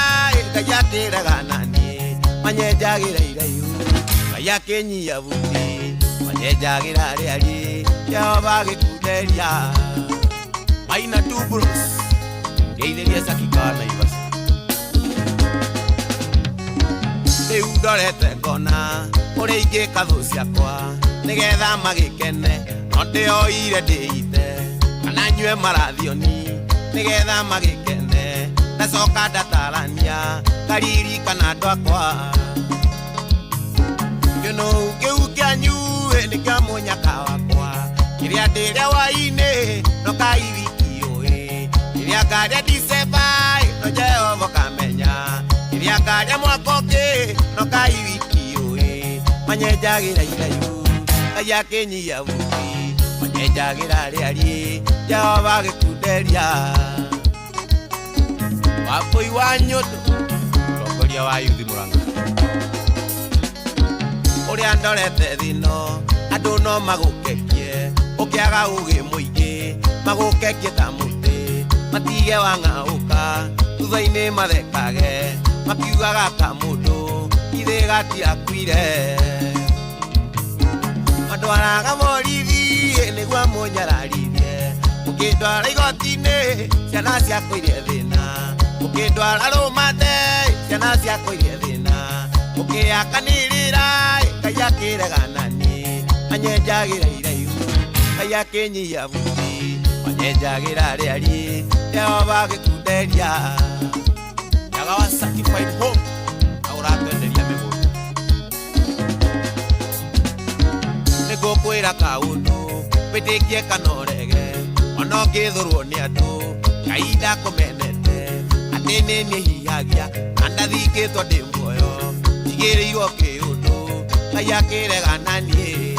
Ngai akĩrega naniĩ manyenjagĩra iraihu Ngai akĩnyia buti manyenjagĩra rĩariĩ Jehova gĩkunderia. Maina two bros ngeithĩria Sakika Naivasha. Rĩu ndorete ngona ũrĩa ingĩka thũ ciakwa nĩgetha magĩkene no ndĩoire ndĩite kana nyue marathioni nĩgetha magĩkene ndacoka ndatarania ngaririkana andũ akwa. Kĩũnũ kĩu kĩanyu nĩkĩo mũnyaka wakwa kĩrĩa ndĩrĩa hwaĩ-inĩ no kai wiki ũĩ kĩrĩa ngarĩa Dicemba no Jehova kamenya kĩrĩa ngarĩa mwaka ũngĩ no kai wiki ũĩ manyenjagĩra iraihu Ngai akĩnyia buti manyenjagĩra rĩariĩ Jehova gĩkunderia. Wambũi wa Nyũndũ mũtongoria wa yuthi Mũrang'a. Ũrĩa ndorete thĩno andũ no magũkekie ũkĩaga ũgĩ mũingĩ magũkekie ta mũtĩ matige wang'aũka thutha-inĩ mathekage makiugaga ka mũndũ ithe gatiakuire. Mandwaraga borithi nĩguo amũnyararithie mũkĩndwara igoti-inĩ ciana ciakwa irie thĩna mũkĩndwara rũmande ciana ciakwa irie thĩna mũkĩakanĩrĩra Ngai akĩrega naniĩ manyenjagĩra iraihu Ngai akĩnyia buti manyenjagĩra rĩariĩ Jehova gĩkunderia. Nyaga wa certified home na ũratwenderia mĩgũnda. Nĩngũkwĩra kaũndũ wĩtĩkie kana ũrege ona ũngĩthũrwo nĩ andũ Ngai ndakũmenete atĩ nĩ niĩ hihagia na ndathingĩtwo ndĩ muoyo njigĩrĩirwo kĩũndũ Ngai akĩrega naniĩ.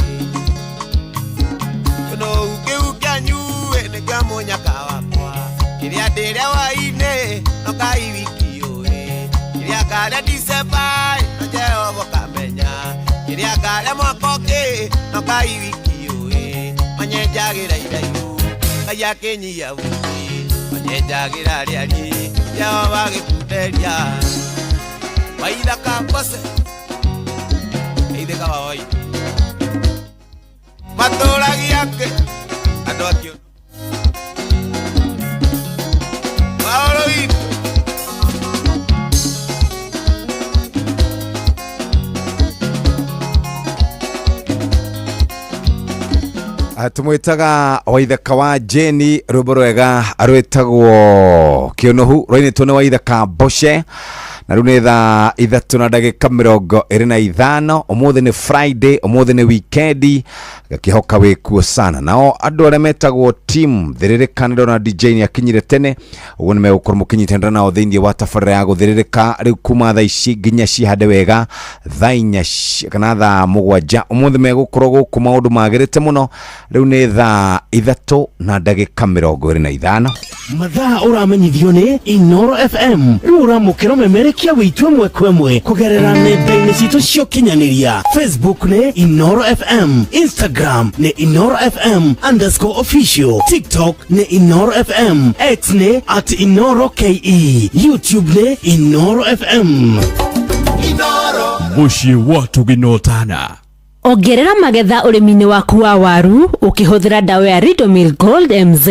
Kĩũnũ kĩu kĩanyu nĩkĩo mũnyaka wakwa kĩrĩa ndĩrĩa hwaĩ-inĩ no kai wiki ũĩ kĩrĩa ngarĩa Dicemba no Jehova kamenya kĩrĩa ngarĩa mwaka ũngĩ no kai wiki ũĩ manyenjagĩra iraihu Ngai akĩnyia buti manyenjagĩra rĩariĩ Jehova gĩkunderia. Waithaka Mbose geithĩka wawai matũragia kĩ andũ akĩo Paolo witũ. Tumwitaga Waithaka wa Jeni rwimbo rwega rwitagwo Kĩũnũhu rwainĩtwo nĩ Waithaka Mboshe na rĩu nĩ thaa 3 na ndagĩka 25. Ũmũthĩ nĩ Friday, ũmũthĩ nĩ weekendi, gakĩhoka wĩkuo sana. Nao andũ arĩa metagwo team thĩrĩrĩka ndona DJ nĩ akinyire tene ũguo nĩ megũkorwo mũkĩnyitanĩra nao thĩinĩ wa tabarĩra ya gũthĩrĩrĩka rĩu kuma thaa ici nginya cihande wega thaa 4 kana thaa 7. Ũmũthĩ megũkorwo gũkũ maũndũ magĩrĩte mũno. Rĩu nĩ thaa 3 na ndagĩka 25. Mathaa ũramenyithio nĩ Inoro FM rĩu ũramũkĩra ũmemerekia witũ ĩmwe kwa ĩmwe kũgerera nenda-inĩ citũ cia ũkinyanĩria. Facebook nĩ Inoro FM, Instagram nĩ Inoro FM _official, TikTok nĩ Inoro FM, X nĩ @InoroKE, YouTube nĩ Inoro FM. Mũciĩ wa Tũginotana. Ongerera magetha ũrĩmi-inĩ waku wa waru ũkĩhũthĩra ndawa ya Ridomil Gold MZ.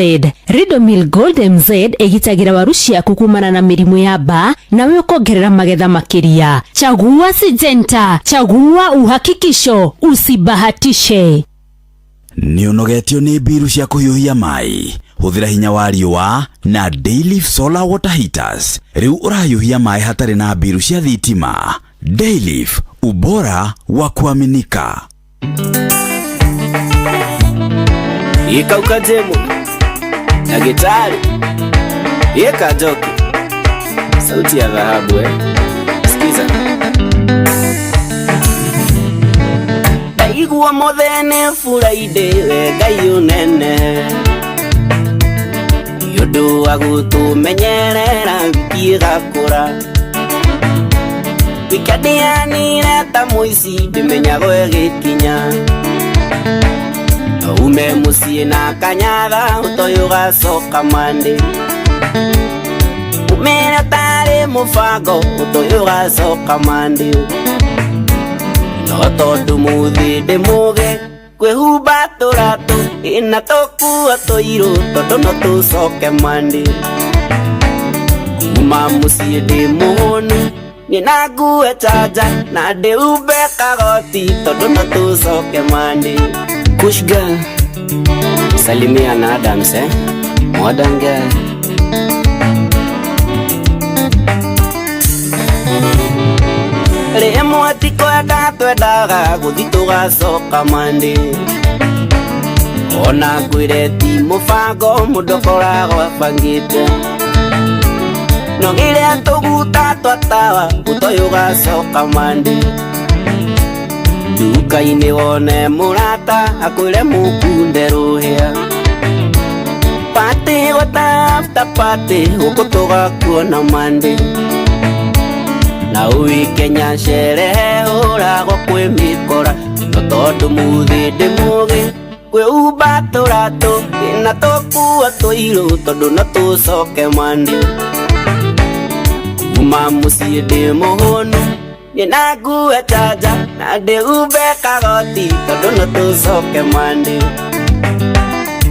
Ridomil Gold MZ ĩgitagĩra waru ciaku kumana na mĩrimũ ya mbaa nawe ũkongerera magetha makĩria. Chagua Syngenta, chagua uhakikisho, usibahatishe. Nĩ ũnogetio nĩ mbiru cia kũhiũhia maĩ? Hũthĩra hinya wa riũa na Dayleaf Solar Water Heaters. Rĩu ũrahiũhia maĩ hatarĩ na mbiru cia thitima. Dayleaf, ubora wa kuaminika. Ikauka jemu na gitari yeka joki, sauti ya dhahabu eh. Sikiza ndaigua muthene Friday we Ngai unene nĩ ũndũ wa gũtũmenyerera wiki ĩgakũra wikendi yanire ta mũici ndĩmenyagwo ĩgĩkinya ume muciĩ na kanyatha ũtoĩ ũgacoka Monday umĩre ũtarĩ mũbango ũtoĩ ũgacoka Monday no tondũ mũthĩ ndĩ mũgĩ kwĩhumba tũratũ ĩna tũkuo tũirũ tondũ no tũcoke Monday kuma mũciĩ ndĩ mũhũnu niĩ na ngue chanja na ndĩhumbe kagoti tondũ no tũcoke Monday. Kush girl, salimia na Adams eh? Modern girl. Rĩmwe ti kwenda twendaga gũthiĩ tũgacoka Monday ona ngwĩre ti mũbango mũndũ akoragwo abangĩte no rĩrĩa tũguta twatawa ũtoĩ ũgacoka Monday nduka-inĩ wone mũrata akwĩre mũkunde rũhĩa pati gwata after party gũkũ tũgakuona Monday na ũĩ Kenya sherehe hũragwo kwĩ mĩkora no tondũ mũthĩ ndĩ mũgĩ kwĩhumba tũratũ na tũkuo tũirũ tondũ no tũcoke Monday kuma mũciĩ ndĩ mũhũnu niĩ na ngue chanja na ndĩhumbe kagoti tondũ no tũcoke Monday.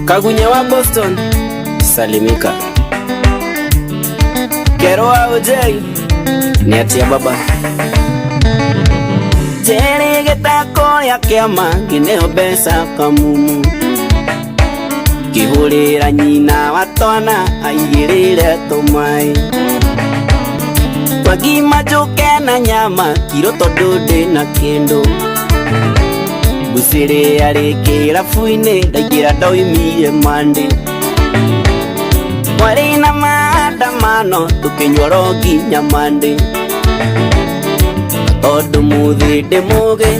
Kagunya wa Boston salimika Kero wa Ojei nĩ atia baba Njeri gĩtako rĩa kĩama ngĩneo mbeca kamumu kĩhũrĩra nyina wa twana aigĩrĩre tũmaĩ twagima njũke na nyama kiro tondũ ndĩ na kĩndũ mbucĩrĩ yarĩ kĩrabu-inĩ ndaingĩra ndoimire Monday kwarĩ na maandamano tũkĩnyua ro nginya Monday tondũ mũthĩ ndĩ mũgĩ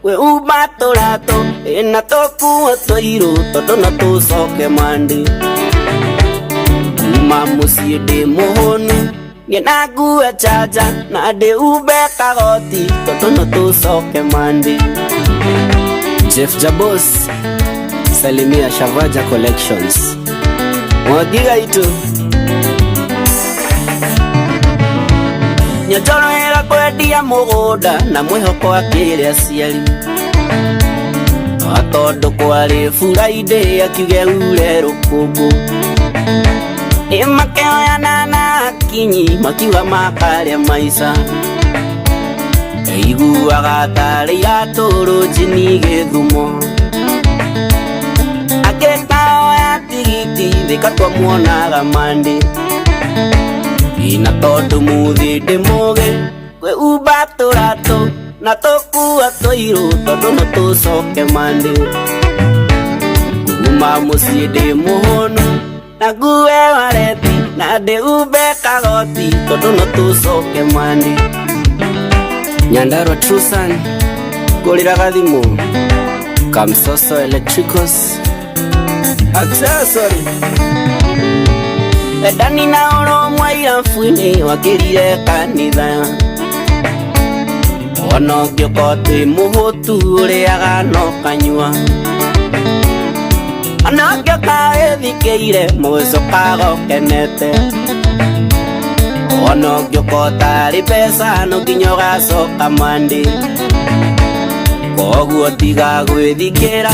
kwĩhumba tũratũ ĩna tũkuo tũirũ tondũ no tũcoke Monday kuma mũciĩ ndĩ mũhũnu niĩ na ngue chanja na ndĩhumbe kagoti tondũ no tũcoke Monday. Jeff Jabos salimia Shavaja Collections Mwagiga itu Nyochoro ĩra kwendia mũgũnda na mwĩhoko akĩrĩ aciari no tondũ kwarĩ Friday akiuge ure rũkũngũ ĩ makĩoyana na akinyi makiuga makarĩa maica iguaga tarĩ iratũ rũnjini gĩthumo akĩkaoya tigiti thika twamuonaga Monday ina tondũ mũthĩ ndĩ mũgĩ kwĩhumba tũratũ na tũkuo tũirũ tondũ no tũcoke Monday kuma mũciĩ ndĩ mũhũnu na ngue wareti na ndĩhumbe kagoti tondũ no tũcoke Monday. Nyandarua Trusan ngũrĩraga thimũ Kamsoso Electricals Accessory Endani na ũrũmwe irabu-inĩ wakĩrire kanitha ona ũngĩũka twĩ mũhũtu ũrĩaga no kanyua ona ũngĩũka wĩthikĩire mũgĩcokaga ũkenete ona ũngĩũka ũtarĩ mbeca no nginya ũgacoka Monday koguo tiga gwĩthikĩra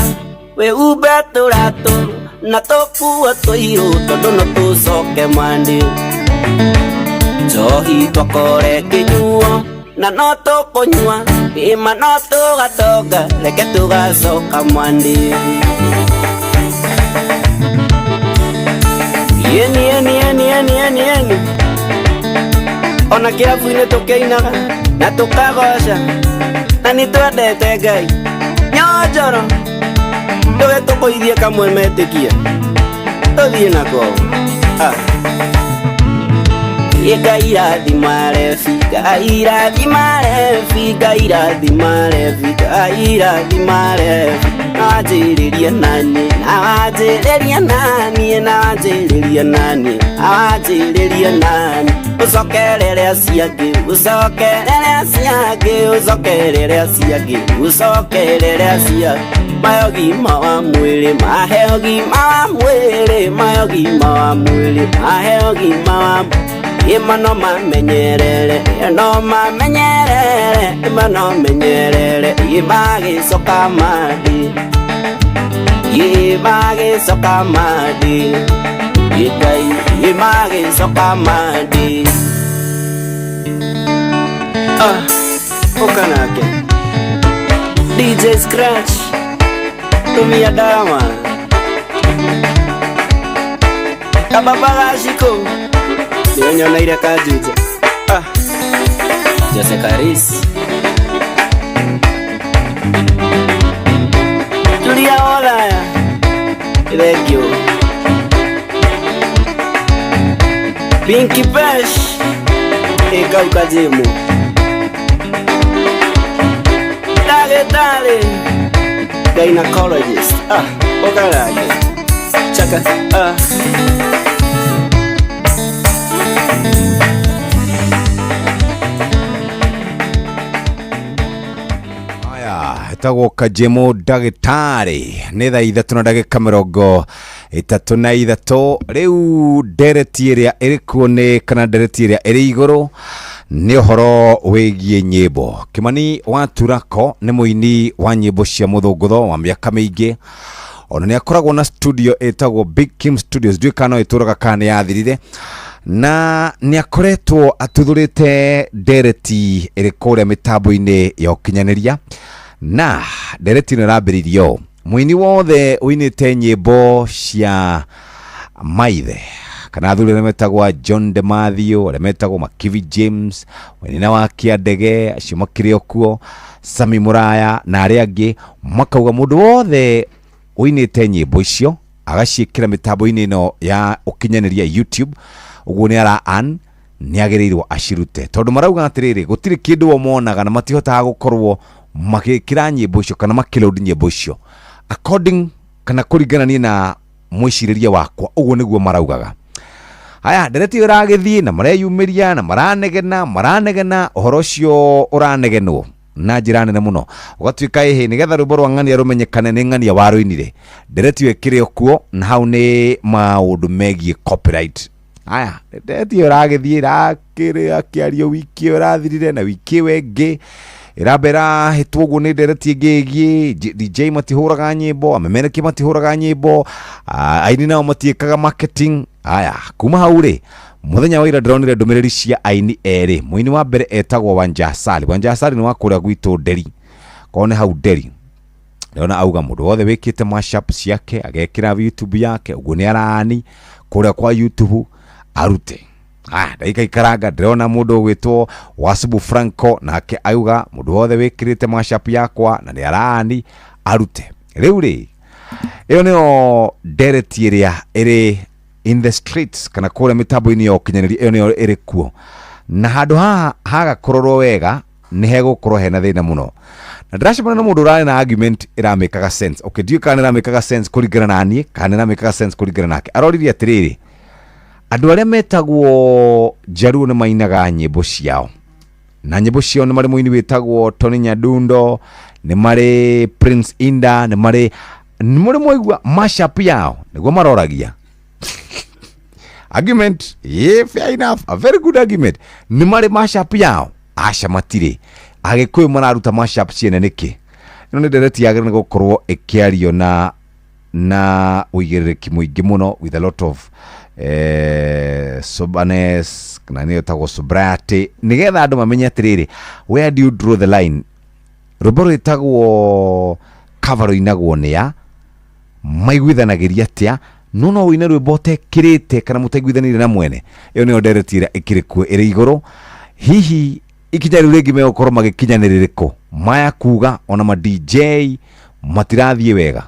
wĩhumbe tũratũ na tũkuo tũirũ tondũ no tũcoke Monday njohi twakore kĩnyuo na no tũkũnyua ĩma no tũgatonga reke tũgacoka Monday. Yeni yeni yeni yeni yeni yeni ona kĩrabu-inĩ tũkĩinaga Na tũkagoca na nĩ twendete Ngai nyonjoro ndũge tũkũithie kamwe metĩkie tũthiĩ nako ah. Ngai rathima rebi, Ngai rathima rebi, Ngai rathima rebi, Ngai rathima rebi. Wanjĩrĩria nani, na wanjĩrĩria nani, na wanjĩrĩria nani, na wanjĩrĩria nani. Ũcokerere acio angĩ, ũcokerere acio angĩ, ũcokerere acio angĩ, ũcokerere acio angĩ. Mahe ũgima wa mwĩrĩ, mahe ũgima wa mwĩrĩ, mahe ũgima wa mwĩrĩ, mahe ũgima wa mwĩrĩ. Ima no mamenyerere, no mamenyerere, ima no menyerere, ima gĩcoka mandi, ima gĩcoka mandi, Ngai, ima gĩcoka mandi. Ah, ũka nake DJ Scratch, tumia dawa kababa gaciko nĩonyoneire kanjunja ah. Jose Karis Julia Olaya Thank you Pinky Pesh Ĩkauka jimu Ndagĩtarĩ Gynecologist ah, ũkarage Chaka ah. Aya, ĩtagwo Kajemo ndagĩtarĩ nĩ thaa 3 na ndagĩka 33. Rĩu ndereti ĩrĩa ĩrĩ kuo nĩ kana ndereti ĩrĩa ĩrĩ igũrũ nĩ ũhoro wĩgiĩ nyĩmbo. Kimani wa Turako nĩ mũini wa nyĩmbo cia mũthũngũtho wa mĩaka mĩingĩ, ona nĩ akoragwo na studio ĩtagwo Big Kim Studios, ndiũĩ kana no ĩtũraga kana nĩ yathirire, na nĩ akoretwo atuthũrĩte ndereti ĩrĩ kũrĩa mĩtambo-inĩ ya ũkinyanĩria, na ndereti ĩno ĩrambĩrĩirio ũũ: mũini wothe ũinĩte nyĩmbo cia maithe kana athuri arĩa metagwo John de Mathew, arĩa metagwo Makivi James, Wenina wa Kĩandege, acio makĩrĩ o kuo, Sami Mũraya na arĩa angĩ, makauga mũndũ wothe ũinĩte nyĩmbo icio agaciĩkĩra mĩtambo-inĩ ĩno ya ũkinyanĩria YouTube, ũguo nĩ ara earn, nĩ agĩrĩirwo acirute, tondũ marauga atĩrĩrĩ, gũtirĩ kĩndũ o monaga na matihotaga gũkorwo magĩkĩra nyĩmbo icio kana makĩload nyĩmbo icio according kana kũringana niĩ na mwĩcirĩrie wakwa, ũguo nĩguo maraugaga. Haya, ndereti ĩyo ĩragĩthiĩ na mareyumĩria na maranegena maranegena, ũhoro ũcio ũranegenwo na njĩra nene mũno, ũgatuĩka ĩhĩ nĩgetha rwĩmbo rwa ng'ania rũmenyekane nĩ ng'ania warũinire. Ndereti ĩyo ĩkĩrĩ o kuo na hau nĩ maũndũ megiĩ copyright. Haya, ndereti ĩyo ĩragĩthiĩ ĩrakĩrĩ akĩario wiki ĩyo ĩrathirire na wiki ĩyo ĩngĩ ĩramba ĩrahĩtwo ũguo nĩ ndereti ĩngĩ ĩgiĩ DJ matihũraga nyĩmbo, amemerekia matihũraga nyĩmbo, aini nao matiĩkaga marketing. Aya, kuma hau rĩ, mũthenya wa ira ndĩronire ndũmĩrĩri cia aini erĩ. Mũini wa mbere etagwo Wanja Asali. Wanja Asali nĩ wa kũrĩa gwitũ Nderi, korwo nĩ hau Nderi. Ndĩrona auga mũndũ wothe wĩkĩte mashup ciake agekĩra YouTube yake, ũguo nĩ arani kũrĩa kwa YouTube arute. Aya, ndagĩka ikaranga ndĩrona mũndũ ũgwĩtwo Wasubu Franco nake auga mũndũ wothe wĩkĩrĩte mashup yakwa na nĩ arani arute. Rĩu rĩ, ĩyo nĩyo ndereti ĩrĩa ĩrĩ in the streets kana kũrĩa mĩtambo-inĩ ya ũkinyanĩria, ĩyo nĩyo ĩrĩ kuo, na handũ haha hagakũrorwo wega nĩ hegũkorwo hena thĩna mũno. Na ndĩracemania na mũndũ ũrarĩ na argument ĩramĩkaga sense. Okay, ndiũĩ kana nĩ ĩramĩkaga sense kũringana na niĩ kana nĩ ĩramĩkaga sense kũringana nake. Aroririe atĩrĩrĩ, andũ arĩa metagwo Jaruo nĩ mainaga nyĩmbo ciao, na nyĩmbo ciao nĩ marĩ mũini wĩtagwo Tony Nyadundo, nĩ marĩ Prince Inda, nĩ marĩ nĩ mũrĩ mwaigua mashup yao, nĩguo maroragia. Argument, yeah, fair enough, a very good argument. Nĩ marĩ mashup yao? Aca matirĩ. Agĩkũyũ mararuta mashup ciene nĩkĩ? Ĩno nĩ ndereti yagĩrĩirwo nĩ gũkorwo ĩkĩario na ũigĩrĩrĩki mũingĩ mũno, with a lot of soberness, kana nĩyo ĩtagwo sobriety, nĩgetha andũ mamenye atĩrĩrĩ, where do you draw the line? Rwĩmbo rwĩtagwo cover rũinagwo nĩ a maiguithanagĩria atĩa, no no ũine rwĩmbo ũtekĩrĩte kana mũtaiguithanĩire na mwene. Ĩyo nĩyo ndereti ĩrĩa ĩkĩrĩ kuo ĩrĩ igũrũ. Hihi Ikinya rĩu rĩngĩ megũkorwo magĩkinya nĩ rĩrĩkũ? Maya kuga ona ma DJ matirathiĩ wega,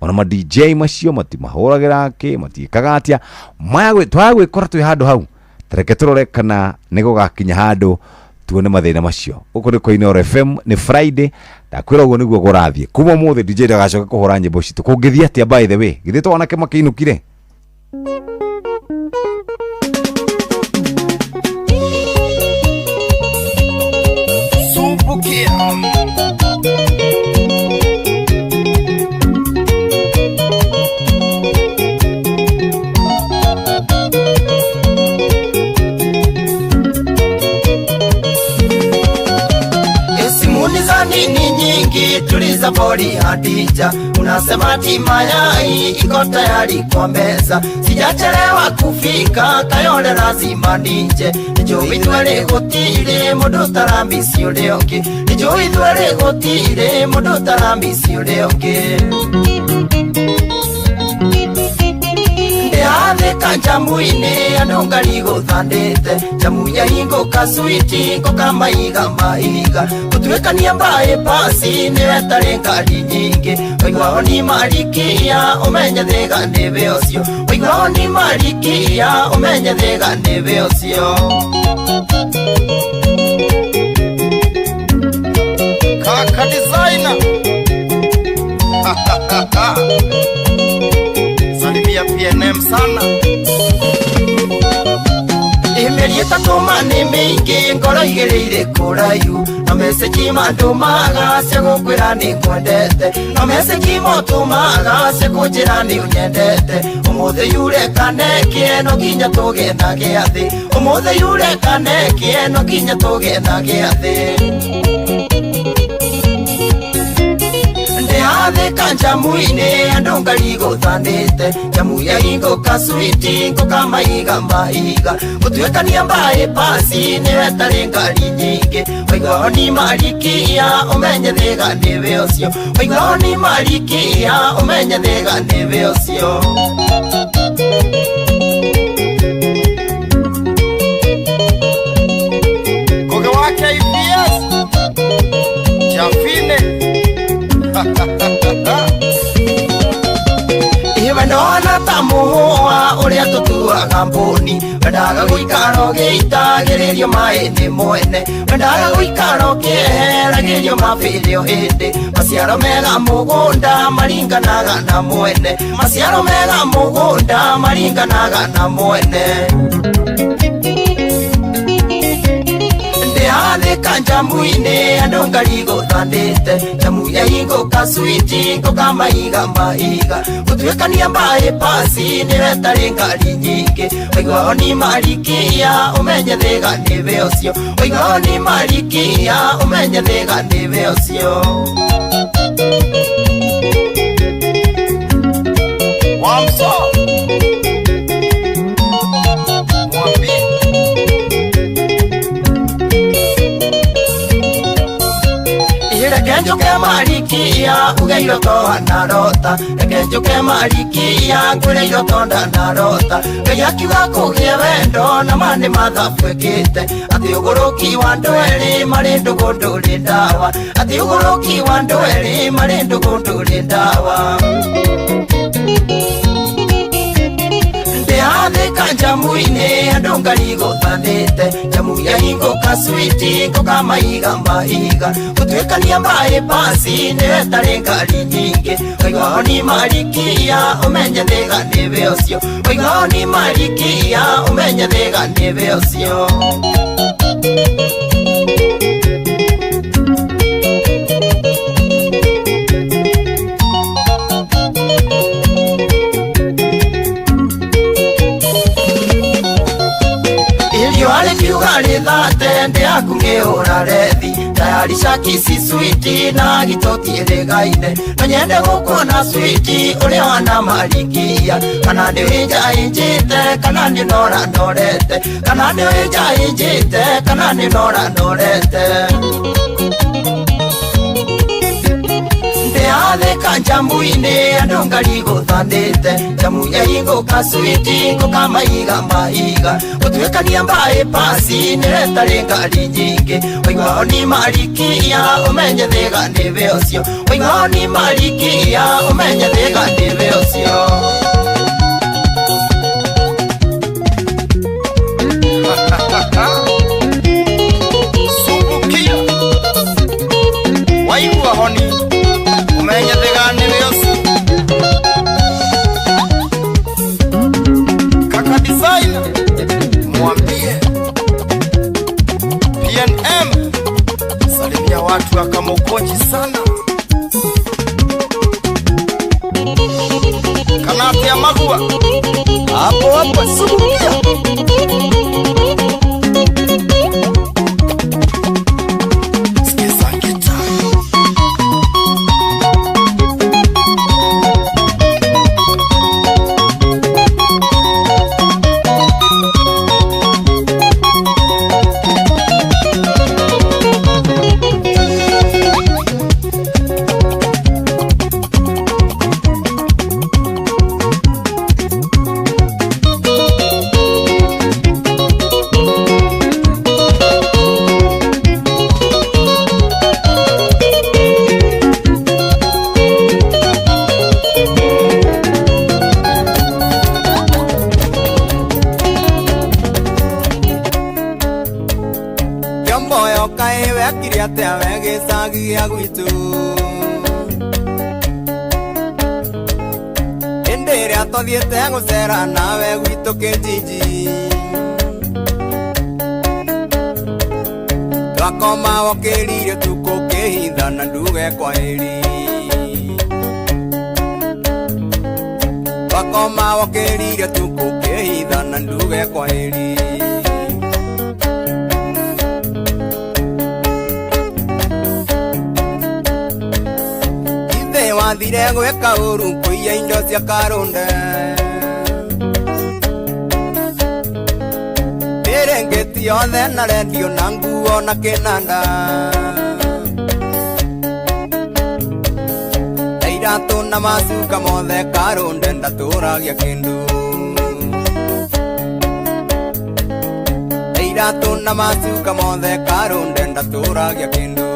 ona ma DJ macio matimahũragĩra kĩ, matiĩkaga atĩa. Maya twaya gwĩkora twĩ handũ hau, tareke tũrore kana nĩ gũgakinya handũ tuone mathĩna macio. Gũkũ nĩ kwa Inooro FM, nĩ Friday, ndakwĩra ũguo nĩguo kũrathiĩ. Kuma ũmũthĩ DJ ndagacoke kũhũra nyĩmbo citũ. Kũngĩthiĩ atĩa by the way? Githĩ to anake makĩinũkire? Sumbukia. Simuni za nini nyingi, tuliza boli Hadija, unasema ati mayai iko tayari kwa meza. Sijachelewa kufika Kayole lazima nije, nijui itwere gutire mundu taramisi uria ungi, nijui itwere gutire mundu taramisi uria ungi. Ndĩathĩka njamu-inĩ andũ ngari gũthandĩte, njamu ya hingũka switi ngũka maiga maiga, gũtuĩkania mbaĩ pasi nĩwe ĩtarĩ ngari nyingĩ, waigua ni marikia ũmenye thĩga nĩwe ũcio, waigua ni marikia ũmenye thĩga nĩwe ũcio. Kaka designer. Salimia PNM sana. Mĩeri ĩtatũ ma nĩ mĩingĩ ngoro igĩrĩire kũraihu, na message mandũmaga cia gũkwĩra nĩ ngwendete, na message motũmaga cia kũnjĩra nĩ ũnyendete. Ũmũthĩ yure kaneke no nginya tũgĩe na gĩathĩ, ũmũthĩ yure kaneke no nginya tũgĩe na gĩathĩ. Ndĩathĩka njamu-inĩ andũ ngari gũthandĩte, njamu ya hingũka switi ngũka maiga maiga, gũtuĩkania mbaĩ pasi nĩwe ĩtarĩ ngari nyingĩ, waigua ni marikia ũmenye thĩga nĩwe ũcio, waigua ni marikia ũmenye thĩga nĩwe ũcio. Koge wa KPS Jafine. Iwe ndona ta mũhũa ũrĩa tũtuaga mbũni, wendaga gũikara ũgĩitagĩrĩrio maĩ nĩ mwene, wendaga gũikara ũkĩeheragĩrio mabĩrĩ o hĩndĩ, maciaro mega mũgũnda maringanaga na mwene, maciaro mega mũgũnda maringanaga na mwene. Ndĩathĩka njamu-inĩ andũ ngari gũthandĩte, njamu ya hingũka switi ngũka maiga maiga, gũtuĩkania mbaĩ pasi nĩwe ĩtarĩ ngari nyingĩ, waigua ni marikia ũmenye thĩga nĩwe ũcio, waigua ni marikia ũmenye thĩga nĩwe ũcio. Wamso Mwambie Reke njuke marikia uge iroto ndarota, reke njuke marikia ngwĩre iroto ndanarota, Ngai akiuga kũgĩe wendo na ma nĩ mathabu ĩkĩte, atĩ ũgũrũki wa andũ erĩ marĩ ndũgũ ndũrĩ ndawa, atĩ ũgũrũki wa andũ erĩ marĩ ndũgũ ndũrĩ ndawa. Ndĩathĩka njamu-inĩ andũ ngari gũthandĩte, njamu ya hingũka switi ngũka maiga maiga, gũtuĩkania mbaĩ pasi nĩwe ĩtarĩ ngari nyingĩ, waigua ni marikia ũmenye thĩga nĩwe ũcio, waigua ni marikia ũmenye thĩga nĩwe ũcio. Riũa rĩthate ndĩaku ngĩhũra rethi, tayari shakisi switi na gĩtoti ĩrĩgaine, no nyende gũkuona switi ũrĩa wana marikia, kana nĩ wĩnja ĩnjĩte kana nĩ nora norete, kana nĩ wĩnja ĩnjĩte kana nĩ nora norete. Kũrĩa njambu-inĩ andũ ngari gũthandĩte njamu yahingũka switi ngũkamaiga mahiga gũtuĩkania mbaĩ pasi nĩretarĩ ngari nyingĩ waigua ni marikia ũmenye thĩga nĩwe ũcio waigua ni marikia ũmenye thĩga nĩwe ũcio. Subukia waigua honi umenye thĩga nĩwe ũcio. Kaka Designer mwambie PNM salimia watu wa Kamukunji sana. Kanati ya Magua hapo hapo subukia. Sikiza kita. Kĩomboyo kaĩ wekire atĩa we gĩcagi gĩa gwitũ hĩndĩ ĩrĩa twathiĩte gũcera nawe gwitũ kĩnjinji twakoma wokĩrire tukũ kĩhitha na nduge kwaheri twakoma wokĩrire tukũ kĩhitha na nduge kwaheri. Wathire gwĩka ũru kũiya indo cia karũnde mĩrĩngĩti yothe na rendio na nguo na kĩnanda na iratũ na macuka mothe karũnde ndatũragia kĩndũ na iratũ na macuka mothe karũnde ndatũragia kĩndũ.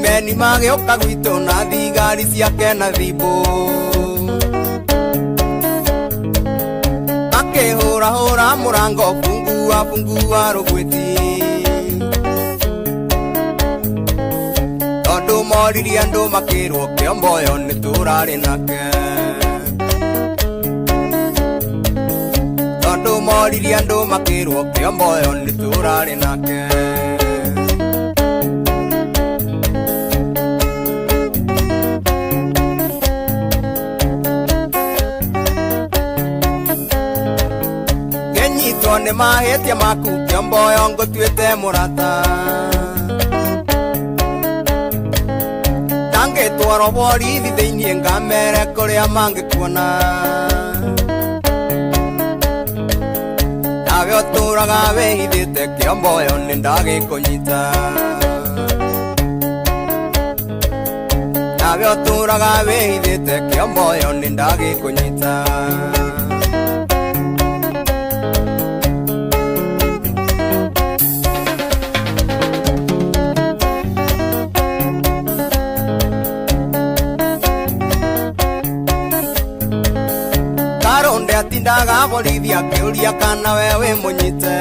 Meni magĩũka gwitũ na thigari ciake na thimbũ makĩhũrahũra mũrango fungua fungua rũgwĩti tondũ moririe andũ makĩrwo kĩomboyo nĩ tũrarĩ nake tondũ moririe andũ makĩrwo kĩomboyo nĩ tũrarĩ nake. Nĩ mahĩtia maku kĩomboyo ngũtuĩte mũrata ndangĩtwarwo borithi thĩiniĩ ngamere kũrĩa mangĩkuona nawe ũtũraga wĩhithĩte kĩomboyo nĩ ndagĩkũnyita nawe ũtũraga wĩhithĩte kĩomboyo nĩ ndagĩkũnyita. Atindaga borithi akĩũria kana we wĩ mũnyite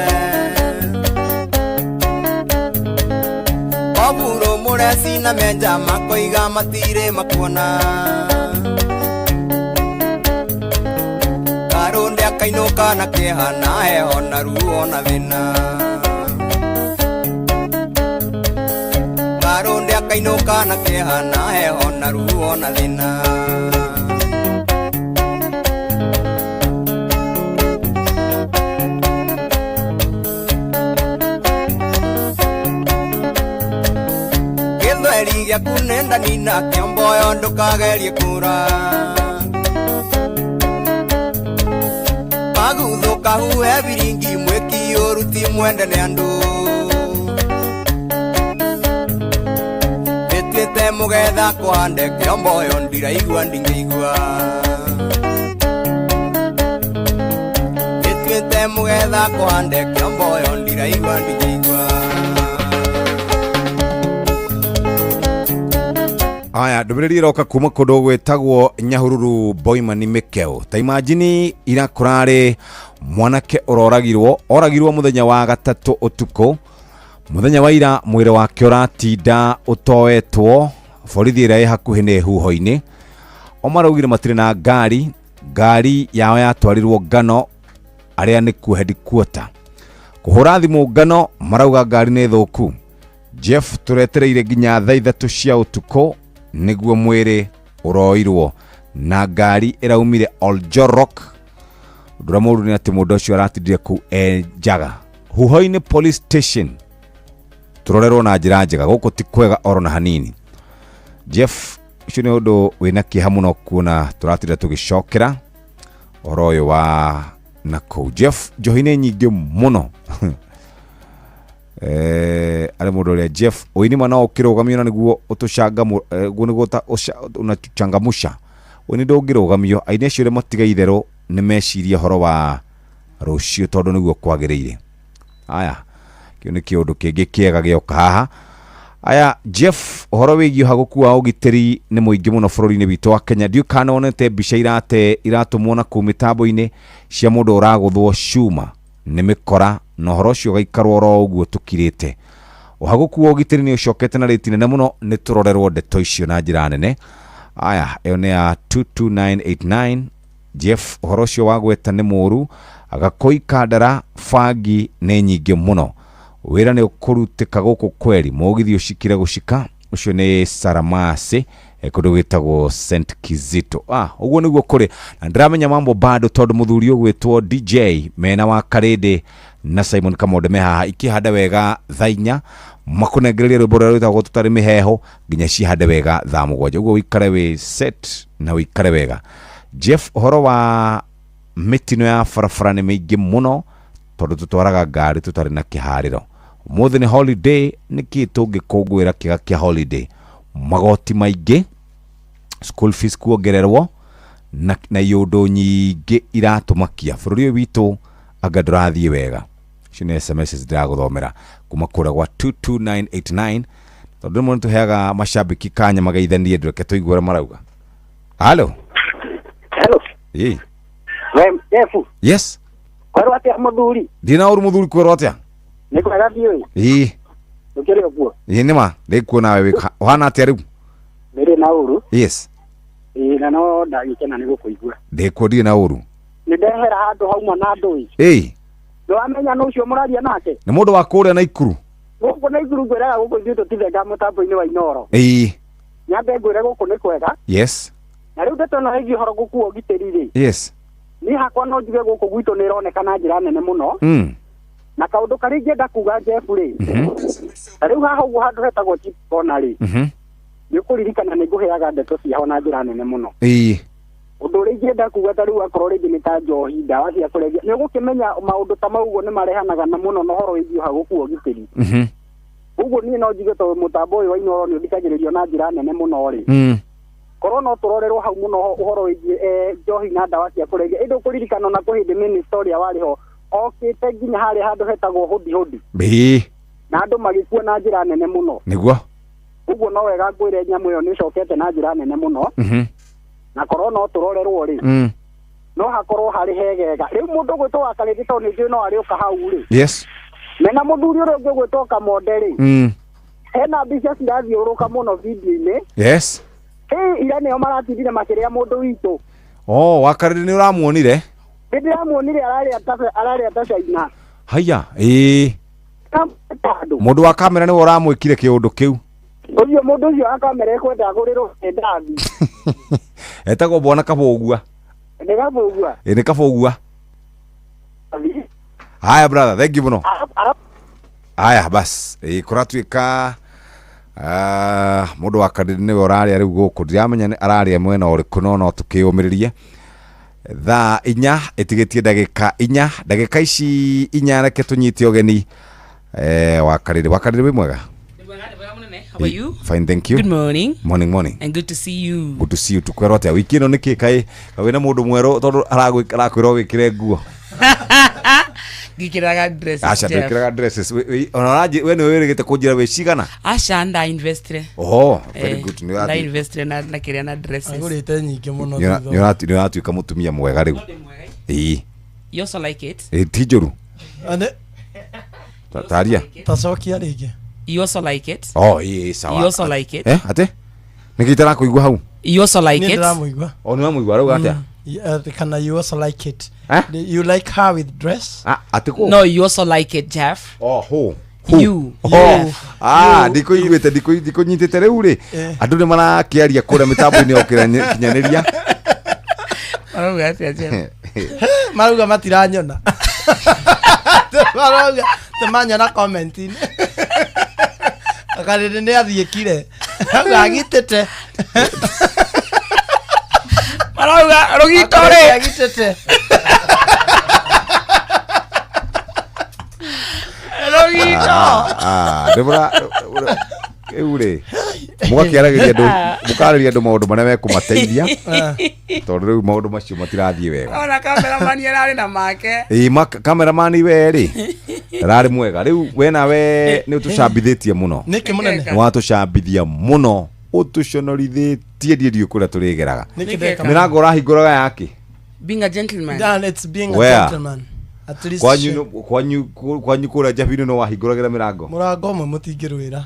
Oburo mũreci na menja makoiga matirĩ makuona Karũnde akainũka na kĩeha na heho na ruo na thĩna Karũnde akainũka na kĩeha na heho na ruo na thĩna. Gĩthweri gĩaku nĩ ndanina kĩomboyo ndũkagerie kũra maguthũka huhe biringi mwĩki ũru ti mwende nĩ andũ Ndĩtuĩte mũgetha kwande kĩomboyo ndiraigua ndingĩigua Ndĩtuĩte mũgetha kwande kĩomboyo ndiraigua ndingĩigua Aya, ndũmĩrĩri ĩroka kuma kũndũ gwĩtagwo Nyahururu Boimani Mĩkeo. Ta imagine ira kũrarĩ mwanake ũroragirwo, oragirwo mũthenya wa gatatũ ũtukũ. Mũthenya wa ira mwĩrĩ wake ũratinda ũtoetwo, borithi ĩrĩa ĩ hakuhĩ nĩ huho-inĩ. O maraugire matirĩ na ngari, ngari yao yatwarirwo ngano arĩa nĩ kuo headquarter. Kũhũra thimũ ngano marauga ngari nĩ thũku. Jeff tũretereire nginya thaa ithatũ cia ũtukũ nĩguo mwĩrĩ ũroirwo na ngari ĩraumire Oljorok. Ũndũ ũrĩa mũũru nĩ atĩ mũndũ ũcio aratindire kũu e njaga. Huho-inĩ police station tũrorerwo na njĩra njega, gũkũ ti kwega oro na hanini. Jeff, ũcio nĩ ũndũ wĩna kĩeha mũno kuona tũratinda tũgĩcokera ũhoro ũyũ wa nakũu. Jeff, njohi nĩ nyingĩ mũno. Eh, arĩ mũndũ ũrĩa Jeff ũini ma no ũkĩrũgamio na nĩguo ũtũcangamũ guo nĩguo unatuchangamusha ũini ndũngĩrũgamio aini acio ũrĩa matiga itherũ nĩ meciria ũhoro wa rũciũ tondũ nĩguo kwagĩrĩire. Aya, kĩu nĩ kĩũndũ kĩngĩ kĩega gĩoka haha. Aya, Jeff, ũhoro wĩgiĩ ũhagũku wa ũgitĩri nĩ mũingĩ mũno bũrũri-inĩ witũ wa Kenya. Ndiũĩ kana wonete mbica irate iratũmwo na kũu mĩtambo-inĩ cia mũndũ ũragũthwo cuma nĩ mĩkora na ũhoro ũcio ũgaikarwo oro ũguo tũkirĩte. Ũhagũku wa ũgitĩri nĩ ũcokete na rĩti nene mũno, nĩ tũrorerwo ndeto icio na njĩra nene. Aya, ĩyo nĩ ya 22989. Jeff, ũhoro ũcio wa gweta nĩ mũũru. Gakũi Kandara, bangi nĩ nyingĩ mũno. Wĩra nĩ ũkũrutĩka gũkũ kweri, mũgithi ũcikire gũcika. Ũcio nĩ Saramasi kũndũ gwĩtagwo St Kizito. Ah, ũguo nĩguo kũrĩ. Na ndĩramenya mambo bado tondũ mũthuri ũgwĩtwo DJ mena wa Karĩndĩ na Simon Kamonde me haha ikĩhanda wega thaa inya makũnengererie rwĩmbo rũrĩa rwĩtagwo tũtarĩ mĩheho nginya cihande wega thaa mũgwanja. Ũguo ũikare wĩ set na ũikare wega. Jeff, ũhoro wa mĩtino ya barabara nĩ mĩingĩ mũno tondũ tũtwaraga ngari tũtarĩ na kĩharĩro. Ũmũthĩ nĩ holiday, nĩkĩ tũngĩkũngũĩra kĩga kĩa holiday? Magoti maingĩ, school fees kuongererwo na iũndũ nyingĩ iratũmakia. Bũrũri ũyũ witũ anga ndũrathiĩ wega. Icio nĩ SMS ndĩragũthomera kuma kũrĩa gwa 22989 tondũ rĩmwe nĩtũheaga macambĩki kanya mageithanie, ndũreke tũigue ũrĩa marauga. Halo. Hello. Ĩ. We Jeff. Yes. Kwerwo atĩa mũthuri? Ndina ũru mũthuri, kwerwo atĩa? Nĩ kwega biũ. Ĩ. Ũkĩrĩ ũguo? Ĩ nĩ ma, ndĩkuo nawe wĩ ũhana atĩa rĩu? Ndĩrĩ na ũru. Yes. Ĩ na no ndagĩkena nĩ gũkũigua. Ndĩkuo ndirĩ na ũru. Nĩ ndehera handũ hauma na ndũĩ. Ĩ. Nĩ wamenya nũ ũcio mũraria nake? Nĩ mũndũ wa kũrĩa Naikuru. Gũkũ Naikuru ngwĩraga gũkũ ithuĩ tũtithenga mũtambo-inĩ wa Inooro. Ĩ. Nyambe ngwĩre gũkũ nĩ kwega. Yes. Na rĩu ndeto ĩno ĩgiĩ ũhoro gũkua ũgitĩri rĩ. Yes. Niĩ hakwa no njuge gũkũ gwitũ nĩ ĩroneka na njĩra nene mũno. Na kaũndũ karĩa ingĩenda kuga Jeff rĩ. Ta rĩu haha ũguo handũ hetagwo Chip Corner rĩ. Nĩ ũkũririkana nĩ ngũheaga ndeto ciaho na njĩra nene mũno. Ĩ. Ũndũ ũrĩa ingĩenda kuga ta rĩu akorwo rĩngĩ nĩ ta njohi, ndawa cia kũrebia, nĩ ũgũkĩmenya maũndũ ta mau ũguo nĩ marehanaga na mũno na ũhoro wĩgiĩ ũhagũku wa ũgitĩri. Ũguo niĩ no njuge tondũ mũtambo ũyũ wa Inooro nĩ ũthikagĩrĩrio na njĩra nene mũno rĩ. Korwo no tũrorerwo hau mũno ũhoro wĩgiĩ njohi na ndawa cia kũrebia. Ĩndĩ ũkũririkana ona kwĩ hĩndĩ minister ũrĩa warĩ ho okĩte nginya harĩa handũ hetagwo hũndi hũndi. Ĩ. Na andũ magĩkua na njĩra nene mũno. Nĩguo. Ũguo no wega ngwĩre nyamũ ĩyo nĩ ĩcokete na njĩra nene mũno. Na korwo no tũrorerwo rĩ. No hakorwo harĩ hegega. Rĩu mũndũ ũgwĩtwo wa Karĩndĩ tondũ nĩ njũĩ no arĩũka hau rĩ. Yes. Mena mũthuri ũrĩa ũngĩ ũgwĩtwo Kamonde rĩ. Hena mbica cirathiũrũrũka mũno video-inĩ. Yes. Ĩ ira nĩo maratindire makĩrĩa mũndũ witũ. Oh, wa Karĩndĩ nĩ ũramuonire? Nĩ ndĩramuonire ararĩa ta China. Haiya, ĩ. Mũndũ wa kamera nĩwe ũramwĩkire kĩũndũ kĩu. Ũcio mũndũ ũcio wa kamera ekwenda agũrĩrwo ndathi. Etagwo Bwana Kabũgua. Nĩ Kabũgua? Ĩ nĩ Kabũgua. Haya brother, thank you mũno. Haya bas, ĩ kũratuĩka mũndũ wa Karĩndĩ nĩwe ũrarĩa rĩu gũkũ. Ndiramenya nĩ ararĩa mwena ũrĩkũ no no tũkĩũmĩrĩrie. Thaa 4 ĩtigĩtie ndagĩka 4, ndagĩka ici 4 reke tũnyite ũgeni wakarĩrĩ. Wakarĩrĩ wĩ mwega? How are you? Fine, thank you. Good morning. Morning, morning. And good to see you. Good to see you. Tukwĩrwo atĩa wiki ĩno nĩkĩ kaĩ wĩna mũndũ mwerũ tondũ arakwĩra wĩkĩre nguo? Ngikiraga dresses. Aca Jeff. ndwĩkĩraga dresses. Ona we nĩ wĩrĩgĩte kũnjĩra wĩ cigana? Aca nda investire. Oho, very good. Nĩ Nda investire na kĩrĩa na dresses. Agũrĩte nyingĩ mũno. Nĩ ũratuĩka mũtumia mwega rĩu. Ĩĩ. You also like it? Ĩĩ, ti njũru. Taria. Tacokia rĩngĩ. You also like it? Oh, ĩĩ, sawa. You also like it? Atĩ? Nĩkĩ itarakũigua hau? You also like it? Nĩndĩramũigua. O nĩ wamũigua rĩu atĩa? Kana you also like it? Eh? You like her with dress? Ah, atĩ kũ? No, you also like it, Jeff. Oh, who? You. Oh. Ah, ndikũiguĩte, ndikũnyitĩte rĩu rĩ. Andũ nĩ marakĩaria kũrĩa mĩtambo-inĩ ya ũkinyanĩria. Marauga atĩa, Jeff? Marauga matiranyona. Marauga temanyona comment-inĩ. Akarĩrĩ nĩ athiĩkire. Auga agitĩte. Marauga rũgito rĩ. Agitĩte. Rũgito. Ah, nĩ rĩu rĩ mũgakĩaragĩria andũ, mũkarĩria andũ maũndũ marĩa mekũmateithia tondũ rĩu maũndũ macio matirathiĩ wega. Ona cameraman ararĩ na make. Ĩĩ, cameraman we rĩ rarĩ mwega rĩu we nawe nĩ ũtũcambithĩtie mũno. Nĩkĩ mũnene? Nĩ watũcambithia mũno, ũtũconorithĩtie ndiĩ kũrĩa tũrĩgeraga. Nĩkĩ ndeka? Mĩrango ũrahingũraga yake? Being a gentleman. Dan, it's being a Where? gentleman. At least Kwanyu kwanyu kũrĩa Njabini no wahingũragĩra mĩrango? Mũrango ũmwe mũtingĩrwĩra.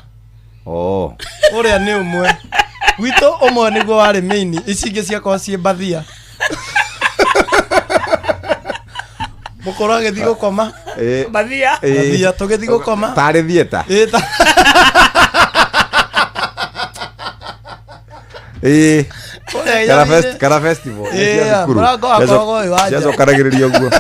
Oh. Ũrĩa nĩ ũmwe. Gwitũ ũmwe nĩguo warĩ main, ici ingĩ ciakorwo ciĩ mbathia. Mũkũrũ agĩthiĩ gũkoma. Mbathia. Mbathia tũgĩthiĩ gũkoma. Tarĩ theatre. Ĩĩ. Kana festival. Mũrango wakoragwo wĩ wa nja. Ciacokanagĩrĩria ũguo.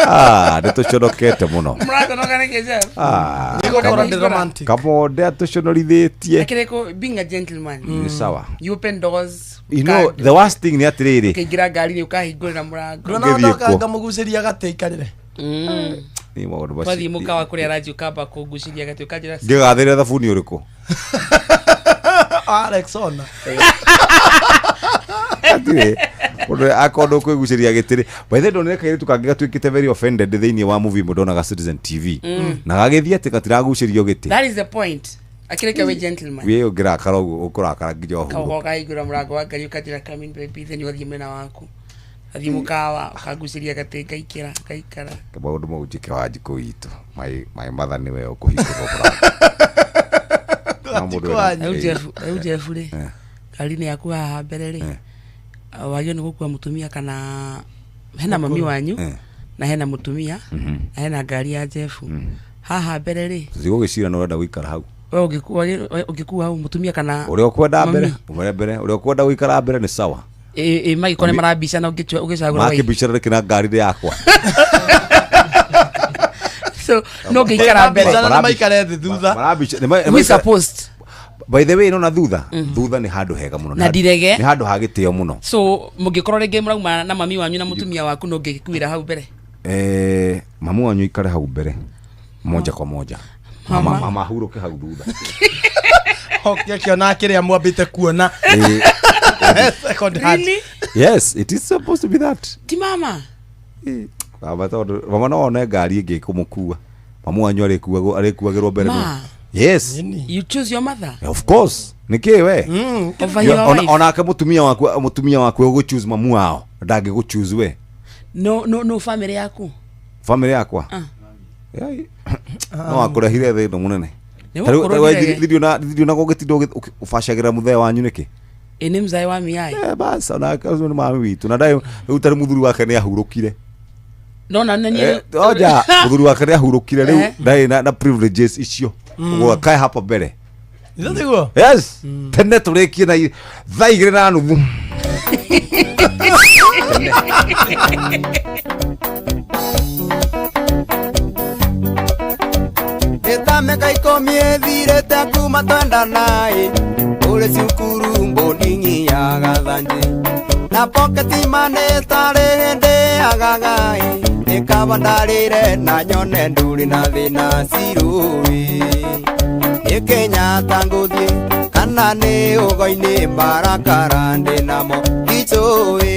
Ah, nĩ tũconokete mũno. Mũraconoka nĩkĩ, Jeff? Ah, Nĩgũkorwo ndĩ romantic. Kamonde atũconorithĩtie. Akĩrĩkũ, being a gentleman. Nĩ sawa. You open doors. You know, the worst thing nĩ atĩrĩrĩ. Ũkĩingĩra ngari-inĩ ũkahingũrĩra mũrango. Ndũrona Ngĩthiĩ ndoka kuo. ngamũgucĩria gatĩ aikarĩre. Nĩ maũndũ macio. Twathiĩ mũkawa kũrĩa ranji ũkamba kũngucĩria gatĩ ũkanjĩra Ngĩgathĩrĩra thabuni ũrĩkũ? Alex ona. Atirĩ. Mũndũ akorwo ndũkwĩgucĩria gĩtĩ rĩ. By the way, ndonire kairĩtu kangĩ gatuĩkĩte very offended thĩinĩ wa movie ĩmwe ndonaga Citizen TV. Na gagĩthiĩ atĩ gatiragucĩrio gĩtĩ. That is the point. Akĩreke wĩ gentleman. Wĩ ũngĩrakara ũguo ũkũrakara nginya ũhurũke. Kauga ũkahingũra mũrango wa ngari ũkanjĩra come in baby then ũgathiĩ mwena waku. Athiĩ mũkawa ũkangucĩria gatĩ ngaikĩra ngaikara. Maũndũ mau njĩke wa njikũ witũ. My mother nĩwe ũkũhingũra mũrango. Rĩu Jeff rĩ, ngari-inĩ yaku haha mbere rĩ, wagĩrĩirwo nĩ gũkua mũtumia kana hena mami wanyu na hena mũtumia na hena ngari ya Jeff. Haha mbere rĩ, Tũtigũgĩcira nĩ ũrenda gũikara hau. we ũngĩkua hau mũtumia kana Ũrĩa ũkwenda mbere, mami? ũmere mbere, ũrĩa ũkwenda gũikara mbere nĩ sawa. Ĩ magĩkorwo nĩ marabicana ũgĩcagũra wai. Makĩmbicana nĩkĩ na ngari yakwa. So no ngĩikara mbere. Mabicana na maikare thĩ thutha. We supposed. By the way, nona thutha, thutha nĩ handũ hega mũno. Na ndirege. Nĩ handũ ha gĩtĩo mũno. So mũngĩkorwo rĩngĩ mũrauma na mami wanyu na mũtumia waku no ngĩkuĩra hau mbere. Mamu wanyu ikare hau mbere. Moja kwa moja. Mama. Mama ahurũke hau thutha. Ũkĩona kĩrĩa mwambĩte kuona. Second hand. Really? Yes, it is supposed to be that. Ti mama. Mama tondũ mama no one ngari ĩngĩ ĩkũmũkua. Mamu wanyu arĩkuagĩrwo mbere. Ma. Yes. You choose your mother. Of course. Nĩkĩ we? Over your wife. Onake mũtumia waku ũgũ choose mamu wao. Ndangĩgũ choose we. No no no family yaku. Family yakwa. Ah. No akũrehire thĩ ĩno mũnene. Nĩ gũkũrũgire. Thirio na gũgĩtinda ũbacagĩra mũthee wanyu nĩkĩ? Ĩ nĩ mzae wa miai. Bas onake ũcio nĩ mami witũ na ndarĩ rĩu tarĩ mũthuri wake nĩ ahurũkire. No na nĩ Oja mũthuri wake nĩ ahurũkire rĩu ndarĩ na privileges icio. Ũguo kae hapa mbere. Ithe tiguo? Yes. Tene tũrĩkie na thaa 2:30. Ĩtamĩka ikũmi ĩthirĩte kuma twendanaĩ, kũrĩ cukuru mbũndingi ya gathanjĩ. Na pocket money tarĩ hĩndĩ agagai Nĩkaba ndarĩre na nyone ndũrĩ na thĩna cirũĩ Nĩ Kenyatta ngũthiĩ kana nĩ ũgo-inĩ marakara ndĩ namo icũĩ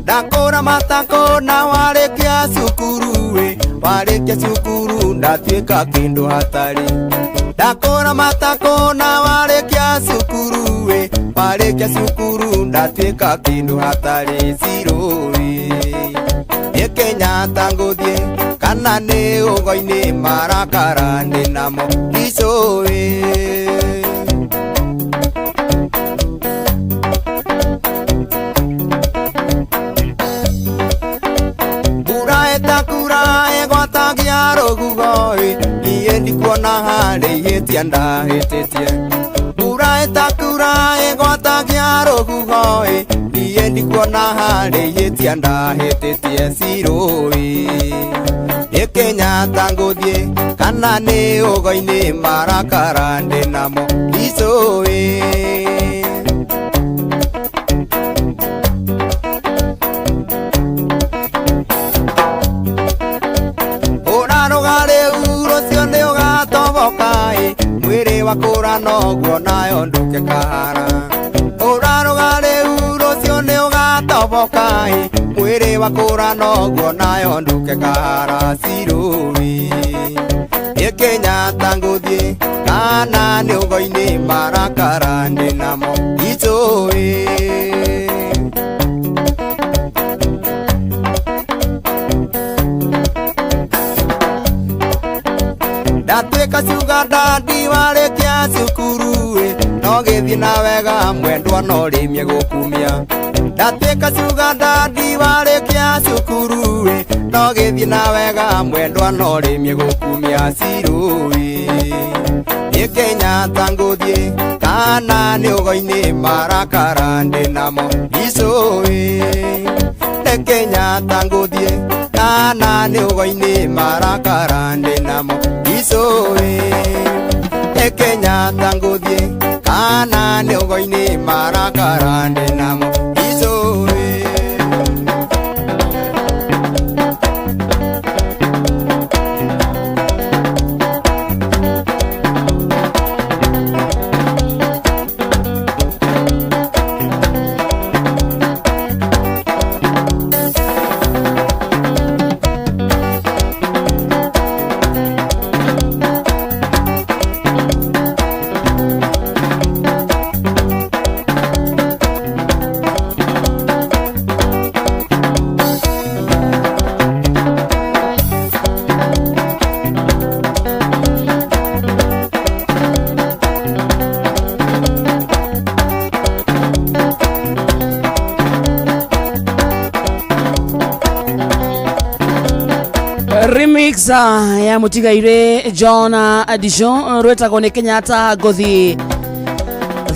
Ndakũra matako na warĩkia cukuru ĩ warĩkia cukuru ndatuĩka kĩndũ hatarĩ Ndakũra matako na warĩkia cukuru ĩ warĩkia cukuru ndatuĩka kĩndũ hatarĩ cirũĩ Nĩ Kenyatta ngũthiĩ kana nĩ ũgo-inĩ marakara ndĩ namo icũĩ Mbura ĩtakura ĩgwatagia rũhuho ĩ niĩ ndikuona harĩ ihĩtia ndahĩtĩtie Mbura ĩtakura ĩgwatagia rũhuho ĩ niĩ ndikuona harĩ ihĩtia ndahĩtĩtie cirũĩ Nĩ Kenyatta ngũthiĩ kana nĩ ũgo-inĩ marakara ndĩ namo icũĩ Ũraruga rĩu rũciũ nĩ ũgatoboka ĩ mwĩrĩ wakũra noguo nayo nduke kahara Ũraruga rĩu rũciũ nĩ ũgatoboka ĩ mwĩrĩ wakũra noguo nayo nduke kahara cirũĩ Nĩ Kenyatta ngũthiĩ kana nĩ ũgo-inĩ marakara ndĩ namo icũĩ Ndatuĩka sugar daddy warĩkia cukuru ĩ no gĩthiĩ na wega mwendwa no rĩmie gũkumia Ndatuĩka sugar daddy warĩkia cukuru ĩ no gĩthiĩ na wega mwendwa no rĩmie gũkumia cirũĩ Nĩ Kenyatta ngũthiĩ kana nĩ ũgo-inĩ marakara ndĩ namo icũĩ Nĩ Kenyatta ngũthiĩ kana nĩ ũgo-inĩ marakara ndĩ namo icũĩ Nĩ Kenyatta ngũthiĩ kana nĩ ũgo-inĩ marakara ndĩ namo icũĩ Remix ya mutigaire John Addition rwetagwo nĩ Kenyatta ngũthiĩ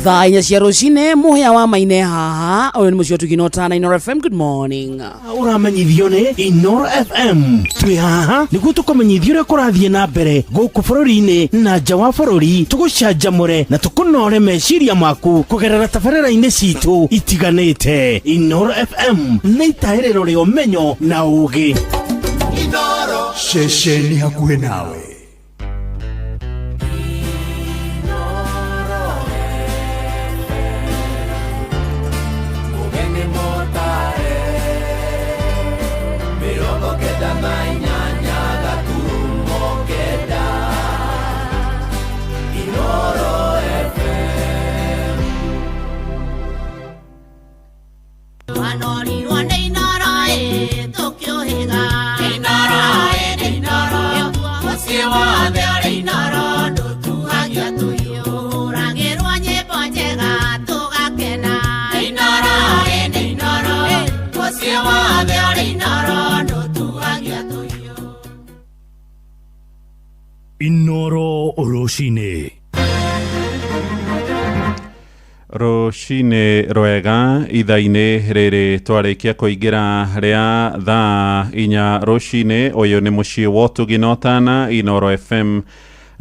thaa inya cia rũcinĩ mũhĩa wa maine haha ũyũ nĩ mũciĩ wa Tugino Tana Inooro FM. Good morning. Ũramenyithio nĩ Inooro FM twĩ haha nĩguo tũkũmenyithia ũrĩa kũrathiĩ na mbere gũkũ bũrũri-inĩ na nja wa bũrũri tũgũcanjamũre na tũkũnore meciria maku kũgerera tabarĩra-inĩ citũ itiganĩte. Inooro FM nĩ itahĩrĩro rĩa ũmenyo na ũũgĩ. Ceceni hakuhĩ nawe. Inooro rũcinĩ. Rũcinĩ rwega ithaa-inĩ rĩrĩ twarĩkia kũingĩra rĩa thaa inya rũcinĩ. Ũyũ nĩ mũciĩ wa ũtugi na ũtana Inooro FM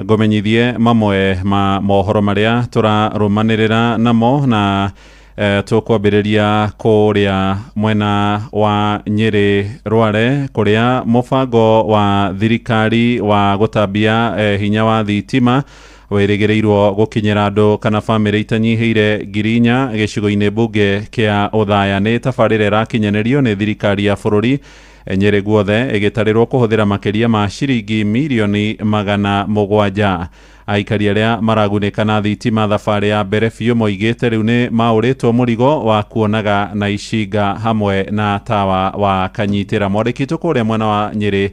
Ngũmenyithie mamwe ma mohoro marĩa tũrarũmanĩrĩra namo na tũkwambĩrĩria kũrĩa mwena wa Nyĩrĩ Rware, kũrĩa mũbango wa thirikari wa gũtambia hinya wa thitima wĩrĩgĩrĩirwo gũkinyĩra andũ kana bamĩrĩ itanyihĩire 4,000 gĩcigo-inĩ mbunge kĩa Othaya. Nĩ tabarĩra ĩrakinyanĩrio nĩ thirikari ya bũrũri Nyĩrĩ guothe, ĩgĩtarĩrwo kũhũthĩra makĩria ma ciringi mirioni 700. Aikari arĩa maragunĩka na thitima thabarĩ ya mbere biũ moigĩte rĩu nĩ maũrĩtwo mũrigo wa kuonaga na icinga hamwe na tawa wa kanyitĩra. Mwandĩki witũ kũrĩa mwena wa Nyĩrĩ,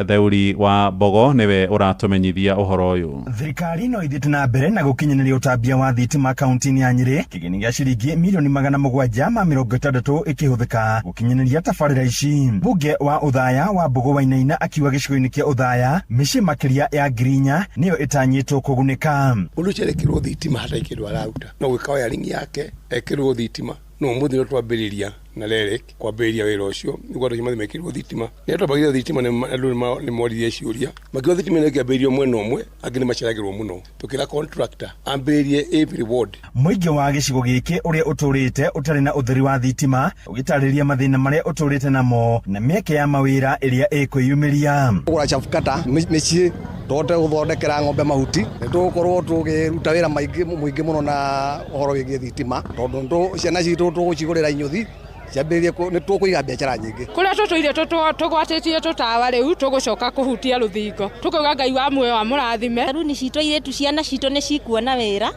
Theuri wa Mbogo, nĩwe ũratũmenyithia ũhoro ũyũ. Thirikari no ithiĩte na mbere na gũkinyanĩria ũtambia wa thitima kaunti-inĩ ya Nyĩrĩ, kĩgĩna gĩa ciringi mirioni 760 ĩkĩhũthĩka gũkinyanĩria tabarĩra ici. Mbunge wa Othaya wa Mbogo Wainaina akiuga gĩcigo-inĩ kĩa Othaya mĩciĩ makĩria ya 4,000 nĩyo ĩtanyĩtwo kũgunĩka. Mũndũ ũcio arekĩrwo thitima hatarĩ kĩndũ araruta, no gwĩka wiring yake ekĩrwo thitima. No ũmũthĩ no twambĩrĩria na REREC kwambĩrĩria wĩra ũcio nĩguo andũ acio mathiĩ mekĩrwo thitima. Rĩrĩa twambagĩrĩria thitima, andũ nĩ moririe ciũria, makiuga thitima ĩno ĩkĩambĩrĩrio mwena ũmwe, angĩ nĩ maceragĩrwo mũno. Tũkĩra contractor ambĩrĩrie every ward. Mũingĩ wa gĩcigo gĩkĩ ũrĩa ũtũrĩte ũtarĩ na ũtheri wa thitima ũgĩtarĩria mathĩna marĩa ũtũrĩte namo na mĩeke ya mawĩra ĩrĩa ĩkwĩyumĩria. Kũgũra chaff cutter mĩciĩ tũhote gũthondekera ng'ombe mahuti. Nĩ tũgũkorwo tũkĩruta wĩra maingĩ mũingĩ mũno na ũhoro wĩgiĩ thitima, tondũ ciana citũ tũgũcigũrĩra inyũthi ciambĩrĩrie, nĩ tũkũiga biacara nyingĩ. Kũrĩa tũtũire tũgwatĩtie tũtawa, rĩu tũgũcoka kũhutia rũthingo, tũkauga Ngai wa muoyo amũrathime. Runi citũ airĩtu, ciana citũ nĩ cikuona wĩra,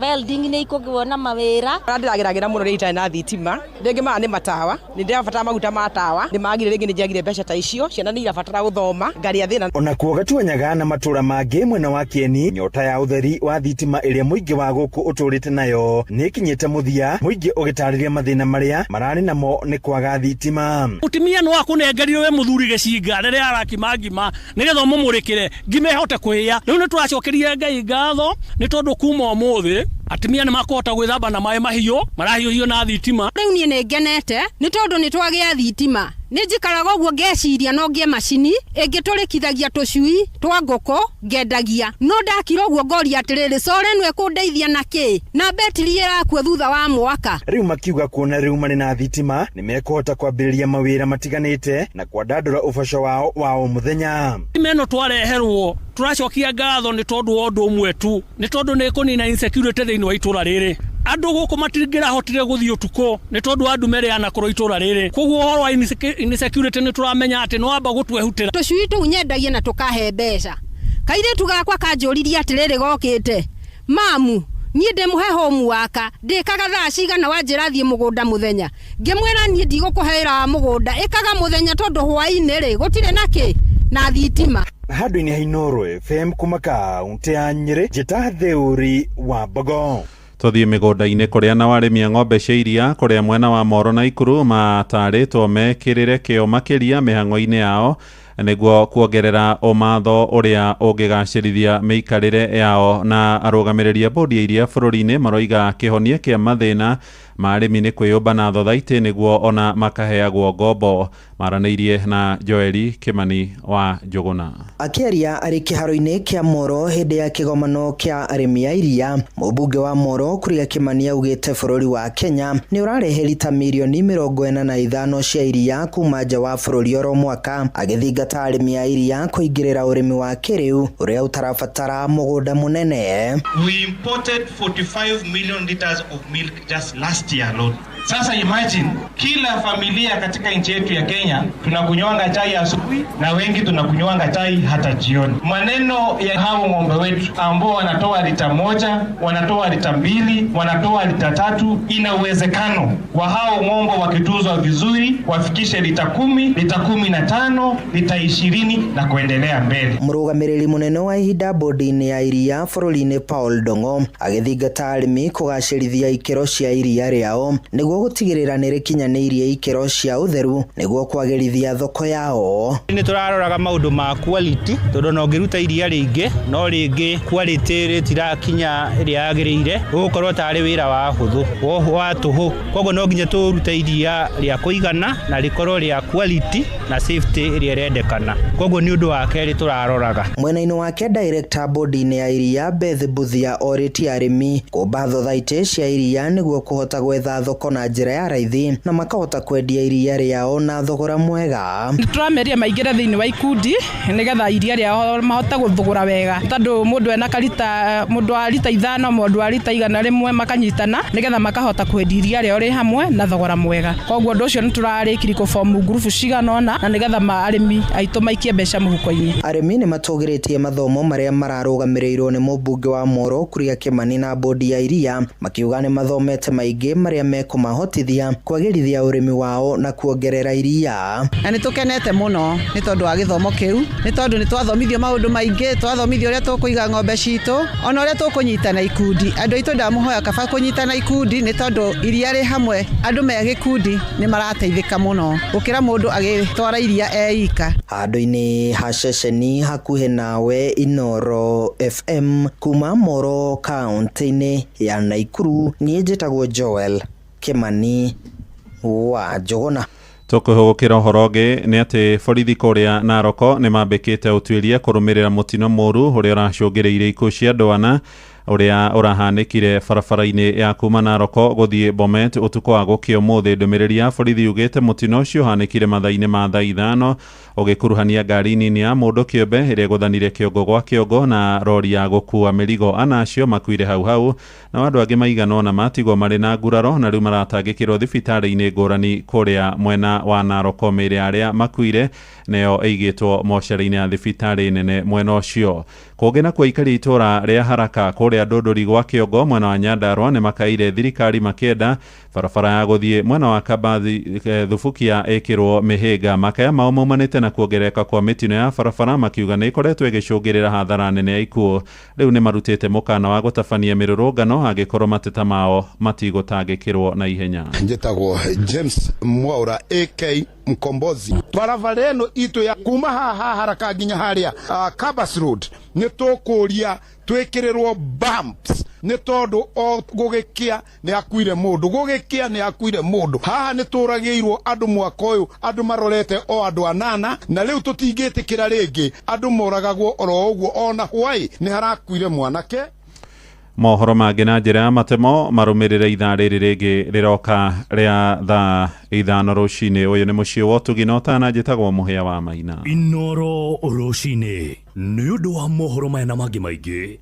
welding nĩ ikuona mawĩra. Ndĩrageragĩra mũno rĩrĩa itarĩ na thitima. Rĩngĩ maya nĩ matawa, nĩ ndĩrabatara maguta ma tawa, nĩ magire, rĩngĩ nĩ njagire mbeca ta icio. Ciana nĩ irabatara gũthoma, ngarĩa thĩna. Onakuo Gatuanyaga na matũra mangĩ mwena wa Kieni, nyota ya ũtheri wa thitima ĩrĩa mũingĩ wa gũkũ ũtũrĩte nayo nĩ ĩkinyĩte mũthia, mũingĩ ũgĩtarĩria mathĩna marĩa mararĩ namo nĩ kwaga thitima. Mũtumia no akũnengerire we mũthuri gĩcinga rĩrĩa arakima ngima nĩgetha ũmũmũrĩkĩre ngima ĩhote kũhĩa. Rĩu nĩ tũracokeria Ngai ngatho nĩ tondũ kuma ũmũthĩ atumia nĩ makũhota gwĩthamba na maĩ mahiũ marahiũhio na thitima. Rĩu niĩ nĩ ngenete nĩ tondũ nĩ twagĩa thitima. Nĩ njikaraga ũguo ngeciria no ngĩe macini ĩngĩtũrĩkithagia tũcui twa ngũkũ ngendagia, no ndakira ũguo ngoria atĩrĩrĩ, sora ĩno ĩkũndeithia na kĩ na betiri ĩrakua thutha wa mwaka? Rĩu makiuga kuona rĩu marĩ na thitima nĩ mekũhota kwambĩrĩria mawĩra matiganĩte na kwandandũra ũboco wao wa o mũthenya. Thitima ĩno twareherwo, tũracokia ngatho nĩ tondũ wa ũndũ ũmwe tu, nĩ tondũ nĩ ĩkũnina insecurity thĩinĩ wa itũra rĩrĩ. Andũ gũkũ matingĩrahotire gũthiĩ ũtukũ nĩ tondũ wa ndume ĩrĩa yanakorwo itũra rĩrĩ. Koguo ũhoro wa insecurity nĩ tũramenya atĩ nĩ wamba gũtwehutĩra. Tũcui tũu nyendagia na tũkahe mbeca. Kairĩtu gakwa kanjũririe atĩrĩrĩ gokĩte, "Mamu, niĩ ndĩmũhe homework, ndĩkaga thaa cigana wanjĩra thiĩ mũgũnda mũthenya?" Ngĩmwĩra, "Niĩ ndigũkũhe wĩra wa mũgũnda, ĩkaga mũthenya tondũ hwaĩ-inĩ rĩ gũtirĩ na kĩ na thitima." Handũ-inĩ ha Inooro FM kuma kaunti ya Nyĩrĩ, njĩta Theuri wa Mbogo. Tũthiĩ mĩgũnda-inĩ kũrĩa na warĩmi a ng'ombe cia iria kũrĩa mwena wa Moro na Ikuru matarĩtwo mekĩrĩre kĩo makĩria mĩhang'o-inĩ yao nĩguo kuongerera ũmatho ũrĩa ũngĩgacĩrithia mĩikarĩre yao. Na arũgamĩrĩri a bodi ya iria bũrũri-inĩ maroiga kĩhonia kĩa mathĩna ma arĩmi nĩ kwĩyũmba na thothaitĩ nĩguo ona makaheagwo ngombo. Maranĩirie na Joeli Kimani wa Njũgũna. Akĩaria arĩ kĩharo-inĩ kĩa Moro hĩndĩ ya kĩgomano kĩa arĩmi a iria, mũmbunge wa Moro Kuria Kimani augĩte bũrũri wa Kenya nĩ ũrarehe rita mirioni 45 cia iria kuma nja wa bũrũri oro mwaka, agĩthingata arĩmi a iria kũingĩrĩra ũrĩmi wa kĩrĩu ũrĩa ũtarabatara mũgũnda mũnene. We imported 45 million liters of milk just last year alone. Sasa imagine kila familia katika nchi yetu ya Kenya tunakunywanga chai asubuhi na wengi tunakunywanga chai hata jioni. Maneno ya hao ng'ombe wetu ambao wanatoa lita 1, wanatoa lita 2, wanatoa lita 3, ina uwezekano wa hao ng'ombe wakituzwa vizuri wafikishe lita 10, lita 15, lita 20 na kuendelea mbele. Mũrũgamĩrĩri mũnene wa ihinda bodi-inĩ ya iria bũrũri-inĩ Paul Dongo agĩthingata arĩmi kũgacĩrithia ikĩro cia iria rĩao nĩguo nĩguo gũtigĩrĩra nĩ rĩkinyanĩirie ikĩro cia ũtheru nĩguo kwagĩrithia thoko yao. Nĩ tũraroraga maũndũ ma quality tondũ no ũngĩruta iria rĩingĩ no rĩngĩ quality rĩtirakinya ĩrĩa yagĩrĩire, ũgũkorwo tarĩ wĩra wa hũthũ wa tũhũ. Koguo no nginya tũrute iria rĩa kũigana na rĩkorwo rĩa quality na safety ĩrĩa ĩrendekana. Koguo nĩ ũndũ wa kerĩ tũraroraga. Mwena-inĩ wake director bodi-inĩ ya iria Beth Buthia orĩtie arĩmi kũmba thothaitĩ cia iria nĩguo kũhota gwetha thoko na njĩra ya raithi na makahota kwendia iria rĩao na thogora mwega. Tũrameria maingĩre thĩinĩ wa ikundi nĩgetha iria rĩao mahote gũthũgũra wega, tondũ mũndũ ena karita, mũndũ wa rita 5, mũndũ wa rita 100 makanyitana nĩgetha makahota kwendia iria rĩao rĩ hamwe na thogora mwega. Koguo ũndũ ũcio nĩtũrarĩkirie kũbomu ngurubu cigana ũna na nĩgetha arĩmi aitũ maikie mbeca mũhuko-inĩ. Arĩmi nĩ matũgĩrĩtie mathomo marĩa mararũgamĩrĩirwo nĩ mũmbunge wa Moro Kuria Kimani na bodi ya iria, makiuga nĩ mathomete maingĩ marĩa mekũmahotithia kwagĩrithia ũrĩmi wao na kuongerera iria. Na nĩ tũkenete mũno nĩ tondũ wa gĩthomo kĩu, nĩ tondũ nĩ twathomithio maũndũ maingĩ, twathomithio ũrĩa tũkũiga ng'ombe citũ, ona ũrĩa tũkũnyitana ikundi. Andũ aitũ ndamũhoya kaba kũnyitana ikundi nĩ tondũ iria rĩ hamwe, andũ me gĩkundi nĩ marateithĩka mũno gũkĩra mũndũ agĩtwara iria eika. Handũ-inĩ ha ceceni hakuhĩ nawe Inooro FM kuma Moro kaunti-inĩ ya Naikuru, niĩ njĩtagwo Joel Kimani wa Njũgũna. Tũkũhũgũkĩra ũhoro ũngĩ nĩ atĩ borithi kũrĩa Naroko nĩ mambĩkĩte ũtuĩria kũrũmĩrĩra mũtino mũru ũrĩa ũracũngĩrĩirie ikuũ cia andũ ana ũrĩa ũrahanĩkire barabara-inĩ ya kuma Naroko gũthiĩ Bomet ũtukũ wa gũkĩa ũmũthĩ. Ndũmĩrĩri ya borithi yugĩte mũtino ũcio ũhanĩkire mathaa-inĩ ma thaa 5 ũgĩkuruhania ngari nini ya mũndũ kĩũmbe ĩrĩa ĩgũthanire kĩongo gwa kĩongo na rori ya gũkua mĩrigo. Ana acio makuire hau hau na andũ angĩ maigana ũna matigwo marĩ na nguraro na rĩu maratangĩkĩrwo thibitarĩ-inĩ ngũrani kũrĩa mwena wa Naroko. Mĩĩrĩ ya arĩa makuire nĩyo ĩigĩtwo mocarĩ-inĩ ya thibitarĩ nene mwena ũcio. Kũngĩ nakuo aikari itũra rĩa Haraka kũrĩa Ndũndũri gwa kĩongo mwena wa Nyandarua nĩ makaire thirikari makĩenda barabara ya gũthiĩ mwena wa Kabathi Thubukia ĩkĩrwo mĩhĩnga. Makaya mao maumanĩte na kuongerereka kwa mĩtino ya barabara, makiuga nĩ ĩkoretwo ĩgĩcũngĩrĩra hathara nene ya ikuũ. Rĩu nĩ marutĩte mũkana wa gũtabania mĩrũrũngano angĩkorwo mateta mao matigũtangĩkĩrwo na ihenya. Njĩtagwo James Mwaura AK Mkombozi. Barabara ĩno itũ ya kuma haha Haraka nginya harĩa Kabas Road nĩ tũkũria twĩkĩrĩrwo bumps nĩ tondũ o gũgĩkĩa nĩ akuire mũndũ, gũgĩkĩa nĩ akuire mũndũ. Haha nĩ tũragĩirwo andũ mwaka ũyũ, andũ marorete o andũ 8 na rĩu tũtingĩtĩkĩra rĩngĩ andũ moragagwo oro ũguo. Ona hwaĩ nĩ harakuire mwanake. Mohoro mangĩ na njĩra ya matemo marũmĩrĩre ithaa rĩrĩ rĩngĩ rĩroka rĩa thaa 5 rũcinĩ. Ũyũ nĩ mũciĩ wa ũtugi na ũtana, njĩtagwo Mũhĩa wa Maina. Inooro rũcinĩ nĩ ũndũ wa mohoro maya na mangĩ maingĩ.